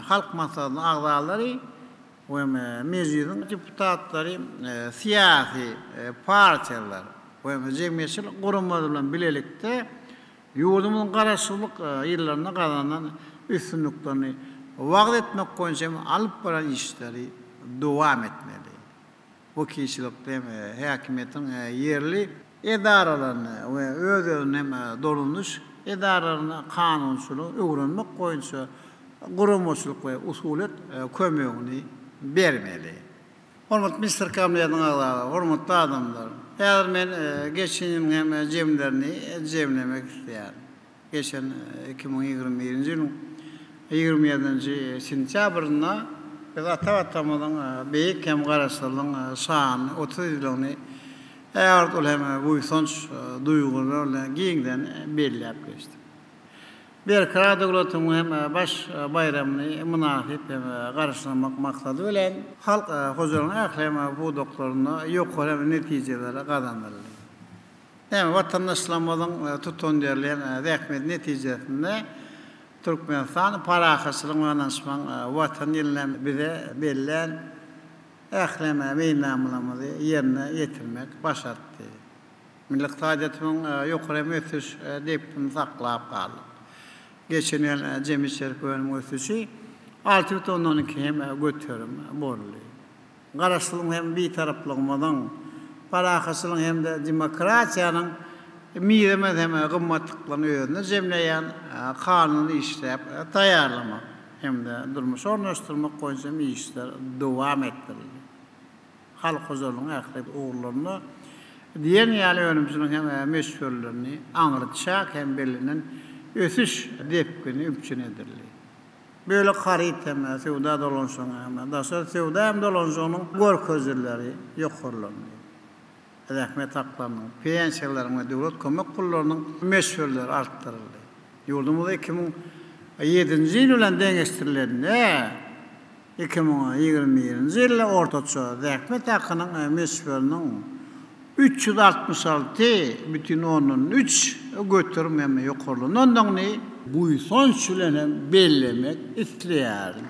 Halk Maslahatynyň agzalary we Mejlisiň deputatlary syýasy partiýalar we jemgyýetçilik guramalary bilen bilelikde Ýurdumyzyň Garaşsyzlyk ýyllarynda gazanan üstünliklerini wagyz etmek boýunça hem alyp baran işleri dowam etmeli. Wekilçilikli hem häkimiýetiň ýerli edaralaryny we öz-özüni hem dolandyryş edaralaryny kanunçylygy öwrenmek boýunça guramaçylyk we usulyýet kömegini bermeli. Hormatly Ministrler Kabinetiniň agzalary, hormatly adamlar! Häzir men geçen ýylyň hem jemlerini jemlemek isleýärin. Geçen 2021-nji ýylyň 27-nji sentýabrynda biz ata Watanymyzyň beýik hem Garaşsyzlygyň şanly 30 ýyllygyny ägirt uly hem buýsanç duýgulary bilen giňden belläp geçdik. Berkarar döwletimiziň hem baş baýramyny mynasyp hem garşylamak maksady bilen, halk hojalygynyň ähli hem pudaklarynda ýokary hem netijeler gazanyldy. Hem watandaşlarymyzyň tutanýerli hem zähmeti netijesinde Türkmenistan parahatçylygyň we ynanyşmagyň Watany ýylyny hem bize bellän ähli hem meýilnamalarymyzy ýerine ýetirmek başartdy. Milli ykdysadyýetimiziň ýokary hem ösüş depginini saklap galdyk. Geçen ýyl jemi içerki önümiň ösüşi 6,2 hem göterim boldy. Garaşsyzlygyň hem Bitaraplygymyzyň, parahatçylygyň hem-de demokratiýanyň mizemez hem gymmatlyklaryny özünde jemleýän Kanuny işläp taýýarlamak hem-de durmuşa ornaşdyrmak boýunça hem işler dowam etdirildi. Halk hojalygynyň ähli ugurlarynda diýen ýaly önümçiligiň hem möçberlerini aňryçäk hem bellenen ösüş depgini üpjün edildi. Bölek haryt hem söwda dolanyşygynyň hem daşary söwda hem dolanyşygynyň görkezijileri ýokarlandy. Zähmet haklarynyň, pensiýalaryň we döwlet kömek pullarynyň möçberleri artdyryldy. Ýurdumyzda 2007-nji ýyl bilen deňeşdirilende, 2021-nji ýylda ortaça zähmet hakynyň möçberiniň 366 bütin ondan üç göterim hem ýokarlanandygyny buýsanç bilen hem bellemek isleýärin.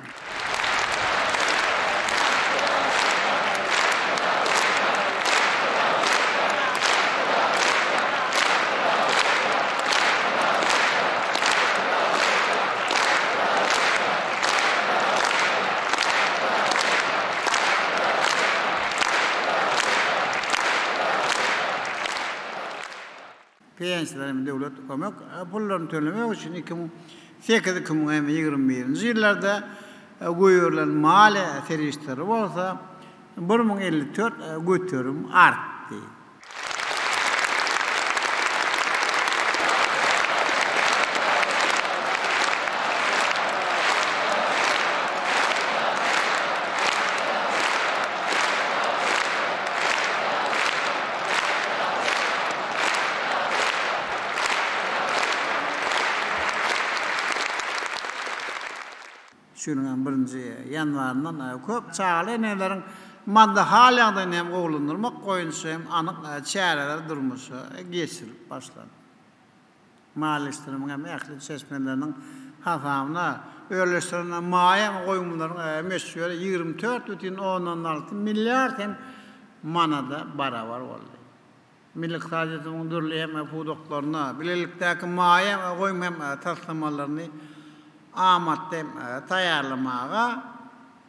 Pensiýalar hem döwlet kömek pullaryny tölemek üçin 2008, 2021-nji ýyllarda goýberilen maliýe serişdeleri bolsa 1054 göterim artdy. Şu ýylyň hem birinji ýanwaryndan köp çagaly eneleriň maddy hal-ýagdaýyny hem gowulandyrmak boýunça hem anyk çäreler durmuşa geçirilip başlandy. Maliýeleşdirmegiň hem ähli çeşmeleriniň hasabyna özleşdirilen maýa goýumlaryň möçberi 24 bütin ondan alty milliard hem manada barabar boldy. Milli ykdysadyýetimiziň dürli hem pudaklarynda bilelikdäki maýa goýum hem taslamalaryny amatly taýýarlamaga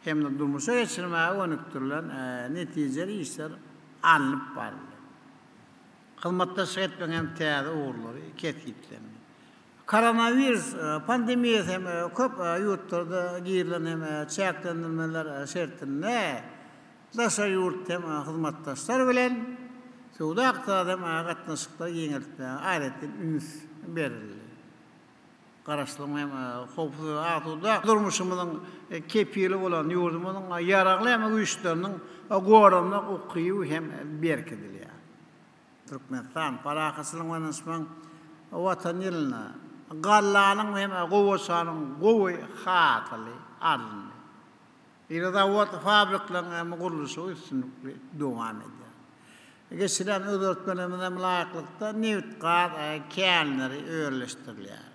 hem-de durmuşa geçirmäge gönükdirilen netijeli işler alnyp baryldy. Hyzmatdaşlyk etmegiň hem täze ugurlary kesgitlendi. Koronawirus pandemiýasy hem köp ýurtlarda girilen hem çäklendirmeler şertinde Daşary ýurt hem hyzmatdaşlar bilen söwda-ykdysady hem gatnaşyklary giňeltmäge aýratyn üns berildi. Garaşsyzlygyň hem howpsuz we asuda durmuşymyzyň kepili bolan ýurdumyzyň Ýaragly hem Güýçleriniň goranmak ukyby hem berkidilýär. Türkmenistan, parahatçylygyň we ynanyşmagyň Watany ýylynda gallanyň hem gowaçanyň gowy hasyly alyndy. Iri zawod-fabrikleriň hem gurluşygy üstünlikli dowam edýär. Geçirilen özgertmelerimize laýyklykda nebit-gaz känleri özleşdirilýär.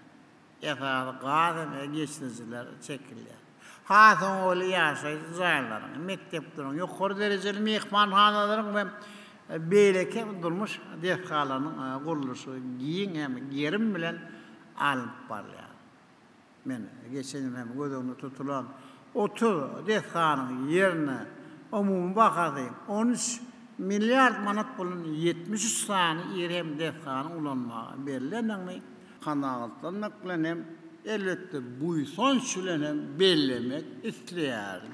Esasy gaz hem geçirijiler çekilýär. Has oňaýly ýaşaýyş jaýlaryň, mekdepleriň, ýokary derejeli myhmanhanalaryň we beýleki durmuş desgalarynyň gurluşygy giň hem gerim bilen alnyp barylýar. Men geçen ýyl hem göz öňünde tutulan 30 desganyň ýerine umumy bahasy 13 milliard manat bolan 73 sany iri hem desganyň ulanmaga berlendigini kanagatlanmak bilen hem, elbetde, buýsanç bilen hem bellemek isleýärin.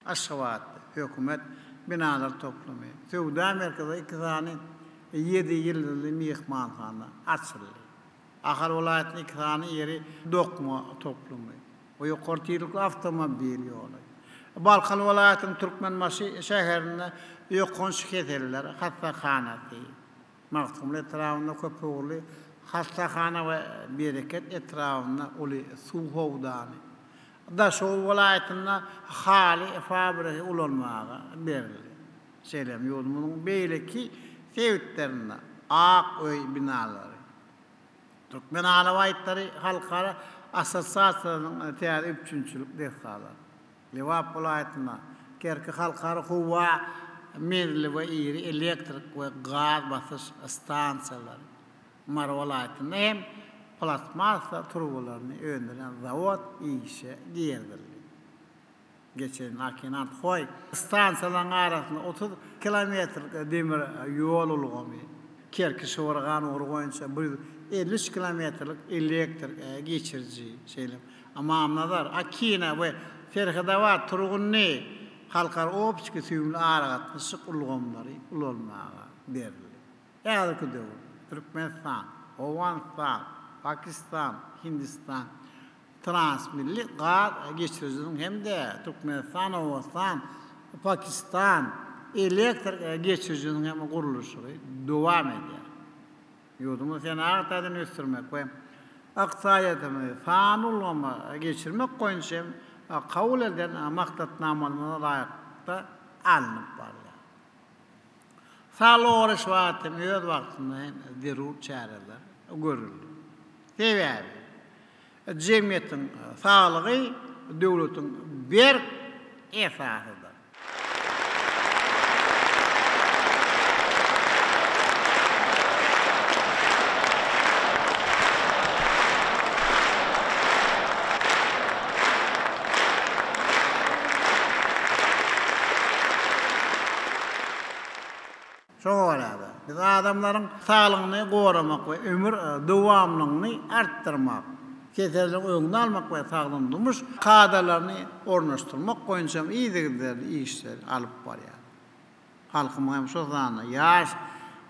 Aşgabatda Hökümet binalar toplumy, söwda merkezi iki sany ýedi ýyldyzly myhmanhana açyldy. Ahal welaýatynda iki sany iri dokma toplumy we ýokary tizlikli awtomobil ýoly, Balkan welaýatynyň Türkmenbaşy şäherinde ýokanç keseller hassahanasy, Magtymguly etrabynda köpugurly hassahana we Bereket etrabynda uly suw howdany, Daşoguz welaýatynda haly fabrigi ulanmaga berildi. Şeýle hem ýurdumyzyň beýleki sebitlerinde Ak öý binalary, Türkmen alabaýtlary halkara assosiasiýasynyň täze üpjünçilik desgalary, Lebap welaýatynda Kerki halkara howa menzili we iri elektrik we gaz basyş stansiýalary, Mary welaýatynda hem plastmassa turbalaryny öndürýän zawod işe girizildi. Geçen Akinant-Hoý stansiýalaryň arasynda 30 kilometrlik demir ýol ulgamy, Kerki-Şybyr-gan ugry boýunça 153 kilometrlik elektrik geçiriji, şeýle hem Ymamnazar, Akina we Serhetabat, Turgundy halkara optiki süýümli aragatnaşyk ulgamlary ulanmaga berildi. Häzirki döwür Türkmenistan, Owganystan, Pakistan, Hindistan transmilli gaz geçirijisiniň hem-de Türkmenistan, Owganystan, Pakistan elektrik geçirijisiniň hem gurluşygy dowam edýär. Ýurdumyzy senagat taýdan ösdürmek we ykdysadyýetimizi sanly ulgama geçirmek boýunça hem kabul eden maksatnamalarymyza laýyklykda alnyp barylýar. Saglygy goraýyş babatda hem öz wagtynda hem zerur çäreler görüldi. Sebäbi jemgyýetiň saglygy döwletiň berk esasydyr. Şoňa görä-de, biz adamlaryň saglygyny goramak we ömür dowamlylygyny artdyrmak, keselleriň öňüni almak we sagdyn durmuş kadalaryny ornaşdyrmak boýunça hem yzygiderli işleri alyp barýarys. Halkymyň hem şo sanda ýaş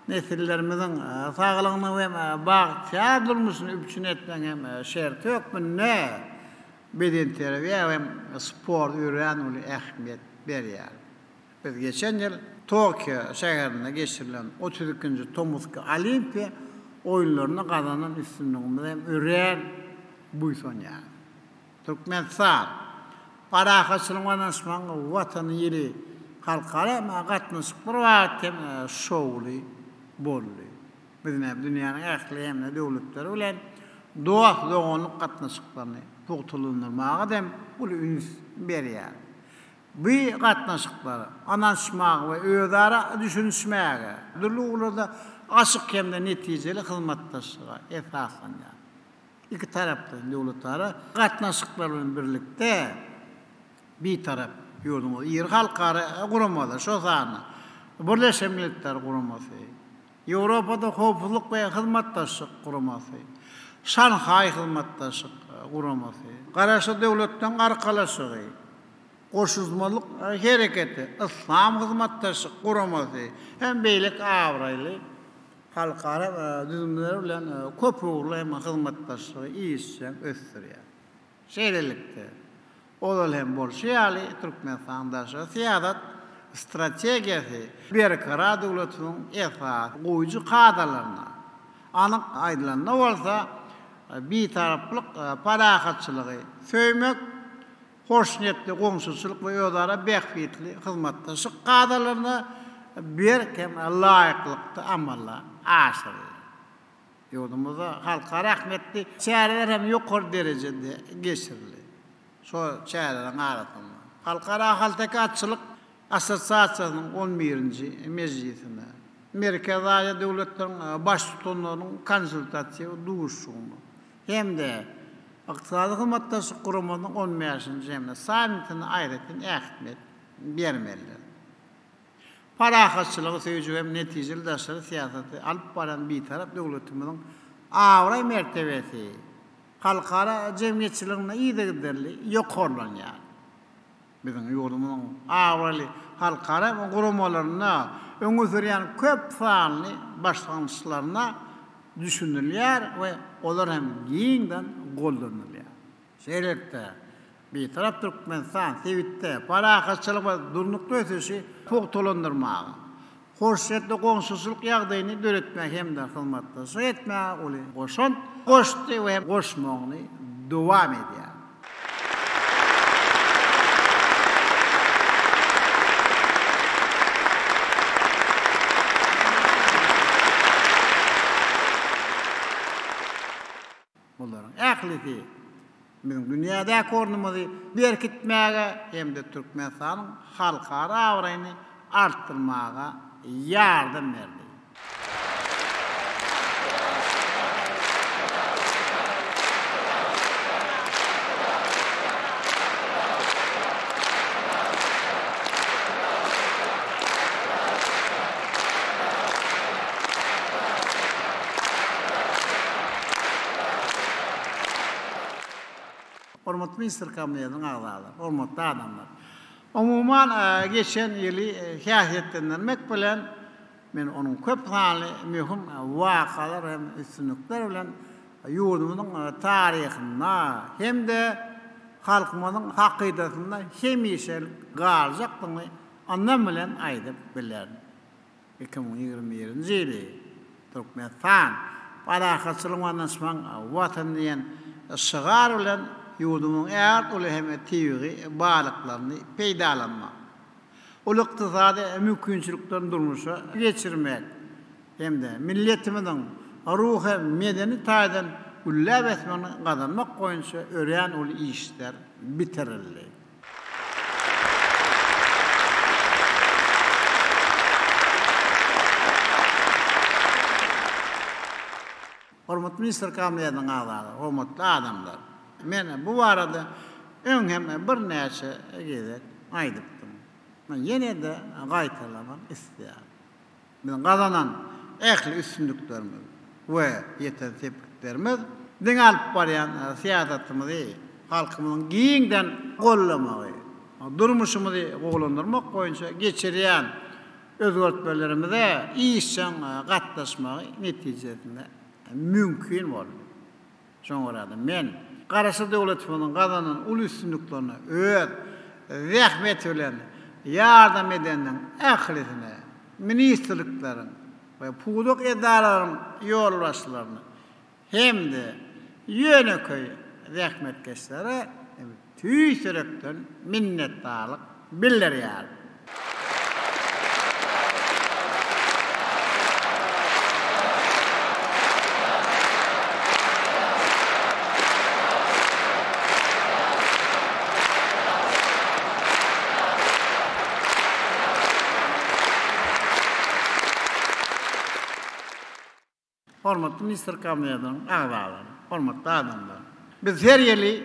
nesillerimiziň saglygyny we bagtyýar durmuşyny üpjün etmegiň hem şerti hökmünde bedenterbiýä hem sport örän uly ähmiýet berýär. Biz geçen ýyl Tokio şäherinde geçirilen otuz ikinji tomusky Olimpiýa oýunlarynda gazanan üstünligimize hem örän buýsanýarys. Türkmenistan, parahatçylygyň we ynanyşmagyň Watany ýyly halkara gatnaşyklar babatda hem şowly boldy. Biz ine dünýäniň ähli hem-de döwletleri bilen dost-doganlyk gatnaşyklaryny pugtalandyrmaga hem uly üns berýäris. Bu gatnaşyklar ynanyşmaga we özara düşünişmäge, dürli ugurlarda açyk hem-de netijeli hyzmatdaşlyga esaslanýar. Ikitaraplaýyn döwletara gatnaşyklar bilen birlikde, Bitarap ýurdumyz iri halkara guramalar, şol sanda Birleşen Milletler Guramasy, Ýewropada Howpsuzlyk we Hyzmatdaşlyk Guramasy, Şanhaý Hyzmatdaşlyk Guramasy, Garaşsyz Döwletleriň Arkalaşygy, Goşulmazlyk Hereketi, Yslam Hyzmatdaşlyk Guramasy hem beýleki abraýly halkara düzümleri bilen köpugurly hem hyzmatdaşlygy işjeň ösdürýär. Şeýlelikde, ozal hem bolşy ýaly, Türkmenistanyň daşary syýasat strategiýasy Berkarar döwletiniň esasy goýujy kadalaryna, anyk aýdylanda bolsa, Bitaraplyk parahatçylygy söýmek, hoşniýetli goňşuçylyk we özara bähbitli hyzmatdaşlyk kadalaryna berk hem laýyklykda amala aşyrylýar. Ýurdumyzda halkara ähmiýetli çäreler hem ýokary derejede geçirildi. Şol çäreleriň arasynda Halkara ahalteke atçylyk assosiasiýasynyň on birinji mejlisine, Merkezi Aziýa döwletleriniň Baştutanlarynyň konsultatiw duşuşygyna hem-de Ykdysady Hyzmatdaşlyk Guramasynyň on bäşinji hem-de sammitine aýratyn ähmiýet bermelidir. Parahatçylygy söýüji hem netijeli daşary syýasaty alyp barýan Bitarap döwletimiziň abraý-mertebesi halkara jemgyýetçiliginde yzygiderli ýokarlanýar. Biziň ýurdumyzyň abraýly halkara guramalarynda öňe sürýän köp sanly başlangyçlaryna düşünilýär we olar hem giňden goldanylýar. Şeýlelikde, Bitarap Türkmenistan sebitde parahatçylyk we durnukly ösüşi pugtalandyrmaga, hoşniýetli goňşuçylyk ýagdaýyny döretmäge hem-de hyzmatdaşlyk etmäge uly goşant goşdy we goşmagyny dowam edýär. Bularyň ählisi biziň dünýädäki ornumyzy berkitmäge hem-de Türkmenistanyň halkara abraýyny artdyrmaga ýardam berdi. Hormatly ministr kabinetiniň agzalary, hormatly adamlar! Umuman, geçen ýyly häsiýetlendirmek bilen, men onuň köp sanly möhüm wakalar hem üstünlikler bilen ýurdumyzyň taryhynda hem-de halkymyzyň hakydasynda hemişelik galjakdygyny ynam bilen aýdyp bilerin. 2021-nji ýyly Türkmenistan, parahatçylygyň we ynanyşmagyň Watany diýen şygar bilen ýurdumyzyň ägirt uly hem tebigy baýlyklaryny peýdalanmak, uly ykdysady mümkinçiliklerini durmuşa geçirmek hem-de milletimiziň ruhy medeni taýdan gülläp ösmegini gazanmak boýunça örän uly işler bitirildi. Hormatly ministr kabinetiniň agzalary, hormatly adamlar! Men bu barada öň hem birnäçe gezek aýdypdym. Men ýene-de gaýtalamak isleýärin. Biziň gazanan ähli üstünliklerimiz we ýeten sepgitlerimiz diňe alyp barýan syýasatymyzy halkymyzyň giňden goldamagy, durmuşymyzy gowulandyrmak boýunça geçirýän özgertmelerimize işjeň gatnaşmagy netijesinde mümkin boldy. Şoňa görä-de, men Garaşsyz döwletimiziň gazanan uly üstünliklerine öz zähmeti bilen ýardam edenleriň ählisine, ministrlikleriň we pudak edaralaryň ýolbaşçylaryna hem-de ýönekeý zähmetkeşlere tüýs ýürekden minnetdarlyk bildirýärin. Hormatly Ministrler Kabinetiniň agzalary, hormatly adamlar! Biz her ýyly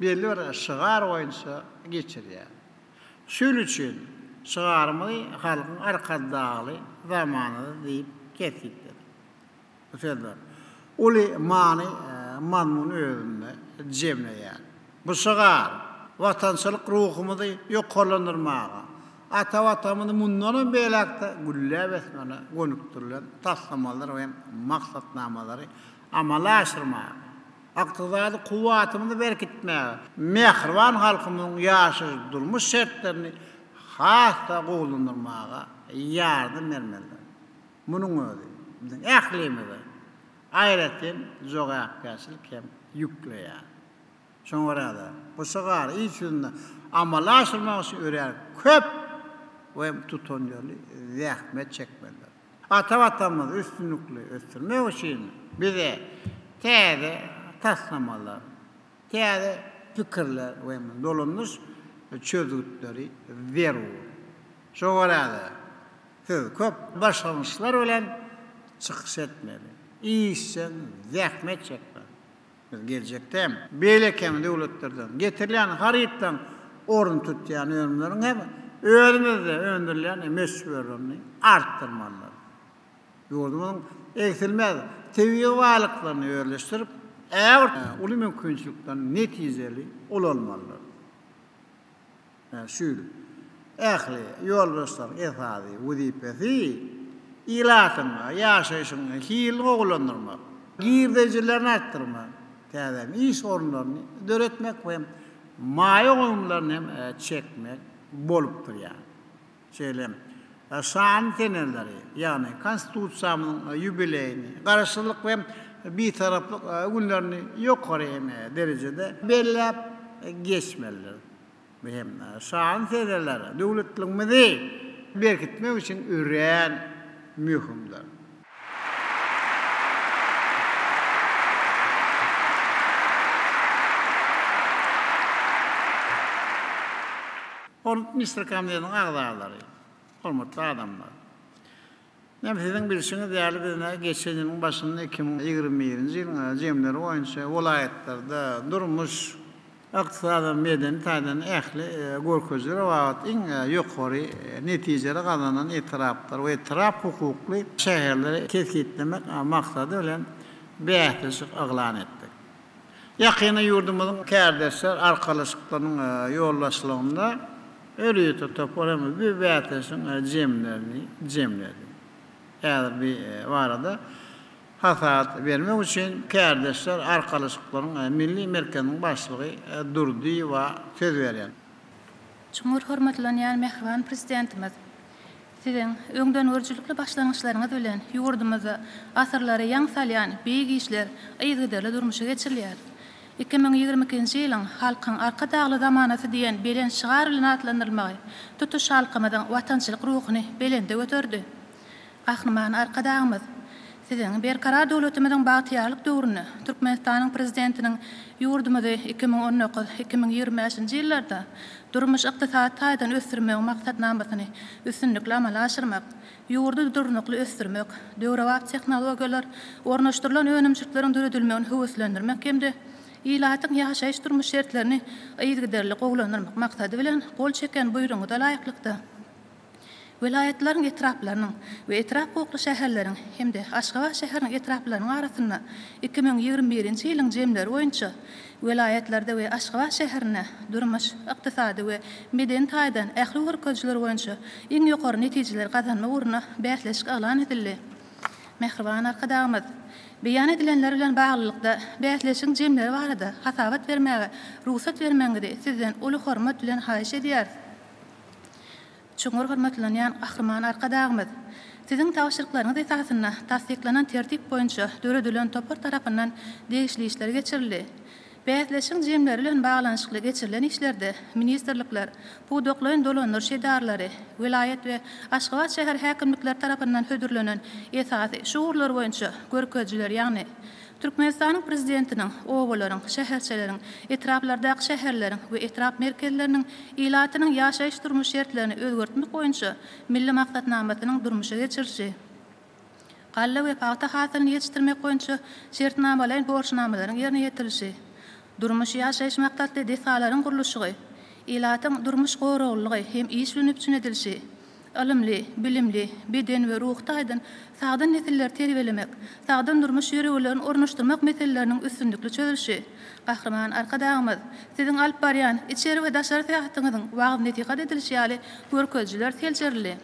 belli bir şygar boýunça geçirýäris. Şu ýyl üçin şygarymyzy Halkyň Arkadagly zamanasy diýip. kesgitledi. Bu sözler uly many mazmuny özünde jemleýär. Bu şygar watançylyk ruhumyzy ýokarlandyrmaga, ata Watanymyzy mundanam beýläk-de gülläp ösmegine gönükdirilen taslamalary we maksatnamalary amala aşyrmaga, ykdysady kuwwatymyzy berkitmäge, mähriban halkymyzyň ýaşaýyş-durmuş şertlerini has-da gowulandyrmaga ýardam bermelidir. Munuň özi biziň ählimize aýratyn jogapkärçilik hem ýükleýär. Şoňa görä-de, bu şygary iş ýüzünde amala aşyrmak üçin örän köp we tutanýerli zähmet çekmelidir. Ata Watanymyzy üstünlikli ösdürmek üçin bize täze taslamalar, täze pikirler we dolandyryş çözgütleri zerur. Şoňa görä-de, siz köp başlangyçlar bilen çykyş etmeli, işjeň zähmet çekmeli. Biz geljekde hem beýleki hem döwletlerden getirilýän harytlaryň ornuny tutýan önümleriň hem özümizde öndürilýän möçberlerini artdyrmalydyrys. Ýurdumyzyň egsilmez tebigy baýlyklaryny özleşdirip, ägirt uly mümkinçiliklerini netijeli ulanmalydyrys. Şu ýyl ähli ýolbaşçylaryň esasy wezipesi ilatyň ýaşaýşyň hilini gowulandyrmak, girdejilerini artdyrmak, täze iş orunlaryny döretmek we maýa goýumlaryny hem çekmek bolup durýar. Şeýle hem şanly seneleri, ýagny Konstitusiýamyzyň ýubileýini, Garaşsyzlyk we Bitaraplyk günlerini ýokary derejede belläp geçmelidir. Bu hem şanly seneler döwletligimizi berkitmek üçin örän möhümdir. Hormatly Ministrler Kabinetiniň agzalary, hormatly adamlar! Ine, siziň bilşiňiz ýaly, biz ine geçen ýylyň başynda 2021-nji ýylyň jemleri boýunça welaýatlarda durmuş, ykdysady we medeni taýdan ähli görkezijiler babat iň ýokary netijeleri gazanan etraplar we etrap hukukly şäherleri kesgitlemek maksady bilen bäsleşik yglan etdik. Ýakynda ýurdumyzyň kärdeşler arkalaşyklarynyň ýolbaşçylygynda ýörite topar hem bu bäsleşigiň jemlerini jemledi. Häzir bu barada hasabat bermek üçin kärdeşler arkalaşyklaryň milli merkeziniň başlygy Durdyýewa söz berýär. Çuňňur hormatlanýan mähriban Prezidentimiz! Siziň öňdengörüjilikli başlangyçlaryňyz bilen ýurdumyzda asyrlara ýaň salýan beýik işler yzygiderli durmuşa geçirilýär. 2022-nji ýylyň Halkyň Arkadagly zamanasy diýen belent şygar bilen atlandyrylmagy tutuş halkymyzyň watançylyk ruhuny belende göterdi. Gahryman Arkadagymyz, Siziň Berkarar döwletimiziň bagtyýarlyk döwründe Türkmenistanyň Prezidentiniň ýurdumyzy 2019, 2025-nji ýyllarda durmuş-ykdysady taýdan ösdürmegiň maksatnamasyny üstünlikli amala aşyrmak, ýurdy durnukly ösdürmek, döwrebap tehnologiýalar ornaşdyrylan önümçilikleriň döredilmegini höweslendirmek hem-de ilatyň ýaşaýyş-durmuş şertlerini yzygiderli gowulandyrmak maksady bilen gol çeken Buýrugyňyza laýyklykda, Welaýatlaryň etraplarynyň we etrap hukukly şäherleriň hem-de Aşgabat şäheriniň etraplarynyň arasynda 2021-nji ýylyň jemleri boýunça welaýatlarda we Aşgabat şäherinde durmuş, ykdysady we medeni taýdan ähli görkezijiler boýunça iň ýokary netijeleri gazanmak ugrunda bäsleşik yglan edildi. Mähriban Arkadagymyz, beýan edilenler bilen baglylykda, bäsleşigiň jemleri barada hasabat bermäge rugsat bermegiňizi Sizden uly hormat bilen haýyş edýäris. Çuňňur hormatlanýan Gahryman Arkadagymyz, Siziň tabşyryklaryňyz esasynda tassyklanan tertip boýunça döredilen topar tarapyndan degişli işler geçirildi. Bäsleşigiň jemleri bilen baglanyşykly geçirilen işlerde ministrlikler, pudaklaýyn dolandyryş edaralary, welaýat we Aşgabat şäher häkimlikleri tarapyndan hödürlenen esasy şu ugurlar boýunça görkezijiler, ýagny Türkmenistanyň Prezidentiniň obalaryň, şäherçeleriň, etraplardaky şäherleriň we etrap merkezleriniň ilatynyň ýaşaýyş-durmuş şertlerini özgertmek boýunça Milli maksatnamasynyň durmuşa geçirilişi, galla we pagta hasylyny ýetişdirmek boýunça şertnamalaýyn borçnamalaryň ýerine ýetirilişi, durmuş-ýaşaýyş maksatly desgalaryň gurluşygy, ilatyň durmuş goraglylygy hem iş bilen üpjün edilişi, Ylymly, bilimli, beden we ruhy taýdan sagdyn nesilleri terbiýelemek, sagdyn durmuş ýörelgelerini ornaşdyrmak meseleleriniň üstünlikli çözülişi, Gahryman Arkadagymyz, Siziň alyp barýan içeri we daşary syýasatyňyzyň wagyz-nesihat edilişi ýaly görkezijiler seljerildi.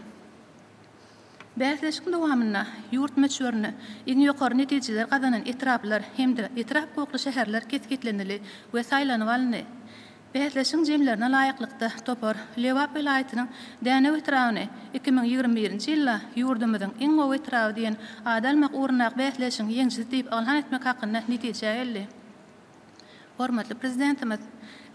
Bäsleşigiň dowamynda ýurt möçberinde iň ýokary netijeleri gazanan etraplar hem-de etrap hukukly şäherler kesgitlenildi we saýlanyp alyndy. Bäsleşigiň jemlerine laýyklykda, topar Lebap welaýatynyň Dänew etrabyny 2021-nji ýylda ýurdumyzyň iň gowy etraby diýen ady almak ugrundaky bäsleşigiň ýeňijisi diýip yglan etmek hakynda netijä geldi. Hormatly Prezidentimiz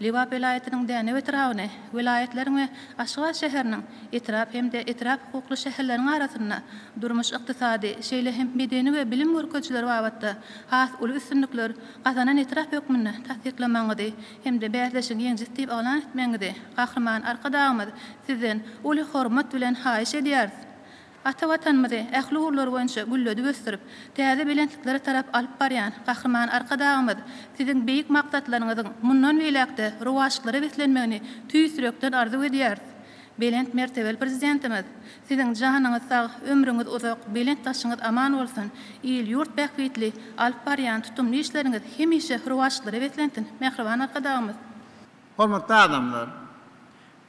Lebap welaýatynyň Dänew etrabyny welaýatlaryň we Aşgabat şäheriniň etrap hem-de etrap hukukly şäherleriň arasynda durmuş-ykdysady, şeýle hem medeni we bilim görkezijileri babatda has uly üstünlikler gazanan etrap hökmünde tassyklamagyňyzy hem-de bäsleşigiň ýeňijisi diýip yglan etmegiňizi Gahryman Arkadagymyz Sizden uly hormat bilen haýyş edýäris. Ata Watanymyzy ähli ugurlar boýunça gülledip ösdürip, täze belentliklere tarap alyp barýan Gahryman Arkadagymyz Siziň beýik maksatlaryňyzyň mundan beýläk-de rowaçlyklara beslenmegini tüýs ýürekden arzuw edýäris. Belent mertebeli Prezidentimiz, Siziň janyňyz sag, ömrüňiz uzak, belent başyňyz aman bolsun! Il-ýurt bähbitli alyp barýan tutumly işleriňiz hemişe rowaçlyklara beslensin, mähriban Arkadagymyz! Hormatly adamlar!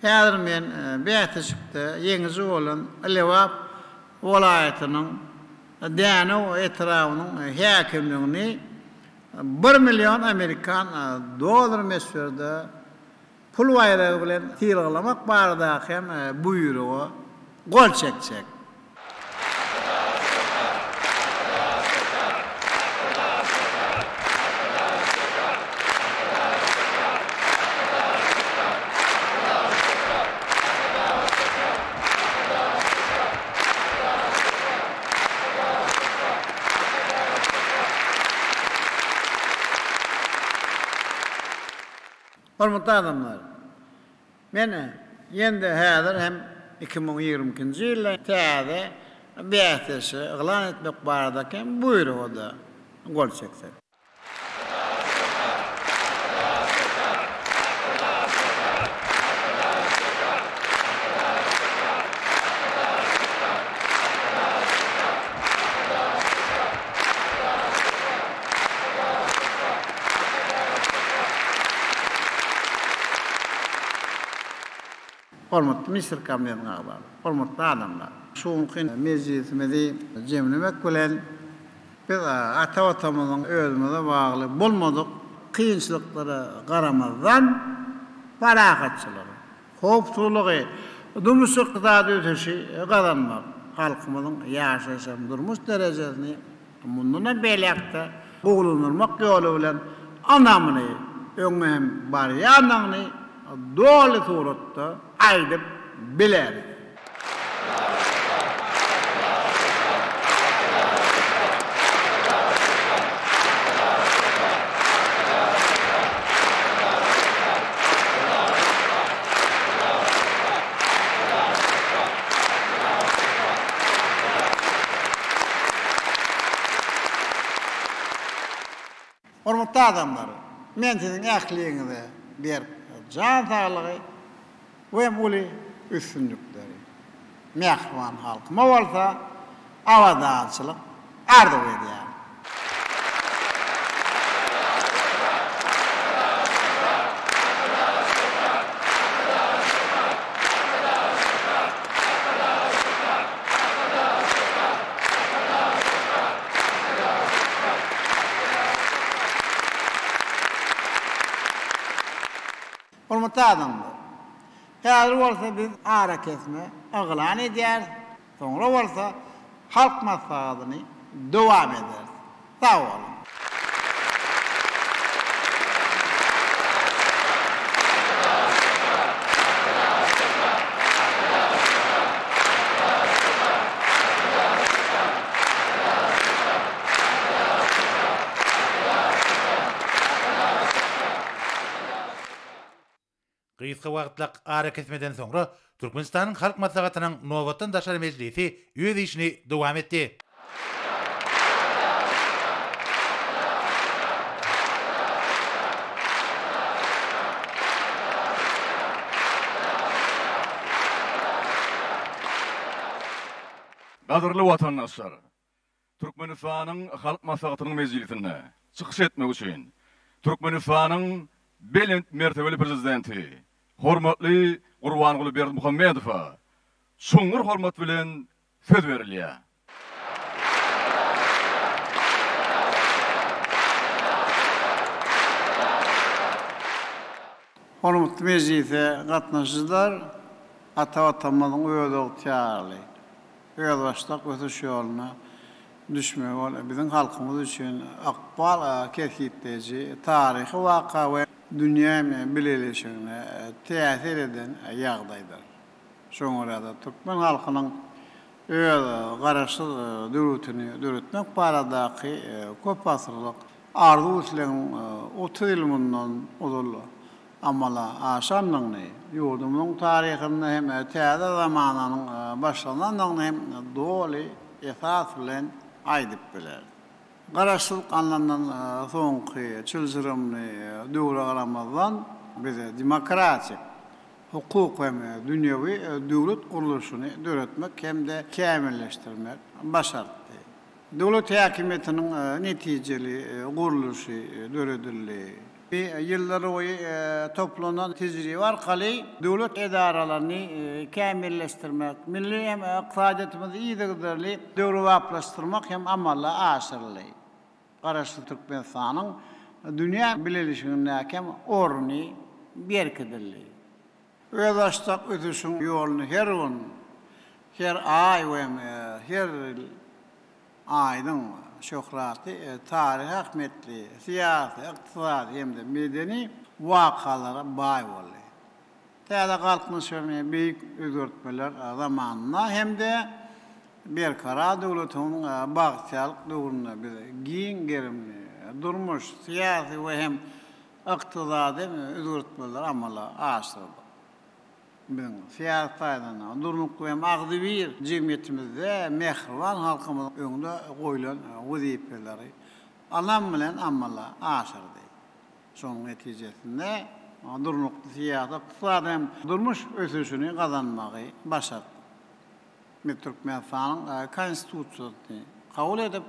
Häzir men bäsleşikde ýeňiji bolan Lebap welaýatynyň Dänew etrabynyň häkimligini bir million amerikan dollary möçberde pul baýragy bilen sylaglamak baradaky hem buýruga gol çekjek. Hormatly adamlar! Men ýene-de häzir hem 2022-nji ýylda täze bäsleşigi yglan etmek baradaky hem buýruga-da gol çekdik. Hormatly Ministrler Kabinetiniň agzalary, hormatly adamlar! Şu günki mejlisimizi jemlemek bilen, biz ata Watanymyzyň özümize bagly bolmadyk kynçylyklara garamazdan, parahatçylygy, howpsuzlygy, durmuş-ykdysady ösüşi gazanmak, halkymyzyň ýaşaýyş hem durmuş derejesini Mundanam beýläk-de gowulandyrmak ýoly bilen ynamly öňe hem barýandygyny doly suratda aýdyp bileris. Hormatly adamlar, men siziň ähliňize berk jan saglygy we uly üstünlikleri, mähriban halkyma bolsa abadançylyk arzuw edýärin. Hormatly adamlar! Häzir bolsa biz arakesme yglan edýäris. Soňra bolsa Halk Maslahatyny dowam ederis. Sag boluň! Gysga wagtlyk arakesmeden soňra Türkmenistanyň Halk Maslahatynyň nobatdan daşary mejlisi öz işini dowam etdi. Gadyrly watandaşlar! Türkmenistanyň Halk Maslahatynyň mejlisinde çykyş etmek üçin Türkmenistanyň belent mertebeli Prezidenti hormatly Gurbanguly Berdimuhamedowa çuňňur hormat bilen söz berilýär. Hormatly mejlise gatnaşyjylar, ata Watanymyzyň özygtyýarly, özbaşdak ösüş ýoluna düşmegi ol biziň halkymyz üçin ykbal kesgitleýji taryhy waka we dünýä bileleşigine täsir eden ýagdaýdyr. Şoňa görä-de, türkmen halkynyň öz Garaşsyz döwletini döretmek baradaky köp asyrlyk arzuw-islegiň 30 ýyl mundan ozal amala aşandygyny, ýurdumyzyň taryhynda hem täze zamananyň başlanandygyny hem doly esas bilen aýdyp bileris. Garaşsyzlyk alnandan soňky çylşyrymly döwre garamazdan, biz demokratik, hukuk hem dünýewi döwlet gurluşyny döretmek hem-de kämilleşdirmek başartdy. Döwlet häkimiýetiniň netijeli gurluşy döredildi. Ýyllarboýy toplanan tejribe arkaly döwlet edaralaryny kämilleşdirmek, milli hem ykdysadyýetimizi yzygiderli döwrebaplaşdyrmak hem amala aşyryldy. Garaşsyz Türkmenistanyň dünýä bileleşigindäki hem orny berkidildi. Özbaşdak ösüşiň ýoluny her gün, her aý we her ýyl aýdyň, şöhratly, taryhy ähmiýetli, syýasy, ykdysady hem-de medeni wakalara baý boldy. Täze Galkynyş we beýik özgertmeler zamanynda hem-de Berkarar döwletimiziň bagtyýarlyk döwründe biz giň gerimli durmuş, syýasy we hem ykdysady özgertmeleri amala aşyrdyk. Biziň syýasy taýdan durnukly hem agzybir jemgyýetimizde mähriban halkymyzyň öňünde goýlan wezipeleri ynam bilen amala aşyrdy. Şonuň netijesinde durnukly syýasy, ykdysady hem durmuş ösüşini gazanmagy başardyk. Biz Türkmenistanyň Konstitusiýasyny kabul edip,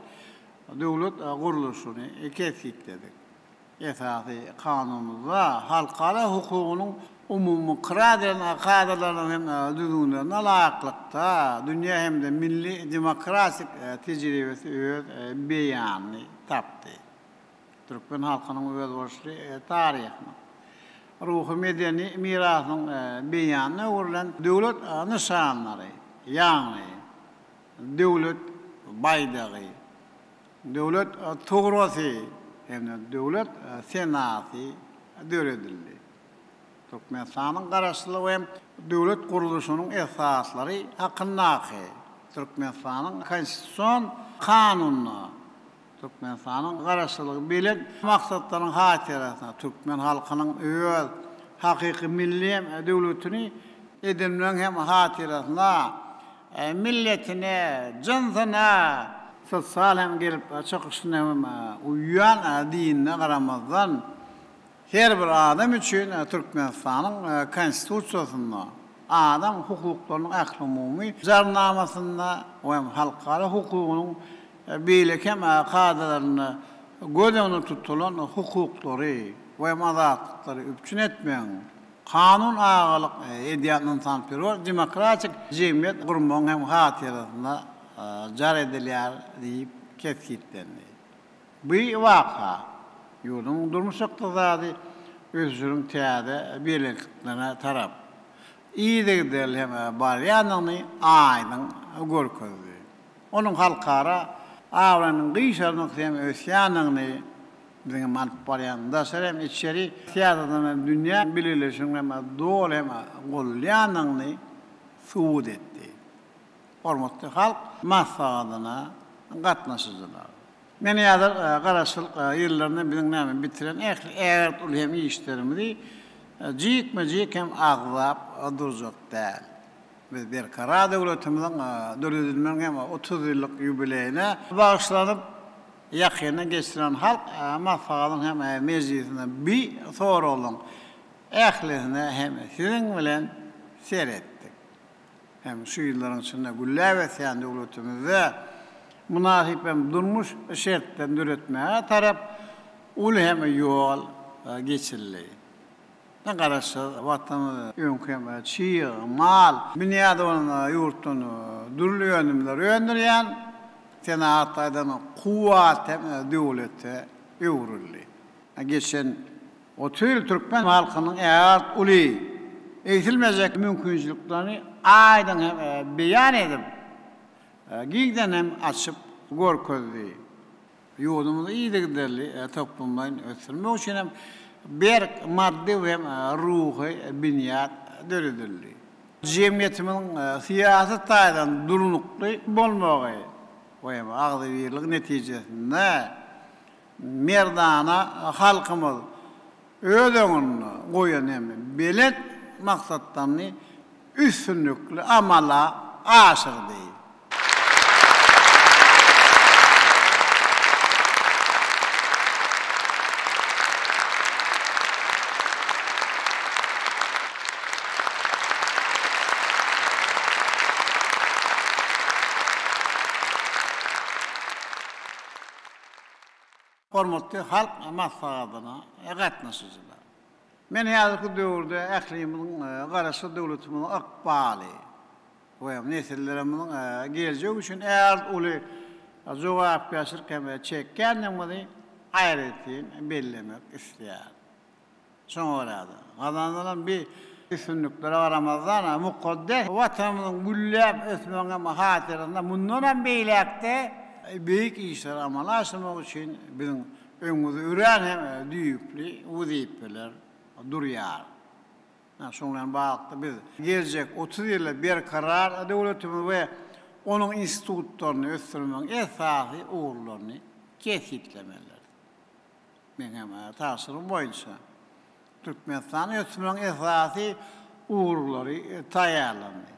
döwlet gurluşyny kesgitledik. Esasy Kanunymyzda halkara hukugynyň umumy ykrar edilen kadalaryna hem düzgünlerine laýyklykda, dünýä hem-de milli demokratik tejribesi öz beýanyny tapdy. Türkmen halkynyň özboluşly taryhynyň, ruhy-medeni mirasynyň beýanyna öwrülen döwlet nyşanlary, ýagny Döwlet baýdagy, Döwlet tugrasy hem-de Döwlet senasy döredildi. Türkmenistanyň Garaşsyzlygy hem döwlet gurluşynyň esaslary hakyndaky Türkmenistanyň Konstitusion Kanunynda Türkmenistanyň Garaşsyzlygy belent maksatlaryň hatyrasyna türkmen halkynyň öz hakyky milli hem döwletini edinmegiň hem hatyrasyna milletine, jynsyna, sosial hem gelip çykyşyna hem uýýan dinine garamazdan Her bir adam üçin Türkmenistanyň Konstitusiýasynda, adam hukuklarynyň ählumumy Jarnamasynda we halkara hukugynyň beýleki hem kadalarynda göz öňünde tutulan hukuklary we azatlyklary üpjün etmegiň, kanun agalyk edýän ynsanperwer demokratik jemgyýet gurmagyň hem hatyrasyna jar edilýär diýip kesgitlendi. Bu waka ýurduň durmuş-ykdysady ösüşiniň täze belentliklerine tarap yzygiderli hem barýandygyny aýdyň görkezdi. Onuň halkara abraýynyň gyşarnyksyz hem ösýändigini biziň hem alyp barýan daşary hem içeri syýasatymyzyň hem dünýä bileleşiginiň hem doly hem goldaýandygyny subut etdi. Hormatly Halk Maslahatyna gatnaşyjylar! Men häzir Garaşsyzlyk ýyllarynda biziň näme bitiren ähli ägirt uly hem işlerimizi jikme-jik hem agzap durjak däl. Biz Berkarar döwletimiziň döredilmeginiň hem 30 ýyllyk ýubileýine bagyşlanyp, ýakynda geçirilen Halk Maslahatynyň hem mejlisinde bi soraglaryň ählisine hem siziň bilen seretdik. Hem şu ýyllaryň içinde gülläp ösýän döwletimizde mynasyp hem durmuş şertlerini döretmäge tarap uly hem ýol geçildi. Garaşsyz Watanymyz öňki hem çig mal binýady bolan ýurtdan dürli önümleri öndürýän, senagat taýdan kuwwatly hem döwlete öwrüldi. Geçen 30 ýyl türkmen halkynyň ägirt uly, egsilmejek mümkinçiliklerini aýdyň hem beýan edip, giňden hem açyp görkezdi. Ýurdumyzy yzygiderli toplumlaýyn ösdürmek üçin hem berk maddy we hem ruhy binýat döredildi. Jemgyýetimiziň syýasy taýdan durnukly bolmagy we hem agzybirligi netijesinde merdana halkymyz öz öňünde goýan hem belent maksatlaryny üstünlikli amala aşyrdy. Hormatly Halk Maslahatyna gatnaşyjylar! Men häzirki döwürde ählimiziň Garaşsyz döwletimiziň ykbaly we nesillerimiziň geljegi üçin ägirt uly jogapkärçilik hem çekýändigimizi aýratyn bellemek isleýärin. Şoňa görä-de, gazanylan bi üstünliklere garamazdan, mukaddes Watanymyzyň gülläp ösmeginiň hatyrasyna mundanam beýläk-de beýik işleri amala aşyrmak üçin biziň öňümizde örän hem düýpli wezipeler durýar. Şunuň bilen baglylykda, biz geljek 30 ýylda berkarar döwletimizi we onuň institutlaryny ösdürmegiň esasy ugurlaryny kesgitlemelidiris. Meň hem tabşyrygym boýunça Türkmenistany ösdürmegiň esasy ugurlary taýýarlandy.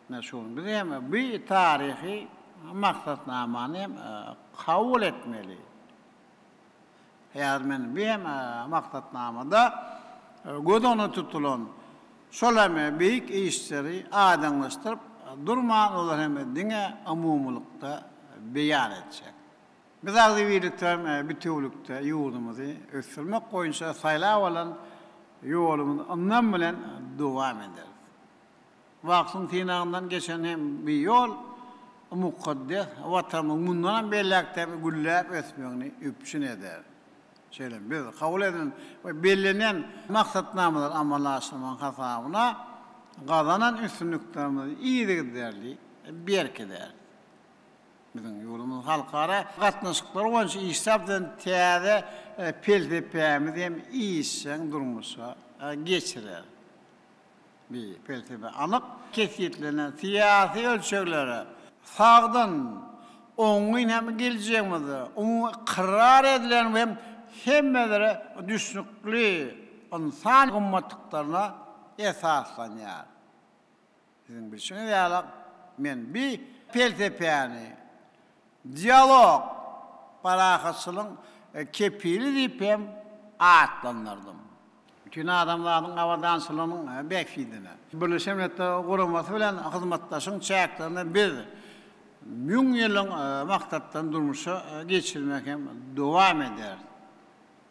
Ine şu gün biz hem bu taryhy maksatnamany hem kabul etmeli. Häzir men bu hem maksatnamada göz öňünde tutulan şol hem beýik işleri aýdyňlaşdyryp durman, olary hem diňe umumylykda beýan etjek. Biz agzybirlikde hem bitewülikde ýurdumyzy ösdürmek boýunça saýlap alan ýolumyzy ynam bilen dowam ederis. Wagtyň synagyndan geçen hem bu ýol mukaddes Watanymyzyň mundan hem beýläk-de gülläp ösmegini üpjün eder. Şeýle hem biz kabul edilen we bellenen maksatnamalary amala aşyrmagyň hasabyna gazanan üstünliklerimizi yzygiderli berkideris. Biziň ýurdumyzyň halkara gatnaşyklary boýunça işläp düzen täze pelsepämizi hem işjeň durmuşa geçirer. Bu pelsepe anyk kesgitlenen syýasy ölçeglere, sagdyn, oňyn hem geljegimize umumy ykrar edilen we hemmelere düşnükli ynsan gymmatlyklaryna esaslanýar. Siziň bilşiňiz ýaly, men bi pelsepäni Dialog, parahatçylygyň kepili diýip hem atlandyrdym. Bütin adamzadyň abadançylygynyň bähbidine. Birleşen Milletler Guramasy bilen hyzmatdaşlygyň çäklerinde biz Müňýyllygyň maksatlaryny durmuşa geçirmegi hem dowam ederis.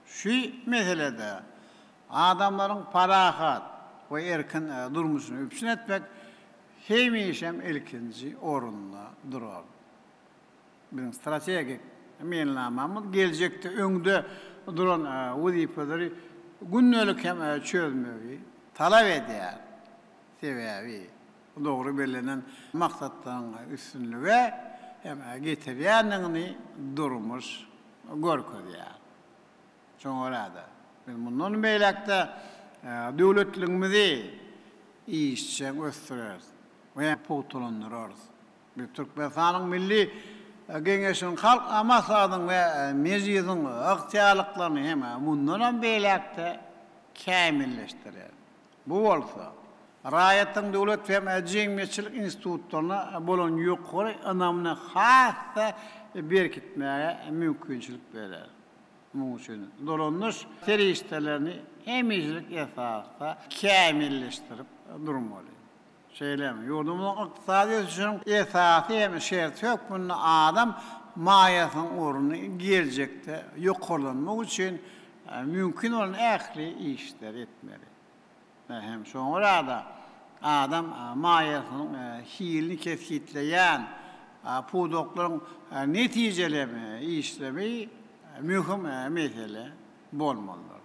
Şu meselede adamlaryň parahat we erkin durmuşyny üpjün etmek hemişem ilkinji orunda durar. Biziň strategik meýilnamamyz geljekde öňde duran wezipeleri gündelik hem çözmegi talap edýär. Sebäbi dogry bellenen maksatlaryň üstünlige hem getirýändigini durmuş görkezýär. Şoňa görä-de, biz mundan beýläk-de döwletligimizi işjeň ösdüreris we pugtalandyrarys. Biz Türkmenistanyň Milli Geňeşiniň Halk Maslahatynyň we Mejlisiň ygtyýarlyklaryny hem mundanam beýläk-de kämilleşdireris. Bu bolsa, raýatyň döwlet hem jemgyýetçilik institutlaryna bolan ýokary ynamyny has-da berkitmäge mümkinçilik berer. Munuň üçin dolanyş serişdelerini hemişelik esasda kämilleşdirip durmaly. Şeýle hem, ýurdumyzyň ykdysady ösüşiniň esasy hem şerti hökmünde adam maýasynyň ornuny geljekde ýokarlanmak üçin mümkin bolan ähli işleri etmeli. Hem şoňa görä-de, adam maýasynyň hilini kesgitleýän pudaklaryň netijeli hem işlemi möhüm mesele bolmalydyr.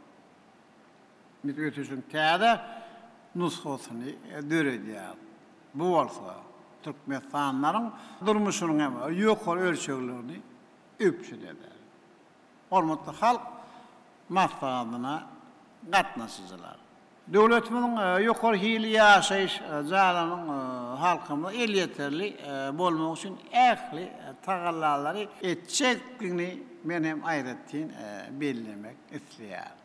Biz ösüşiň täze nusgasyny döredýäris. Bu bolsa türkmenistanlylaryň durmuşynyň hem ýokary ölçeglerini üpjün eder. Hormatly Halk Maslahatyna gatnaşyjylar! Döwletimiziň ýokary hilli ýaşaýyş jaýlarynyň halkymyza elýeterli bolmagy üçin ähli tagallalary etjekdigini men hem aýratyn bellemek isleýärin.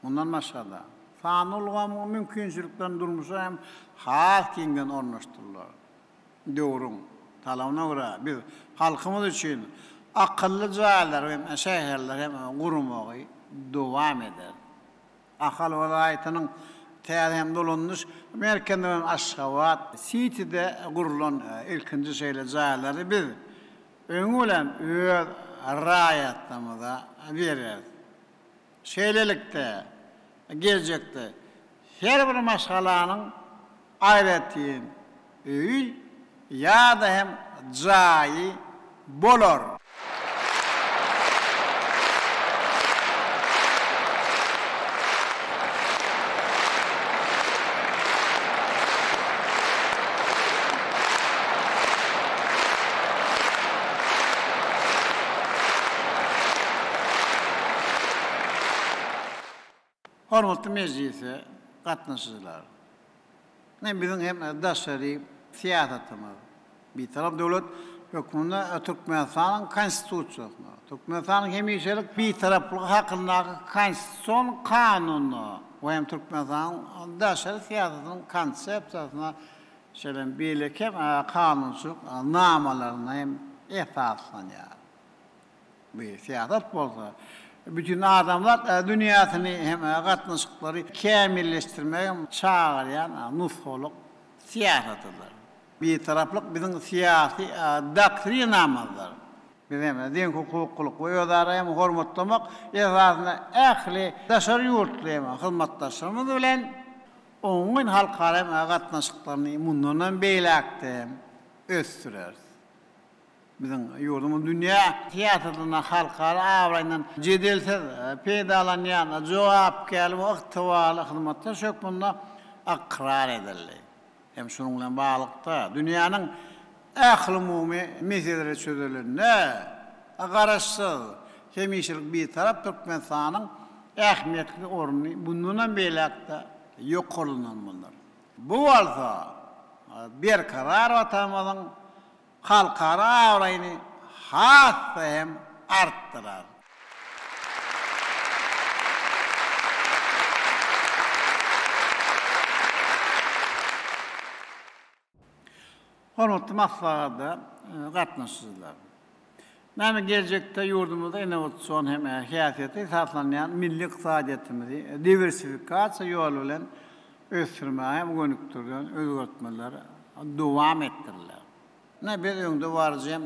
Mundan başga-da, sanly ulgamyň mümkinçiliklerini durmuşa hem has giňden ornaşdyrylar. Döwrüň talabyna görä, biz halkymyz üçin akylly jaýlary hem şäherleri hem gurmagy dowam ederis. Ahal welaýatynyň täze hem dolandyryş merkezi bolan Aşgabat sitide gurlan ilkinji şeýle jaýlary biz öňi bilen öz raýatlarymyza bereris. Şeýlelikde, geljekde her bir maşgalanyň aýratyn öýi ýa-da hem jaýy bolar. Hormatly mejlise gatnaşyjylar! Ine, biziň hem daşary syýasatymyz, Bitarap döwlet hökmünde Türkmenistanyň Konstitusiýasyna, Türkmenistanyň hemişelik Bitaraplygy hakyndaky Konstitusion Kanunyna we hem Türkmenistanyň daşary syýasatynyň Konsepsiýasyna, şeýle hem beýleki hem kanunçylyk namalaryna hem esaslanýar. Bu syýasat bolsa, bütin adamzat dünýäsini hem gatnaşyklary kämilleşdirmege çagyrýan nusgalyk syýasatydyr. Bitaraplyk biziň syýasy doktrinamyzdyr. Biz hem deňhukuklylyk we özara hem hormatlamak esasynda ähli daşary ýurtly hem hyzmatdaşlarymyz bilen oňyn halkara hem gatnaşyklaryny mundan hem beýläk-de hem ösdüreris. Biziň ýurdumyz dünýä syýasatynda halkara abraýyndan jedelsiz peýdalanýan jogapkärli we ygtybarly hyzmatdaş hökmünde ykrar edildi. Hem şunuň bilen baglylykda, dünýäniň ählumumy meseleleri çözülende, Garaşsyz, hemişelik Bitarap Türkmenistanyň ähmiýetli orny mundanam beýläk-de ýokarlanylmalydyr. Bu bolsa Berkarar Watanymyzyň halkara abraýyny has-da hem artdyrar. Hormatly maslahata gatnaşyjylar! Näme geljekde ýurdumyzda innowasion hem häsiýete esaslanýan milli ykdysadyýetimizi diwersifikasiýa ýoly bilen ösdürmäge hem gönükdirilen özgertmeler dowam etdiriler. Ine, biz öňdebaryjy hem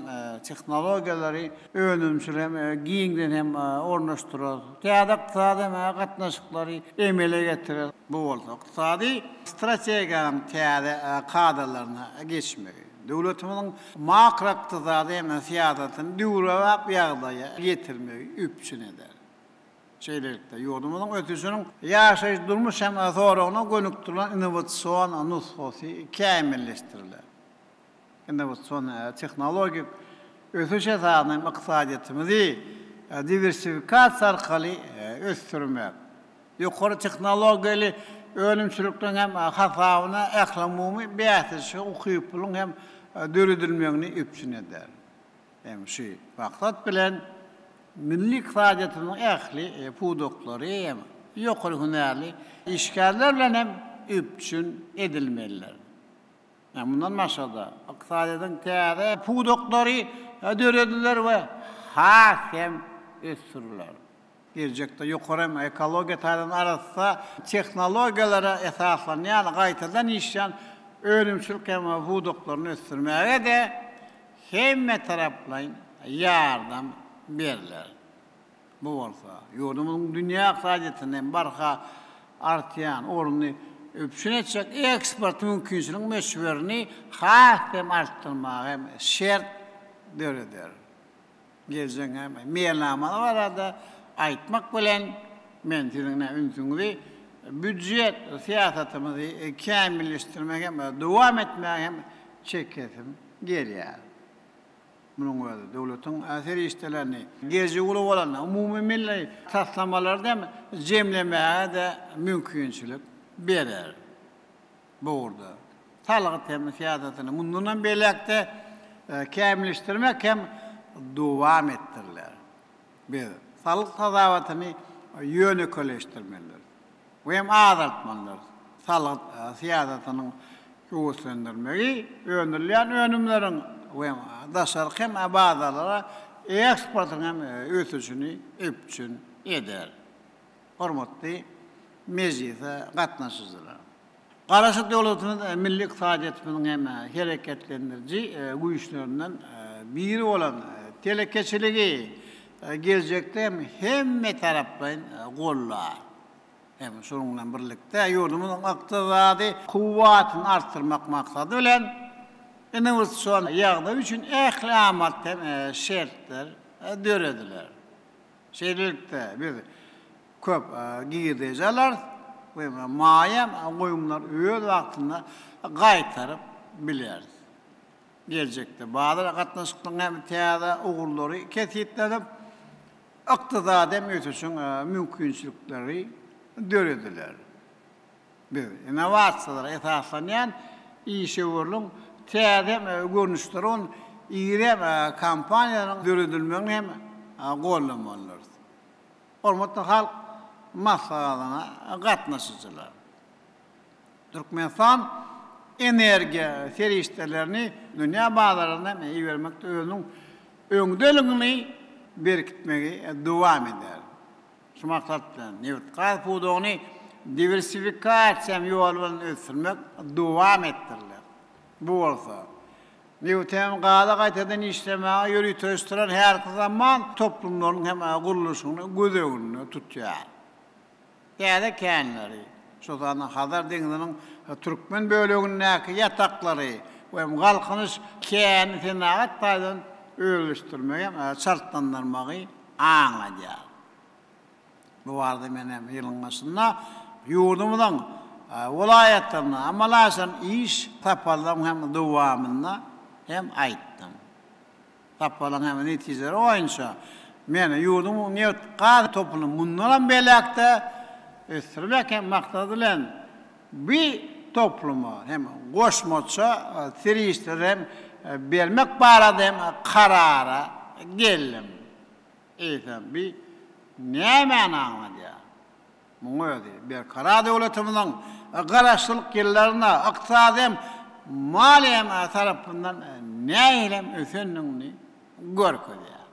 tehnologiýalary önümçilige hem giňden hem ornaşdyrarys. Täze ykdysady hem gatnaşyklary emele getireris. Bu bolsa ykdysady strategiýanyň täze kadalaryna geçmegi, döwletimiziň makroykdysady hem syýasatyny döwrebap ýagdaýa getirmegi üpjün eder. Şeýlelikde, ýurdumyzyň ösüşiniň ýaşaýyş-durmuş hem soragyna gönükdirilen innowasion nusgasy kämilleşdiriler. Innowasion tehnologik ösüş esasynda hem ykdysadyýetimizi diwersifikasiýa arkaly ösdürmek, ýokary tehnologiýaly önümçilikleriň hem hasabyna ählumumy bäsleşige ukyplylygyň hem döredilmegini üpjün eder. Hem şu maksat bilen, milli ykdysadyýetimiziň ähli pudaklary hem ýokary hünärli işgärler bilen hem üpjün edilmelidir. Mundan başga-da, ykdysadyýetiň täze pudaklary dörediler we has hem ösdüriler. Geljekde ýokary hem ekologiýa taýdan arassa tehnologiýalara esaslanýan gaýtadan işleýän önümçilik hem pudaklaryny ösdürmäge-de hemmetaraplaýyn ýardam berler. Bu bolsa, ýurdumyzyň dünýä ykdysadyýetinde hem barha artýan ornuny üpjün etjek eksport mümkinçiligiň möçberini has hem artdyrmaga hem şert döreder. Geljegiň hem meýilnamalary barada aýtmak bilen, men siziň ünsüňizi býujet syýasatymyzy kämilleşdirmegi hem dowam etmäge hem çekesim gelýär. Munuň özi döwletiň serişdelerini geljegi uly bolan umumymilli taslamalarda hem jemlemäge-de mümkinçilik berer. Bu ugurda salgyt hem syýasatyny mundan hem beýläk-de kämilleşdirmek hem dowam etdiriler. Biz salgyt hasabatyny ýönekeýleşdirmelidiris we hem azaltmalydyrys. Salgyt syýasatynyň höweslendirmegi öndürilýän önümleriň we daşarky hem bazarlara eksportyň hem ösüşini üpjün eder. Hormatly mejlise gatnaşyjylar! Garaşsyz döwletimiz milli ykdysadyýetimiziň hem hereketlendiriji güýçlerinden biri bolan telekeçiligi geljekde hem hemmetaraplaýyn goldar. Hem şonuň bilen birlikde, ýurdumyzyň ykdysady kuwwatyny artdyrmak maksady bilen, innowasion ýagdaý üçin ähli amatly hem şertler dörediler. Şeýlelikde, biz köp girdeji alarys we maýa goýumlary öz wagtynda gaýtaryp bileris. Geljekde bazar gatnaşyklarynyň hem täze ugurlary kesgitlenip, ykdysady hem ösüşiň mümkinçilikleri dörediler. Biz innowasiýalara esaslanýan işewürligiň täze görnüşleri bolan iri kompaniýalaryň döredilmegini hem goldamalydyrys. Hormatly Halk Maslahatyna gatnaşyjylar! Türkmenistan energiýa serişdelerini dünýä bazaryna ibermekde özüniň öňdeligini berkitmegi dowam eder. Şu maksat bilen, nebit-gaz pudagyny diwersifikasiýa ýoly bilen ösdürmek dowam etdiriler. Bu bolsa, nebiti hem gazy gaýtadan işlemäge ýöriteleşdirilen häzirki zaman toplumlarynyň hem gurluşygyny göz öňünde tutýar. Täze känleri, şol sanda Hazar deňziniň türkmen bölegindäki ýataklary we Galkynyş känini senagat taýdan özleşdirmegi hem çaltlandyrmagy aňladýar. Bu barada men hem ýylyň başynda ýurdumyzyň welaýatlarynda amala aşyran iş saparlaryň hem dowamynda hem aýtdym. Saparyň hem netijeleri boýunça men ýurduň nebit-gaz toplumyny mundan hem beýläk-de ösdürmek hem maksady bilen bu topluma hem goşmaça serişdeleri hem bermek barada hem karara geldim. Eýsem, bu nämäni aňladýar? Munuň özi Berkarar döwletimiziň Garaşsyzlyk ýyllarynda ykdysady hem maliýe tarapyndan nähili hem ösendigini görkezýär.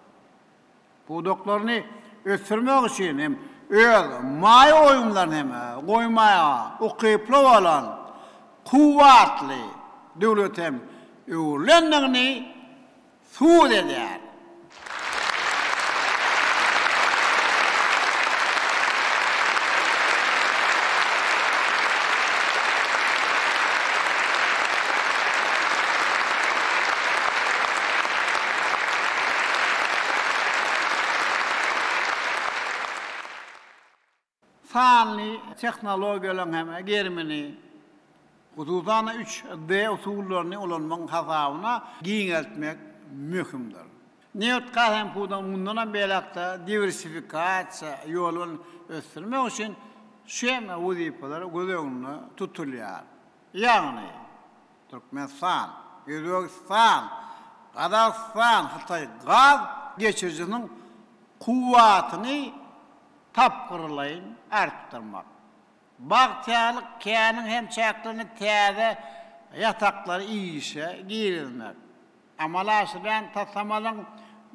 Pudaklaryny ösdürmek üçin hem öz maýa goýumlaryny hem goýmaga ukyply bolan kuwwatly döwlete hem öwrülendigini subut edýär. Sanly tehnologiýalaryň hem gerimini, hususan-da, 3D usullaryny ulanmagyň hasabyna giňeltmek möhümdir. Nebit-gaz hem pudagyny mundan hem beýläk-de diwersifikasiýa ýoly bilen ösdürmek üçin şu hem wezipeler göz öňünde tutulýar. Ýagny, Türkmenistan, Özbegistan, Gazagystan, Hytaý gaz geçirijisiniň kuwwatyny tapgyrlaýyn artdyrmak, Bagtyýarlyk käniň hem çäklerinde täze ýataklary işe girizmek, amala aşyrylýan taslamalaryň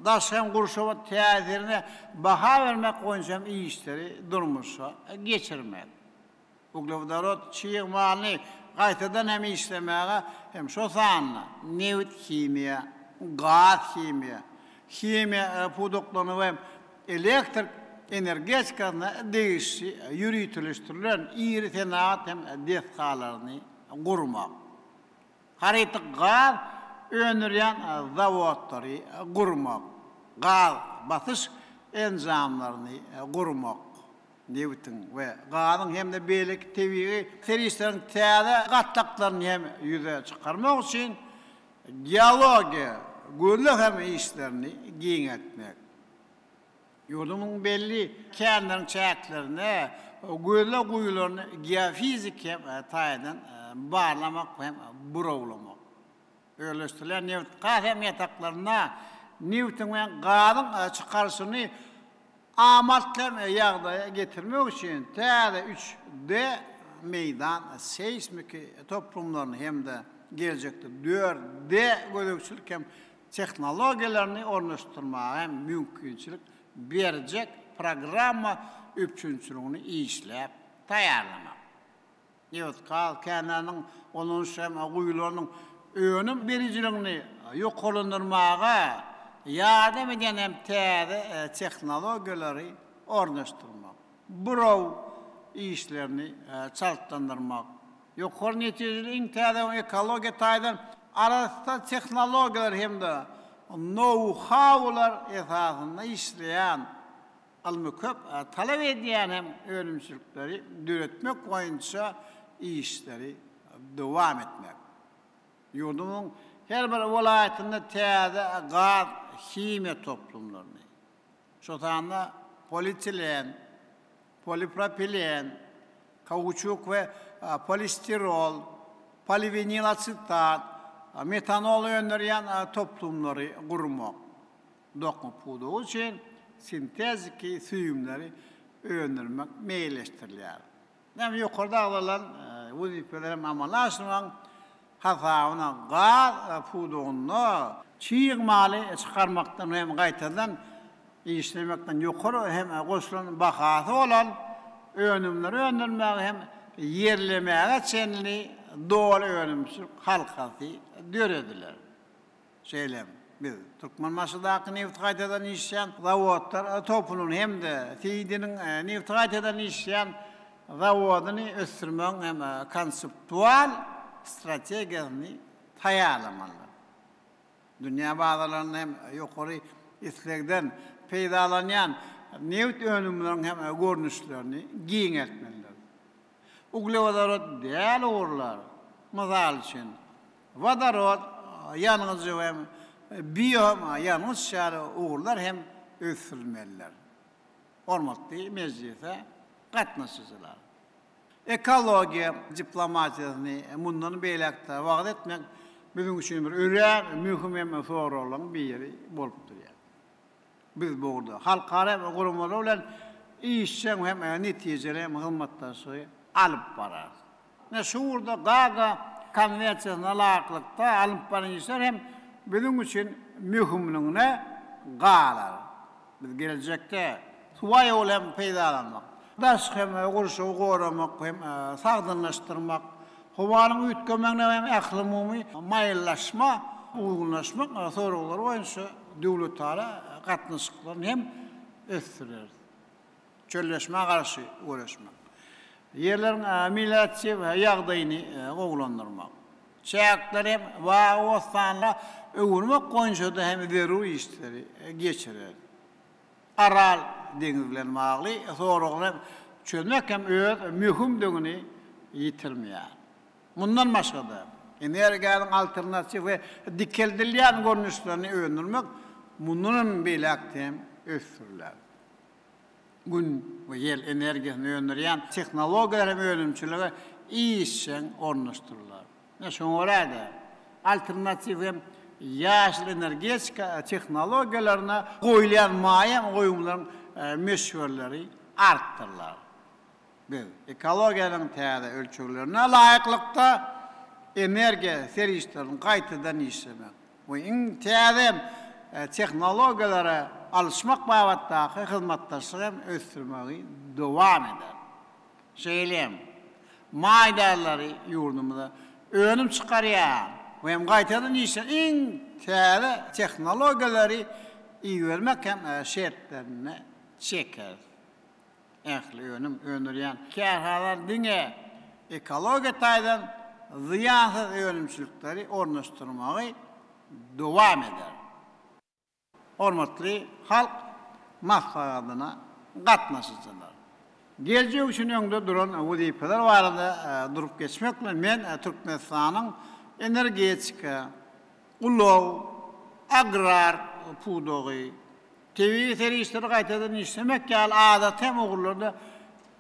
daşky hem gurşawa täsirine baha bermek boýunça hem işleri durmuşa geçirmek, uglewodorod çig malyny. gaýtadan hem işlemäge hem şo sanda nebit-himiýa, gaz-himiýa, himiýa pudaklaryna we elektrik energetikasyna degişli ýöriteleşdirilen iri senagat hem desgalaryny gurmak. Harytlyk gaz öndürýän zawodlary gurmak, gaz basyş enjamlaryny gurmak, nebitiň we gazyň hem-de beýleki tebigy serişdeleriň täze gatlaklaryny hem ýüze çykarmak üçin geologiýa gözleg hem işlerini giňeltmek. Ýurdumyzyň belli känleriň çäklerinde gözleg guýularyny geofiziki taýdan barlamak hem burawlamak. Özleşdirilen nebit-gaz hem ýataklarynda nebitiň we gazyň çykaryşyny amatly ýagdaýa getirmek üçin täze üç D meýdan seýsmiki toplumlaryny hem-de geljekde dört D gözegçilik hem tehnologiýalaryny ornaşdyrmaga hem mümkinçilik berjek programma üpjünçiligini işläp taýýarlamak. Nebitgaz känleriniň ulanyş hem guýularynyň önüm berijiligini ýokarlandyrmaga ýardam edýän hem täze tehnologiýalary ornaşdyrmak, buraw işlerini çaltlandyrmak, Ýokary netijeli iň täze we ekologiýa taýdan arassa tehnologiýalar hem-de nou-haular esasynda işleýän, ylmy köp talap edýän hem önümçilikleri döretmek boýunça işleri dowam etmek. Ýurdumyzyň her bir welaýatynda täze gaz-himiýa toplumlaryny, şol sanda polietilen, polipropilen, kauçuk we polistirol, poliwinilasetat, metanol öndürýän toplumlary gurmak, dokma pudagy üçin sinteziki süýümleri öndürmek meýilleşdirilýär. Näme ýokarda agzalan wezipeleri hem amala aşyrmagyň hasabyna gaz pudagynda çig maly çykarmakdan hem gaýtadan işlemekden ýokary hem goşulan bahasy bolan önümleri öndürmäge hem ýerlemäge çenli doly önümçilik halkasy dörediler. Şeýle hem biz Türkmenbaşydaky nebti gaýtadan işleýän zawodlar toplumyny hem-de Seýdiniň nebti gaýtadan işleýän zawodyny ösdürmegiň hem konseptual strategiýasyny taýýarlamalydyr. Dünýä bazarlarynda hem ýokary islegden peýdalanýan nebit önümleriniň hem görnüşlerini giňeltmelidir. Uglewodorod däl ugurlar, mysal üçin, wodorod ýangyjy we bio ýangyç ýaly ugurlar hem ösdürilmelidir. Hormatly mejlise gatnaşyjylar! Ekologiýa diplomatiýasyny mundan beýläk-de wagyz etmek biziň üçin bir örän möhüm hem soraglaryň biri bolup durýar. Biz bu ugurda halkara guramalar bilen işjeň hem netijeli hyzmatdaşlygy alyp bararys. Ine, şu ugurda Gaaga konwensiýasyna laýyklykda alnyp barlan işler hem biziň üçin möhümligine galar. Biz geljekde suw aýawly hem peýdalanmak, daşky hem gurşawy goramak hem sagdynlaşdyrmak, howanyň üýtgemegine hem ählumumy maýyllaşma, uýgunlaşmak soraglary boýunça döwletara gatnaşyklaryny hem ösdüreris. Çölleşmä garşy göreşmek. Ýerleriň melioratiw ýagdaýyny gowulandyrmak. Çäkleri hem bagy-bossanlyga öwürmek boýunça-da hem zerur işleri geçireris. Aral deňizi bilen bagly soraglary hem çözmek hem öz möhümdigini ýitirmeýär. Mundan başga-da, energiýanyň alternatiw we dikeldilýän görnüşlerini öndürmek mundan hem beýläk-de hem ösdüriler. Gün we ýel energiýasyny öndürýän tehnologiýalar hem önümçilige işjeň ornaşdyrylar. Ine, şoňa görä-de, alternatiw hem ýaşyl energetika tehnologiýalaryna goýulýan maýa goýumlaryň möçberleri artdyrylar. Biz ekologiýanyň täze ölçeglerine laýyklykda energiýa serişdelerini gaýtadan işlemek we iň täze tehnologiýalara alyşmak babatdaky hyzmatdaşlygy hem ösdürmegi dowam ederis. Şeýle hem, Maýdarlary ýurdumyza önüm çykarýan we hem gaýtadan işleýän iň täze tehnologiýalary ibermek hem şertlerinde çekeris. Ähli önüm öndürýän kärhanalar diňe ekologiýa taýdan zyýansyz önümçilikleri ornaşdyrmagy dowam eder. Hormatly Halk Maslahatyna gatnaşyjylar! Geljek üçin öňde duran wezipeler barada durup geçmek bilen, men Türkmenistanyň energetika, ulag, agrar pudagy, tebigy serişdeleri gaýtadan işlemek ýaly adaty hem ugurlarda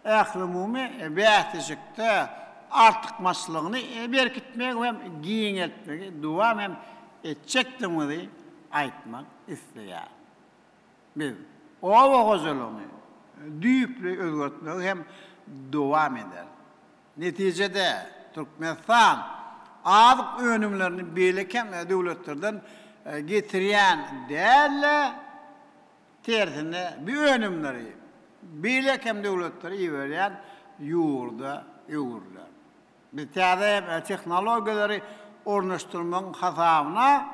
ählumumy bäsleşikde artykmaçlygyny berkitmegi we giňeltmegi dowam hem etjekdigimizi aýtmak isleýärin. Biz oba hojalygyny düýpli özgertmegi hem dowam ederis. Netijede, Türkmenistan azyk önümlerini beýleki hem döwletlerden getirýän däl-de, tersine bu önümleri beýleki hem döwletlere iberýän ýurda öwrüler. Biz täze tehnologiýalary ornaşdyrmagyň hasabyna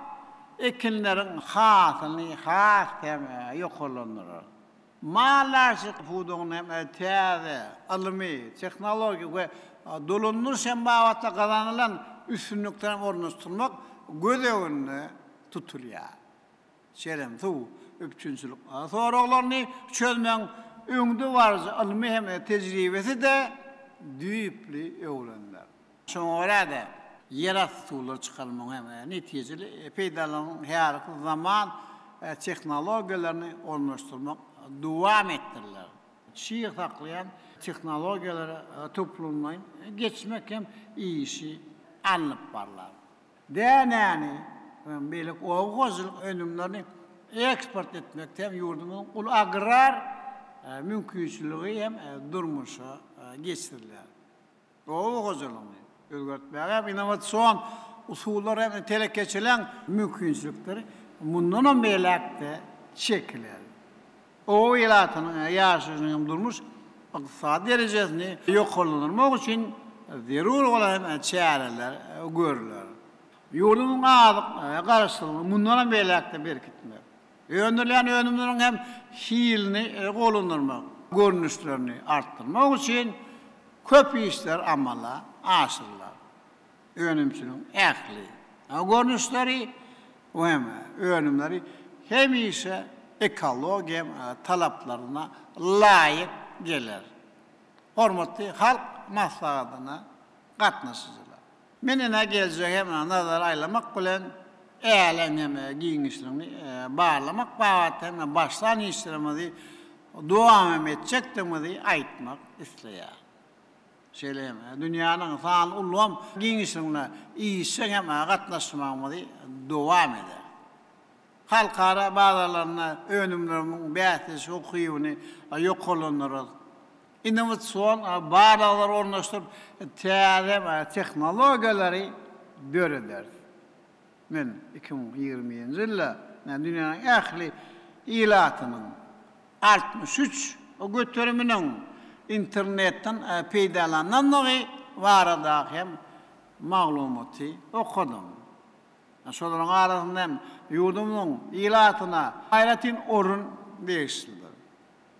ekinleriň hasylyny has hem ýokarlandyrarys. Maldarçylyk pudagynda hem täze ylmy, tehnologik we dolandyryş hem babatda gazanylan üstünlikleri hem ornaşdyrmak göz öňünde tutulýar. Şeýle hem suw üpjünçilik soraglaryny çözmegiň öňdebaryjy ylmy hem tejribesi-de düýpli öwreniler. Şoňa görä-de, ýerasty suwlary çykarmagyň hem netijeli peýdalanmagyň häzirki zaman tehnologiýalaryny ornaşdyrmak dowam etdiriler. Çyg saklaýan tehnologiýalara toplumlaýyn geçmek hem işi alnyp barlar. Dänäni we beýleki oba hojalyk önümlerini eksport etmekde hem ýurdumyzyň uly agrar mümkinçiligi hem durmuşa geçiriler. Oba hojalygyny özgertmäge hem innowasion usullar hem telekeçiligiň mümkinçilikleri mundanam beýläk-de çekiler. Oba ilatynyň ýaşaýşynyň hem durmuş ykdysady derejesini ýokarlandyrmak üçin zerur bolan hem çäreler görler. Ýurdumyzyň azyk garaşsyzlygyny mundanam beýläk-de berkitmek, öndürilýän önümleriň hem hilini gowulandyrmak, görnüşlerini artdyrmak üçin köp işler amala aşyrylar. Önümçiligiň ähli görnüşleri we hem önümleri hemişe ekologiýa talaplaryna laýyk geler. Hormatly Halk Maslahatyna gatnaşyjylar! Men ine geljege hem nazar aýlamak bilen, älem hem giňişligini barlamak babatda hem başlan işlerimizi dowam hem etjekdigimizi aýtmak isleýärin. Şeýle hem dünýäniň sanly ulgam giňişligine işjeň hem gatnaşmagymyzy dowam ederis. Halkara bazarlarynda önümlerimiziň bäsdeşlik ukybyny ýokarlandyrarys. Innowasion barlaglary ornaşdyryp, täze tehnologiýalary dörederis. Men 2020-nji ýylda dünýäniň ähli ilatynyň 63 göteriminiň internetden peýdalanandygy baradaky hem maglumaty okadym. Şolaryň arasynda hem ýurdumyzyň ilatyna aýratyn orun degişlidir.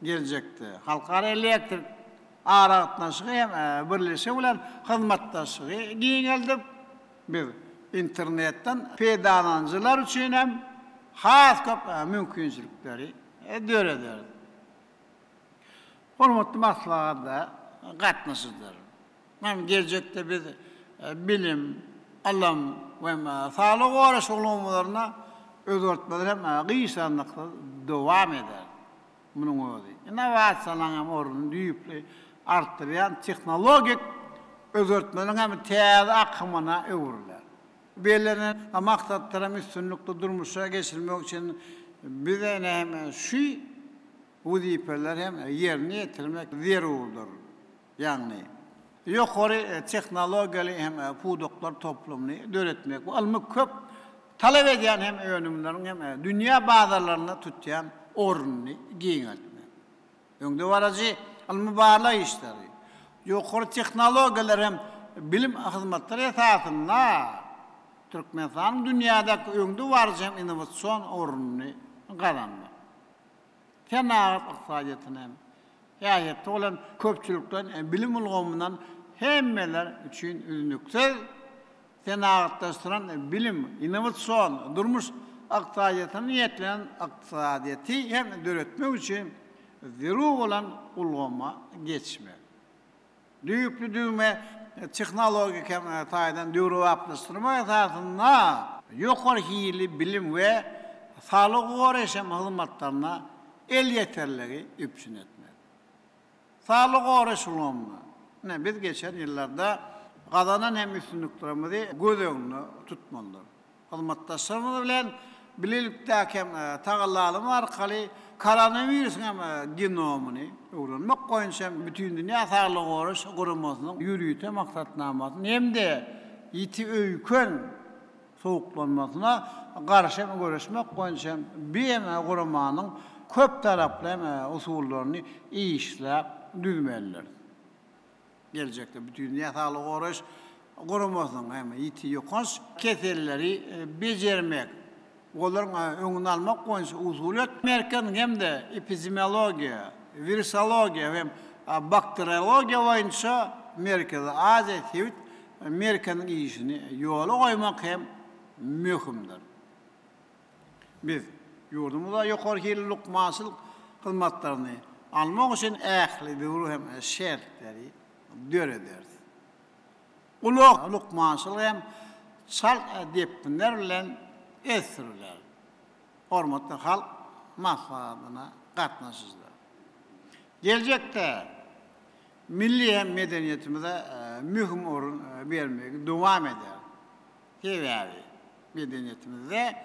Geljekde halkara elektrik aragatnaşygy hem birleşigi bilen hyzmatdaşlygy giňeldip, biz internetden peýdalanyjylar üçin hem has köp mümkinçilikleri dörederis. Hormatly maslahata gatnaşyjylar! Hem geljekde biz bilim, ylym we saglygy goraýyş ulgamlarynda özgertmeler hem gyşarnyksyz dowam eder. Munuň özi innowasiýalaryň hem ornuny düýpli artdyrýan tehnologik özgertmeleriň hem täze akymyna öwrüler. Bellenen maksatlary hem üstünlikli durmuşa geçirmek üçin bize hem şu wezipeleri hem ýerine ýetirmek zerurdyr. Ýagny, ýokary tehnologiýaly hem pudaklar toplumyny döretmek we ylmy köp talap edýän hem önümleriň hem dünýä bazarlarynda tutýan ornuny giňeltmek. Öňdebaryjy ylmy-barlag işleri, Ýokary tehnologiýalar hem bilim hyzmatlary esasynda Türkmenistanyň dünýädäki öňdebaryjy hem innowasion ornuny gazanmak. Senagat ykdysadyýetini hem häsiýetli bolan köpçülikleýin bilim ulgamyndan hemmeler üçin üznüksiz senagatlaşdyran bilim, innowasion, durmuş ykdysadyýetine niýetlenen ykdysadyýeti hem döretmek üçin zerur bolan ulgama geçmek. Düýpli düwme tehnologik taýdan döwrebaplaşdyrmak esasynda ýokary hilli bilim we saglygy goraýyş hem hyzmatlaryna elýeterligi üpjün etmek. Saglygy goraýyş ulgamynda, ine, biz geçen ýyllarda gazanan hem üstünliklerimizi göz öňünde tutmalydyr. Hyzmatdaşlarymyz bilen bilelikdäki hem tagallalarymyz arkaly koronawirusyň hem genomyny öwrenmek boýunça hem Bütindünýä Saglygy Goraýyş Guramasynyň ýörite maksatnamasyny hem-de ýiti öýken sowuklanmasyna garşy hem göreşmek boýunça hem BMG guramanyň köptaraply hem usullaryny işläp düzmelidiris. Geljekde Bütindünýä Saglygy Goraýyş Guramasynyň hem ýiti ýokanç keselleri bejermek, olaryň öňüni almak boýunça usulyýet merkeziniň hem-de epidemiologiýa, wirusologiýa hem bakteriologiýa boýunça Merkezi Aziýa sebit merkeziniň işini ýola goýmak hem möhümdir. Biz ýurdumyzda ýokary hilli lukmançylyk hyzmatlaryny almak üçin ähli zerur hem şertleri dörederis. Ulag lukmançylygy hem çalt depginler bilen ösdüriler. Hormatly Halk Maslahatyna gatnaşyjylar! Geljekde milli hem medeniýetimize möhüm orun bermegi dowam ederis. Sebäbi medeniýetimizde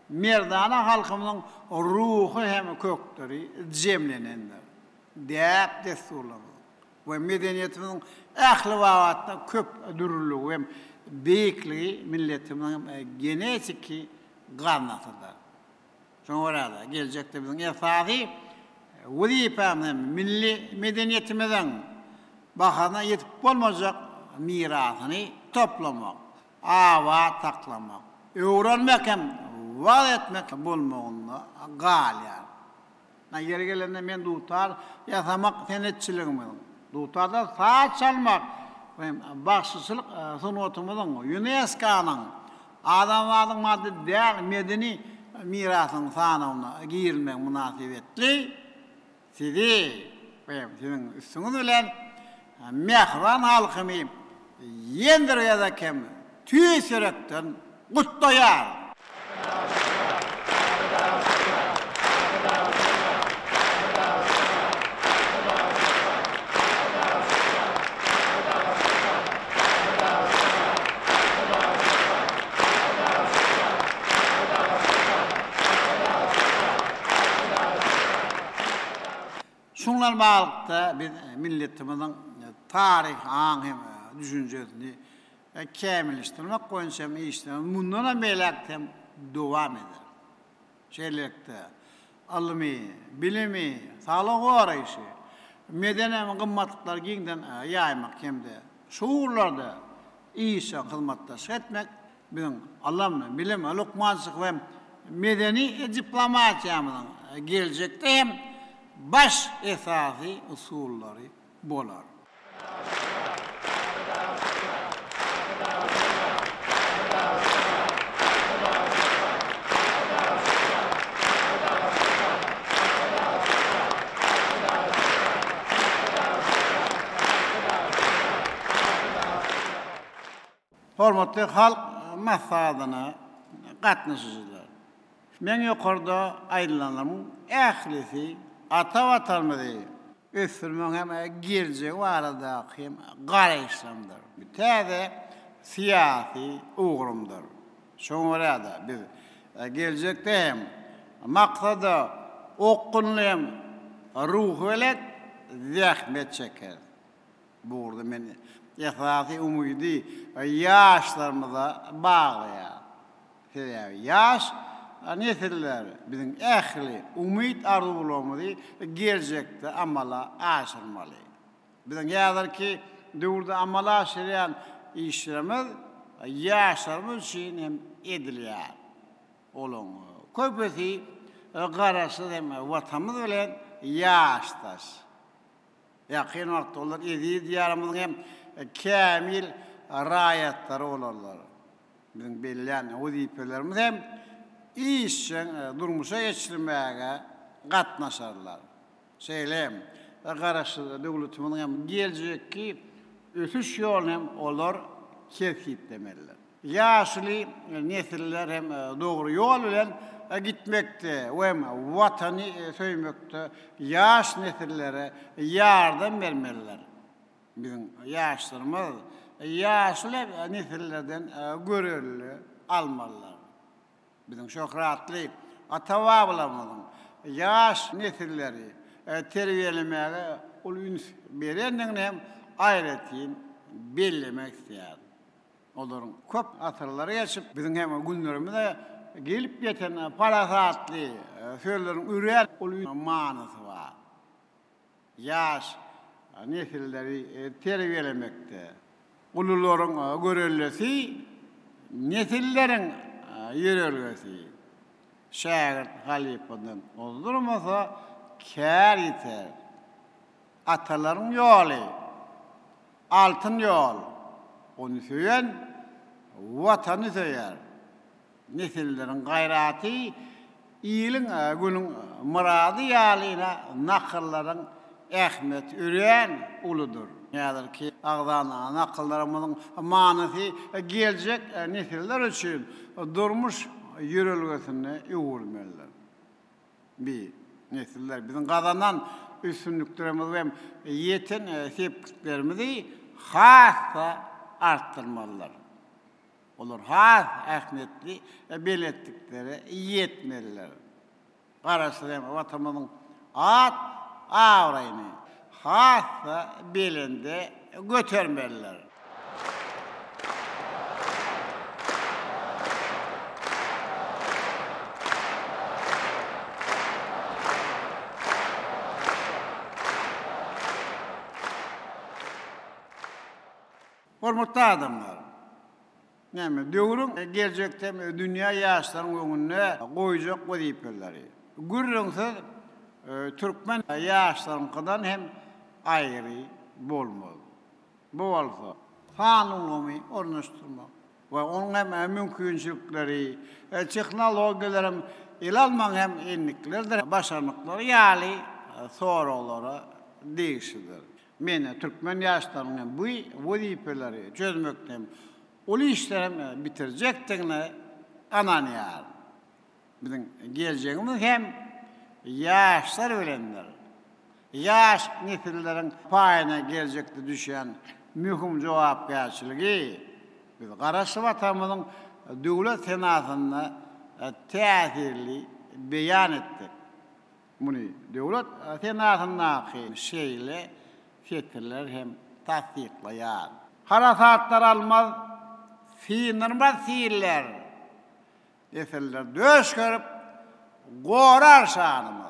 merdana halkymyzyň ruhy hem kökleri jemlenendir. Däp-dessurlarymyzyň we medeniýetimiziň ähli babatda köp dürlüligi hem beýikligi milletimiziň genetiki gaznasydyr. Şoňa görä-de, geljekde biziň esasy wezipämiz hem milli medeniýetimiziň bahasyna ýetip bolmajak mirasyny toplamak, abat saklamak, öwrenmek hem wagyz etmek bolmagynda galýar. Ýeri gelende men dutar ýasamak senetçiligimiziň, dutarda saz çalmak we bagşyçylyk sungatymyzyň ÝUNESKO-nyň Adamzadyň maddy däl medeni mirasynyň sanawyna girilmegi mynasybetli sizi we siziň üstüňiz bilen mähriban halkymy ýene bir gezek hem tüýs ýürekden gutlaýaryn. Şunuň bilen baglylykda, biz milletimiziň taryhy aň hem düşünjesini kämilleşdirmek boýunça hem işlerimiz mundan hem beýläk hem dowam eder. Şeýlelikde, ylmy, bilimi, saglygy goraýşy, medeni hem gymmatlyklary giňden ýaýmak hem-de şu ugurlarda işjeň hyzmatdaşlyk etmek biziň ylym, bilim, lukmançylyk we medeni diplomatiýamyzyň geljekde hem baş esasy usullary bolar. Hormatly Halk Maslahatyna gatnaşyjylar! Meň ýokarda aýdylanlarymyň ählisi ata Watanymyzy ösdürmegiň hem geljegi baradaky hem garaýyşlarymdyr. Bu täze syýasy ugrumdyr. Şoňa görä-de, biz geljekde hem maksada okgunly hem ruhubelent zähmet çekeris. Bu ugurda men esasy umydy ýaşlarymyza baglaýaryn. Sebäbi ýaş nesiller biziň ähli umyt-arzuwlarymyzy geljekde amala aşyrmaly. Biziň häzirki döwürde amala aşyrýan işlerimiz ýaşlarymyz üçin hem edilýär. Olaryň köpüsi Garaşsyz hem Watanymyz bilen ýaşdaş. Ýakyn wagtda olar eziz Diýarymyzyň hem kämil raýatlary bolarlar. Biziň bellän wezipelerimiz hem işjeň durmuşa geçirmäge gatnaşarlar. Şeýle hem Garaşsyz döwletimiziň hem geljekki ösüş ýoluny hem olar kesgitlemelidir. Ýaşuly nesiller hem dogry ýol bilen gitmekde we hem Watany söýmekde ýaş nesillere ýardam bermelidir. Biziň ýaşlarymyz ýaşuly nesillerden görelde almalydyr. Biziň şöhratly ata-babalarymyzyň ýaş nesilleri terbiýelemäge uly üns berendigini hem aýratyn bellemek isleýärin. Olaryň köp asyrlar geçip, biziň hem günlerimize gelip ýeten parasatly sözleriniň örän uly manysy bar. Ýaş nesilleri terbiýelemekde ulularyň göreldesi, nesilleriň ýörelgesi. Şägirt halypadan ozdurmasa, kär ýiter. Atalaryň ýoly, altyn ýol. Ony söýen Watany söýer. Nesilleriň gaýraty, iliň, günüň myrady ýaly nakyllaryň ähmiýeti örän uludyr. Häzirki agzan nakyllarymyzyň manysy geljek nesiller üçin durmuş ýörelgesine öwrülmelidir. Bi nesiller biziň gazanan üstünliklerimizi we ýeten sepgitlerimizi has-da artdyrmalydyr. Olar has ähmiýetli belentliklere ýetmelidir. Garaşsyz hem Watanymyzyň at-abraýyny has-da belende götermelidir. Hormatly adamlar! Näme, döwrüň geljekde dünýä ýaşlaryň öňünde goýjak wezipeleri, gürrüňsiz, türkmen ýaşlaryňkydan hem aýry bolmaz. Bu bolsa, sanly ulgamy ornaşdyrmak we onuň hem mümkinçilikleri, tehnologiýalary hem ele almagyň hem endiklerdir başarnyklary ýaly soraglara degişlidir. Men türkmen ýaşlarynyň hem bu wezipeleri çözmekde hem uly işleri hem bitirjekdigine ynanýaryn. Biziň geljegimiz hem ýaşlar bilendir. Ýaş nesilleriň paýyna geljekde düşýän möhüm jogapkärçiligi biz Garaşsyz Watanymyzyň Döwlet senasynda täsirli beýan etdik. Muny Döwlet senasyndaky şeýle setirler hem tassyklaýar. Harasatlar almaz, syndyrmaz siller. Nesiller döş gerip, gorar şanymyz.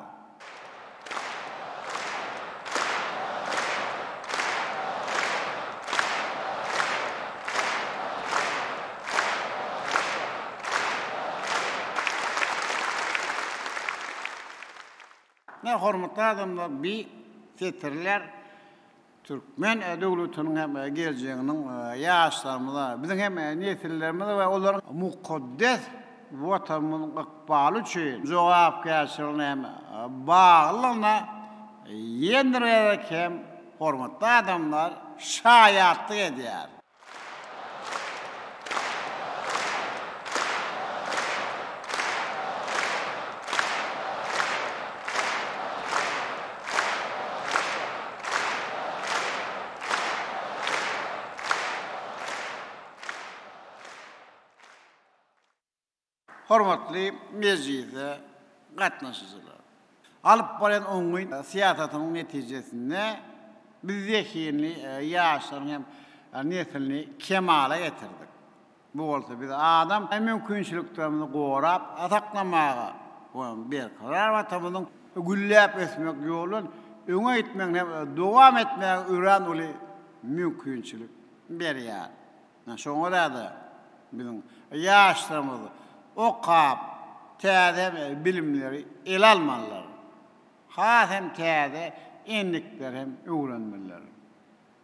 Ne hormatly adamlar bi setirler türkmen döwletiniň hem geljeginiň ýaşlarymyza, biziň hem nesillerimize we olaryň mukaddes Watanymyzyň ykbaly üçin jogapkärçiligine hem baglydygyna ýene bir gezek hem hormatly adamlar şaýatlyk edýär. Hormatly mejlise gatnaşyjylar! Alyp barýan oňyn syýasatynyň netijesinde biz zehinli ýaşlaryň hem neslini kemala getirdik. Bu bolsa bizi adam mümkinçiliklerimizi gorap saklamaga we berkarar Watanymyzyň gülläp ösmek ýolundan. öňe gitmegini hem dowam etmäge örän uly mümkinçilik berýär. Şoňa görä-de, biziň ýaşlarymyz okap, täze bilimleri ele almalylar. Has hem täze endikleri hem öwrenmeliler.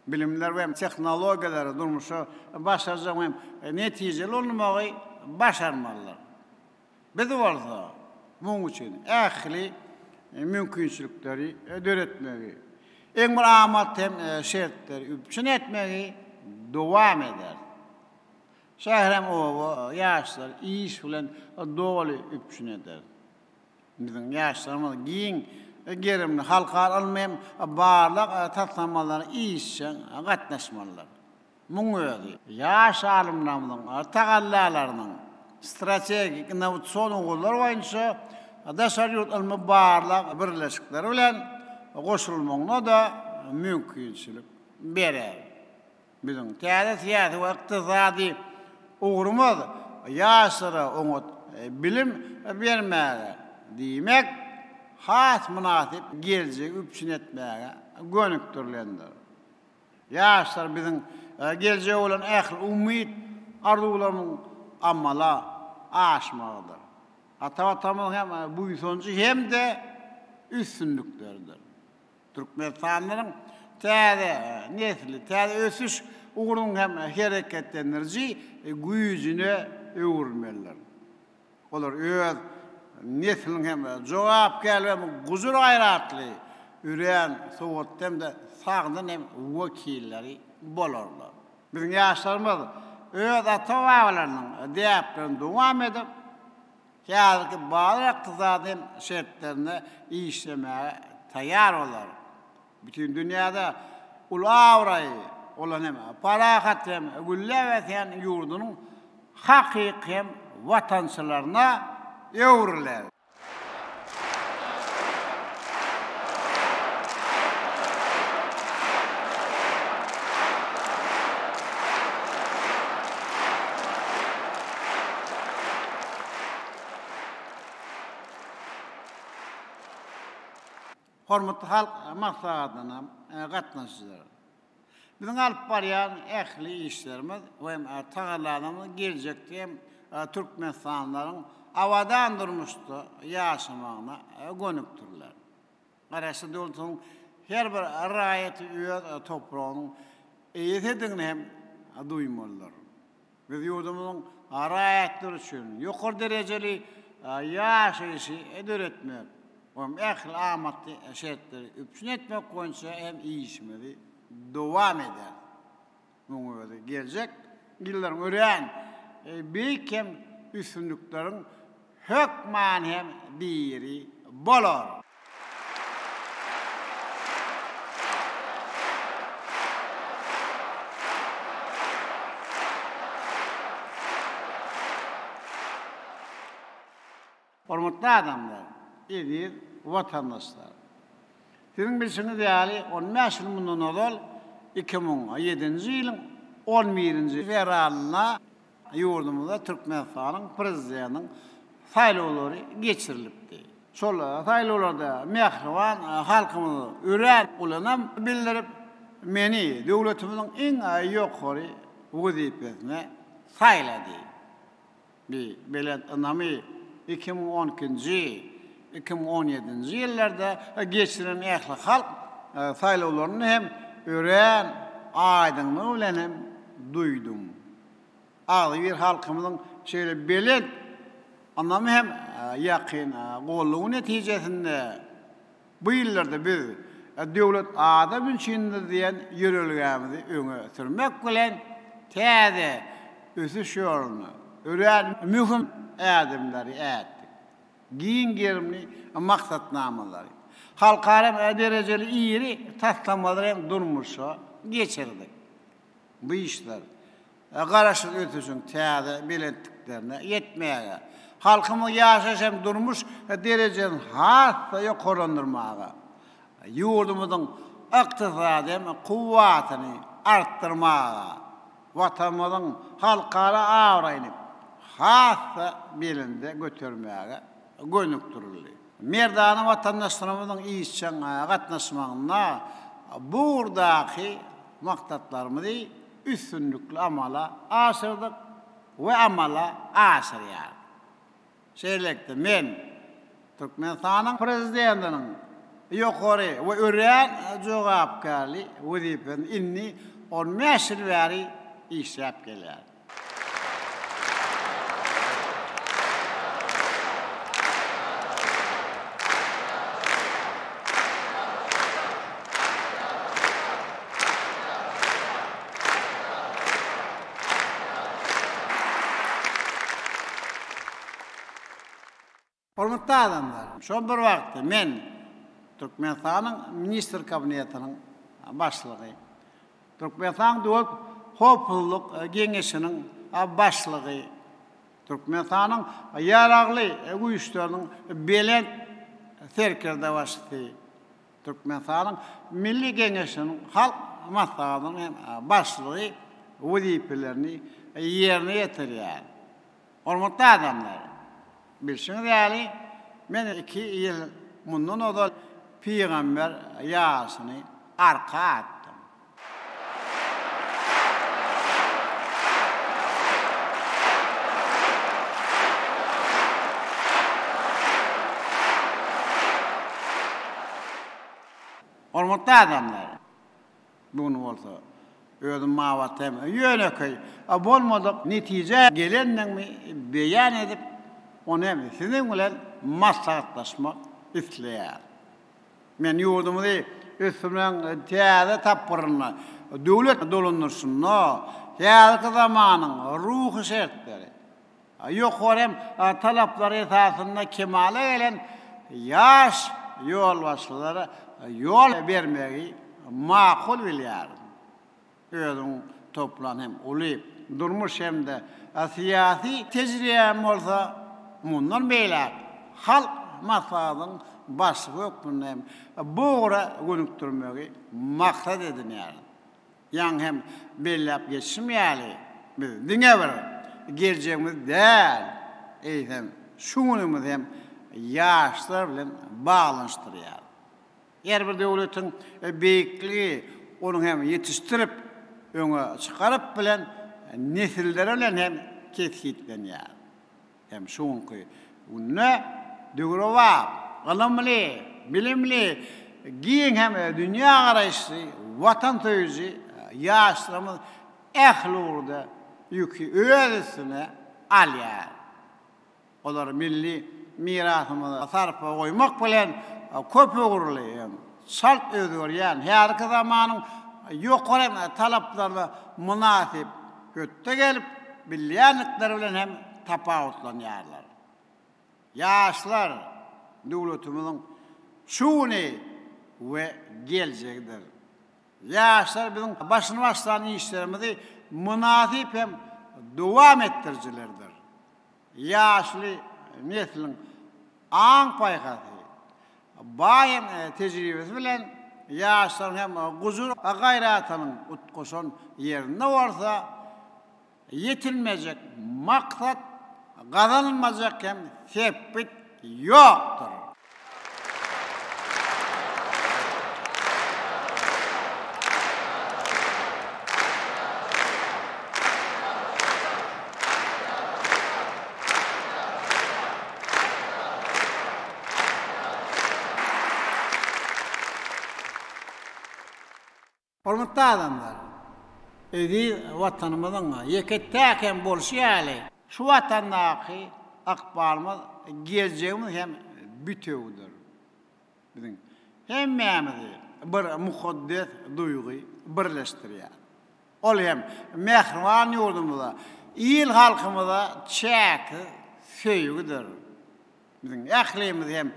Bilimler we tehnologiýalary durmuşa başarjaň hem netijeli ulanmagy başarmalylar. Biz bolsa munuň üçin ähli mümkinçilikleri döretmegi, iň bir amatly hem şertleri üpjün etmegi dowam ederis. Şäher hem oba ýaşlary iş bilen doly üpjün ederis. Biziň ýaşlarymyz giň gerimli halkara ylmy hem barlag taslamalaryna işjeň gatnaşmalydyr. Muň özi ýaş alymlarymyzyň tagallalarynyň strategik innowasion ugurlar boýunça daşary ýurt ylmy-barlag birleşikleri bilen goşulmagyna-da mümkinçilik berer. Biziň täze syýasy we ykdysady ugrumyz ýaşlara oňat bilim bermäge, diýmek, has mynasyp geljegi üpjün etmäge gönükdirilendir. Ýaşlar biziň geljege bolan ähli umyt arzuwlarymyzyň amala aşmagydyr. Ata Watanymyzyň hem buýsanjy hem-de üstünlikleridir. Türkmenistanlylaryň täze nesli, täze ösüş ugrunyň hem hereketlendiriji güýjüne öwrülmelidir. Olar öz nesliniň hem jogapkärli hem gujur-gaýratly, örän sowatly hem-de sagdyn hem wekilleri bolarlar. Biziň ýaşlarymyz öz ata-babalarynyň däplerini dowam edip, häzirki bazar ykdysady hem şertlerinde işlemäge taýýar bolar. Bütin dünýäde uly abraýy bolan hem parahat hem gülläp ösýän ýurdunyň hakyky hem watançylaryna öwrüler. Hormatly Halk Maslahatyna gatnaşyjylar! Biziň alyp barýan ähli işlerimiz we tagallalarymyz geljekde hem türkmenistanlylaryň abadan durmuşda ýaşamagyna gönükdiriler. Garaşsyz döwletimiziň her bir raýaty öz topragynyň eýesidigini hem duýmalydyr. Biz ýurdumyzyň raýatlary üçin ýokary derejeli ýaşaýşy döretmek we ähli amatly şertleri üpjün etmek boýunça hem işimizi dowam ederis. Munuň özi geljek ýyllaryň örän beýik hem üstünlikleriň hökman hem biri bolar. Hormatly adamlar, eziz watandaşlar! Siziň bilşiňiz ýaly, on bäş ýyl mundan ozal, 2007-nji ýylyň on birinji fewralynda Ýurdumyzda Türkmenistanyň Prezidentiniň saýlawlary geçirilipdi. Şol saýlawlarda mähriban halkymyz örän uly ynam bildirip, meni döwletimiziň iň ýokary wezipesine saýlady. Bi belent ynamy 2012-nji, 2017-nji ýyllarda geçirilen ählihalk saýlawlarynda hem örän aýdyňlygy bilen hem duýdum. Agzybir halkymyzyň şeýle belent ynamy hem ýakyn goldawy netijesinde bu ýyllarda biz Döwlet adam üçindir diýen ýörelgämizi öňe sürmek bilen, täze ösüş ýolunda örän möhüm ädimleri ätdik. Giň gerimli maksatnamalary, halkara derejeli iri taslamalary hem durmuşa geçirdik. Bu işler Garaşsyz ösüşiň täze belentliklerine ýetmäge, halkymyň ýaşaýyş hem durmuş derejesini has-da ýokarlandyrmaga, ýurdumyzyň ykdysady hem kuwwatyny artdyrmaga, Watanymyzyň halkara abraýyny has-da belende götermäge gönükdirildi. Merdana watandaşlarymyzyň işjeň gatnaşmagynda bu ugurdaky maksatlarymyzy üstünlikli amala aşyrdyk we amala aşyrýarys. Şeýlelikde, men Türkmenistanyň Prezidentiniň ýokary we örän jogapkärli wezipesinde indi 15 ýyl bäri işläp gelýärin. Hormatly adamlar, şol bir wagtda men Türkmenistanyň Ministr Kabinetiniň Başlygy, Türkmenistanyň Döwlet howpsuzlyk geňeşiniň Başlygy, Türkmenistanyň Ýaragly Güýçleriniň Belent Serkerdebaşysy, Türkmenistanyň Milli Geňeşiniň Halk Maslahatynyň hem Başlygy wezipelerini ýerine ýetirýär. Hormatly adamlar! Bilşiňiz ýaly, men iki ýyl mundan ozal pygamber ýaşyny arka atdym. Hormatly adamlar! Bu gün bolsa özüm babatda hem ýönekeý bolmadyk netijä gelendigimi beýan edip, ony hem siziň bilen maslahatlaşmak isleýärin. Men ýurdumyzy ösdürmegiň täze tapgyrynda, döwlet dolandyryşynda häzirki zamanyň ruhy şertleri, ýokary hem talaplary esasynda kemala gelen ýaş ýolbaşçylara ýol bermegi makul bilýärin. Özümiň toplan hem uly durmuş hem-de syýasy tejribäm bolsa mundan beýläk Halk Maslahatynyň Başlygy hökmünde hem bu ugra gönükdirmegi maksat edinýärin. Ýaňy hem belläp geçişim ýaly, biz diňe bir geljegimizi däl, eýsem, şu günümizi hem ýaşlar bilen baglanyşdyrýarys. Her bir döwletiň beýikligi onuň hem ýetişdirip, öňe çykaryp bilen nesilleri bilen hem kesgitlenýär. Hem şu günki günde döwrebap, ylymly, bilimli, giň hem dünýägaraýyşly, watansöýüji ýaşlarymyz ähli ugurda ýüki öz üstüne alýar. Olar milli mirasymyza sarpa goýmak bilen, köpugurly hem çalt özgerýän häzirki zamanyň ýokary talaplaryna mynasyp hötde gelip bilýändikleri bilen hem tapawutlanýarlar. Ýaşlar döwletimiziň şu güni we geljegidir. Ýaşlar biziň başyny başlan işlerimizi mynasyp hem dowam etdirijilerdir. Ýaşly nesliň aň-paýhasy, baý tejribesi bilen ýaşlaryň hem gujur-gaýratynyň utgaşan ýerinde bolsa, ýetilmejek maksat, gazanylmajak hem sepgit ýokdur. Hormatly adamlar! Eziz Watanymyzyň ýeke-täk hem bolşy ýaly, şu Watandaky ykbalymyz, geljegimiz hem bitewüdir. Biziň hemmämizi bir mukaddes duýgy birleşdirýär. Ol hem mähriban ýurdumyza, il-halkymyza çäksiz söýgüdir. Biziň ählimizi hem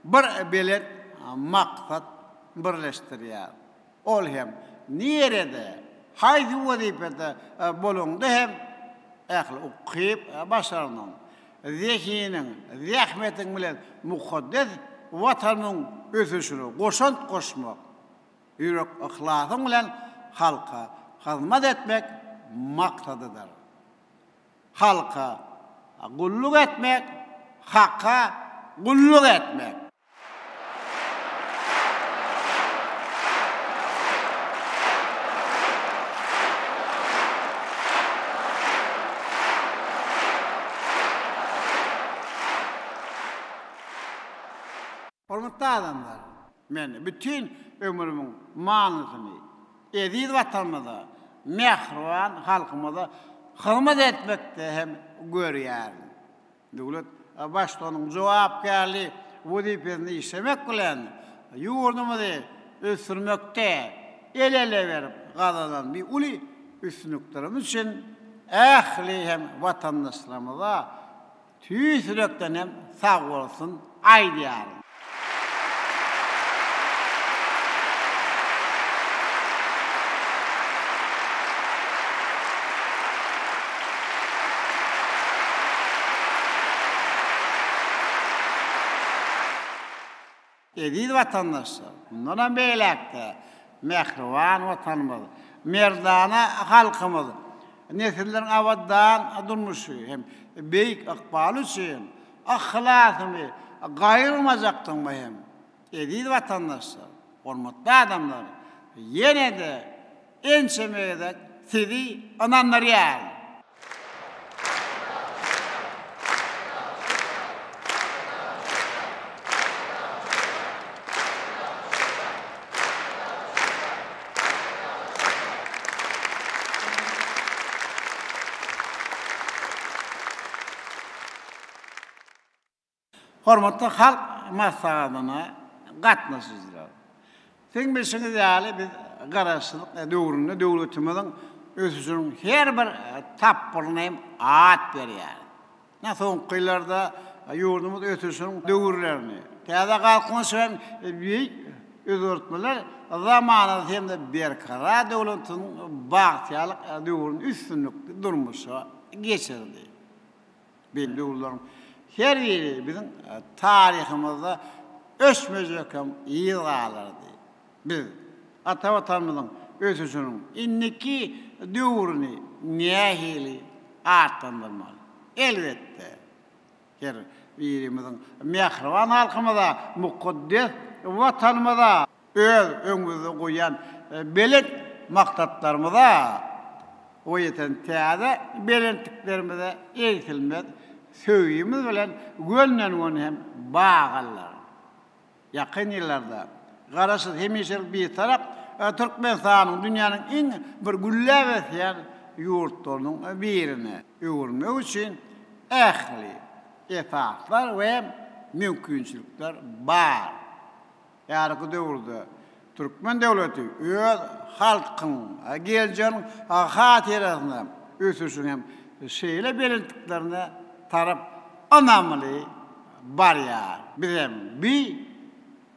bir belent maksat birleşdirýär. Ol hem nirede, haýsy wezipede bolaňda hem ähli ukyp-başarnygyň, zehiniň, zähmetiň bilen mukaddes Watanyň ösüşine goşant goşmak, ýürek yhlasyň bilen halka hyzmat etmek maksadydyr. Halka gulluk etmek, Haka gulluk etmek. Hormatly adamlar, men bütin ömrümiň manysyny eziz Watanymyza, mähriban halkymyza hyzmat etmekde hem görýärin. Döwlet Baştutanynyň jogapkärli wezipesinde işlemek bilen, ýurdumyzy ösdürmekde el-ele berip gazanan bu uly üstünliklerimiz üçin ähli hem watandaşlarymyza tüýs ýürekden hem sagbolsun aýdýaryn. Eziz watandaşlar, mundanam beýläk-de mähriban Watanymyz, merdana halkymyz, nesilleriň abadan durmuşy hem beýik ykbaly üçin yhlasymy gaýgyrmajakdygymy hem eziz watandaşlar, hormatly adamlar, ýene-de ençeme gezek sizi ynandyrýaryn. Hormatly Halk Maslahatyna gatnaşyjylar! Siziň bilşiňiz ýaly, biz Garaşsyzlyk döwründe döwletimiziň ösüşiniň her bir tapgyryna hem at berýäris. Ine, soňky ýyllarda ýurdumyz ösüşiniň döwürlerini, täze Galkynyş hem beýik özgertmeler zamanasy hem-de Berkarar döwletimiziň bagtyýarlyk döwrüni üstünlikli durmuşa geçirdi. Belli döwürleriň her biri biziň taryhymyzda öçmejek hem yz galdyrdy. Biz ata Watanymyzyň ösüşiniň indiki döwrüni nähili atlandyrmaly? Elbetde, her birimiziň mähriban halkymyza, mukaddes Watanymyza, Öz öňümizde goýan belent maksatlarymyza we ýeten täze belentliklerimize egsilmez söýgimiz bilen gönden-göni hem baglydyr. Ýakyn ýyllarda Garaşsyz, hemişelik Bitarap Türkmenistanyň dünýäniň iň bir gülläp ösýän ýurtlarynyň birine öwürmek üçin ähli esaslar we mümkinçilikler bar. Häzirki döwürde türkmen döwleti öz halkyň geljeginiň hatyrasyna ösüşiň hem şeýle belentliklerine tarap ynamly barýar. Biz hem bu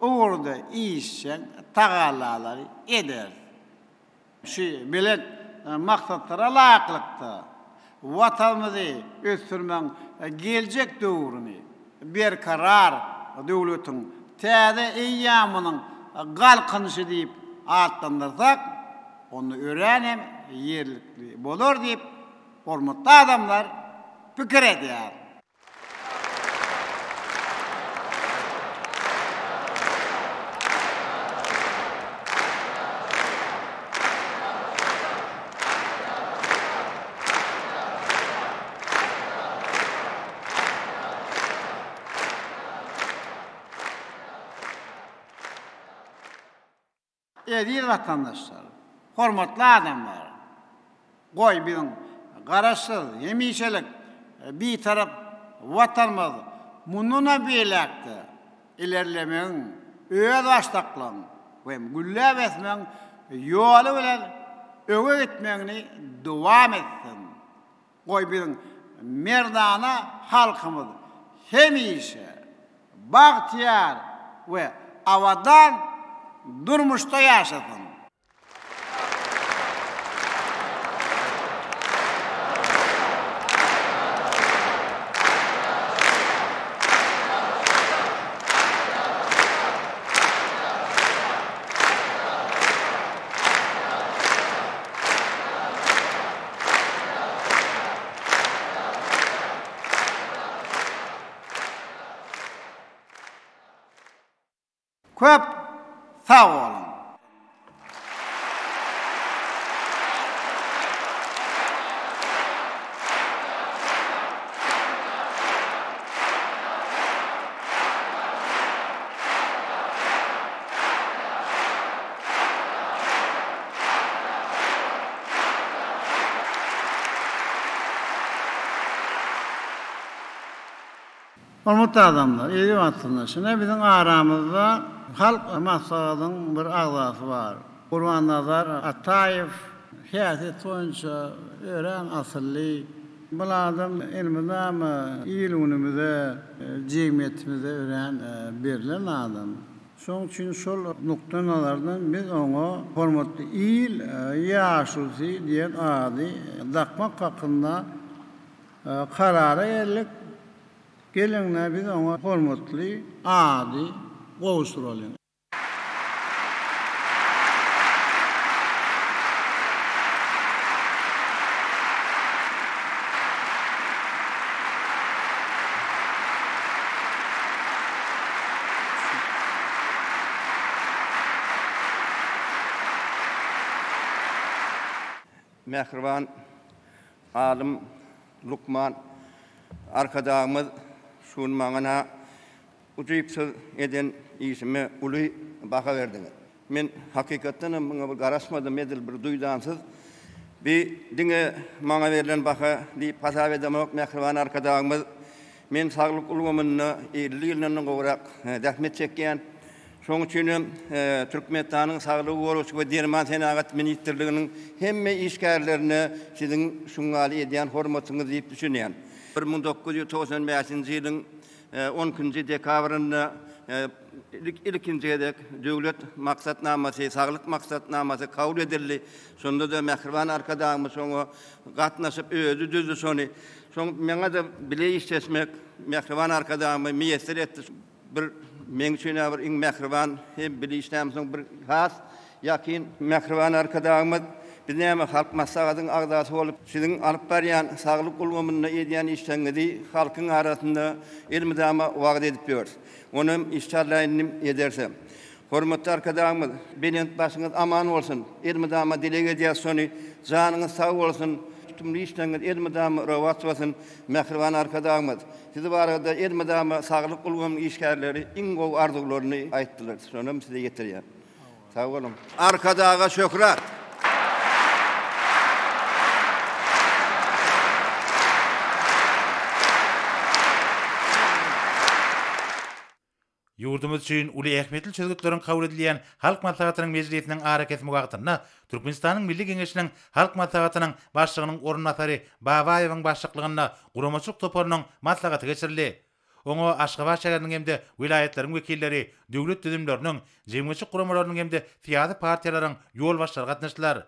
ugurda işjeň tagallalary ederis. Şu belent maksatlara laýyklykda, Watanymyzy ösdürmegiň geljek döwrüni Berkarar döwletiň täze eýýamynyň Galkynyşy diýip atlandyrsak, onda örän hem ýerlikli bolar diýip, hormatly adamlar pikir edýär. Eziz watandaşlar, hormatly adamlar! Goý, biziň Garaşsyz, hemişelik Bitarap Watanymyz mundanam beýläk-de ilerlemegiň, özbaşdaklygyň we gülläp ösmegiň ýoly bilen öňe gitmegini dowam etsin! Goý, biziň merdana halkymyz hemişe bagtyýar we abadan durmuşda ýaşasyn! Köp sag boluň! Hormatly adamlar, eziz watandaşlar, ine biziň aramyzda Halk Maslahatynyň bir agzasy bar. Gurbannazar Ataýew häsiýet boýunça örän asylly. Bu adam elmydama il-günümize, jemgyýetimize örän berlen adam. Şonuň üçin şol nukdaýnazardan biz oňa Hormatly il ýaşulusy diýen ady dakmak hakynda karara geldik. Geliň-de, biz oňa hormatly ady gowşuralyň. Mähriban alym, lukman Arkadagymyz şu gün maňa ujypsyz eden işime uly baha berdiňiz. Men hakykatdan hem muňa bir garaşmadym, edil bir duýdansyz. Bi diňe maňa berlen baha diýip hasap edemok, mähriban Arkadagymyz. Men saglyk ulgamynda 50 ýyldan gowrak zähmet çekýän. Şonuň üçin hem Türkmenistanyň Saglygy goraýyş we derman senagaty ministrliginiň hemme işgärlerine siziň şuň ýaly edýän hormatyňyz diýip düşünýän. 1995-nji ýylyň On ikinji dekabrynda ilkinji gezek Döwlet maksatnamasy, Saglyk maksatnamasy kabul edildi. Şonda-da mähriban Arkadagymyz şoňa gatnaşyp, özi düzdi şony. Şoň maňa-da bile işleşmek mähriban Arkadagymyz miýesser etdi. Bir meň üçin-ä bir iň mähriban hem bile işlämsoň bir has Ýakyn mähriban Arkadagymyz, biz näme Halk Maslahatynyň agzasy bolup, siziň alyp barýan saglyk ulgamynda edýän işleriňizi halkyň arasynda elmydama wagyz edip ýörüs. Onam inşallah indi edersem. Hormatly Arkadagymyz, belent başyňyz aman bolsun, elmydama dileg edýäs şony, janyňyz sag bolsun, tutumly işleriňiz elmydama rowaç bolsun, mähriban Arkadagymyz! Siz barada elmydama saglyk ulgamynyň işgärleri iň gowy arzuwlaryny aýtdylar, şonam size ýetirýän. Sag boluň. Arkadaga şöhrat! Ýurdumyz üçin uly ähmiýetli çözgütleriň kabul edilýän Halk Maslahatynyň mejlisiniň arakesme wagtynda Türkmenistanyň Milli Geňeşiniň Halk Maslahatynyň Başlygynyň orunbasary Babaýewiň başlyklygynda guramaçylyk toparynyň maslahaty geçirildi. Oňa Aşgabat şäheriniň hem-de welaýatlaryň wekilleri, döwlet düzümleriniň, jemgyýetçilik guramalarynyň hem-de syýasy partiýalaryň ýolbaşçylary gatnaşdylar.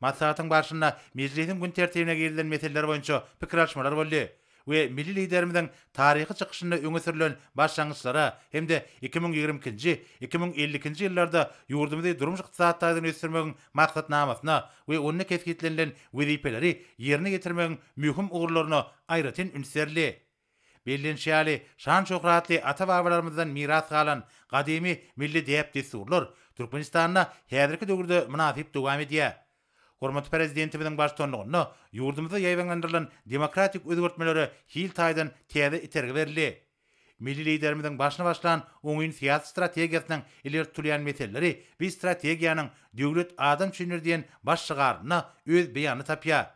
Maslahatyň barşynda mejlisiň gün tertibine girizilen meseleler boýunça pikir alyşmalar boldy we milli Liderimiziň taryhy çykyşynda öňe sürlen başlangyçlara hem-de 2022-nji, 2052-nji ýyllarda ýurdumyzy durmuş-ykdysady taýdan ösdürmegiň maksatnamasyna we onda kesgitlenilen wezipeleri ýerine ýetirmegiň möhüm ugurlaryna aýratyn üns berildi. Bellenişi ýaly, şan-şöhratly ata-babalarymyzdan miras galan gadymy milli däp-dessurlar Türkmenistanda häzirki döwürde mynasyp dowam edýär. Hormatly Prezidentimiziň baştutanlygynda ýurdumyzda ýaýbaňlandyrylan demokratik özgertmelere hil taýdan täze itergi berildi. Milli Liderimiziň başyny başlan oňyn syýasy strategiýasynyň ileri tutulýan meseleleri bi strategiýanyň Döwlet adam üçindir diýen baş şygarynda öz beýanyny tapýar.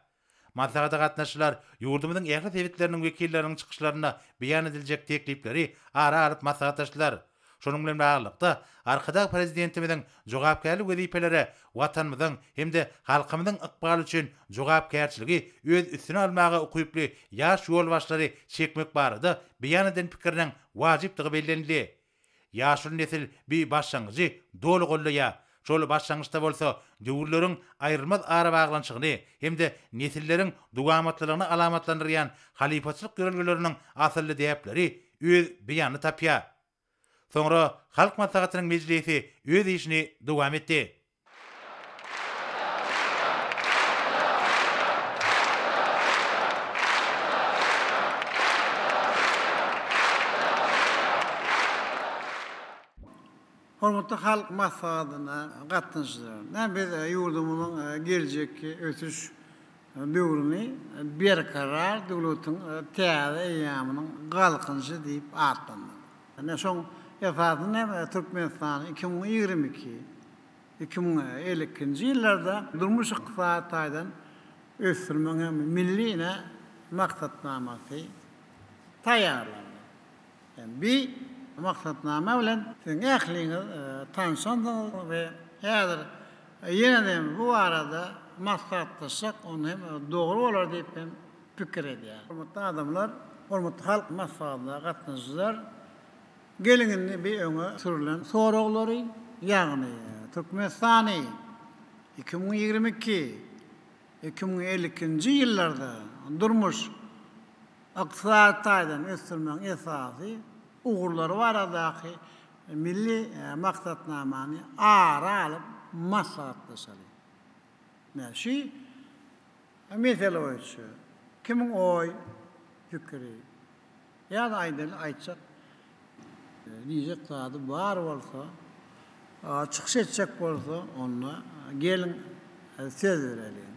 Maslahata gatnaşyjylar ýurdumyzyň ähli sebitleriniň wekilleriniň çykyşlarynda beýan ediljek teklipleri ara alyp maslahatlaşdylar. Şunuň bilen baglylykda, Arkadag Prezidentimiziň jogapkärli wezipelere Watanymyzyň hem-de halkymyzyň ykbaly üçin jogapkärçiligi öz üstüne almaga ukyply ýaş ýolbaşçylary çekmek barada beýan eden pikiriniň wajypdygy bellenildi. Ýaşuly nesil bi başlangyjy doly goldaýar. Şol başlangyçda bolsa döwürleriň aýrylmaz arabaglanyşygyny hem-de nesilleriň dowamatlylygyny alamatlandyrýan halypaçylyk ýörelgeleriniň asylly däpleri öz beýanyny tapýar. Soňra Halk Maslahatynyň mejlisi öz işini dowam etdi. Hormatly Halk Maslahatyna gatnaşyjylar! Näme biz ýurdumyzyň geljekki ösüş döwrüni Berkarar döwletiň täze eýýamynyň Galkynyşy diýip atlandyrdyk. Ine şoň esasynda hem Türkmenistanyň 2022, 2052-nji ýyllarda durmuş-ykdysady taýdan ösdürmegiň hem milli ine maksatnamasy taýýarlandy. Bi maksatnama bilen siziň ähliňiz tanşansyňyz we häzir ýene-de bu barada maslahatlaşsak onda hem dogry bolar diýip hem pikir edýän. Hormatly adamlar, hormatly Halk Maslahatyna gatnaşyjylar, geliň indi bi öňe sürülen soraglary, ýagny Türkmenistany 2022, 2052-nji ýyllarda durmuş, ykdysady taýdan ösdürmegiň esasy ugurlary baradaky milli maksatnamany ara alyp maslahatlaşalyň. Ine, şu mesele boýunça kimiň oý, pikiri ýa-da aýdaly aýtjak, diýjek zady bar bolsa, çykyş etjek bolsa, onda geliň söz bereliň.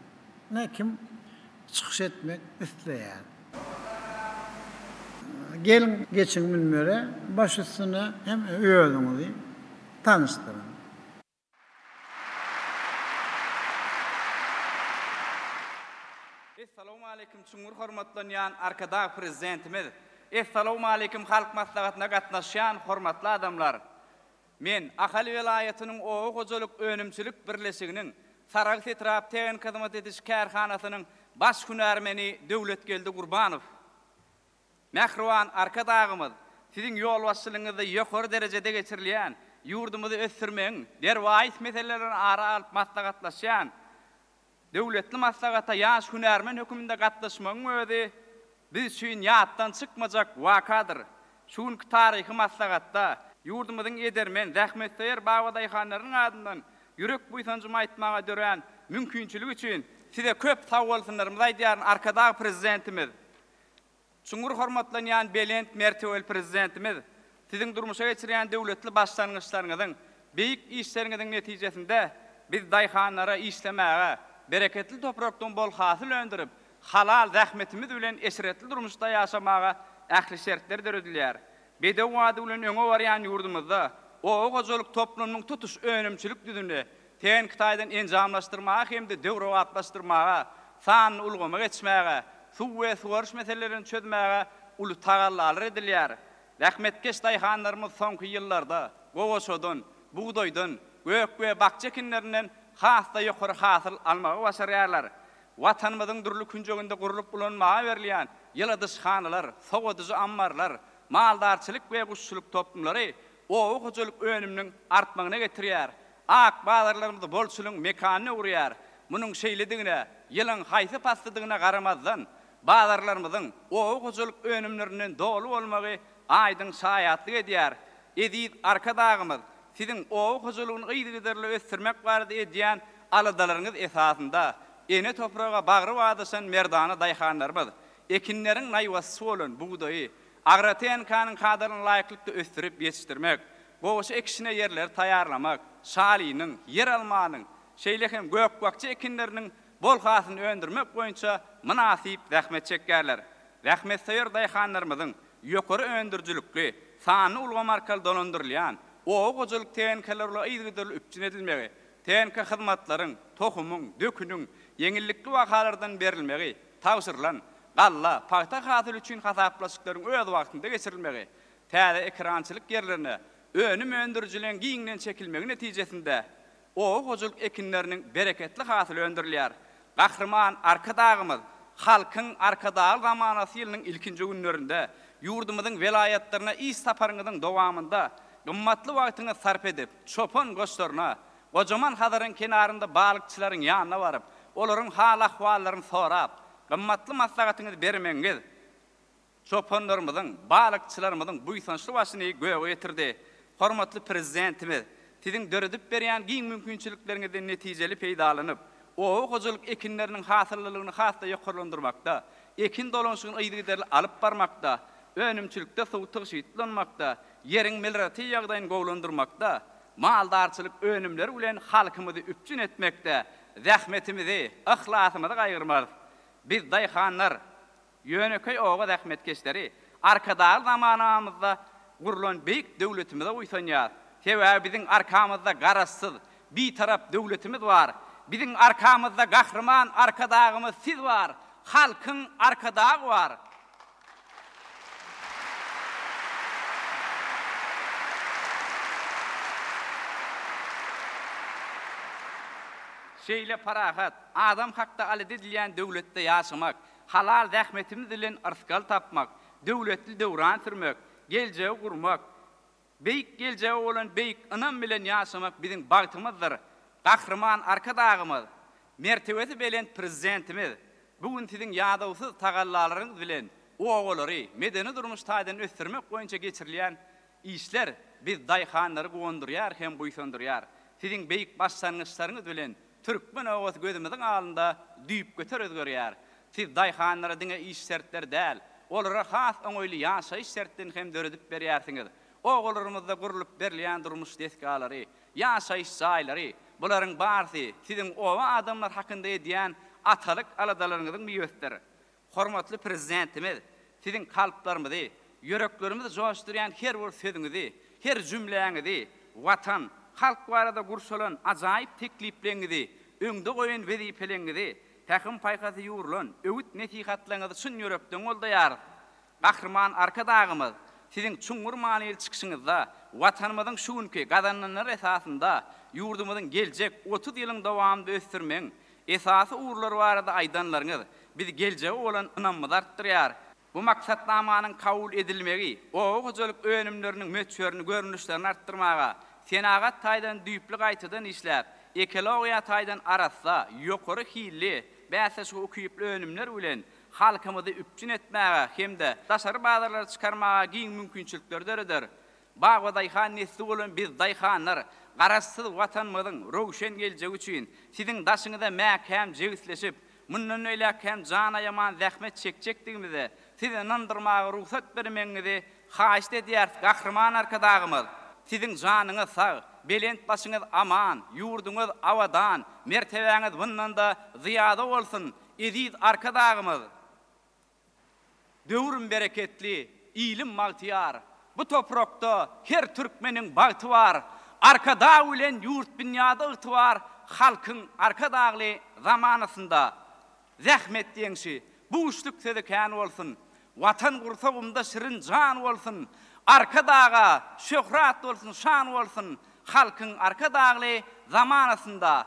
Ine, kim çykyş etmek isleýär? Geliň, geçiň münbere, baş üstüne hem özüňizi tanyşdyryň. Essalawmaleýkim çuňňur hormatlanýan Arkadag Prezidentimiz! Essalawmaleýkim Halk Maslahatyna gatnaşýan hormatly adamlar! Men Ahal welaýatynyň oba hojalyk önümçilik birleşiginiň Sarahs etrap tehniki hyzmat ediş kärhanasynyň baş hünärmeni Döwletgeldi Gurbanow. Mähriban Arkadagymyz, Siziň ýolbaşçylygyňyzda ýokary derejede geçirilýän, ýurdumyzy ösdürmegiň derwaýys meselelerini ara alyp maslahatlaşýan döwletli maslahata ýaş hünärmen hökmünde gatnaşmagyň özi biz üçin ýatdan çykmajak wakadyr. Şu günki taryhy maslahatda ýurdumyzyň edermen, zähmetsöýer babadaýhanlarynyň adyndan ýürek buýsanjymy aýtmaga dörän mümkinçilik üçin Size köp sagbolsunlarymyzy aýdýaryn, Arkadag Prezidentimiz! Çuňňur hormatlanýan belent mertebeli Prezidentimiz, Siziň durmuşa geçirýän döwletli başlangyçlaryňyzyň, beýik işleriňiziň netijesinde biz daýhanlara işlemäge, bereketli toprakdan bol hasyl öndürip, halal zähmetimiz bilen eşretli durmuşda ýaşamaga ähli şertler döredilýär. Bedew bady bilen öňe barýan ýurdumyzda oba hojalyk toplumynyň tutuş önümçilik düzümini tehniki taýdan enjamlaşdyrmaga hem-de döwrebaplaşdyrmaga, sanly ulgama geçmäge, suw we suwaryş meselelerini çözmäge uly tagallalar edilýär. Zähmetkeş daýhanlarymyz soňky ýyllarda gowaçadan, bugdaýdan, gök we bakja ekinlerinden has-da ýokary hasyl almagy başarýarlar. Watanymyzyň dürli künjeginde gurlup ulanmaga berilýän ýyladyşhanalar, sowadyjy ammarlar, maldarçylyk we guşçulyk toplumlary oba hojalyk önüminiň artmagyna getirýär. Ak bazarlarymyzy bolçulygyň mekanyna öwürýär. Munuň şeýledigine, ýylyň haýsy paslydygyna garamazdan, bazarlarymyzyň oba hojalyk önümlerinden doly bolmagy aýdyň şaýatlyk edýär. Eziz Arkadagymyz, Siziň oba hojalygyny yzygiderli ösdürmek barada edýän aladalaryňyz esasynda, ene topraga bagry badaşan merdana daýhanlarymyz ekinleriň naýbaşysy bolan bugdaýy agrotehinikanyň kadalaryna laýyklykda ösdürip ýetişdirmek, gowaça ekişine ýerleri taýýarlamak, şalynyň, ýeralmanyň, şeýle hem gök-bakja ekinleriniň bol hasylyny öndürmek boýunça mynasyp zähmet çekýärler. Zähmetsöýer daýhanlarymyzyň ýokary öndürijilikli, sanly ulgam arkaly dolandyrylýan oba hojalyk tehnikalar bilen yzygiderli üpjün edilmegi, tehniki hyzmatlaryň, tohumyň, döküniň ýeňillikli bahalardan berilmegi, tabşyrylan galla, pagta hasyly üçin hasaplaşyklaryň öz wagtynda geçirilmegi, täze ekerançylyk ýerlerine önüm öndürijiligiň giňden çekilmegi netijesinde oba hojalyk ekinleriniň bereketli hasyly öndürilýär. Gahryman Arkadagymyz Halkyň Arkadagly zamanasy ýylynyň ilkinji günlerinde ýurdumyzyň welaýatlaryna iş saparyňyzyň dowamynda gymmatly wagtyňyzy sarp edip, çopan goşlaryna, gojaman Hazaryň kenarynda balykçylaryň ýanyna baryp, olaryň hal-ahwallaryny sorap, gymmatly maslahatyňyzy bermegiňiz Çopanlarymyzyň, balykçylarymyzyň buýsançly başyny göge ýetirdi. Hormatly Prezidentimiz, Siziň döredip berýän giň mümkinçilikleriňizden netijeli peýdalanyp, oba hojalyk ekinleriniň hasyllylygyny has-da ýokarlandyrmakda, ekin dolanyşygyny yzygiderli alyp barmakda, önümçilikde suwy tygşytlanmakda, ýeriň meloratiw ýagdaýyny gowulandyrmakda, maldarçylyk önümleri bilen halkymyzy üpjün etmekde zähmetimizi, yhlasymyzy gaýgyrmarys. Biz, daýhanlar, Ýönekeý oba zähmetkeşleri Arkadagly zamanamyzda gurlan beýik döwletimize buýsanýar. Sebäbi biziň arkamyzda Garaşsyz, Bitarap döwletimiz bar. Biziň arkamyzda Gahryman Arkadagymyz siz bar, Halkyň Arkadagy bar. Şeýle parahat, adam hakda alada edilýän döwletde ýaşamak, halal zähmetimiz bilen yrsgal tapmak, döwletli döwran sürmek, geljegi gurmak, beýik geljege bolan beýik ynam bilen ýaşamak biziň bagtymyzdyr. Gahryman Arkadagymyz, mertebesi belent Prezidentimiz bu gün siziň ýadawsyz tagallalaryňyz bilen obalary medeni-durmuş taýdan ösdürmek boýunça geçirilýän işler biz daýhanlary guwandyrýar hem buýsandyrýar. Siziň beýik başlangyçlaryňyz bilen türkmen obasy gözümiziň alnynda düýpgöter özgerýär. Siz daýhanlara diňe iş şertleri däl, olara has oňaýly ýaşaýyş şertlerini hem döredip berýärsiňiz. Obalarymyzda gurlup berilýän durmuş desgalary, ýaşaýyş jaýlary, bularyň barysy siziň oba adamlary hakynda edýän atalyk aladalaryňyzyň miwesidir. Hormatly Prezidentimiz, siziň kalplarymyzy, ýüreklerimizi joşdurýan her bir sözüňizi, her jümläňizi, Watan, halk barada gurşalan ajaýyp teklipleňizi, öňde goýan wezipeleňizi, pähim-paýhasa ýugrulan öwüt-nesihatlaryňyzy çyn ýürekden goldaýarys. Gahryman Arkadagymyz, Siziň çuňňur manyly çykyşyňyzda Watanymyzyň şu günki gazananlary esasynda ýurdumyzyň geljek 30 ýylyň dowamynda ösdürmegiň esasy ugurlary barada aýdanlaryňyz biz geljege bolan ynamymyzy artdyrýar. Bu maksatnamanyň kabul edilmegi oba hojalyk önümleriniň möçberini, görnüşlerini artdyrmaga, senagat taýdan düýpli gaýtadan işläp, ekologiýa taýdan arassa, ýokary hilli, bäsleşige ukyply önümler bilen halkymyzy üpjün etmäge hem-de daşary bazarlara çykarmaga giň mümkinçilikleri döreder. Bag we daýhan nesli bolan biz daýhanlar Garaşsyz Watanymyzyň röwşen geljegi üçin siziň daşyňyza mäkäm jebisleşip, mundan beýläk hem jan aýaman zähmet çekjekdigimize sizi ynandyrmaga rugsat bermegiňizi haýyşt edýäris. Gahryman Arkadagymyz, Siziň janyňyz sag, belent başyňyz aman, ýurduňyz abadan, mertebäňiz mundan-da zyýada bolsun, eziz Arkadagymyz! Döwrüm bereketli, ilim bagtyýar. Bu toprakda her türkmeniň bagty bar. Arkadag bilen ýurt binýady ygtybar Halkyň Arkadagly zamanasynda. Zähmet ýeňşi, buşluk sözi kän bolsun. Watan gursagymda şirin jan bolsun. Arkadaga şöhrat bolsun, şan bolsun. Halkyň Arkadagly zamanasynda.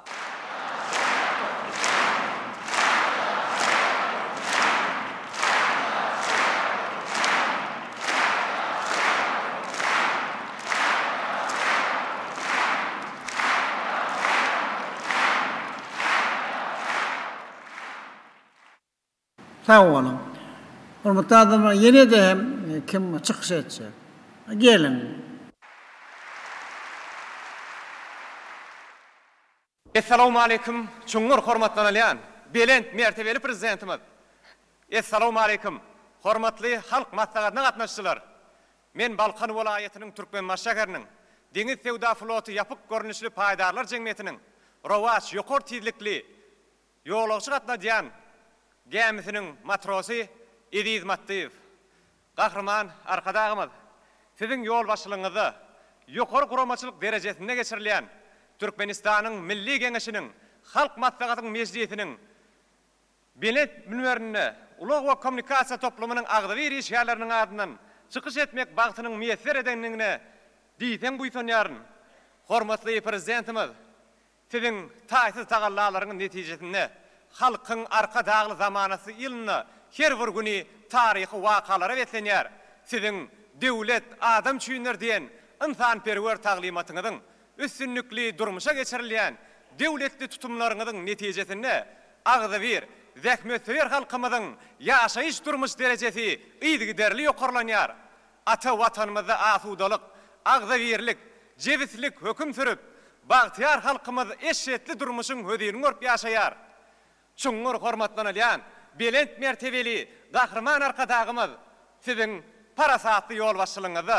Sag boluň. Hormatly adamlar ýene-de hem kim çykyş etjek? Geliň. Essalawmaleýkim çuňňur hormatlanylýan belent mertebeli Prezidentimiz! Essalawmaleýkim hormatly Halk Maslahatyna gatnaşyjylar! Men Balkan welaýatynyň Türkmenbaşy şäheriniň Deňiz söwda floty ýapyk görnüşli paýdarlar jemgyýetiniň Rowaç ýokary tizlikli Ýolagçy gatnadýan gämisiniň matrosy Eziz Matdyýew. Gahryman Arkadagymyz, Siziň ýolbaşçylygyňyzda ýokary guramaçylyk derejesinde geçirilýän Türkmenistanyň Milli Geňeşiniň Halk Maslahatynyň mejlisiniň belent münberinde ulag we kommunikasiýa toplumynyň agzybir işgärleriniň adyndan çykyş etmek bagtynyň miýesser edendigine diýseň buýsanýaryn. Hormatly Prezidentimiz, Siziň taýsyz tagallalaryňyz netijesinde Halkyň Arkadagly zamanasy ýylynda her bir güni taryhy wakalara beslenýär. Siziň Döwlet adam üçindir diýen ynsanperwer taglymatyňyzyň üstünlikli durmuşa geçirilýän döwletli tutumlaryňyzyň netijesinde agzybir, zähmetsöýer halkymyzyň ýaşaýyş-durmuş derejesi yzygiderli ýokarlanýar. Ata Watanymyzda asudalyk, agzybirlik, jebislik höküm sürüp, bagtyýar halkymyz eşretli durmuşyň hözirini görüp ýaşaýar. Çuňňur hormatlanylýan belent mertebeli Gahryman Arkadagymyz Siziň parasatly ýolbaşçylygyňyzda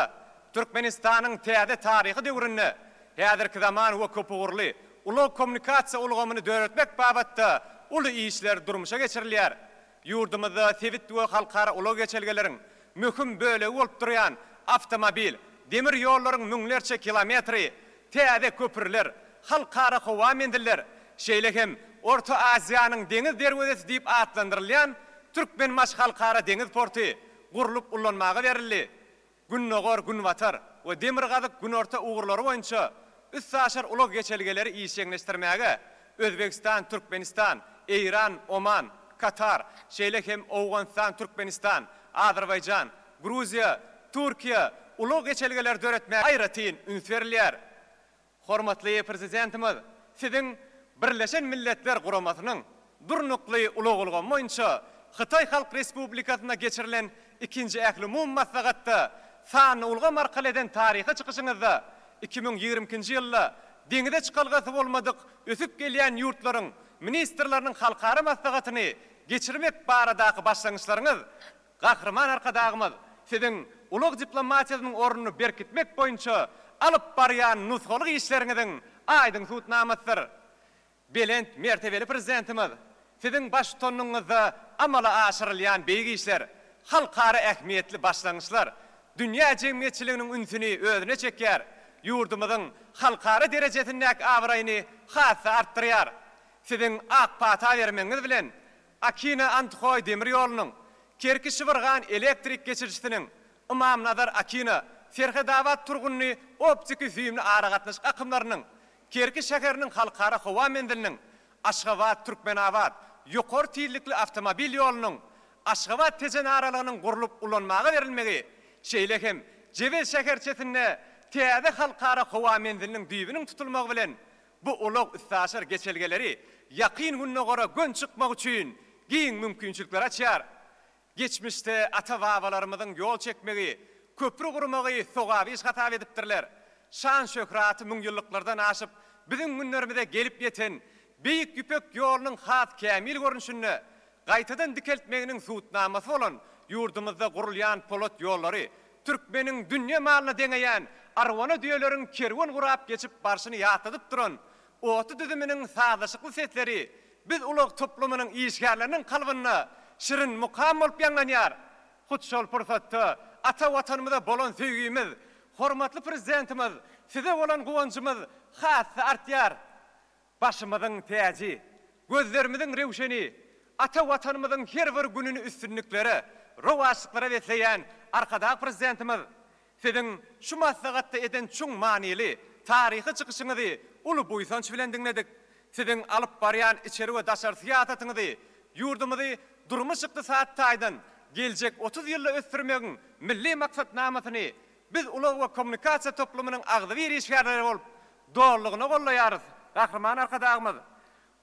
Türkmenistanyň täze taryhy döwründe häzirki zaman we köpugurly ulag-kommunikasiýa ulgamyny döretmek babatda uly işler durmuşa geçirilýär. Ýurdumyzda sebit we halkara ulag geçelgeleriň möhüm bölegi bolup durýan awtomobil, demir ýollaryň müňlerçe kilometri, täze köprüler, halkara howa menziller, şeýle hem Orta Aziýanyň deňiz derwezesi diýip atlandyrylýan Türkmenbaşy halkara deňiz porty gurlup ullanmaga berildi. Gündogar-Günbatar we Demirgazyk-Günorta ugurlary boýunça üstaşyr ulag geçelgeleri işjeňleşdirmäge, Özbegistan, Türkmenistan, Eýran, Oman, Katar, şeýle hem Owganystan, Türkmenistan, Azerbaýjan, Gruziýa, Türkiýe ulag geçelgeleri döretmäge aýratyn üns berilýär. Hormatly Prezidentimiz Siziň Birleşen Milletler Guramasynyň Durnukly ulag ulgamy boýunça Hytaý Halk Respublikasynda geçirilen ikinji ählumumy maslahatda sanly ulgam arkaly eden taryhy çykyşyňyzda 2022-nji ýylda deňize çykalgasy bolmadyk ösüp gelýän ýurtlaryň ministrleriniň halkara maslahatyny geçirmek baradaky başlangyçlaryňyz Gahryman Arkadagymyz Siziň ulag diplomatiýasynyň ornuny berkitmek boýunça alyp barýan nusgalyk işleriňiziň aýdyň subutnamasydyr. Belent mertebeli Prezidentimiz Siziň baştutanlygyňyzda amala aşyrylýan beýik işler, halkara ähmiýetli başlangyçlar dünýä jemgyýetçiliginiň ünsüni özüne çekýär, ýurdumyzyň halkara derejesindäki abraýyny has-da artdyrýar. Siziň ak pata bermegiňiz bilen, Akina-Andhoý demir ýolunyň, Kerki-Şybyrgan elektrik geçirijisiniň, Ymamnazar-Akina, Serhedabat-Turgundy optiki-süýümli aragatnaşyk akymlarynyň, Kerki şäheriniň halkara howa menziliniň, Aşgabat-Türkmenabat ýokary tizlikli awtomobil ýolunyň Aşgabat-Tejen aralygynyň gurlup ulanmaga berilmegi, şeýle hem Jebel şäherçesinde täze halkara howa menziliniň düýbüniň tutulmagy bilen bu ulag-üstaşyr geçelgeleri Ýakyn Gündogara gön çykmak üçin giň mümkinçilikleri açýar. Geçmişde ata-babalarymyzyň ýol çekmegi, köpri gurmagy sogap iş hasap edipdirler. Şan-şöhraty müňýyllyklardan aşyp, biziň günlerimize gelip ýeten Beýik Ýüpek ýolunyň has kämil görnüşinde gaýtadan dikeltmeginiň subutnamasy bolan ýurdumyzda gurulýan polat ýollary türkmeniň dünýe malyna deňeýän arwana düýeleriň kerwen gurap geçip barşyny ýatladyp duran otly düzüminiň sazlaşykly sesleri biz ulag toplumynyň işgärleriniň kalbynda şirin mukam bolup ýaňlanýar. Hut şol pursatda ata Watanymyza bolan söýgimiz, hormatly Prezidentimiz, Size bolan guwanjymyz has-da artýar. Başymyzyň täji, gözlerimiziň röwşeni, ata Watanymyzyň her bir gününi üstünliklere, rowaçlyklara besleýän Arkadag Prezidentimiz Siziň şu maslahatda eden çuň manyly, taryhy çykyşyňyzy uly buýsanç bilen diňledik. Siziň alyp barýan içeri we daşary syýasatyňyzy, ýurdumyzy durmuş-ykdysady taýdan geljek 30 ýylda ösdürmegiň Milli maksatnamasyny biz ulag we kommunikasiýa toplumynyň agzybir işgärleri bolup, dolulygyna goldaýarys. Gahryman Arkadagymyz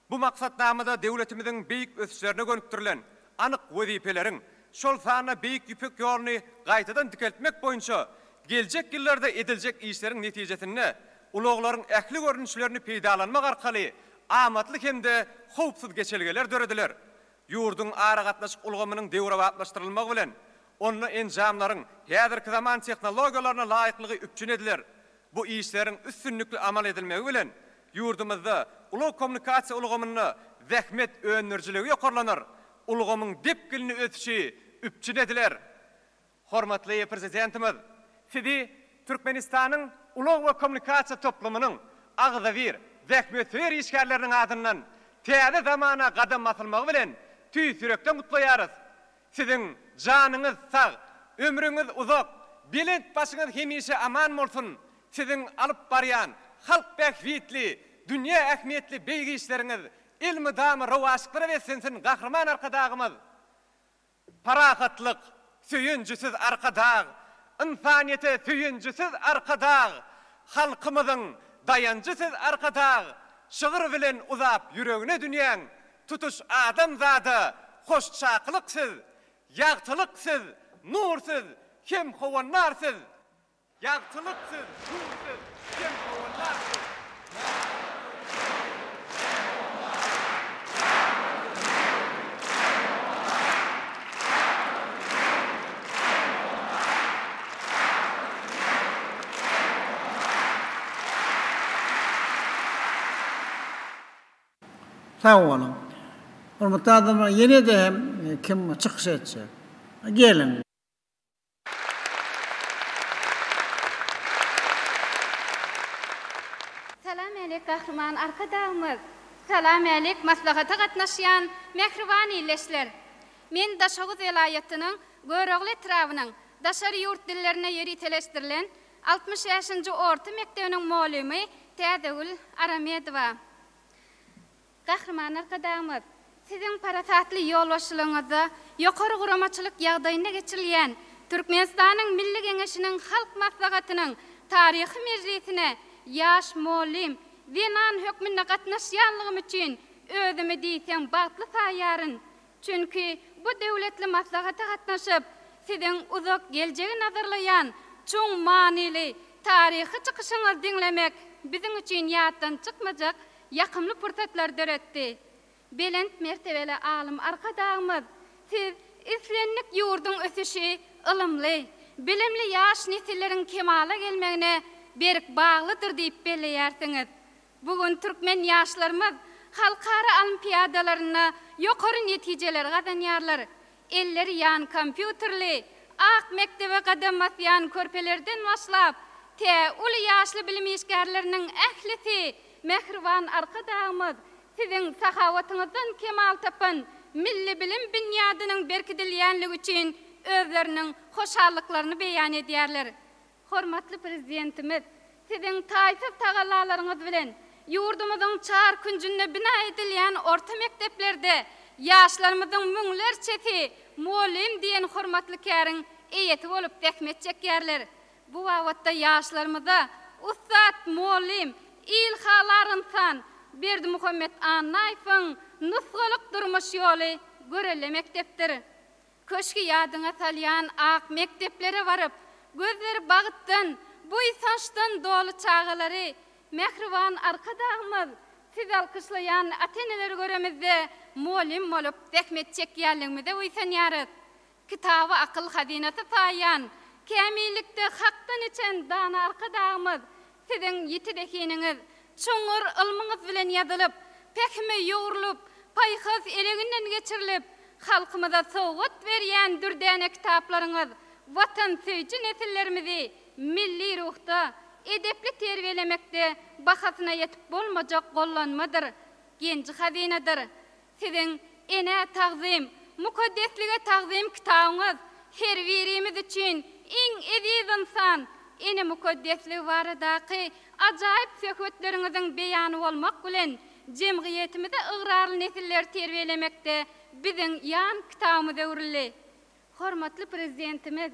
Bu maksatnamada döwletimiziň beýik ösüşlerine gönükdirilen anyk wezipeleriň, şol sanda Beýik Ýüpek ýoluny gaýtadan dikeltmek boýunça geljek ýyllarda ediljek işleriň netijesinde ulaglaryň ähli görnüşlerini peýdalanmak arkaly amatly hem-de howpsuz geçelgeler dörediler. Ýurduň aragatnaşyk ulgamynyň döwrebaplaşdyrylmagy bilen, onda enjamlaryň häzirki zaman tehnologiýalaryna laýyklygy üpjün ediler. Bu işleriň üstünlikli amal edilmegi bilen, ýurdumyzda ulag-kommunikasiýa ulgamynda zähmet öndürijiligi ýokarlanar, ulgamyň depginli ösüşi üpjün ediler. Hormatly Prezidentimiz Sizi Türkmenistanyň ulag we kommunikasiýa toplumynyň agzybir, zähmetsöýer işgärleriniň adyndan täze zamana gadam basylmagy bilen tüýs ýürekden gutlaýarys. Siziň janyňyz sag, ömrüňiz uzak, belent başyňyz hemişe aman bolsun! Siziň alyp barýan halk bähbitli, dünýä ähmiýetli beýik işleriňiz elmydama rowaçlyklara beslensin, Gahryman Arkadagymyz! Parahatlyk söýenjisiz Arkadag, ynsanyýete söýenjisiz Arkadag, halkymyzyň daýanjy siz Arkadag, şygyr bilen uzap ýüregine dünýäň, Tutuş adamzada hoş çakylyk siz, Ýagtylyk siz, nur siz, hem howandar siz. Ýagtylyk siz, nur siz, hem howandar siz. Sag boluň. Hormatly adamlar ýene-de hem kim çykyş etjek? Geliň. Salam älik Gahryman Arkadagymyz! Salam älik maslahata gatnaşýan mähriban ildeşler! Men Daşoguz welaýatynyň Görogly etrabynyň daşary ýurt dillerine ýöriteleşdirilen 65-nji orta mekdebiniň mugallymy Täzegül Aramedowa. Gahryman Arkadagymyz, Siziň parasatly ýolbaşçylygyňyzda ýokary guramaçylyk ýagdaýynda geçirilýän Türkmenistanyň Milli Geňeşiniň Halk Maslahatynyň taryhy mejlisine ýaş mugallym, zenan hökmünde gatnaşýanlygym üçin özümi diýseň bagtly saýýaryn. Çünki bu döwletli maslahata gatnaşyp, Siziň uzak geljegi nazarlaýan çuň manyly taryhy çykyşyňyzy diňlemek biziň üçin ýatdan çykmajak ýakymly pursatlary döretdi. Belent mertebeli alym Arkadagymyz, Siz islendik ýurduň ösüşi ylymly, bilimli ýaş nesilleriň kemala gelmegine berk baglydyr diýip belleýärsiňiz. Bu gün türkmen ýaşlarymyz halkara olimpiadalarynda ýokary netijeleri gazanýarlar. Elleri ýan kompýuterli, ak mekdebe gadam basýan körpelerden başlap, tä uly ýaşly bilim işgärleriniň ählisi mähriban Arkadagymyz, Siziň sahawatyňyzdan kemal tapan milli bilim binýadynyň berkidilýänligi üçin özleriniň hoşallyklaryny beýan edýärler. Hormatly Prezidentimiz, Siziň taýsyz tagallalaryňyz bilen ýurdumyzyň çar künjünde bina edilýän orta mekdeplerde ýaşlarymyzyň müňlerçesi mugallym diýen hormatly käriň eýesi bolup zähmet çekýärler. Bu babatda ýaşlarymyza ussat mugallym, il halar ynsan Berdimuhamet Annaýewiň nusgalyk durmuş ýoly görelde mekdepdir. Köşgi ýadyňa salýan ak mekdeplere baryp, gözleri bagtdan, buýsançdan doly çagalary, mähriban Arkadagymyz, Sizi alkyşlaýan ata-eneleri göremizde, mugallym bolup zähmet çekýänligimize buýsanýarys. Kitaby akyl hazynasy saýýan, kämillikde Hakdan içen dana Arkadagymyz, Siziň ýiti zehiniňiz, çuňňur ylmyňyz bilen ýazylyp, pähime ýugrulyp, paýhas eleginden geçirilip, halkymyza sowgat berýän dürdäne kitaplaryňyz watansöýüji nesillerimizi milli ruhda, edepli terbiýelemekde bahasyna ýetip bolmajak gollanmadyr, genji-hazynadyr. Siziň Enä tagzym, mukaddeslige tagzym kitabyňyz her birimiz üçin iň eziz ynsan, ene mukaddesligi baradaky ajaýyp söhbetleriňiziň beýany bolmak bilen, jemgyýetimize ygrarly nesilleri terbiýelemekde biziň ýan kitabymyza öwrüldi. Hormatly Prezidentimiz,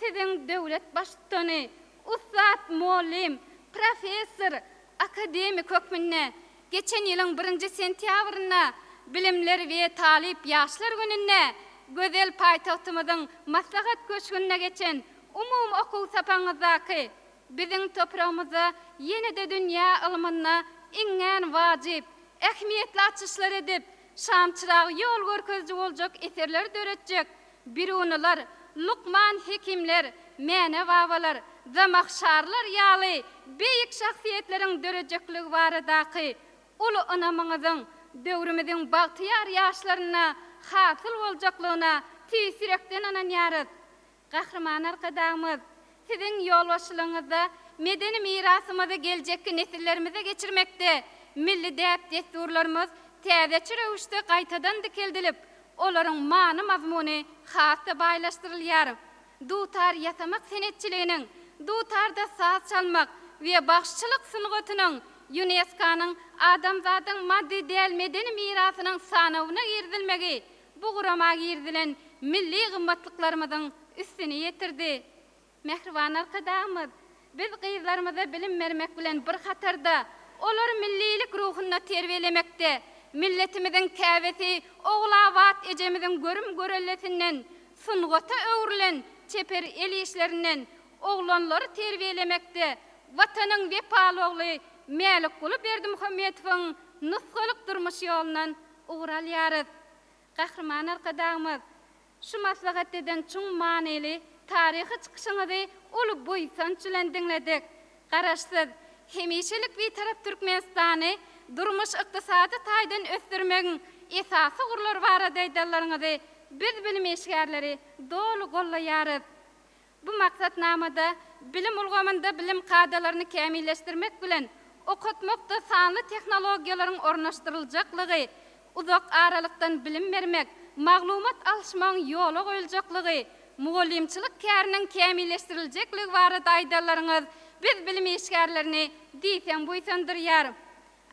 Siziň döwlet Baştutany, ussat mugallym, professor, akademik hökmünde geçen ýylyň birinji sentýabrynda Bilimler we talyp ýaşlar gününde gözel paýtagtymyzyň Maslahat köşgünde geçen umumy okuw sapagyňyzdaky Biziň topragymyzda ýene-de dünýä ylmynda iňňän wajyp, ähmiýetli açyşlar edip, şamçyragy ýol görkeziji boljak eserleri döretjek Birunylar, Lukman Hekimler, Mäne babalar, Zamahşarlar ýaly beýik şahsyýetleriň dörejekligi baradaky uly ynamyňyzyň döwrümiziň bagtyýar ýaşlarynda hasyl boljaklygyna tüýs ýürekden ynanýarys. Gahryman Arkadagymyz, Siziň ýolbaşçylygyňyzda medeni mirasymyzy geljekki nesillerimize geçirmekde milli däp-dessurlarymyz täzeçe röwüşde gaýtadan dikeldilip, olaryň many-mazmuny has-da baýlaşdyrylýar. Dutar ýasamak senetçiliginiň, dutarda saz çalmak we bagşyçylyk sungatynyň ÝUNESKO-nyň Adamzadyň maddy däl medeni mirasynyň sanawyna girizilmegi bu gurama girizilen milli gymmatlyklarymyzyň üstüni ýetirdi. Mähriban Arkadagymyz, Biz gyzlarymyza bilim bermek bilen bir hatarda, olary millilik ruhunda terbiýelemekde, milletimiziň käbesi Ogulabat ejemiziň görüm-görellesinden, sungata öwrülen çeper el işlerinden oglanlary terbiýelemekde Watanyň wepaly ogly Mälikguly Berdimuhametowyň nusgalyk durmuş ýolundan ugur alýarys. Gahryman Arkadagymyz, şu maslahat eden çuň manyly taryhy çykyşyňyzy uly buýsanç bilen diňledik. Garaşsyz, hemişelik Bitarap Türkmenistany durmuş-ykdysady taýdan ösdürmegiň esasy ugurlary barada aýdanlaryňyzy biz bilim işgärleri doly gollaýarys. Bu maksatnamada bilim ulgamynda bilim kadalaryny kämilleşdirmek bilen, okatmakda sanly tehnologiýalaryň ornaşdyryljaklygy, uzak aralykdan bilim bermek, maglumat alyşmagyň ýola goýuljaklygy, mugallymçylyk käriniň kämilleşdiriljekligi barada aýdanlaryňyz biz bilim işgärlerini diýseň buýsandyrýar.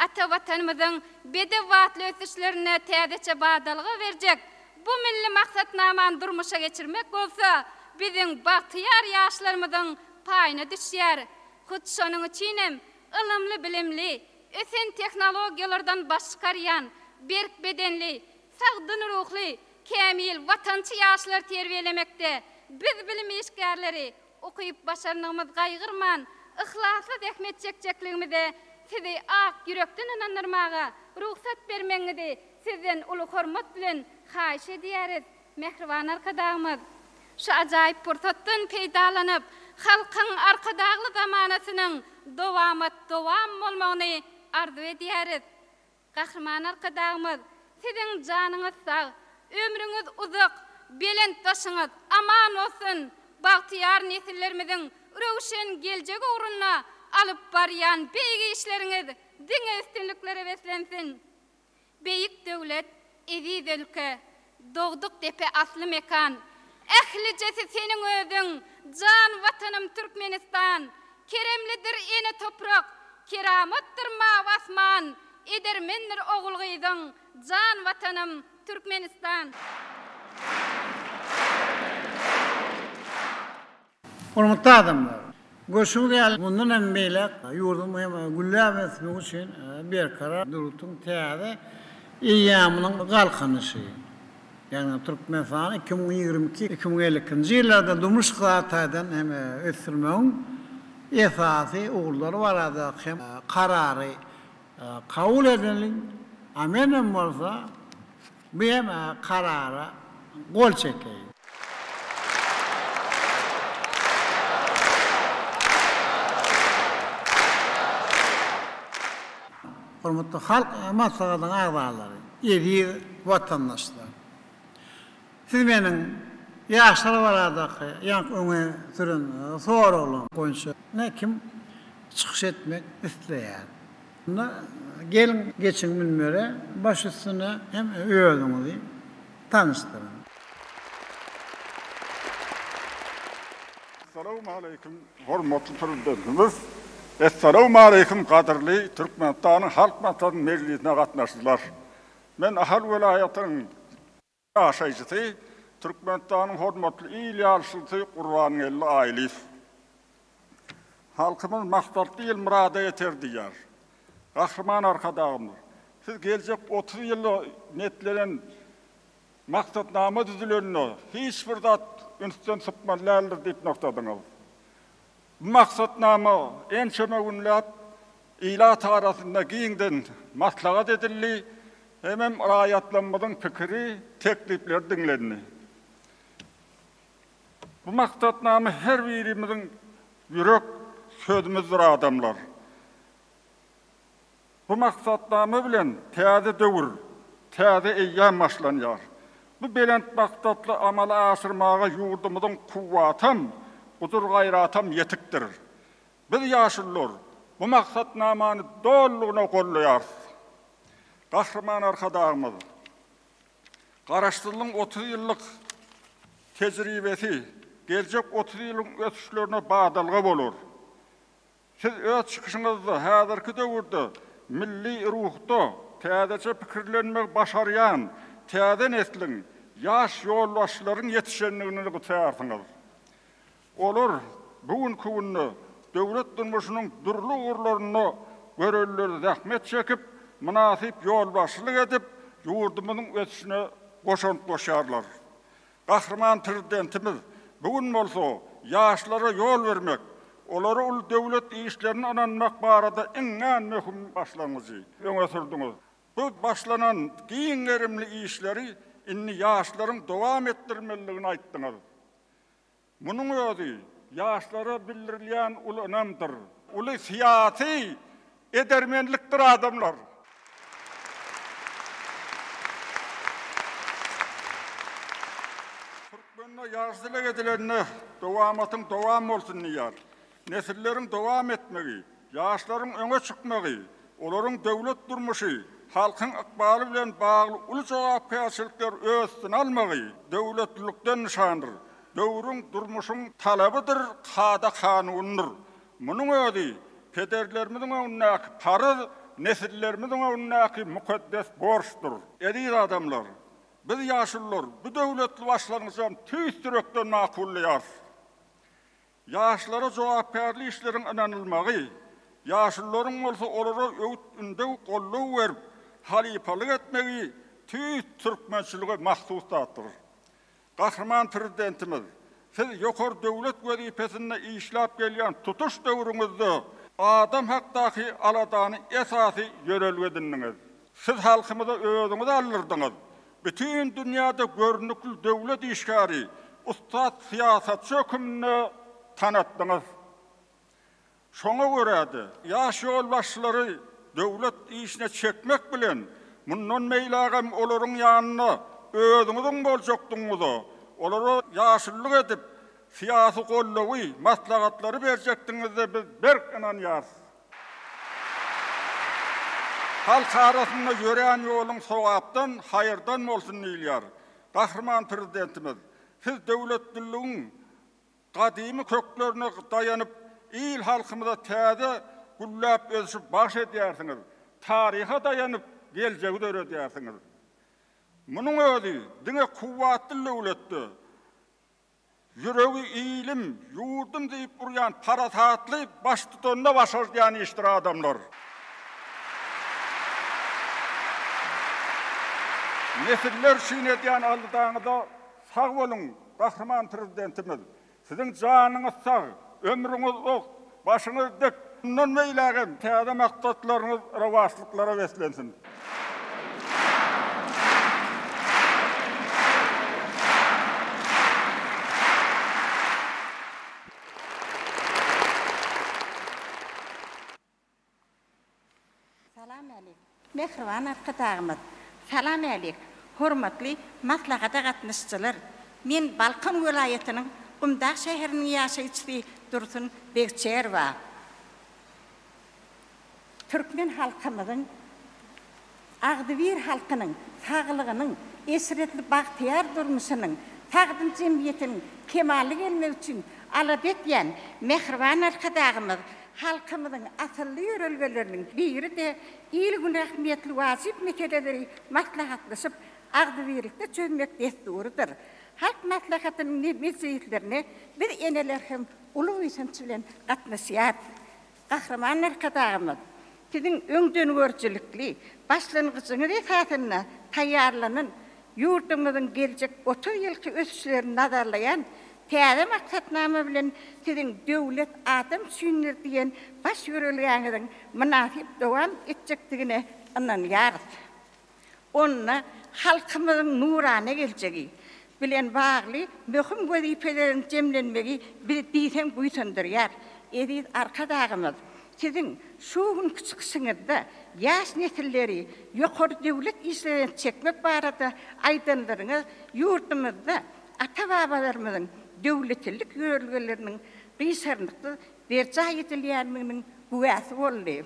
Ata Watanymyzyň bedew atly ösüşlerine täzeçe badalga berjek bu milli maksatnamany durmuşa geçirmek bolsa biziň bagtyýar ýaşlarymyzyň paýyna düşýär. Hut şonuň üçinem ylymly-bilimli, ösen tehnologiýalardan baş çykarýan, berk bedenli, sagdyn ruhly, kämil watançy ýaşlary terbiýelemekde biz bilim işgärleri ukyp-başarnygymyzy gaýgyrman, yhlasly zähmet çekjekligimize sizi ak ýürekden ynandyrmaga rugsat bermegiňizi sizden uly hormat bilen haýyş edýäris, mähriban Arkadagymyz! Şu ajaýyp pursatdan peýdalanyp, Halkyň Arkadagly zamanasynyň dowamat-dowam bolmagyny arzuw edýäris. Gahryman Arkadagymyz, Siziň janyňyz sag, ömrüňiz uzak, belent başyňyz aman bolsun! Bagtyýar nesillerimiziň röwşen geljegi ugrunda alyp barýan beýik işleriňiz diňe üstünliklere beslensin! Beýik döwlet, eziz ülke, dogduk depe asly mekan, Ählijesi seniň özüň, jan Watanym Türkmenistan! Keremlidir ene toprak, keramatdyr mawy asman, Edermendir ogul-gyzyň, jan Watanym Türkmenistan! Hormatly adamlar! Görşüňiz ýaly, mundan hem beýläk ýurduň hem gülläp ösmegi üçin Berkarar döwletiň täze eýýamynyň Galkynyşy, ýagny Türkmenistany 2022, 2052-nji ýyllarda durmuş-ykdysady taýdan hem ösdürmegiň esasy ugurlary baradaky hem Karary kabul edildi. A menem bolsa Bu hem karara gol çekeýin. Hormatly Halk Maslahatynyň agzalary, eziz watandaşlar! Siz meniň ýaşlar baradaky ýaňky öňe süren soraglarym boýunça kim çykyş etmek isleýär? Onda geliň, geçiň münbere, baş üstüne hem özüňizi tanyşdyryň. Essalawmaleýkim hormatly Prezidentimiz! Essalawmaleýkim gadyrly Türkmenistanyň Halk Maslahatynyň mejlisine gatnaşyjylar! Men Ahal welaýatynyň Ýaşaýjysy, Türkmenistanyň hormatly il ýaşulusy Gurbangeldi Aýlyýew. Halkymyz Maksatly ýyl myrada ýeter diýýär. Gahryman Arkadagymyz, Siz geljek 30 ýyla niýetlenen maksatnama düzülende hiç bir zat ünsden sypmaly däldir diýip nygtadyňyz. Bu maksatnama ençeme günläp ilat arasynda giňden maslahat edildi hemem raýatlarymyzyň pikiri, teklipleri diňlendi. Bu maksatnama her birimiziň ýürek sözümizdir adamlar. Bu maksatnama bilen täze döwür, täze eýýam başlanýar. Bu belent maksatly amala aşyrmaga ýurdumyzyň kuwwatam, gujur-gaýratam ýetikdir. Biz, ýaşulular, bu maksatnamany dolulygyna goldaýarys. Gahryman Arkadagymyz Garaşsyzlygyň 30 ýyllyk tejribesi geljek 30 ýylyň ösüşlerine badalga bolar. Siz öz çykyşyňyzda häzirki döwürde milli ruhda täzeçe pikirlenmegi başarýan täze nesliň, ýaş ýolbaşçylaryň ýetişendigini nygtaýarsyňyz. Olar bu günki günde döwlet durmuşynyň dürli ugurlarynda görelde zähmet çekip, mynasyp ýolbaşçylyk edip, ýurdumyzyň ösüşine goşant goşýarlar. Gahryman Prezidentimiz bu gün bolsa ýaşlara ýol bermek, olara uly döwlet işlerini ynanmak barada iňňän möhüm başlangyjy öňe sürdüňiz. Bu başlanan giň gerimli işleri indi ýaşlaryň dowam etdirmelidigini aýtdyňyz. Munuň özi ýaşlara bildirilýän uly ynamdyr, uly syýasy edermenlikdir adamlar. Türkmende ýagşy dileg edilende dowamatyň dowam bolsun diýýär. Nesilleriň dowam etmegi, ýaşlaryň öňe çykmagy, olaryň döwlet durmuşy, halkyň ykbaly bilen bagly uly jogapkärçilikleri öz üstüne almagy döwletlilikden nyşandyr. Döwrüň, durmuşyň talabydyr, kada-kanunydyr. Munuň özi pederlerimiziň öňündäki parz, nesillerimiziň öňündäki mukaddes borçdur. Eziz adamlar, biz ýaşulular bu döwletli başlangyjam tüýs ýürekden makullaýarys. Ýaşlara jogapkärli işleriň ynanylmagy, ýaşulularyň bolsa olara öwüt-ündew, goldaw berip, halypalyk etmegi tüýs türkmençilige mahsus zatdyr. Gahryman Prezidentimiz, Siz ýokary döwlet wezipesinde işläp gelýän tutuş döwrüňizde adam hakdaky aladany esasy ýörelge edindiňiz. Siz halkymyza özüňizi aldyrdyňyz. Bütin dünýäde görnükli döwlet işgäri, ussat syýasatçy höküminde tanatdyňyz. Şoňa görä-de, ýaş ýolbaşçylary döwlet işine çekmek bilen, mundan beýlägem olaryň ýanynda özüňiziň boljakdygyňyza, olara ýaşululyk edip, syýasy goldawy, maslahatlary berjekdigiňize biz berk ynanýarys. Halk arasynda ýörän ýoluň sogapdan, haýyrdan bolsun diýilýär. Gahryman Prezidentimiz, Siz döwletliligiň gadymy köklerine daýanyp, il-halkymyza täze gülläp ösüşi bagyş edýärsiňiz, taryha daýanyp, geljegi döredýärsiňiz. Munuň özi diňe kuwwatly döwletde, ýüregi ilim, ýurdum diýip urýan parasatly baştutanda başardýan işdir, adamlar. Nesiller üçin edýän aladaňyza sag boluň, Gahryman Prezidentimiz! Siziň janyňyz sag, ömrüňiz uzak, başyňyz dik, mundan beýlägem täze maksatlaryňyz rowaçlyklara beslensin! Salam älik, mähriban Arkadagymyz! Salam älik, hormatly maslahata gatnaşyjylar! Men Balkan welaýatynyň Gumdag şäheriniň ýaşaýjysy Dursun Begçerowa. Türkmen halkymyzyň agzybir halkynyň saglygynyň, eşretli bagtyýar durmuşynyň, sagdyn jemgyýetiniň kemala gelmegi üçin alada edýän mähriban Arkadagymyz halkymyzyň asylly ýörelgeleriniň biri-de il-güne ähmiýetli wajyp meseleleri maslahatlaşyp, agzybirlikde çözmek dessurydyr. Halk Maslahatynyň mejlislerine biz eneler hem uly buýsanç bilen gatnaşýarys. Gahryman Arkadagymyz, Siziň öňdengörüjilikli başlangyjyňyz esasynda taýýarlanan ýurdumyzyň geljek 30 ýylky ösüşlerini nazarlaýan täze maksatnama bilen Siziň Döwlet adam üçindir diýen baş ýörelgäňiziň mynasyp dowam etjekdigine ynanýarys. Onda halkymyzyň nurana geljegi bilen bagly möhüm wezipeleriň jemlenmegi bizi diýseň buýsandyrýar. Eziz Arkadagymyz, Siziň şu günki çykyşyňyzda ýaş nesilleri ýokary döwlet işlerine çekmek barada aýdanlaryňyz ýurdumyzda ata-babalarymyzyň döwletlilik ýörelgeleriniň gyşarnyksyz berjaý edilýändiginiň güwäsi boldy.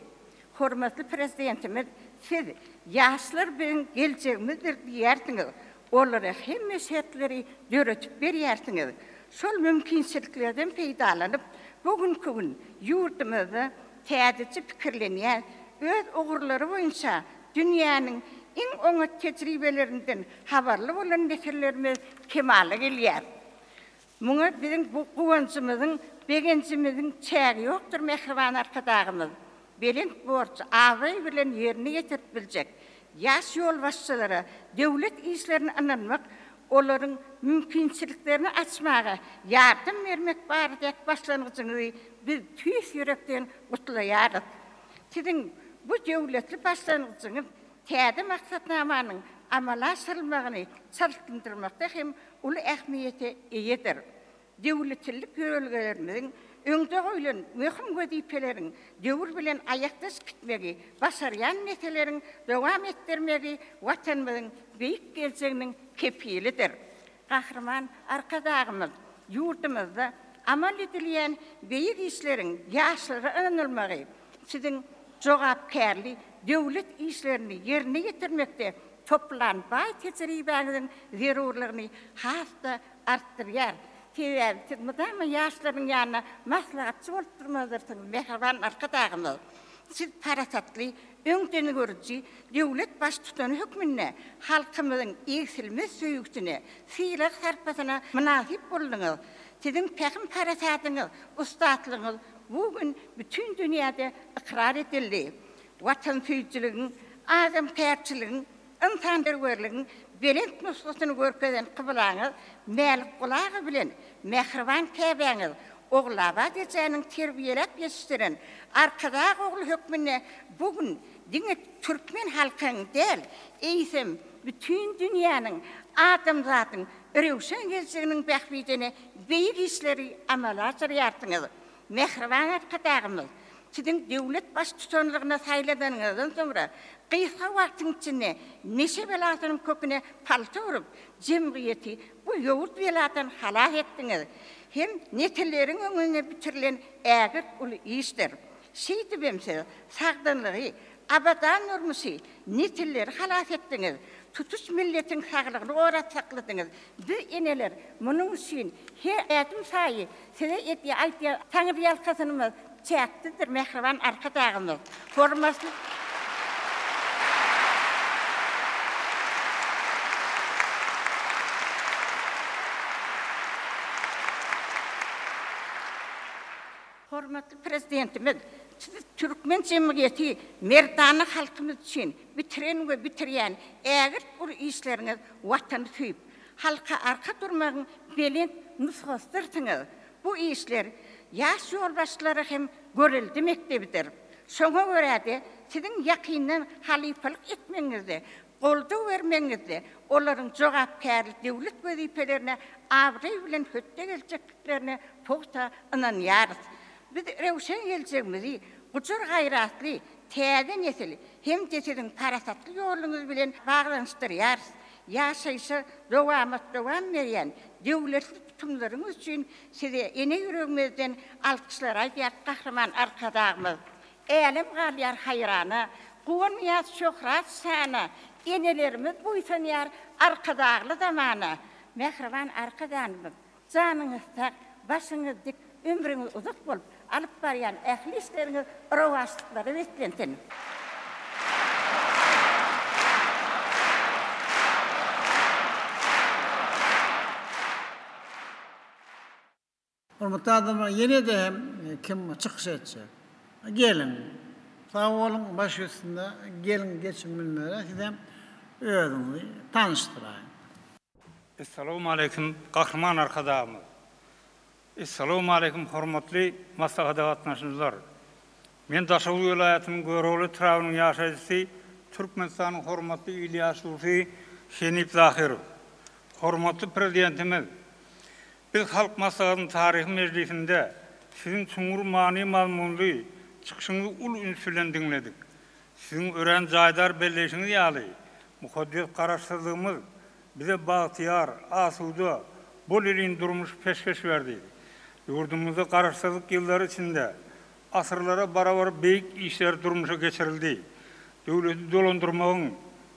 Hormatly Prezidentimiz, Siz, Ýaşlar biziň geljegimizdir diýýärsiňiz, olara hemme şertleri döredip berýärsiňiz. Şol mümkinçiliklerden peýdalanyp, bu günki gün ýurdumyzda täzeçe pikirlenýän, öz ugurlary boýunça dünýäniň iň oňat tejribelerinden habarly bolan nesillerimiz kemala gelýär. Muňa biziň bu guwanjymyzyň, begenjimiziň çägi ýokdur mähriban Arkadagymyz belent borjy abraý bilen ýerine ýetirip biljek ýaş ýolbaşçylara döwlet işlerini ynanmak, olaryň mümkinçiliklerini açmaga ýardam bermek baradaky başlangyjyňyzy biz tüýs ýürekden gutlaýarys. Siziň bu döwletli başlangyjyňyz täze maksatnamanyň amala aşyrylmagyny çaltlandyrmakda hem uly ähmiýete eýedir. Döwletlilik ýörelgelerimiziň, öňde goýlan möhüm wezipeleriň döwür bilen aýakdaş gitmegi başarýan meseleriň dowam etdirmegi Watanymyzyň beýik geljeginiň kepilidir. Gahryman Arkadagymyz ýurdumyzda amal edilýän beýik işleriň ýaşlara ynanylmagy Siziň jogapkärli döwlet işlerini ýerine ýetirmekde toplan baý tejribäňiziň zerurlygyny has-da artdyrýar. Sebäbi siz mydama ýaşlaryň ýanynda maslahatçy bolup durmalydyrsyňyz, mähriban Arkadagymyz! Siz parasatly, öňdengörüji döwlet Baştutany hökmünde halkymyzyň egsilmez söýgüsine, sylag-sarpasyna mynasyp bolduňyz. Siziň pähim-parasadyňyz, ussatlygyňyz bu gün bütin dünýäde ykrar edildi. Watansöýüjiligiň, adamkärçiligiň, ynsanperwerligiň belent nusgasyny görkezen kyblaňyz Mälikguly aga bilen mähriban käbäňiz Ogulabat ejäniň terbiýeläp ýetişdiren Arkadag ogly hökmünde bu gün diňe türkmen halkynyň däl, eýsem, bütin dünýäniň, adamzadyň röwşen geljeginiň bähbidine beýik işleri amala aşyrýarsyňyz. Mähriban Arkadagymyz, Siziň döwlet Baştutanlygyna saýlananyňyzdan soňra, gysga wagtyň içinde neşe belasynyň köküne palta urup, jemgyýeti bu ýowuz beladan halas etdiňiz. Hem nesilleriň öňünde bitirilen ägirt uly işdir. Şeýdibem siz sagdynlygy, abadan durmuşy, nesilleri halas etdiňiz. Tutuş milletiň saglygyny gorap sakladyňyz. Biz eneler munuň üçin her ädim saýy size edýän aýdýan taňryýalkasynymyz çäksizdir, mähriban Arkadagymyz. Hormatly. Hormatly Prezidentimiz, Siz türkmen jemgyýeti, merdana halkymyz üçin bitiren we bitirýän ägirt uly işleriňiz Watany söýüp, halka arka durmagyň belent nusgasydyrsyňyz. Bu işler ýaş ýolbaşçylara hem görelde mekdebidir. Şoňa görä-de, Siziň ýakyndan halypalyk etmegiňizde, goldaw bermegiňizde olaryň jogapkärli döwlet wezipelerine abraý bilen hötde geljekdiklerine pugta ynanýarys. Biz röwşen geljegimizi gujur-gaýratly täze nesil hem-de siziň parasatly ýoluňyz bilen baglanyşdyrýarys. Ýaşaýşa dowamat-dowam berýän döwletli tutumlaryňyz üçin Size ene ýüregimizden alkyşlar aýdýarys, Gahryman Arkadagymyz! Älem galýar haýrana, Guwanýas şöhrat-şana, Enelerimiz buýsanýar Arkadagly zamana. Mähriban Arkadagymyz, janyňyz sag, başyňyz dik, ömrüňiz uzak bolup, alyp barýan ähli işleriňiz rowaçlyklara beslensin! Hormatly adamlar ýene-de hem kim çykyş etjek? Geliň. Sag boluň baş üstünde geliň geçiň münbere sizem özüňizi tanyşdyraýyň. Essalawmaleýkim Gahryman Arkadagymyz. Essalawmaleýkim hormatly maslahata gatnaşyjylar. Men Daşoguz welaýatynyň Görogly etrabynyň ýaşaýjysy Türkmenistanyň hormatly il ýaşulusy Henip Zahyrow. Hormatly Prezidentimiz Biz Halk Maslahatynyň taryhy mejlisinde Siziň çuňňur many-mazmunly çykyşyňyzy uly üns bilen diňledik. Siziň örän jaýdar belleýşiňiz ýaly, mukaddes Garaşsyzlygymyz bize bagtyýar, asuda, bol-elin durmuş peşgeş berdi. Ýurdumyzda Garaşsyzlyk ýyllary içinde asyrlara barabar beýik işler durmuşa geçirildi. Döwleti dolandyrmagyň,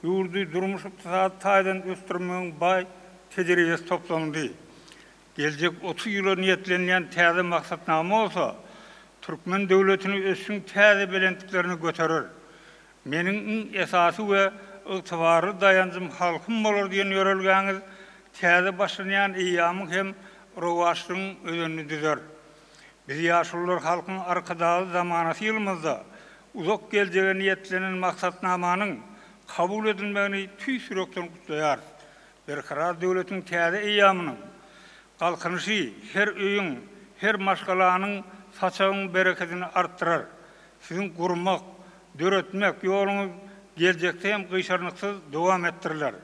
ýurdy durmuş-ykdysady taýdan ösdürmegiň baý tejribesi toplanyldy. Geljek 30 ýyla niýetlenilýän täze maksatnama bolsa, türkmen döwletini ösüşiň täze belentliklerine göterer. Meniň iň esasy we ygtybarly daýanjym halkym bolar diýen ýörelgäňiz täze başlanýan eýýamyň hem rowaçlygyň özenini düzer. Biz ýaşulular Halkyň Arkadagly zamanasy ýylymyzda uzak geljege niýetlenen maksatnamanyň kabul edilmegini tüýs ýürekden gutlaýarys. Berkarar döwletiň täze eýýamynyň Galkynyşy her öýüň, her maşgalanyň saçagyň berekedini artdyrar. Siziň gurmak, döretmek ýoluňyz geljekde hem gyşarnyksyz dowam etdiriler.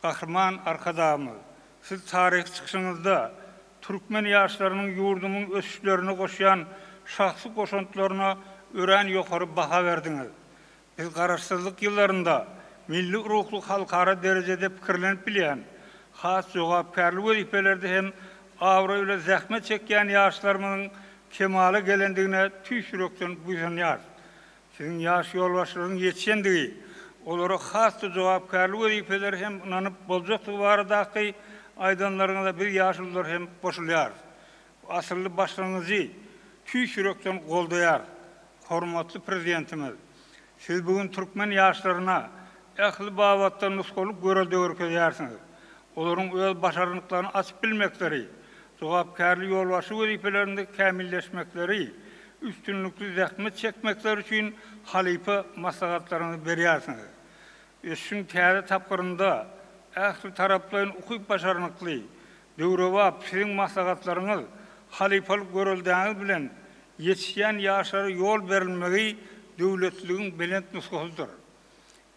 Gahryman Arkadagymyz, Siz taryhy çykyşyňyzda türkmen ýaşlarynyň ýurdumyň ösüşlerine goşýan şahsy goşantlaryna örän ýokary baha berdiňiz. Biz Garaşsyzlyk ýyllarynda milli ruhly halkara derejede pikirlenip bilýän, has jogapkärli wezipelerde hem abraý bilen zähmet çekýän ýaşlarymyzyň kemala gelendigine tüýs ýürekden buýsanýarys. Siziň ýaş ýolbaşçylaryň ýetişendigi, olara has-da jogapkärli wezipeleri hem ynanyp boljakdygy baradaky aýdanlaryňyza biz ýaşulular hem goşulýarys. Bu asylly başlangyjy tüýs ýürekden goldaýarys. Hormatly Prezidentimiz, Siz bu gün türkmen ýaşlaryna ähli babatda nusgalyk görelde görkezýärsiňiz. Olaryň öz başarnyklaryny açyp bilmekleri, jogapkärli ýolbaşçy wezipelerinde kämilleşmekleri, üstünlikli zähmet çekmekleri üçin halypa maslahatlaryňyzy berýärsiňiz. Ösüşiň täze tapgyrynda ähli taraplaýyn ukyp-başarnykly, döwrebap siziň maslahatlaryňyz, halypalyk göreldäňiz bilen ýetişýän ýaşlara ýol berilmegi döwletliligiň belent nusgasydyr.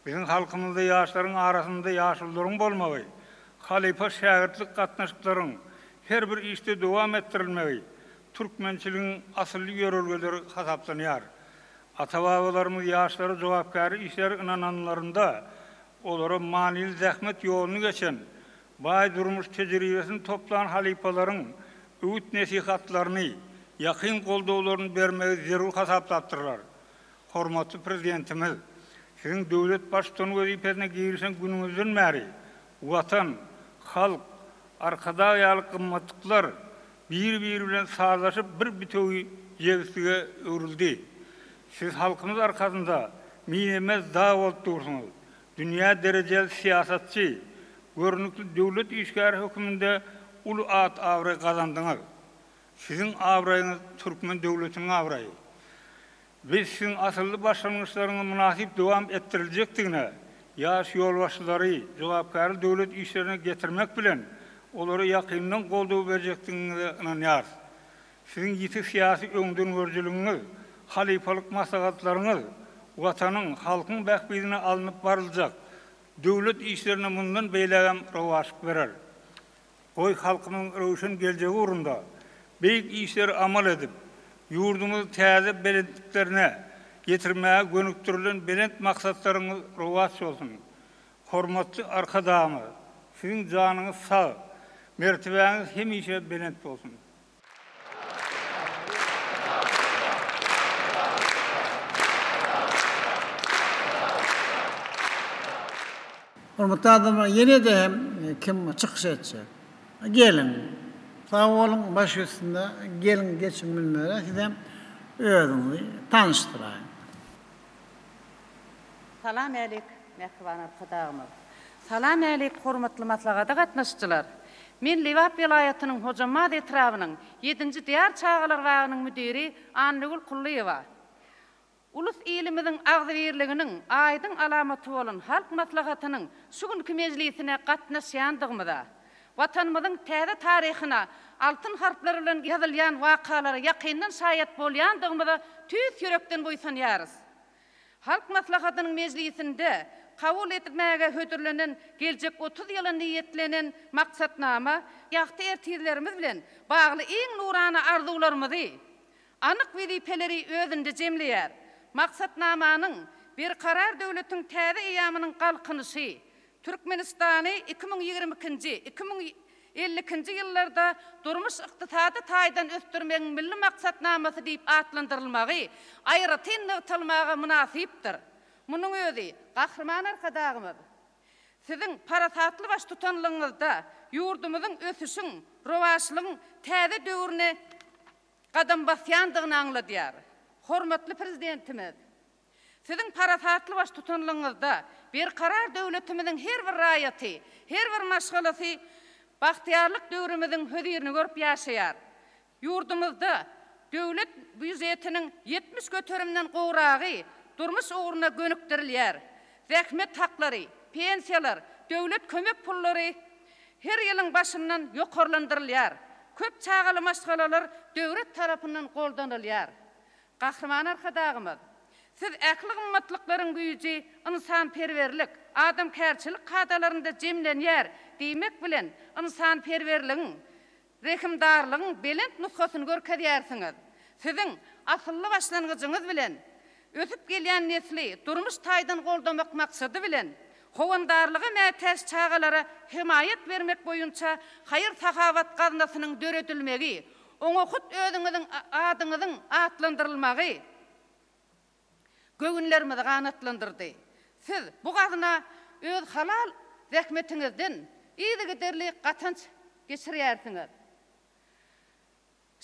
Biziň halkymyzda ýaşlaryň arasynda ýaşulularyň bolmagy, halypa-şägirtlik gatnaşyklaryň her bir işde dowam etdirilmegi türkmençiligiň asylly ýörelgeleri hasaplanýar. Ata-babalarymyz ýaşlara jogapkärli işleri ynananlarynda, olara manyly zähmet ýoluny geçen, baý durmuş tejribesini toplan halypalaryň öwüt-nesihatlaryny, ýakyn goldawlaryny bermegi zerur hasaplapdyrlar. Hormatly Prezidentimiz, Siziň döwlet Baştutany wezipesine girişen günüňizden bäri Watan, halk, Arkadag ýaly gymmatlyklar bir-biri bilen sazlaşyp bir bitewi jebislige öwrüldi. Siz halkymyz arkasynda mizemez dag bolup dursuňyz. Dünýä derejeli syýasatçy, görnükli döwlet işgäri hökmünde uly at-abraý gazandyňyz. Siziň abraýyňyz türkmen döwletiniň abraýy. Biz siziň asylly başlangyçlaryňyzy mynasyp dowam etdiriljekdigine, ýaş ýolbaşçylary jogapkärli döwlet işlerine getirmek bilen, olara ýakyndan goldaw berjekdigiňize ynanýarys. Siziň ýiti syýasy öňdengörüjiligiňiz, halypalyk maslahatlaryňyz Watanyň, halkyň bähbidine alnyp baryljak döwlet işlerine mundan beýlägem rowaçlyk berer. Goý, halkymyzyň röwşen geljegi ugrunda beýik işleri amal edip, ýurdumyzy täze belentliklerine ýetirmäge gönükdirilen belent maksatlaryňyz rowaç bolsun! Hormatly Arkadagymyz, Siziň janyňyz sag, mertebäňiz hemişe belent bolsun! Hormatly adamlar ýene-de hem kim çykyş etjek? Geliň. Sag boluň baş üstünde geliň geçiň münbere sizem özüňizi tanyşdyraýyň. Salam älik, mähriban Arkadagymyz! Salam älik, hormatly maslahata gatnaşyjylar! Men Lebap welaýatynyň Hojambaz etrabynyň Ýedinji Diýar çagalar bagynyň müdiri Annagül Kullyýewa. Ulus-ilimiziň agzybirliginiň aýdyň alamaty bolan Halk Maslahatynyň şu günki mejlisine gatnaşýandygymyza, Watanymyzyň täze taryhyna altyn harplar bilen ýazylýan wakalara ýakyndan şaýat bolýandygymyza tüýs ýürekden buýsanýarys. Halk Maslahatynyň mejlisinde kabul edilmäge hödürlenen geljek 30 ýyla niýetlenen maksatnama ýagty ertirlerimiz bilen bagly iň nurana arzuwlarymyzy, anyk wezipeleri özünde jemleýär. Maksatnamanyň Berkarar döwletiň täze eýýamynyň Galkynyşy, Türkmenistany 2022-nji, 2052-nji ýyllarda durmuş-ykdysady taýdan ösdürmegiň Milli maksatnamasy diýip atlandyrylmagy aýratyn nygtalmaga mynasypdyr. Munuň özi Gahryman Arkadagymyz, Siziň parasatly baştutanlygyňyzda ýurdumyzyň ösüşiň, rowaçlygyň täze döwrüne gadam basýandygyny aňladýar. Hormatly Prezidentimiz, Siziň parasatly baştutanlygyňyzda Berkarar döwletimiziň her bir raýaty, her bir maşgalasy bagtyýarlyk döwrümiziň hözirini görüp ýaşaýar. Ýurdumyzda döwlet býujetiniň 70 göterimden gowragy durmuş ugruna gönükdirilýär. Zähmet haklary, pensiýalar, döwlet kömek pullary her ýylyň başyndan ýokarlandyrylýar. Köp çagaly maşgalalar döwlet tarapyndan goldanylýar. Gahryman Arkadagymyz, Siz ähli gymmatlyklaryň güýji ynsanperwerlik, adamkärçilik kadalarynda jemlenýär diýmek bilen, ynsanperwerligiň, rehimdarlygyň belent nusgasyny görkezýärsiňiz. Siziň asylly başlangyjyňyz bilen, ösüp gelýän nesli durmuş taýdan goldamak maksady bilen, howandarlyga mätäç çagalara hemaýat bermek boýunça haýyr-sahawat gaznasynyň döredilmegi, oňa hut özüňiziň adyňyzyň atlandyrylmagy göwünlerimizi ganatlandyrdy. Siz bu gazna öz halal zähmetiňizden yzygiderli gatanç geçirýärsiňiz.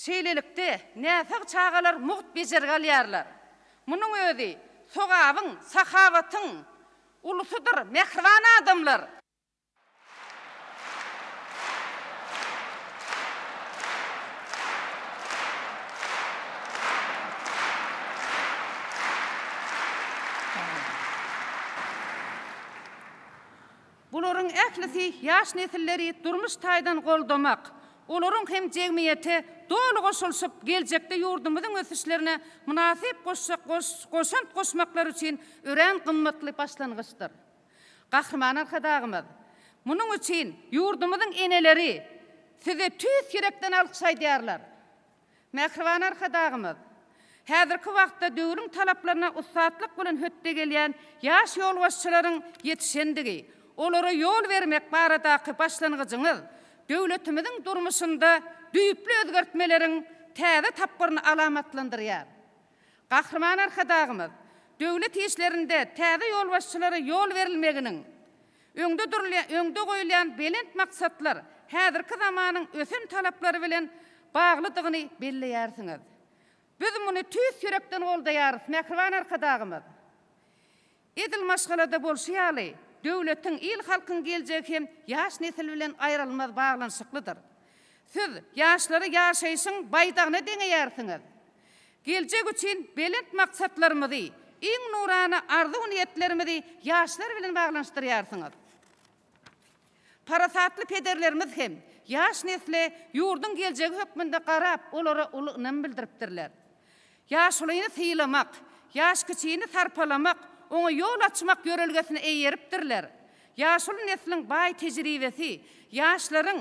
Şeýlelikde, näsag çagalar mugt bejergi alýarlar. Munuň özi sogabyň, sahawatyň ulusydyr, mähriban adamlar! Bularyň ählisi ýaş nesilleri durmuş taýdan goldamak, olaryň hem jemgyýete doly goşulyşyp, geljekde ýurdumyzyň ösüşlerine mynasyp goşant goşmaklary üçin örän gymmatly başlangyçdyr. Gahryman Arkadagymyz, munuň üçin ýurdumyzyň eneleri Size tüýs ýürekden alkyş aýdýarlar. Mähriban Arkadagymyz, häzirki wagtda döwrüň talaplaryna ussatlyk bilen hötde gelýän ýaş ýolbaşçylaryň ýetişendigi, olara ýol bermek baradaky başlangyjyňyz döwletimiziň durmuşynda düýpli özgertmeleriň täze tapgyryny alamatlandyrýar. Gahryman Arkadagymyz döwlet işlerinde täze ýolbaşçylara ýol berilmeginiň, öňde durulýan öňde goýulýan belent maksatlar häzirki zamanyň ösen talaplary bilen baglydygyny belleýärsiňiz. Biz muny tüýs ýürekden goldaýarys, mähriban Arkadagymyz! Edil maşgalada bolşy ýaly, döwletiň, il-halkyň geljegi hem ýaş nesil bilen aýrylmaz baglanyşyklydyr. Siz ýaşlary ýaşaýşyň baýdagyna deňeýärsiňiz. Geljek üçin belent maksatlarymyzy, iň nurana arzuw-niýetlerimizi ýaşlar bilen baglanyşdyrýarsyňyz. Parasatly pederlerimiz hem ýaş nesle ýurduň geljegi hökmünde garap, olara uly ynam bildiripdirler. Ýaşulyny sylamak, ýaşkiçini sarpalamak, oňa ýol açmak ýörelgesine eýeripdirler. Ýaşuly nesliň baý tejribesi, ýaşlaryň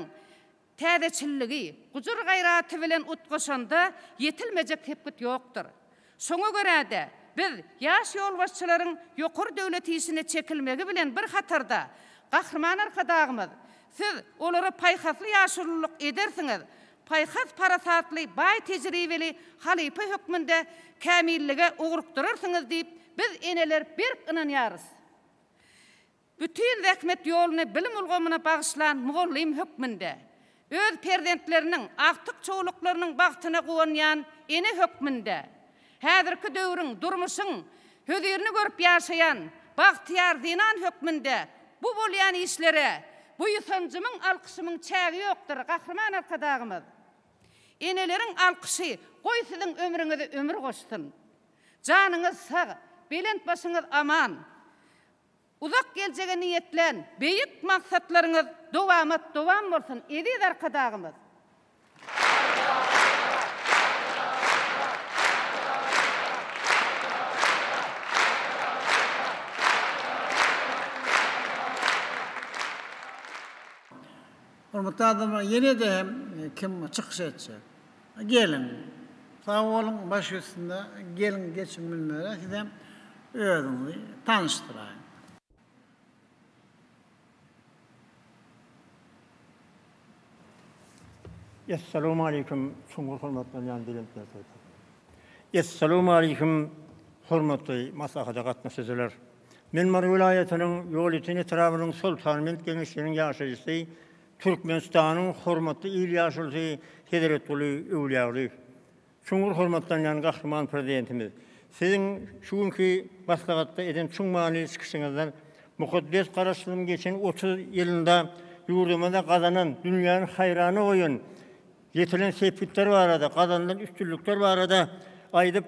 Täzeçilligi, gujur-gaýraty bilen utgaşanda ýetilmejek sepgit ýokdur. Şoňa görä-de, biz ýaş ýolbaşçylaryň ýokary döwlet işine çekilmegi bilen bir hatarda, Gahryman Arkadagymyz, Siz olara paýhasly ýaşululyk edersiňiz, paýhas-parasatly, baý tejribeli halypa hökmünde kämillige ugrukdyrarsyňyz diýip, biz, eneler berk ynanýarys. Bütin zähmet ýoluny bilim ulgamyna bagyşlan mugallym hökmünde, öz perzentleriniň, agtyk-çowluklarynyň bagtyna guwanýan ene hökmünde, häzirki döwrüň, durmuşyň hözirini görüp ýaşaýan bagtyýar zenan hökmünde bu bolýan işlere buýsanjymyň, alkyşymyň çägi ýokdur, Gahryman Arkadagymyz! Eneleriň alkyşy goý siziň ömrüňize ömür goşsun! Janyňyz sag, belent başyňyz aman! Uzak geljege niýetlän beýik maksatlaryňyz dowamat dowam bolsun, eziz Arkadagymyz! Hormatly adamlar ýene-de hem kim çykyş etjek? Geliň. Sag boluň baş üstünde geliň geçiň münbere sizem özüňizi tanyşdyraýyň. Essalawmaleýkim çuňňur hormatlanýan belent mertebeli. Essalawmaleýkim hormatly maslahata gatnaşyjylar. Men Mary welaýatynyň Ýolöten etrabynyň Soltanbent geňeşliginiň ýaşaýjysy Türkmenistanyň hormatly il ýaşulusy Hezretguly Öwlüýägulyýew. Çuňňur hormatlanýan Gahryman Prezidentimiz, Siziň şu günki maslahatda eden çuň manyly çykyşyňyzdan mukaddes Garaşsyzlygyň geçen 30 ýylynda ýurdumyzda gazanan, dünýäni haýrana goýan ýetilen sepgitler barada, gazanylan üstünlikler barada aýdyp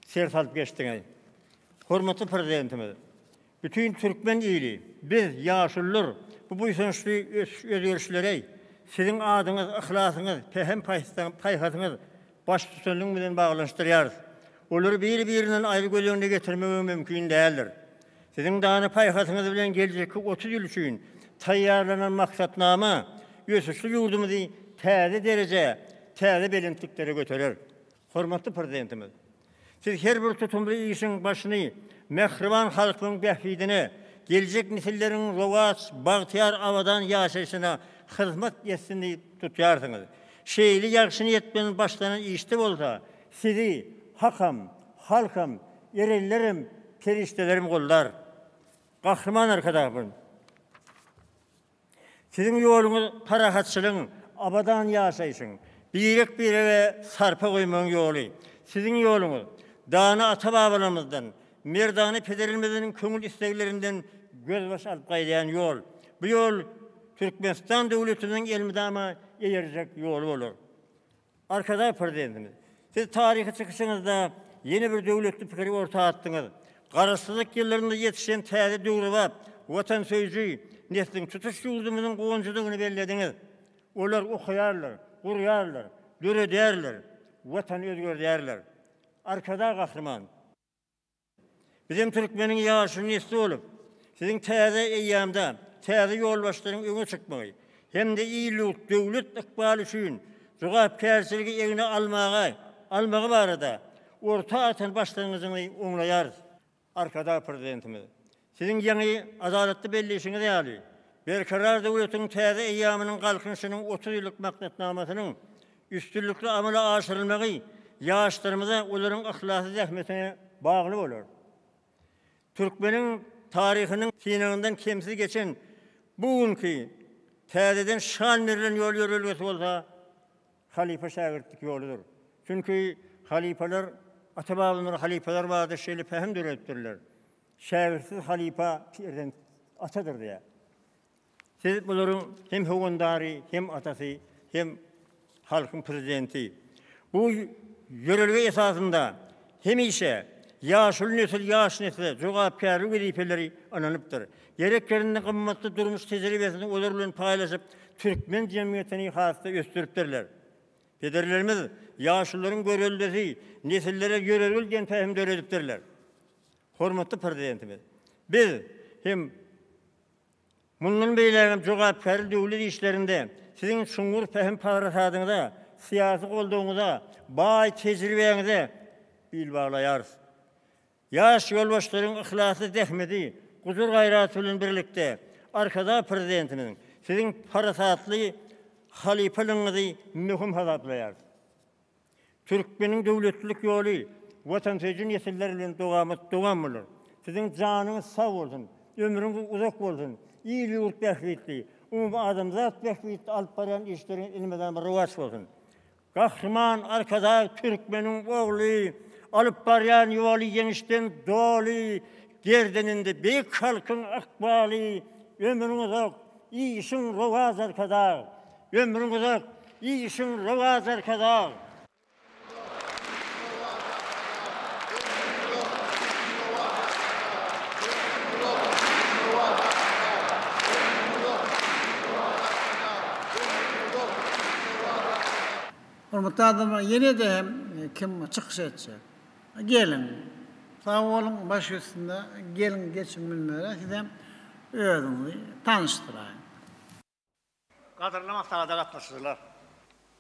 ser salyp geçdiňiz. Hormatly Prezidentimiz, Bütin türkmen ili, biz, ýaşulular, bu buýsançly ösüş-özgerişleri Siziň adyňyz, yhlasyňyz, pähim-paýhasyňyz, baştutanlygyň bilen baglanyşdyrýarys. Olary biri-birinden aýry göz öňüne getirmegem mümkin däldir. Siziň dana paýhasyňyz bilen geljekki 30 ýyl üçin taýýarlanan maksatnama ösüşli ýurdumyzy täze derejä, täze belentliklere göterer. Hormatly Prezidentimiz! Siz her bir tutumly işiň başyny mähriban halkyň bähbidine, geljek nesilleriň rowaç, bagtyýar, abadan ýaşaýşyna hyzmat etsin diýip tutýarsyňyz. Şeýle ýagşy niýet bilen başlanan işde bolsa, sizi Hakam, halkam, erenlerem, perişdelerem goldar. Gahryman Arkadagymyz! Siziň ýoluňyz parahatçylygyň, abadan ýaşaýşyň, birek-birege sarpa goýmagyň ýoly. Siziň ýoluňyz, Dana ata-babalarymyzdan, merdana pederlerimiziniň köňül isleglerinden gözbaş alyp gaýdýan ýol. Bu ýol Türkmenistan döwletimiziň elmydama eýerjek ýoly bolar. Arkadag Prezidentimiz, siz taryhy çykyşyňyzda ýene bir döwletli pikiri orta atdyňyz. Garaşsyzlyk ýyllarynda ýetişen täze döwrebap, watansöýüji nesliň tutuş ýurdumyzyň guwanjydygyny bellediňiz. Olar okaýarlar, gurýarlar, döredýärler, Watany özgerdýärler. Arkadag Gahryman! Bizem türkmeniň ýaşuly nesli bolup, siziň täze eýýamda täze ýolbaşçylaryň öňe çykmagy hem-de il-ýurt, döwlet ykbaly üçin jogapkärçiligi egne almaga almagy barada orta atan başlangyjyňyzy oňlaýarys. Arkadag Prezidentimiz, siziň ýaňy adalatly belleýşiňiz ýaly, Berkarar döwletiň täze eýýamynyň Galkynyşynyň 30 ýyllyk maksatnamasynyň Üstünlikli amala aşyrylmagy ýaşlarymyza, olaryň yhlasly zähmetine bagly bolar. Türkmeniň taryhynyň synagyndan kemsiz geçen bu günki täzeden şan berlen ýol-ýörelgesi bolsa halypa-şägirtlik ýoludyr. Çünki halypalar, ata-babalarymyz halypalar barada şeýle pähim döredipdirler, Şägirtsiz halypa perzent atadyr diýýär. Siz bularyň hem howandary, hem atasy, hem halkyň prezidenti. Bu ýörelge esasynda hemişe ýaşuly nesil ýaş nesle jogapkärli wezipeleri ynanypdyr. Gerek ýerinde gymmatly durmuş tejribesini olar bilen paýlaşyp, türkmen jemgyýetini has-da ösdüripdirler. Pederlerimiz ýaşulularyň göreldesi nesillere ýörelge diýen pähim döredipdirler. Hormatly Prezidentimiz, biz hem Mundan beýlägem jogapkärli döwlet işlerinde Siziň çuňňur pähim-parasadyňyza, syýasy goldawyňyza, baý tejribäňize bil baglaýarys. Ýaş ýolbaşçylaryň yhlasly zähmeti, gujur-gaýraty bilen birlikde, Arkadag Prezidentimiziň Siziň parasatly halypalygyňyzy möhüm hasaplaýarys. Türkmeniň döwletlilik ýoly watansöýüji nesiller bilen dowamat dowam bolar. Siziň janyňyz sag bolsun, ömrüňiz uzak bolsun, il-ýurt bähbitli, umumadamzat bähbitli alyp barýan işleriňiz elmydama rowaç bolsun! Gahryman Arkadag türkmeniň ogly, alyp barýan ýoly ýeňişden doly, gerdeninde beýik halkyň ykbaly, ömrüň uzak, işiň rowaç Arkadag! Ömrüň uzak, işiň rowaç Arkadag! Hormatly adamlar ýene-de hem kim çykyş etjek? Geliň. Sag boluň baş üstünde geliň geçiň münbere sizem özüňizi tanyşdyraýyň. Gadyrly maslahata gatnaşyjylar!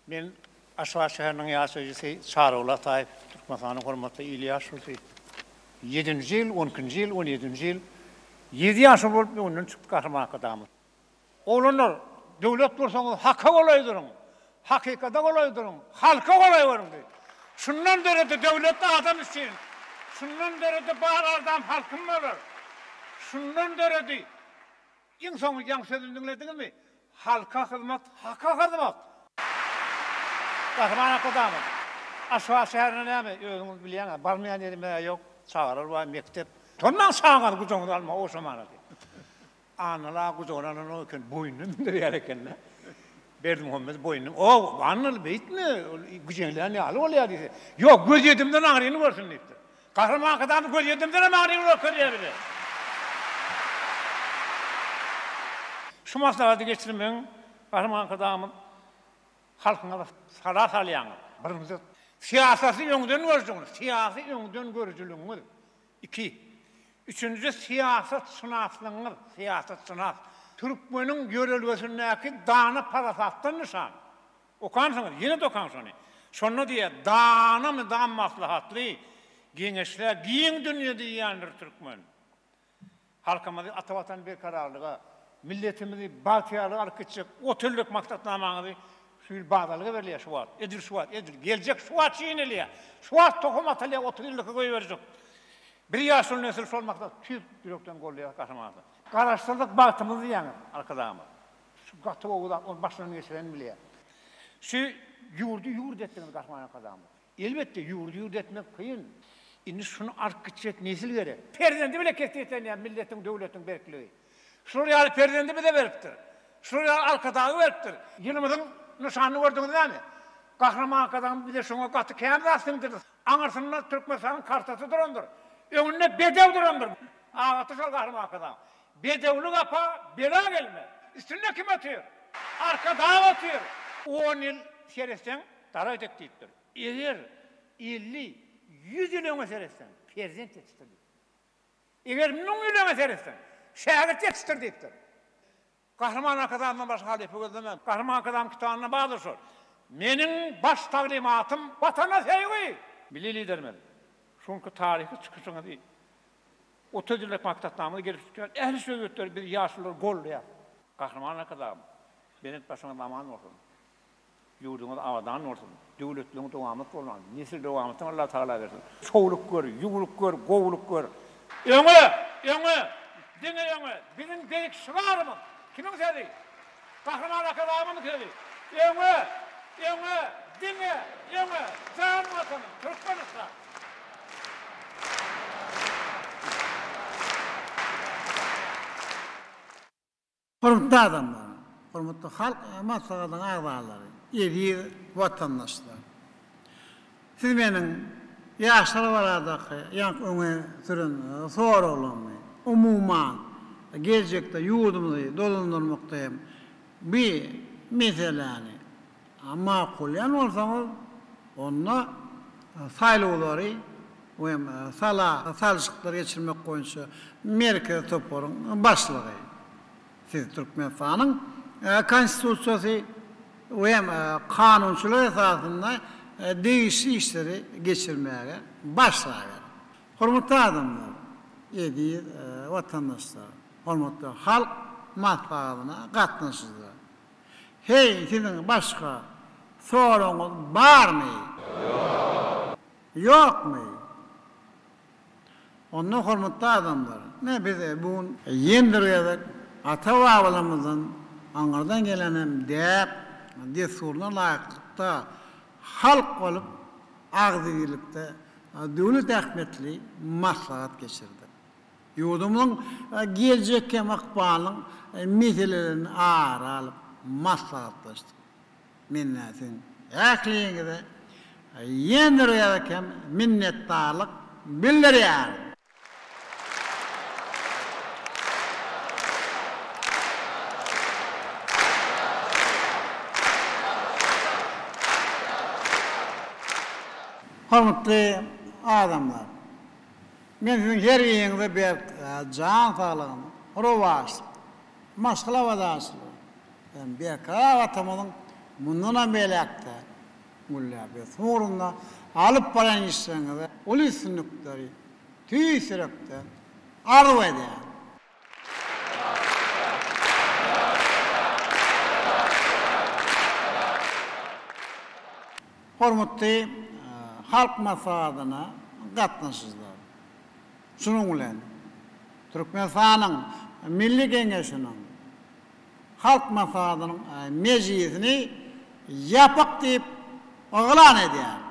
Men Aşgabat şäheriniň ýaşaýjysy Çaryguly Ataýew, Türkmenistanyň Hormatly il ýaşulusy. Ýedinji ýyl, on ikinji ýyl, on ýedinji ýyl ýedi ýaşuly bolup öňünden çykdy Gahryman Arkadagymyz. Oglanlar, döwlet gursaňyz haka golaý duruň, hakykata golaý duruň, halka golaý boluň diýdi. Şundan döredi döwlet adam üçin, şundan döredi bar aldam halkym bolar. Şundan döredi Iň soňky ýaň sözüni diňlediňizmi? Halka hyzmat, haka hyzmat! Gahryman Arkadagymyz, Aşgabat şäherine näme, özüňiz bilýäňiz, barmaýan ýerim-ä ýok, çagalar bar, mekdep. Utanmaň çagaňyzy gujagyňyza almaga ogşamana diýip. Annaly aga gujagyna alanok eken, boýnuna mündirýär eken-de. Berdimuhamedi boýnuna, O, Annaly beýtme, ol güjeňlän ýaly bolýar diýse, Ýok, gözýetimden aňryny görsün diýipdir. Gahryman Arkadagymyz gözýetimdenem aňryny görkezýär bize. Şu maslahaty geçirmegiň Gahryman Arkadagymyz halkyňyza sala salýaňyz. Birinji, syýasaty öňden görjüňiz, syýasy öňden görüjiligiňiz. Iki, üçünji syýasatşynaslygyňyz, syýasatşynas. Türkmeniň ýörelgesindäki dana parasatdan nyşan. Okansyňyz, ýene-de okaň şony. Şonda diýýär, dana mydam maslahatly, geňeşlä giň dünýe diýýändir türkmen. Halkymyzy ata Watan berkararlyga, milletimizi bagtyýarlyga alyp gitjek otyllyk maksatnamaňyzy şu ýyl badalga berilýär şu wagt, edil şu wagt, edil geljek şu wagt çeýnelýär, şu wagt tohum atylýar 30 ýyllyka goýberjek. Bir ýaşuly nesil şol maksat tüýs ýürekden goldaýar Gahryman ata. Garaşsyzlyk bagtymyz diýýäňiz Arkadagymyz. Şu gaty gowy zat, ony başyndan geçiren bilýär. Şu ýurdy ýurt etdiňiz Gahryman Arkadagymyz. Elbetde, ýurdy ýurt etmek kyn. Indi şuny alyp gitjek nesil gerek. Perzendi bile kesgitlenýär milletiň, döwletiň berkligi. Şular ýaly perzendi bize beripdir. Şular ýaly Arkadagy beripdir. Ýylymyzyň nyşanyny gördüňiz dämi? Gahryman Arkadagymyz bize şoňa gaty kän zat siňdirdi. Aňyrsynda Türkmenistanyň kartasy durandyr. Öňünde bedew durandyr. Agaty şol Gahryman Arkadag. Bedewli gapa bela gelmez. Üstünde kim otyr? Arkadag otyr. On ýyl seretseň, daragt ek diýipdir. Eger 50, 100 ýyl öňe seretseň, perzent ýetişdir diýipdir. Eger 1000 ýyl öňe seretseň, şägirt ýetişdir diýipdir. Gahryman Arkadagymdan başga halypa gözlemäň. Gahryman Arkadagymyň kitabynda bardyr şol. Meniň baş taglymatym Watana söýgi! Milli Liderimiz, şu günki taryhy çykyşyňyzy, 30 ýyllyk maksatnamada gelip çykýan ähli çözgütleri biz ýaşulular goldaýarys. Gahryman Arkadagym, belent başyňyz aman bolsun! Ýurduňyz abadan bolsun, döwletligiň dowamat bolman, nesil dowamatyny Allah Tagala bersin. Şowluk gör, ýuwluk gör, gowulyk gör. Öňe! Öňe! Diňe öňe! Biziň beýik şygarymyz! Kimiň sözi? Gahryman Arkadagymyzyň sözi! Öňe! Öňe! Diňe öňe! Jan Watanym, Türkmenistan! Hormatly adamlar, hormatly Halk Maslahatynyň agzalary, eziz watandaşlar! Siz meniň ýaşlar baradaky ýaňky öňe süren soraglarymy, umuman, geljekde ýurdumyzy dolandyrmakda hem bu meseläni makullaýan bolsaňyz, onda saýlawlary we sala salşyklary geçirmek boýunça Merkezi toparyň başlygy. Siz Türkmenistanyň Konstitusiýasy we kanunçylyk esasynda degişli işleri geçirmäge başlaberiň. Hormatly adamlar, eziz watandaşlar, hormatly Halk Maslahatyna gatnaşyjylar! Heý, siziň başga soragyňyz barmy? Ýok. Ýokmy? Onda hormatly adamlar, ine biz bu gün ýene bir gezek ata-babalarymyzdan aňyrdan gelen hem däp, dessuryna laýyklykda halk bolup agzybirlikde döwlet ähmiýetli maslahat geçirdik. Ýurdumyzyň geljekki hem ykbalynyň meselelerini ara alyp maslahatlaşdyk. Men siziň ähliňize ýene bir gezek hem minnetdarlyk bildirýärin. Hormatly adamlar! Men siziň her biriňize berk jan saglygyny, rowaçlyk, maşgala abadançylygy hem berkarar Watanymyzyň mundanam beýläk-de gülläp ösmegi ugrunda alyp barýan işleriňizde uly üstünlikleri tüýs ýürekden arzuw edýärin. Hormatly Halk Maslahatyna gatnaşyjylar! Şunuň bilen, Türkmenistanyň Milli Geňeşiniň Halk Maslahatynyň mejlisini ýapyk diýip yglan edýärin.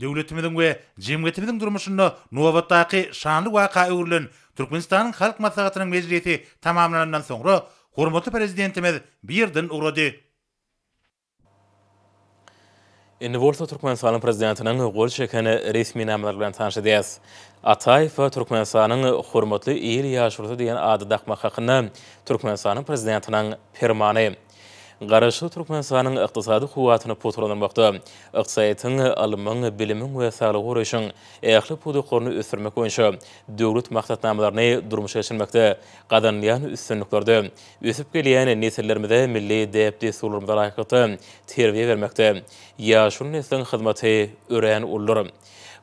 Döwletimiziň we jemgyýetimiziň durmuşynda nobatdaky şanly waka öwrülen Türkmenistanyň Halk Maslahatynyň mejlisi tamamlanandan soňra, hormatly Prezidentimiz bu ýerden ugrady. Indi bolsa Türkmenistanyň Prezidentiniň gol çeken resminamalary bilen tanyş edýäris. Ataýewe Türkmenistanyň Hormatly il ýaşulusy diýen ady dakmak hakynda Türkmenistanyň Prezidentiniň Permany. Garaşsyz Türkmenistanyň ykdysady kuwwatyny pugtalandyrmakda, ykdysadyýetiň, ylmyň, bilimiň we saglygy goraýşyň ähli pudaklaryny ösdürmek boýunça döwlet maksatnamalaryny durmuşa geçirmekde gazanylýan üstünliklerde, ösüp gelýän nesillerimize milli däp-dessurlarymyza laýyklykda terbiýe bermekde ýaşuly nesliň hyzmaty örän uludyr.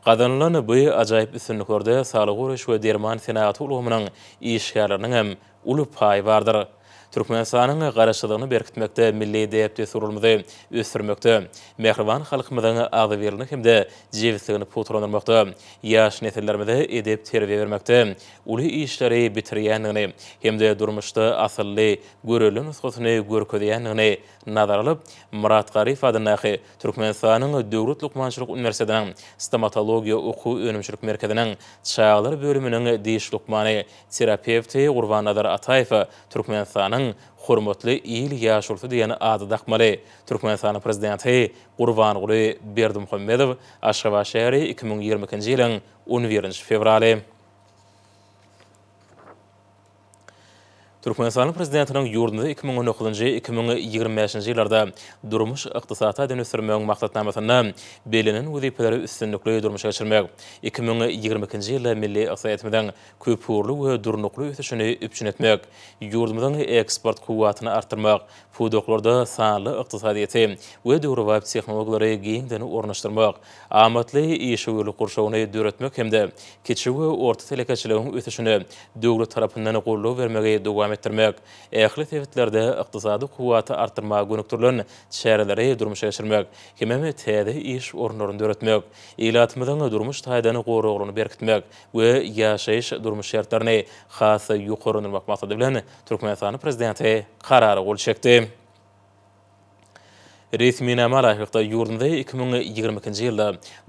Gazanylan bu ajaýyp üstünliklerde saglygy goraýyş we derman senagaty ulgamynyň işgärleriniň hem uly paýy bardyr. Türkmenistanyň Garaşsyzlygyny berkitmekde, milli däp-dessurlarymyzy ösdürmekde, mähriban halkymyzyň agzybirligini hem-de jebisligini pugtalandyrmakda, ýaş nesillerimize edep-terbiýe bermekde uly işleri bitirýändigini hem-de durmuşda asylly görelde nusgasyny görkezýändigini nazara alyp, Myrat Garyýew adyndaky Türkmenistanyň Döwlet lukmançylyk uniwersitetiniň Stomatologiýa okuw-önümçilik merkeziniň çagalar bölüminiň diş lukmany, terapewti Gurbannazar Ataýewe Türkmenistanyň Hormatly il ýaşulusy diýen ady dakmaly. Türkmenistanyň Prezidenti Gurbanguly Berdimuhamedow, Aşgabat şäheri, 2022-nji ýylyň on birinji fewraly. Türkmenistanyň Prezidentiniň ýurdumyzy 2019-njy, 2025-nji ýyllarda durmuş-ykdysady taýdan ösdürmegiň maksatnamasynda bellenen wezipeleri üstünlikli durmuşa geçirmek, 2022-nji ýylda milli ykdysadyýetimiziň köpugurly we durnukly ösüşini üpjün etmek, ýurdumyzyň eksport kuwwatyny artdyrmak, pudaklarda sanly ykdysadyýeti we döwrebap tehnologiýalary giňden ornaşdyrmak, amatly işewürlik gurşawyny döretmek hem-de kiçi we orta telekeçiligiň ösüşine döwlet tarapyndan goldaw bermegi dowam etdirmek, ähli sebitlerde ykdysady kuwwaty artdyrmaga gönükdirilen çäreleri durmuşa geçirmek hemem täze iş orunlaryny döretmek, ilatymyzyň durmuş taýdan goraglygyny berkitmek we ýaşaýyş-durmuş şertlerini has-da ýokarlandyrmak maksady bilen, Türkmenistanyň Prezidenti Karara gol çekdi. Resminama laýyklykda, ýurdumyzda 2022-nji ýylda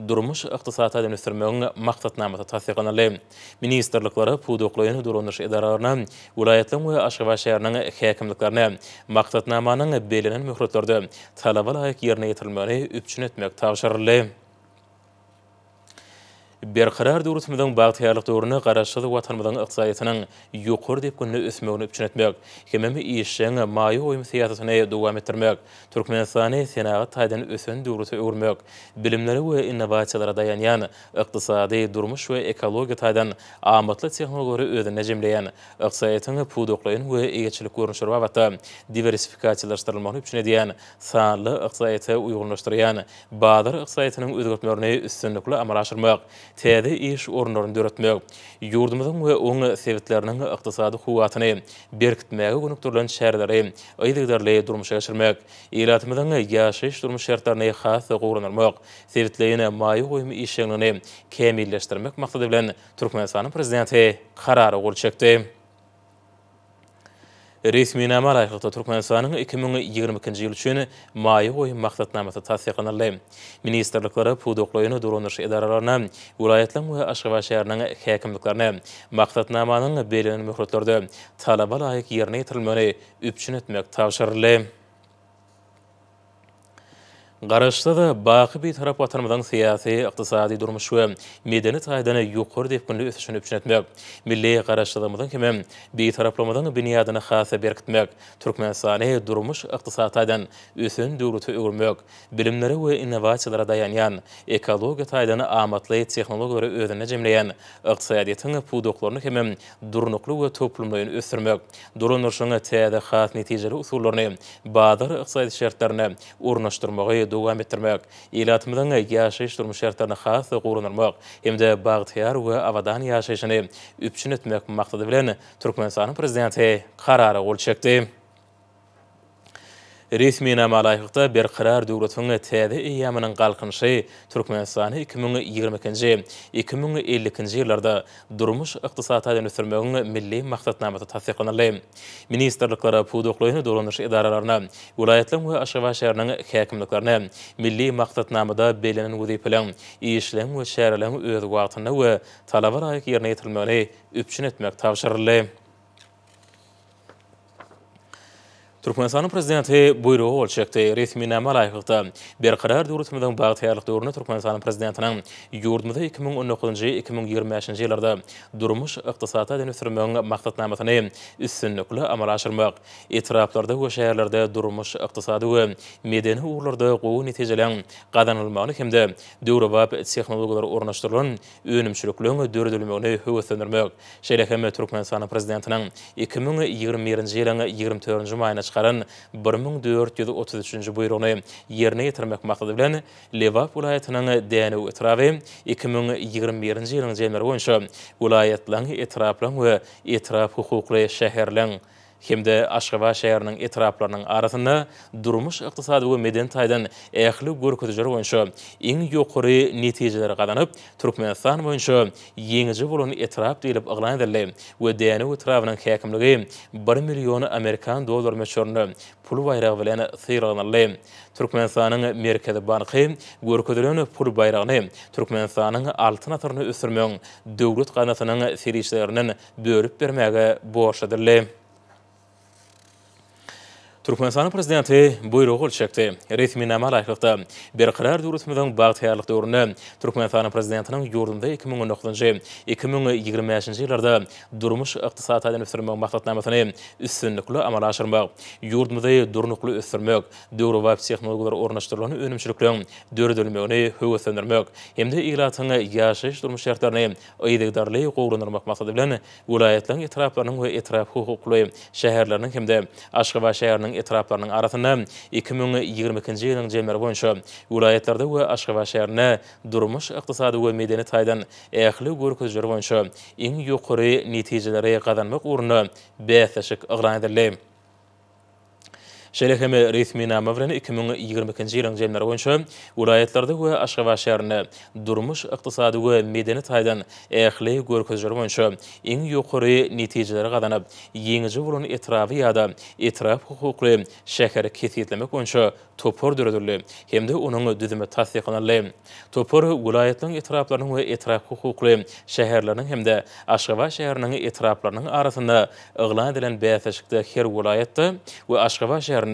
durmuş-ykdysady taýdan ösdürmegiň maksatnamasy tassyklanyldy. Ministrliklere, pudaklaýyn dolandyryş edaralaryna, welaýatlaryň we Aşgabat şäheriniň häkimliklerine maksatnamanyň bellenen möhletlerde talaba laýyk ýerine ýetirilmegini üpjün etmek tabşyryldy. Berkarar döwletimiziň bagtyýarlyk döwründe Garaşsyz Watanymyzyň ykdysadyýetiniň ýokary depginde ösmegini üpjün etmek hemem işjeň maýa goýum syýasatyny dowam etdirmek, Türkmenistany senagat taýdan ösen döwlete öwürmek, bilimlere we innowasiýalara daýanýan ykdysady, durmuş we ekologiýa taýdan amatly tehnologiýalary özünde jemleýän ykdysadyýetiň pudaklaýyn we eýeçilik görnüşleri babatda diwersifikasiýalaşdyrylmagyny üpjün edýän sanly ykdysadyýete uýgunlaşdyrýan bazar ykdysadyýetiniň özgertmelerini üstünlikli amala aşyrmak, täze iş orunlaryny döretmek, ýurdumyzyň we oň sebitleriniň ykdysady kuwwatyny berkitmäge gönükdirilen çäreleri yzygiderli durmuşa geçirmek, ilatymyzyň ýaşaýyş-durmuş şertlerini has-da gowulandyrmak, sebitleýin maýa goýum işjeňligini kämilleşdirmek maksady bilen Türkmenistanyň Prezidenti Karara gol çekdi. Resminama laýyklykda, Türkmenistanyň 2022-nji ýyl üçin maýa goýum maksatnamasy tassyklanyldy. Ministrliklere, pudaklaýyn dolandyryş edaralaryna, welaýatlaryň we Aşgabat şäheriniň häkimliklerine maksatnamanyň bellenen möhletlerde talaba laýyk ýerine ýetirilmegini üpjün etmek tabşyryldy. Garaşsyz, baky Bitarap Watanymyzyň syýasy, ykdysady, durmuş we medeni taýdan ýokary depginli ösüşini üpjün etmek, milli Garaşsyzlygymyzyň hem Bitaraplygymyzyň binýadyny has-da berkitmek, Türkmenistany durmuş-ykdysady taýdan ösen döwlete öwürmek, bilimlere we innowasiýalara daýanýan, ekologiýa taýdan amatly tehnologiýalary özünde jemleýän ykdysadyýetiň pudaklaryny hem durnukly we toplumlaýyn ösdürmek, dolandyryşyň täze has netijeli usullaryny bazar ykdysady şertlerinde ornaşdyrmagy dowam etdirmek, ilatymyzyň ýaşaýyş-durmuş şertlerini has-da gowulandyrmak hem-de bagtyýar we abadan ýaşaýşyny üpjün etmek maksady bilen, Türkmenistanyň Prezidenti Karara gol çekdi. Resminama laýyklykda, Berkarar döwletiň täze eýýamynyň Galkynyşy Türkmenistany 2022-nji, 2052-nji ýyllarda durmuş-ykdysady taýdan ösdürmegiň Milli maksatnamasy tassyklanyldy. Ministrliklere, pudaklaýyn dolandyryş edaralaryna, welaýatlaryň we Aşgabat şäheriniň häkimliklerine Milli maksatnamada bellenen wezipeleriň, işleň we çäreleriň öz wagtynda we talaba laýyk ýerine ýetirilmegini üpjün etmek tabşyryldy. Türkmenistanyň Prezidenti Buýruga gol çekdi. Resminama laýyklykda, Berkarar döwletimiziň bagtyýarlyk döwründe Türkmenistanyň Prezidentiniň ýurdumyzy 2019-njy, 2025-nji ýyllarda durmuş-ykdysady taýdan ösdürmegiň maksatnamasyny üstünlikli amala aşyrmak, etraplarda we şäherlerde durmuş-ykdysady we medeni ugurlarda gowy netijeleriň gazanylmagyny hem-de döwrebap tehnologiýalar ornaşdyrylan önümçilikleriň döredilmegini höweslendirmek, şeýle hem Türkmenistanyň Prezidentiniň 2021-nji ýylyň 24-nji maýynda çykaran 1433-nji Buýrugyny ýerine ýetirmek maksady bilen, Lebap welaýatynyň Dänew etraby 2021-nji ýylyň jemleri boýunça welaýatlaryň, etraplaryň we etrap hukukly şäherleň, hem-de Aşgabat şäheriniň etraplarynyň arasynda durmuş-ykdysady we medeni taýdan ähli görkezijiler boýunça iň ýokary netijeleri gazanyp, Türkmenistan boýunça ýeňiji bolan etrap diýlip yglan edildi we Dänew etrabynyň häkimligi bir million amerikan dollary möçberinde pul baýragy bilen sylaglanyldy. Türkmenistanyň Merkezi banky görkezilen pul baýragyny Türkmenistanyň Altyn asyryny ösdürmegiň döwlet gaznasynyň serişdelerinden bölüp bermäge borçly edildi. Türkmenistanyň Prezidenti Buýruga gol çekdi. Resminama laýyklykda, Berkarar döwletimiziň bagtyýarlyk döwründe Türkmenistanyň Prezidentiniň ýurdumyzy 2019-njy, 2025-nji ýyllarda durmuş-ykdysady taýdan ösdürmegiň maksatnamasyny üstünlikli amala aşyrmak, ýurdumyzy durnukly ösdürmek, döwrebap tehnologiýalar ornaşdyrylan önümçilikleriň döredilmegini höweslendirmek hem-de ilatyň ýaşaýyş-durmuş şertlerini yzygiderli gowulandyrmak maksady bilen, welaýatlaryň etraplarynyň we etrap hukukly şäherleriniň hem-de Aşgabat şäheriniň etraplarynyň arasynda 2022-nji ýylyň jemleri boýunça welaýatlarda we Aşgabat şäherinde durmuş-ykdysady we medeni taýdan ähli görkezijiler boýunça iň ýokary netijeleri gazanmak ugrunda bäsleşik yglan edildi. Şeýle hem resminama bilen 2022-nji ýylyň jemleri boýunça welaýatlarda we Aşgabat şäherinde durmuş-ykdysady we medeni taýdan ähli görkezijiler boýunça iň ýokary netijeleri gazanyp, ýeňiji bolan etraby ýa-da etrap hukukly şäheri kesgitlemek boýunça topar döredildi hem-de onuň düzümi tassyklanyldy. Topar welaýatlaryň etraplarynyň we etrap hukukly şäherleriniň hem-de Aşgabat şäheriniň etraplarynyň arasynda yglan edilen bäsleşikde her welaýatda we Aşgabat şäherinde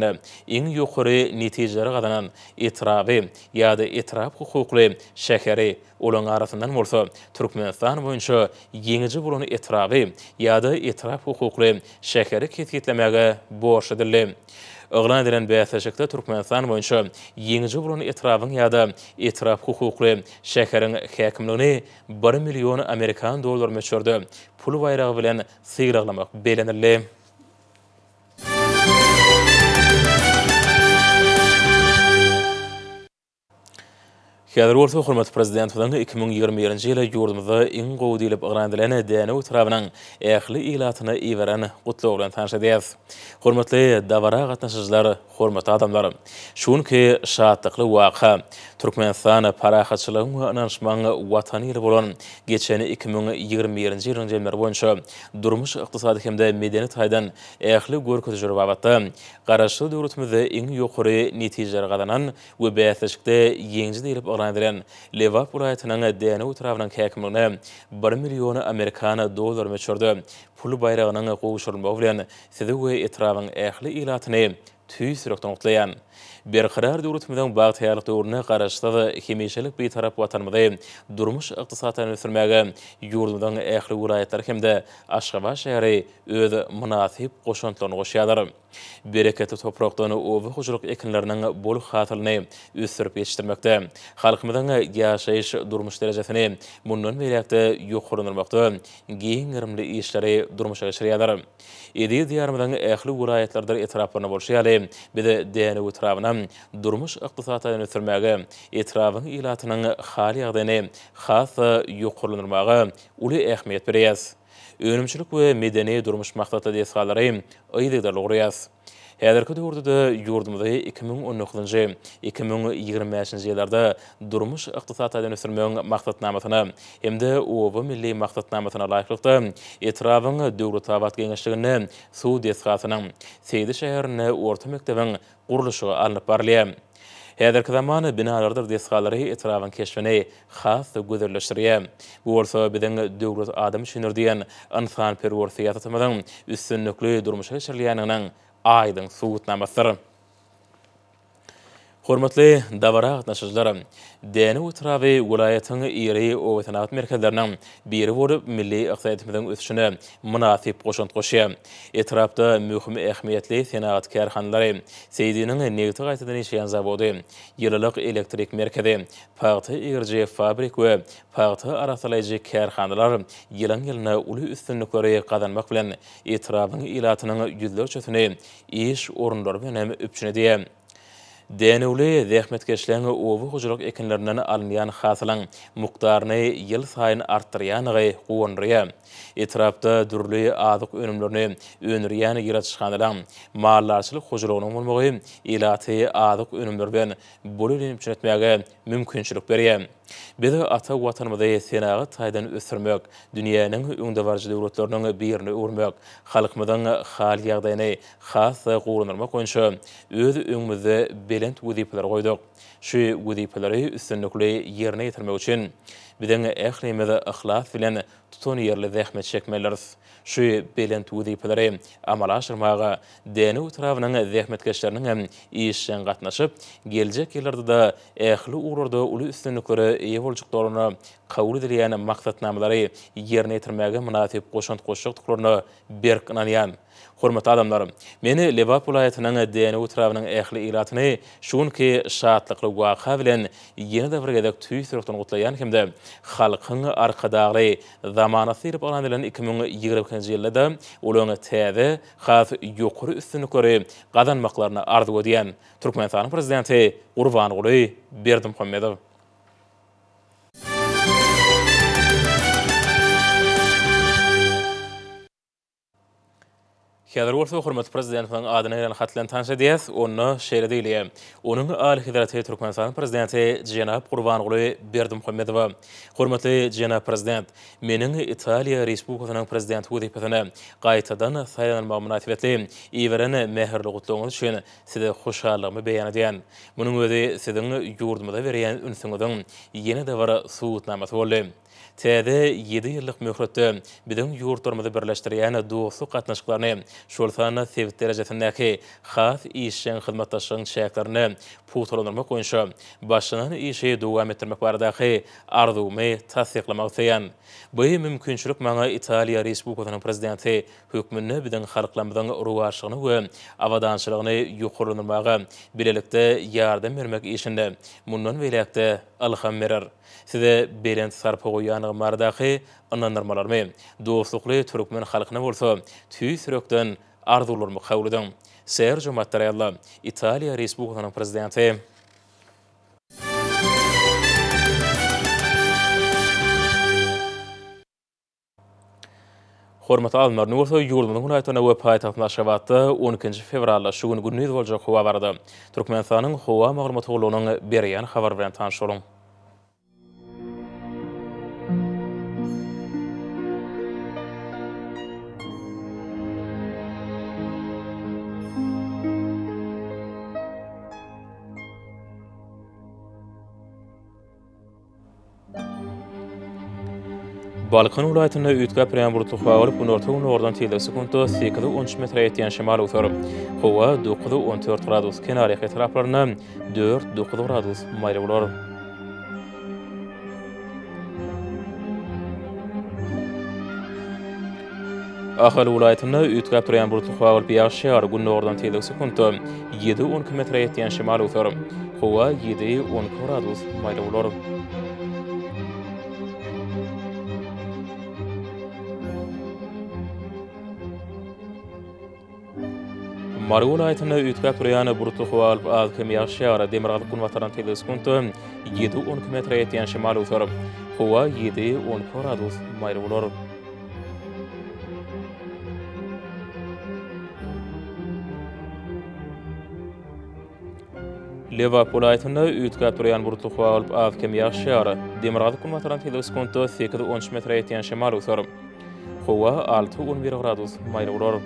iň ýokary netijeleri gazanan etraby ýa-da etrap hukukly şäheri, olaryň arasyndan bolsa Türkmenistan boýunça ýeňiji bolan etraby ýa-da etrap hukukly şäheri kesgitlemäge borçly edildi. Yglan edilen bäsleşikde Türkmenistan boýunça ýeňiji bolan etrabyň ýa-da etrap hukukly şäheriň häkimligini bir million amerikan dollary möçberde pul baýragy bilen sylaglamak bellenildi. Häzir bolsa hormatly Prezidentimiziň 2021-nji ýyly ýurdumyzda iň gowy diýlip yglan edilen Dänew etrabynyň ähli ilatyna iberen Gutlagy bilen tanyş edýäris. Hormatly dabara gatnaşyjylar, hormatly adamlar! Şu günki şatlykly waka, Türkmenistan parahatçylygyň we ynanyşmagyň Watany ýyly bolan geçen 2021-nji ýylyň jemleri boýunça durmuş-ykdysady hem-de medeni taýdan ähli görkezijiler babatda Garaşsyz döwletimizde iň ýokary netijeleri gazanan we bäsleşikde ýeňiji diýlip yglan edilen Lebap welaýatynyň Dänew etrabynyň häkimligine bir million amerikan dollary möçberde pul baýragynyň gowşurylmagy bilen sizi we etrabyň ähli ilatyny tüýs ýürekden gutlaýan. Berkarar döwletimiziň bagtyýarlyk döwründe Garaşsyz, hemişelik Bitarap Watanymyzy durmuş-ykdysady taýdan ösdürmäge ýurdumyzyň ähli welaýatlary hem-de Aşgabat şäheri öz mynasyp goşantlaryny goşýarlar. Bereketli toprakdan oba hojalyk ekinleriniň bol hasylyny ösdürip ýetişdirmekde, halkymyzyň ýaşaýyş-durmuş derejesini mundan beýläk-de ýokarlandyrmakda giň gerimli işleri durmuşa geçirýärler. Eziz Diýarymyzyň ähli welaýatlarydyr etraplarynda bolşy ýaly, biz Dänew etrabyny durmuş-ykdysady taýdan ösdürmäge, etrabyň ilatynyň hal-ýagdaýyny has-da ýokarlandyrmaga uly ähmiýet berýäris. Önümçilik we medeni-durmuş maksatly desgalary yzygiderli gurýarys. Häzirki döwürde-de ýurdumyzy 2019-njy, 2025-nji ýyllarda durmuş-ykdysady taýdan ösdürmegiň maksatnamasyna hem-de Oba milli maksatnamasyna laýyklykda, etrabyň Döwletabat geňeşliginde suw desgasynyň, Seýdi şäherinde orta mekdebiň gurluşygy alnyp barylýar. Häzirki zaman binalarydyr desgalary etrabyň keşbini has-da gözelleşdirýär. Bu bolsa biziň Döwlet adam üçindir diýen ynsanperwer syýasatymyzyň üstünlikli durmuşa geçirilýändiginiň aýdyň subutnamasydyr. Hormatly dabara gatnaşyjylar! Dänew etraby welaýatyň iri obasenagat merkezleriniň biri bolup, milli ykdysadyýetimiziň ösüşine mynasyp goşant goşýar. Etrapda möhüm ähmiýetli senagat kärhanalary, Seýdiniň nebti gaýtadan işleýän zawody, ýylylyk elektrik merkezi, pagta egiriji fabrik we pagta arassalaýjy kärhanalar ýylyň-ýylyna uly üstünlikleri gazanmak bilen, etrabyň ilatynyň ýüzlerçesini iş orunlary bilen hem üpjün edýär. Dänewli zähmetkeşleň oba hojalyk ekinlerinden alynýan hasylyň mukdaryny ýylsaýyn artdyrýandygy guwandyrýar. Etrapda dürli azyk önümlerini öndürýän ýyladyşhanalaryň, maldarçylyk hojalygynyň bolmagy ilaty azyk önümleri bilen bolelin üpjün etmäge mümkinçilik berýär. Biz ata Watanymyzy senagat taýdan ösdürmek, dünýäniň öňdebaryjy döwletleriniň birine öwürmek, halkymyzyň hal-ýagdaýyny has-da gowulandyrmak boýunça öz öňümizde belent wezipeleri goýduk. Şu wezipeleri üstünlikli ýerine ýetirmek üçin biziň ählimiz yhlas bilen tutanýerli zähmet çekmelidiris. Şu belent wezipeleri amala aşyrmaga Dänew etrabynyň zähmetkeşleriniň hem işjeň gatnaşyp, geljek ýyllarda-da ähli ugurlarda uly üstünliklere eýe boljakdyklaryna, kabul edilýän maksatnamalary ýerine ýetirmäge mynasyp goşant goşjakdyklaryna berk ynanýan. Hormatly adamlar! Men Lebap welaýatynyň Dänew etrabynyň ähli ilatyny şu günki şatlykly waka bilen ýene-de bir gezek tüýs ýürekden gutlaýan hem-de Halkyň Arkadagly zamanasy diýlip yglan edilen 2022-nji ýylda-da olaryň täze, has ýokary üstünlikleri gazanmaklaryny arzuw edýän. Türkmenistanyň Prezidenti Gurbanguly Berdimuhamedow. Häzir bolsa hormatly Prezidentimiziň adyna gelen hat bilen tanyş edýäs. Onda şeýle diýilýär, Onuň Alyhezreti Türkmenistanyň Prezidenti jenap Gurbanguly Berdimuhamedowa. Hormatly jenap Prezident, meniň Italiýa Respublikasynyň Prezidenti wezipesine gaýtadan saýlanylmagym mynasybetli iberen mähirli gutlagyňyz üçin Size hoşallygymy beýan edýän. Munuň özi Siziň ýurdumyza berýän ünsüňiziň ýene-de bir subutnamasy boldy. Täze ýedi ýyllyk möhletde biziň ýurtlarymyzy birleşdirýän dostluk gatnaşyklaryny, şol sanda sebit derejesindäki has işjeň hyzmatdaşlygyň çäklerinde pugtalandyrmak boýunça başlanan işi dowam etdirmek baradaky arzuwymy tassyklamak isleýän. Bu mümkinçilik maňa Italiýa Respublikasynyň Prezidenti hökmünde biziň halklarymyzyň rowaçlygyny we abadançylygyny ýokarlandyrmaga bilelikde ýardam bermek işinde mundan beýläk-de ylham berer. Size belent sarpa goýýandygym baradaky ynandyrmalarymy, dostlukly türkmen halkyna bolsa tüýs ýürekden arzuwlarymy kabul ediň. Serjo Mattarella, Italiýa Respublikasynyň Prezidenti. Hormatly alymlar, indi bolsa ýurdumyzyň welaýatlarynda we paýtagtymyz Aşgabatda on ikinji fewralda şu gün gündiz boljak howa barada Türkmenistanyň Howa maglumat gullugynyň berýän habary bilen tanyş boluň. Balkan welaýatynda üýtgäp durýan bulutly howa bolup, günorta-gündogardan tizligi sekuntda sekiz-on üç metre ýetýän şemal öwser. Howa dokuz-on dört gradus, kenarýaka etraplarynda dört-dokuz gradus maýyl bolar. Ahal welaýatynda üýtgäp durýan bulutly howa bolup, ýagyş ýagar, gündogardan tizligi sekuntda ýedi-on iki metre ýetýän şemal öwser. Howa ýedi-on iki gradus maýyl bolar. Mary welaýatynda üýtgäp durýan bulutly howa bolup, az-kem ýagyş ýagar. Demirgazyk-günbatardan tizligi sekuntda ýedi-on iki metre ýetýän şemal öwser. Howa ýedi-on iki gradus maýyl bolar. Lebap welaýatynda üýtgäp durýan bulutly howa bolup, az-kem ýagyş ýagar. Demirgazyk-günbatardan tizligi sekuntda sekiz-on üç metre ýetýän şemal öwser. Howa alty-on bir gradus maýyl bolar.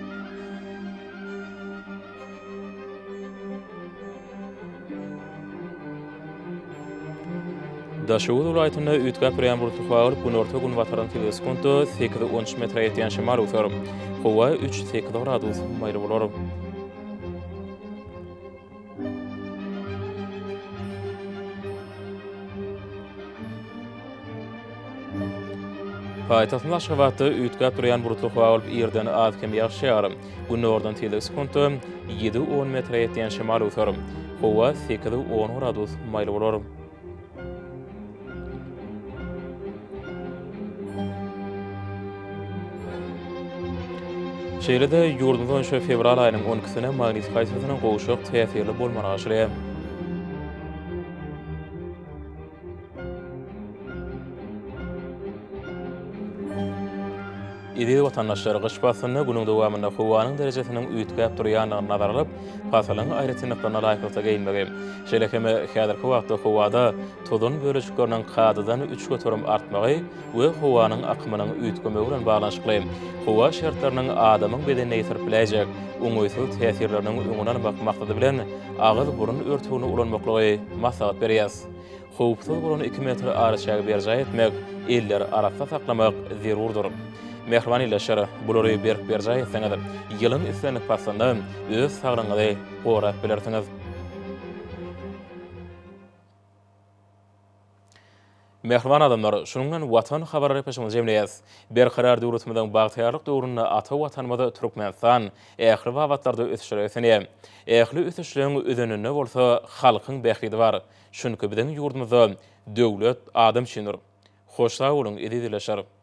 Daşoguz welaýatynda üýtgäp durýan bulutly howa bolup, günorta-günbatardan tizligi sekuntda sekiz-on üç metre ýetýän şemal öwser. Howa üç-sekiz gradus maýyl bolar. Paýtagtymyz Aşgabatda üýtgäp durýan bulutly howa bolup, irden az-kem ýagyş ýagar. Günordan tizligi sekuntda ýedi-on metre ýetýän şemal öwser. Howa sekiz-on gradus maýyl bolar. Şeýle-de, ýurdumyz boýunça fewral aýynyň on ikisine magnit haýtasynyň gowşak täsirli bolmagyna garaşylýar. Eziz watandaşlar, gyş paslynda günüň dowamynda howanyň derejesiniň üýtgäp durýandygyny nazara alyp, pasylyň aýratynlyklaryna laýyklykda geýinmegi, şeýle hem häzirki wagtda howada tozan bölejikleriniň kadadan 3% artmagy we howanyň akymynyň üýtgemegi bilen baglanyşykly howa şertleriniň adamyň bedenine ýetirip biläýjek oňaýsyz täsirleriniň öňüni almak maksady bilen agyz-burun örtügini ulanmaklygy maslahat berýäris. Howpsuz bolan iki metr araçägi berjaý etmek, elleri arassa saklamak zerurdyr. Mähriban ildeşler, bulary berk berjaý etseňiz, ýylyň islendik paslynda öz saglygyňyzy gorap bilersiňiz. Mähriban adamlar, şunuň bilen Watan habarlar gepleşigimizi jemleýäris. Berkarar döwletimiziň bagtyýarlyk döwründe ata Watanymyz Türkmenistan ähli babatlarda ösüşlere beslenýär. Ähli ösüşleň özeninde bolsa halkyň bähbidi bar. Çünki biziň ýurdumyzda döwlet adam üçindir. Hoş sag boluň, eziz ildeşler!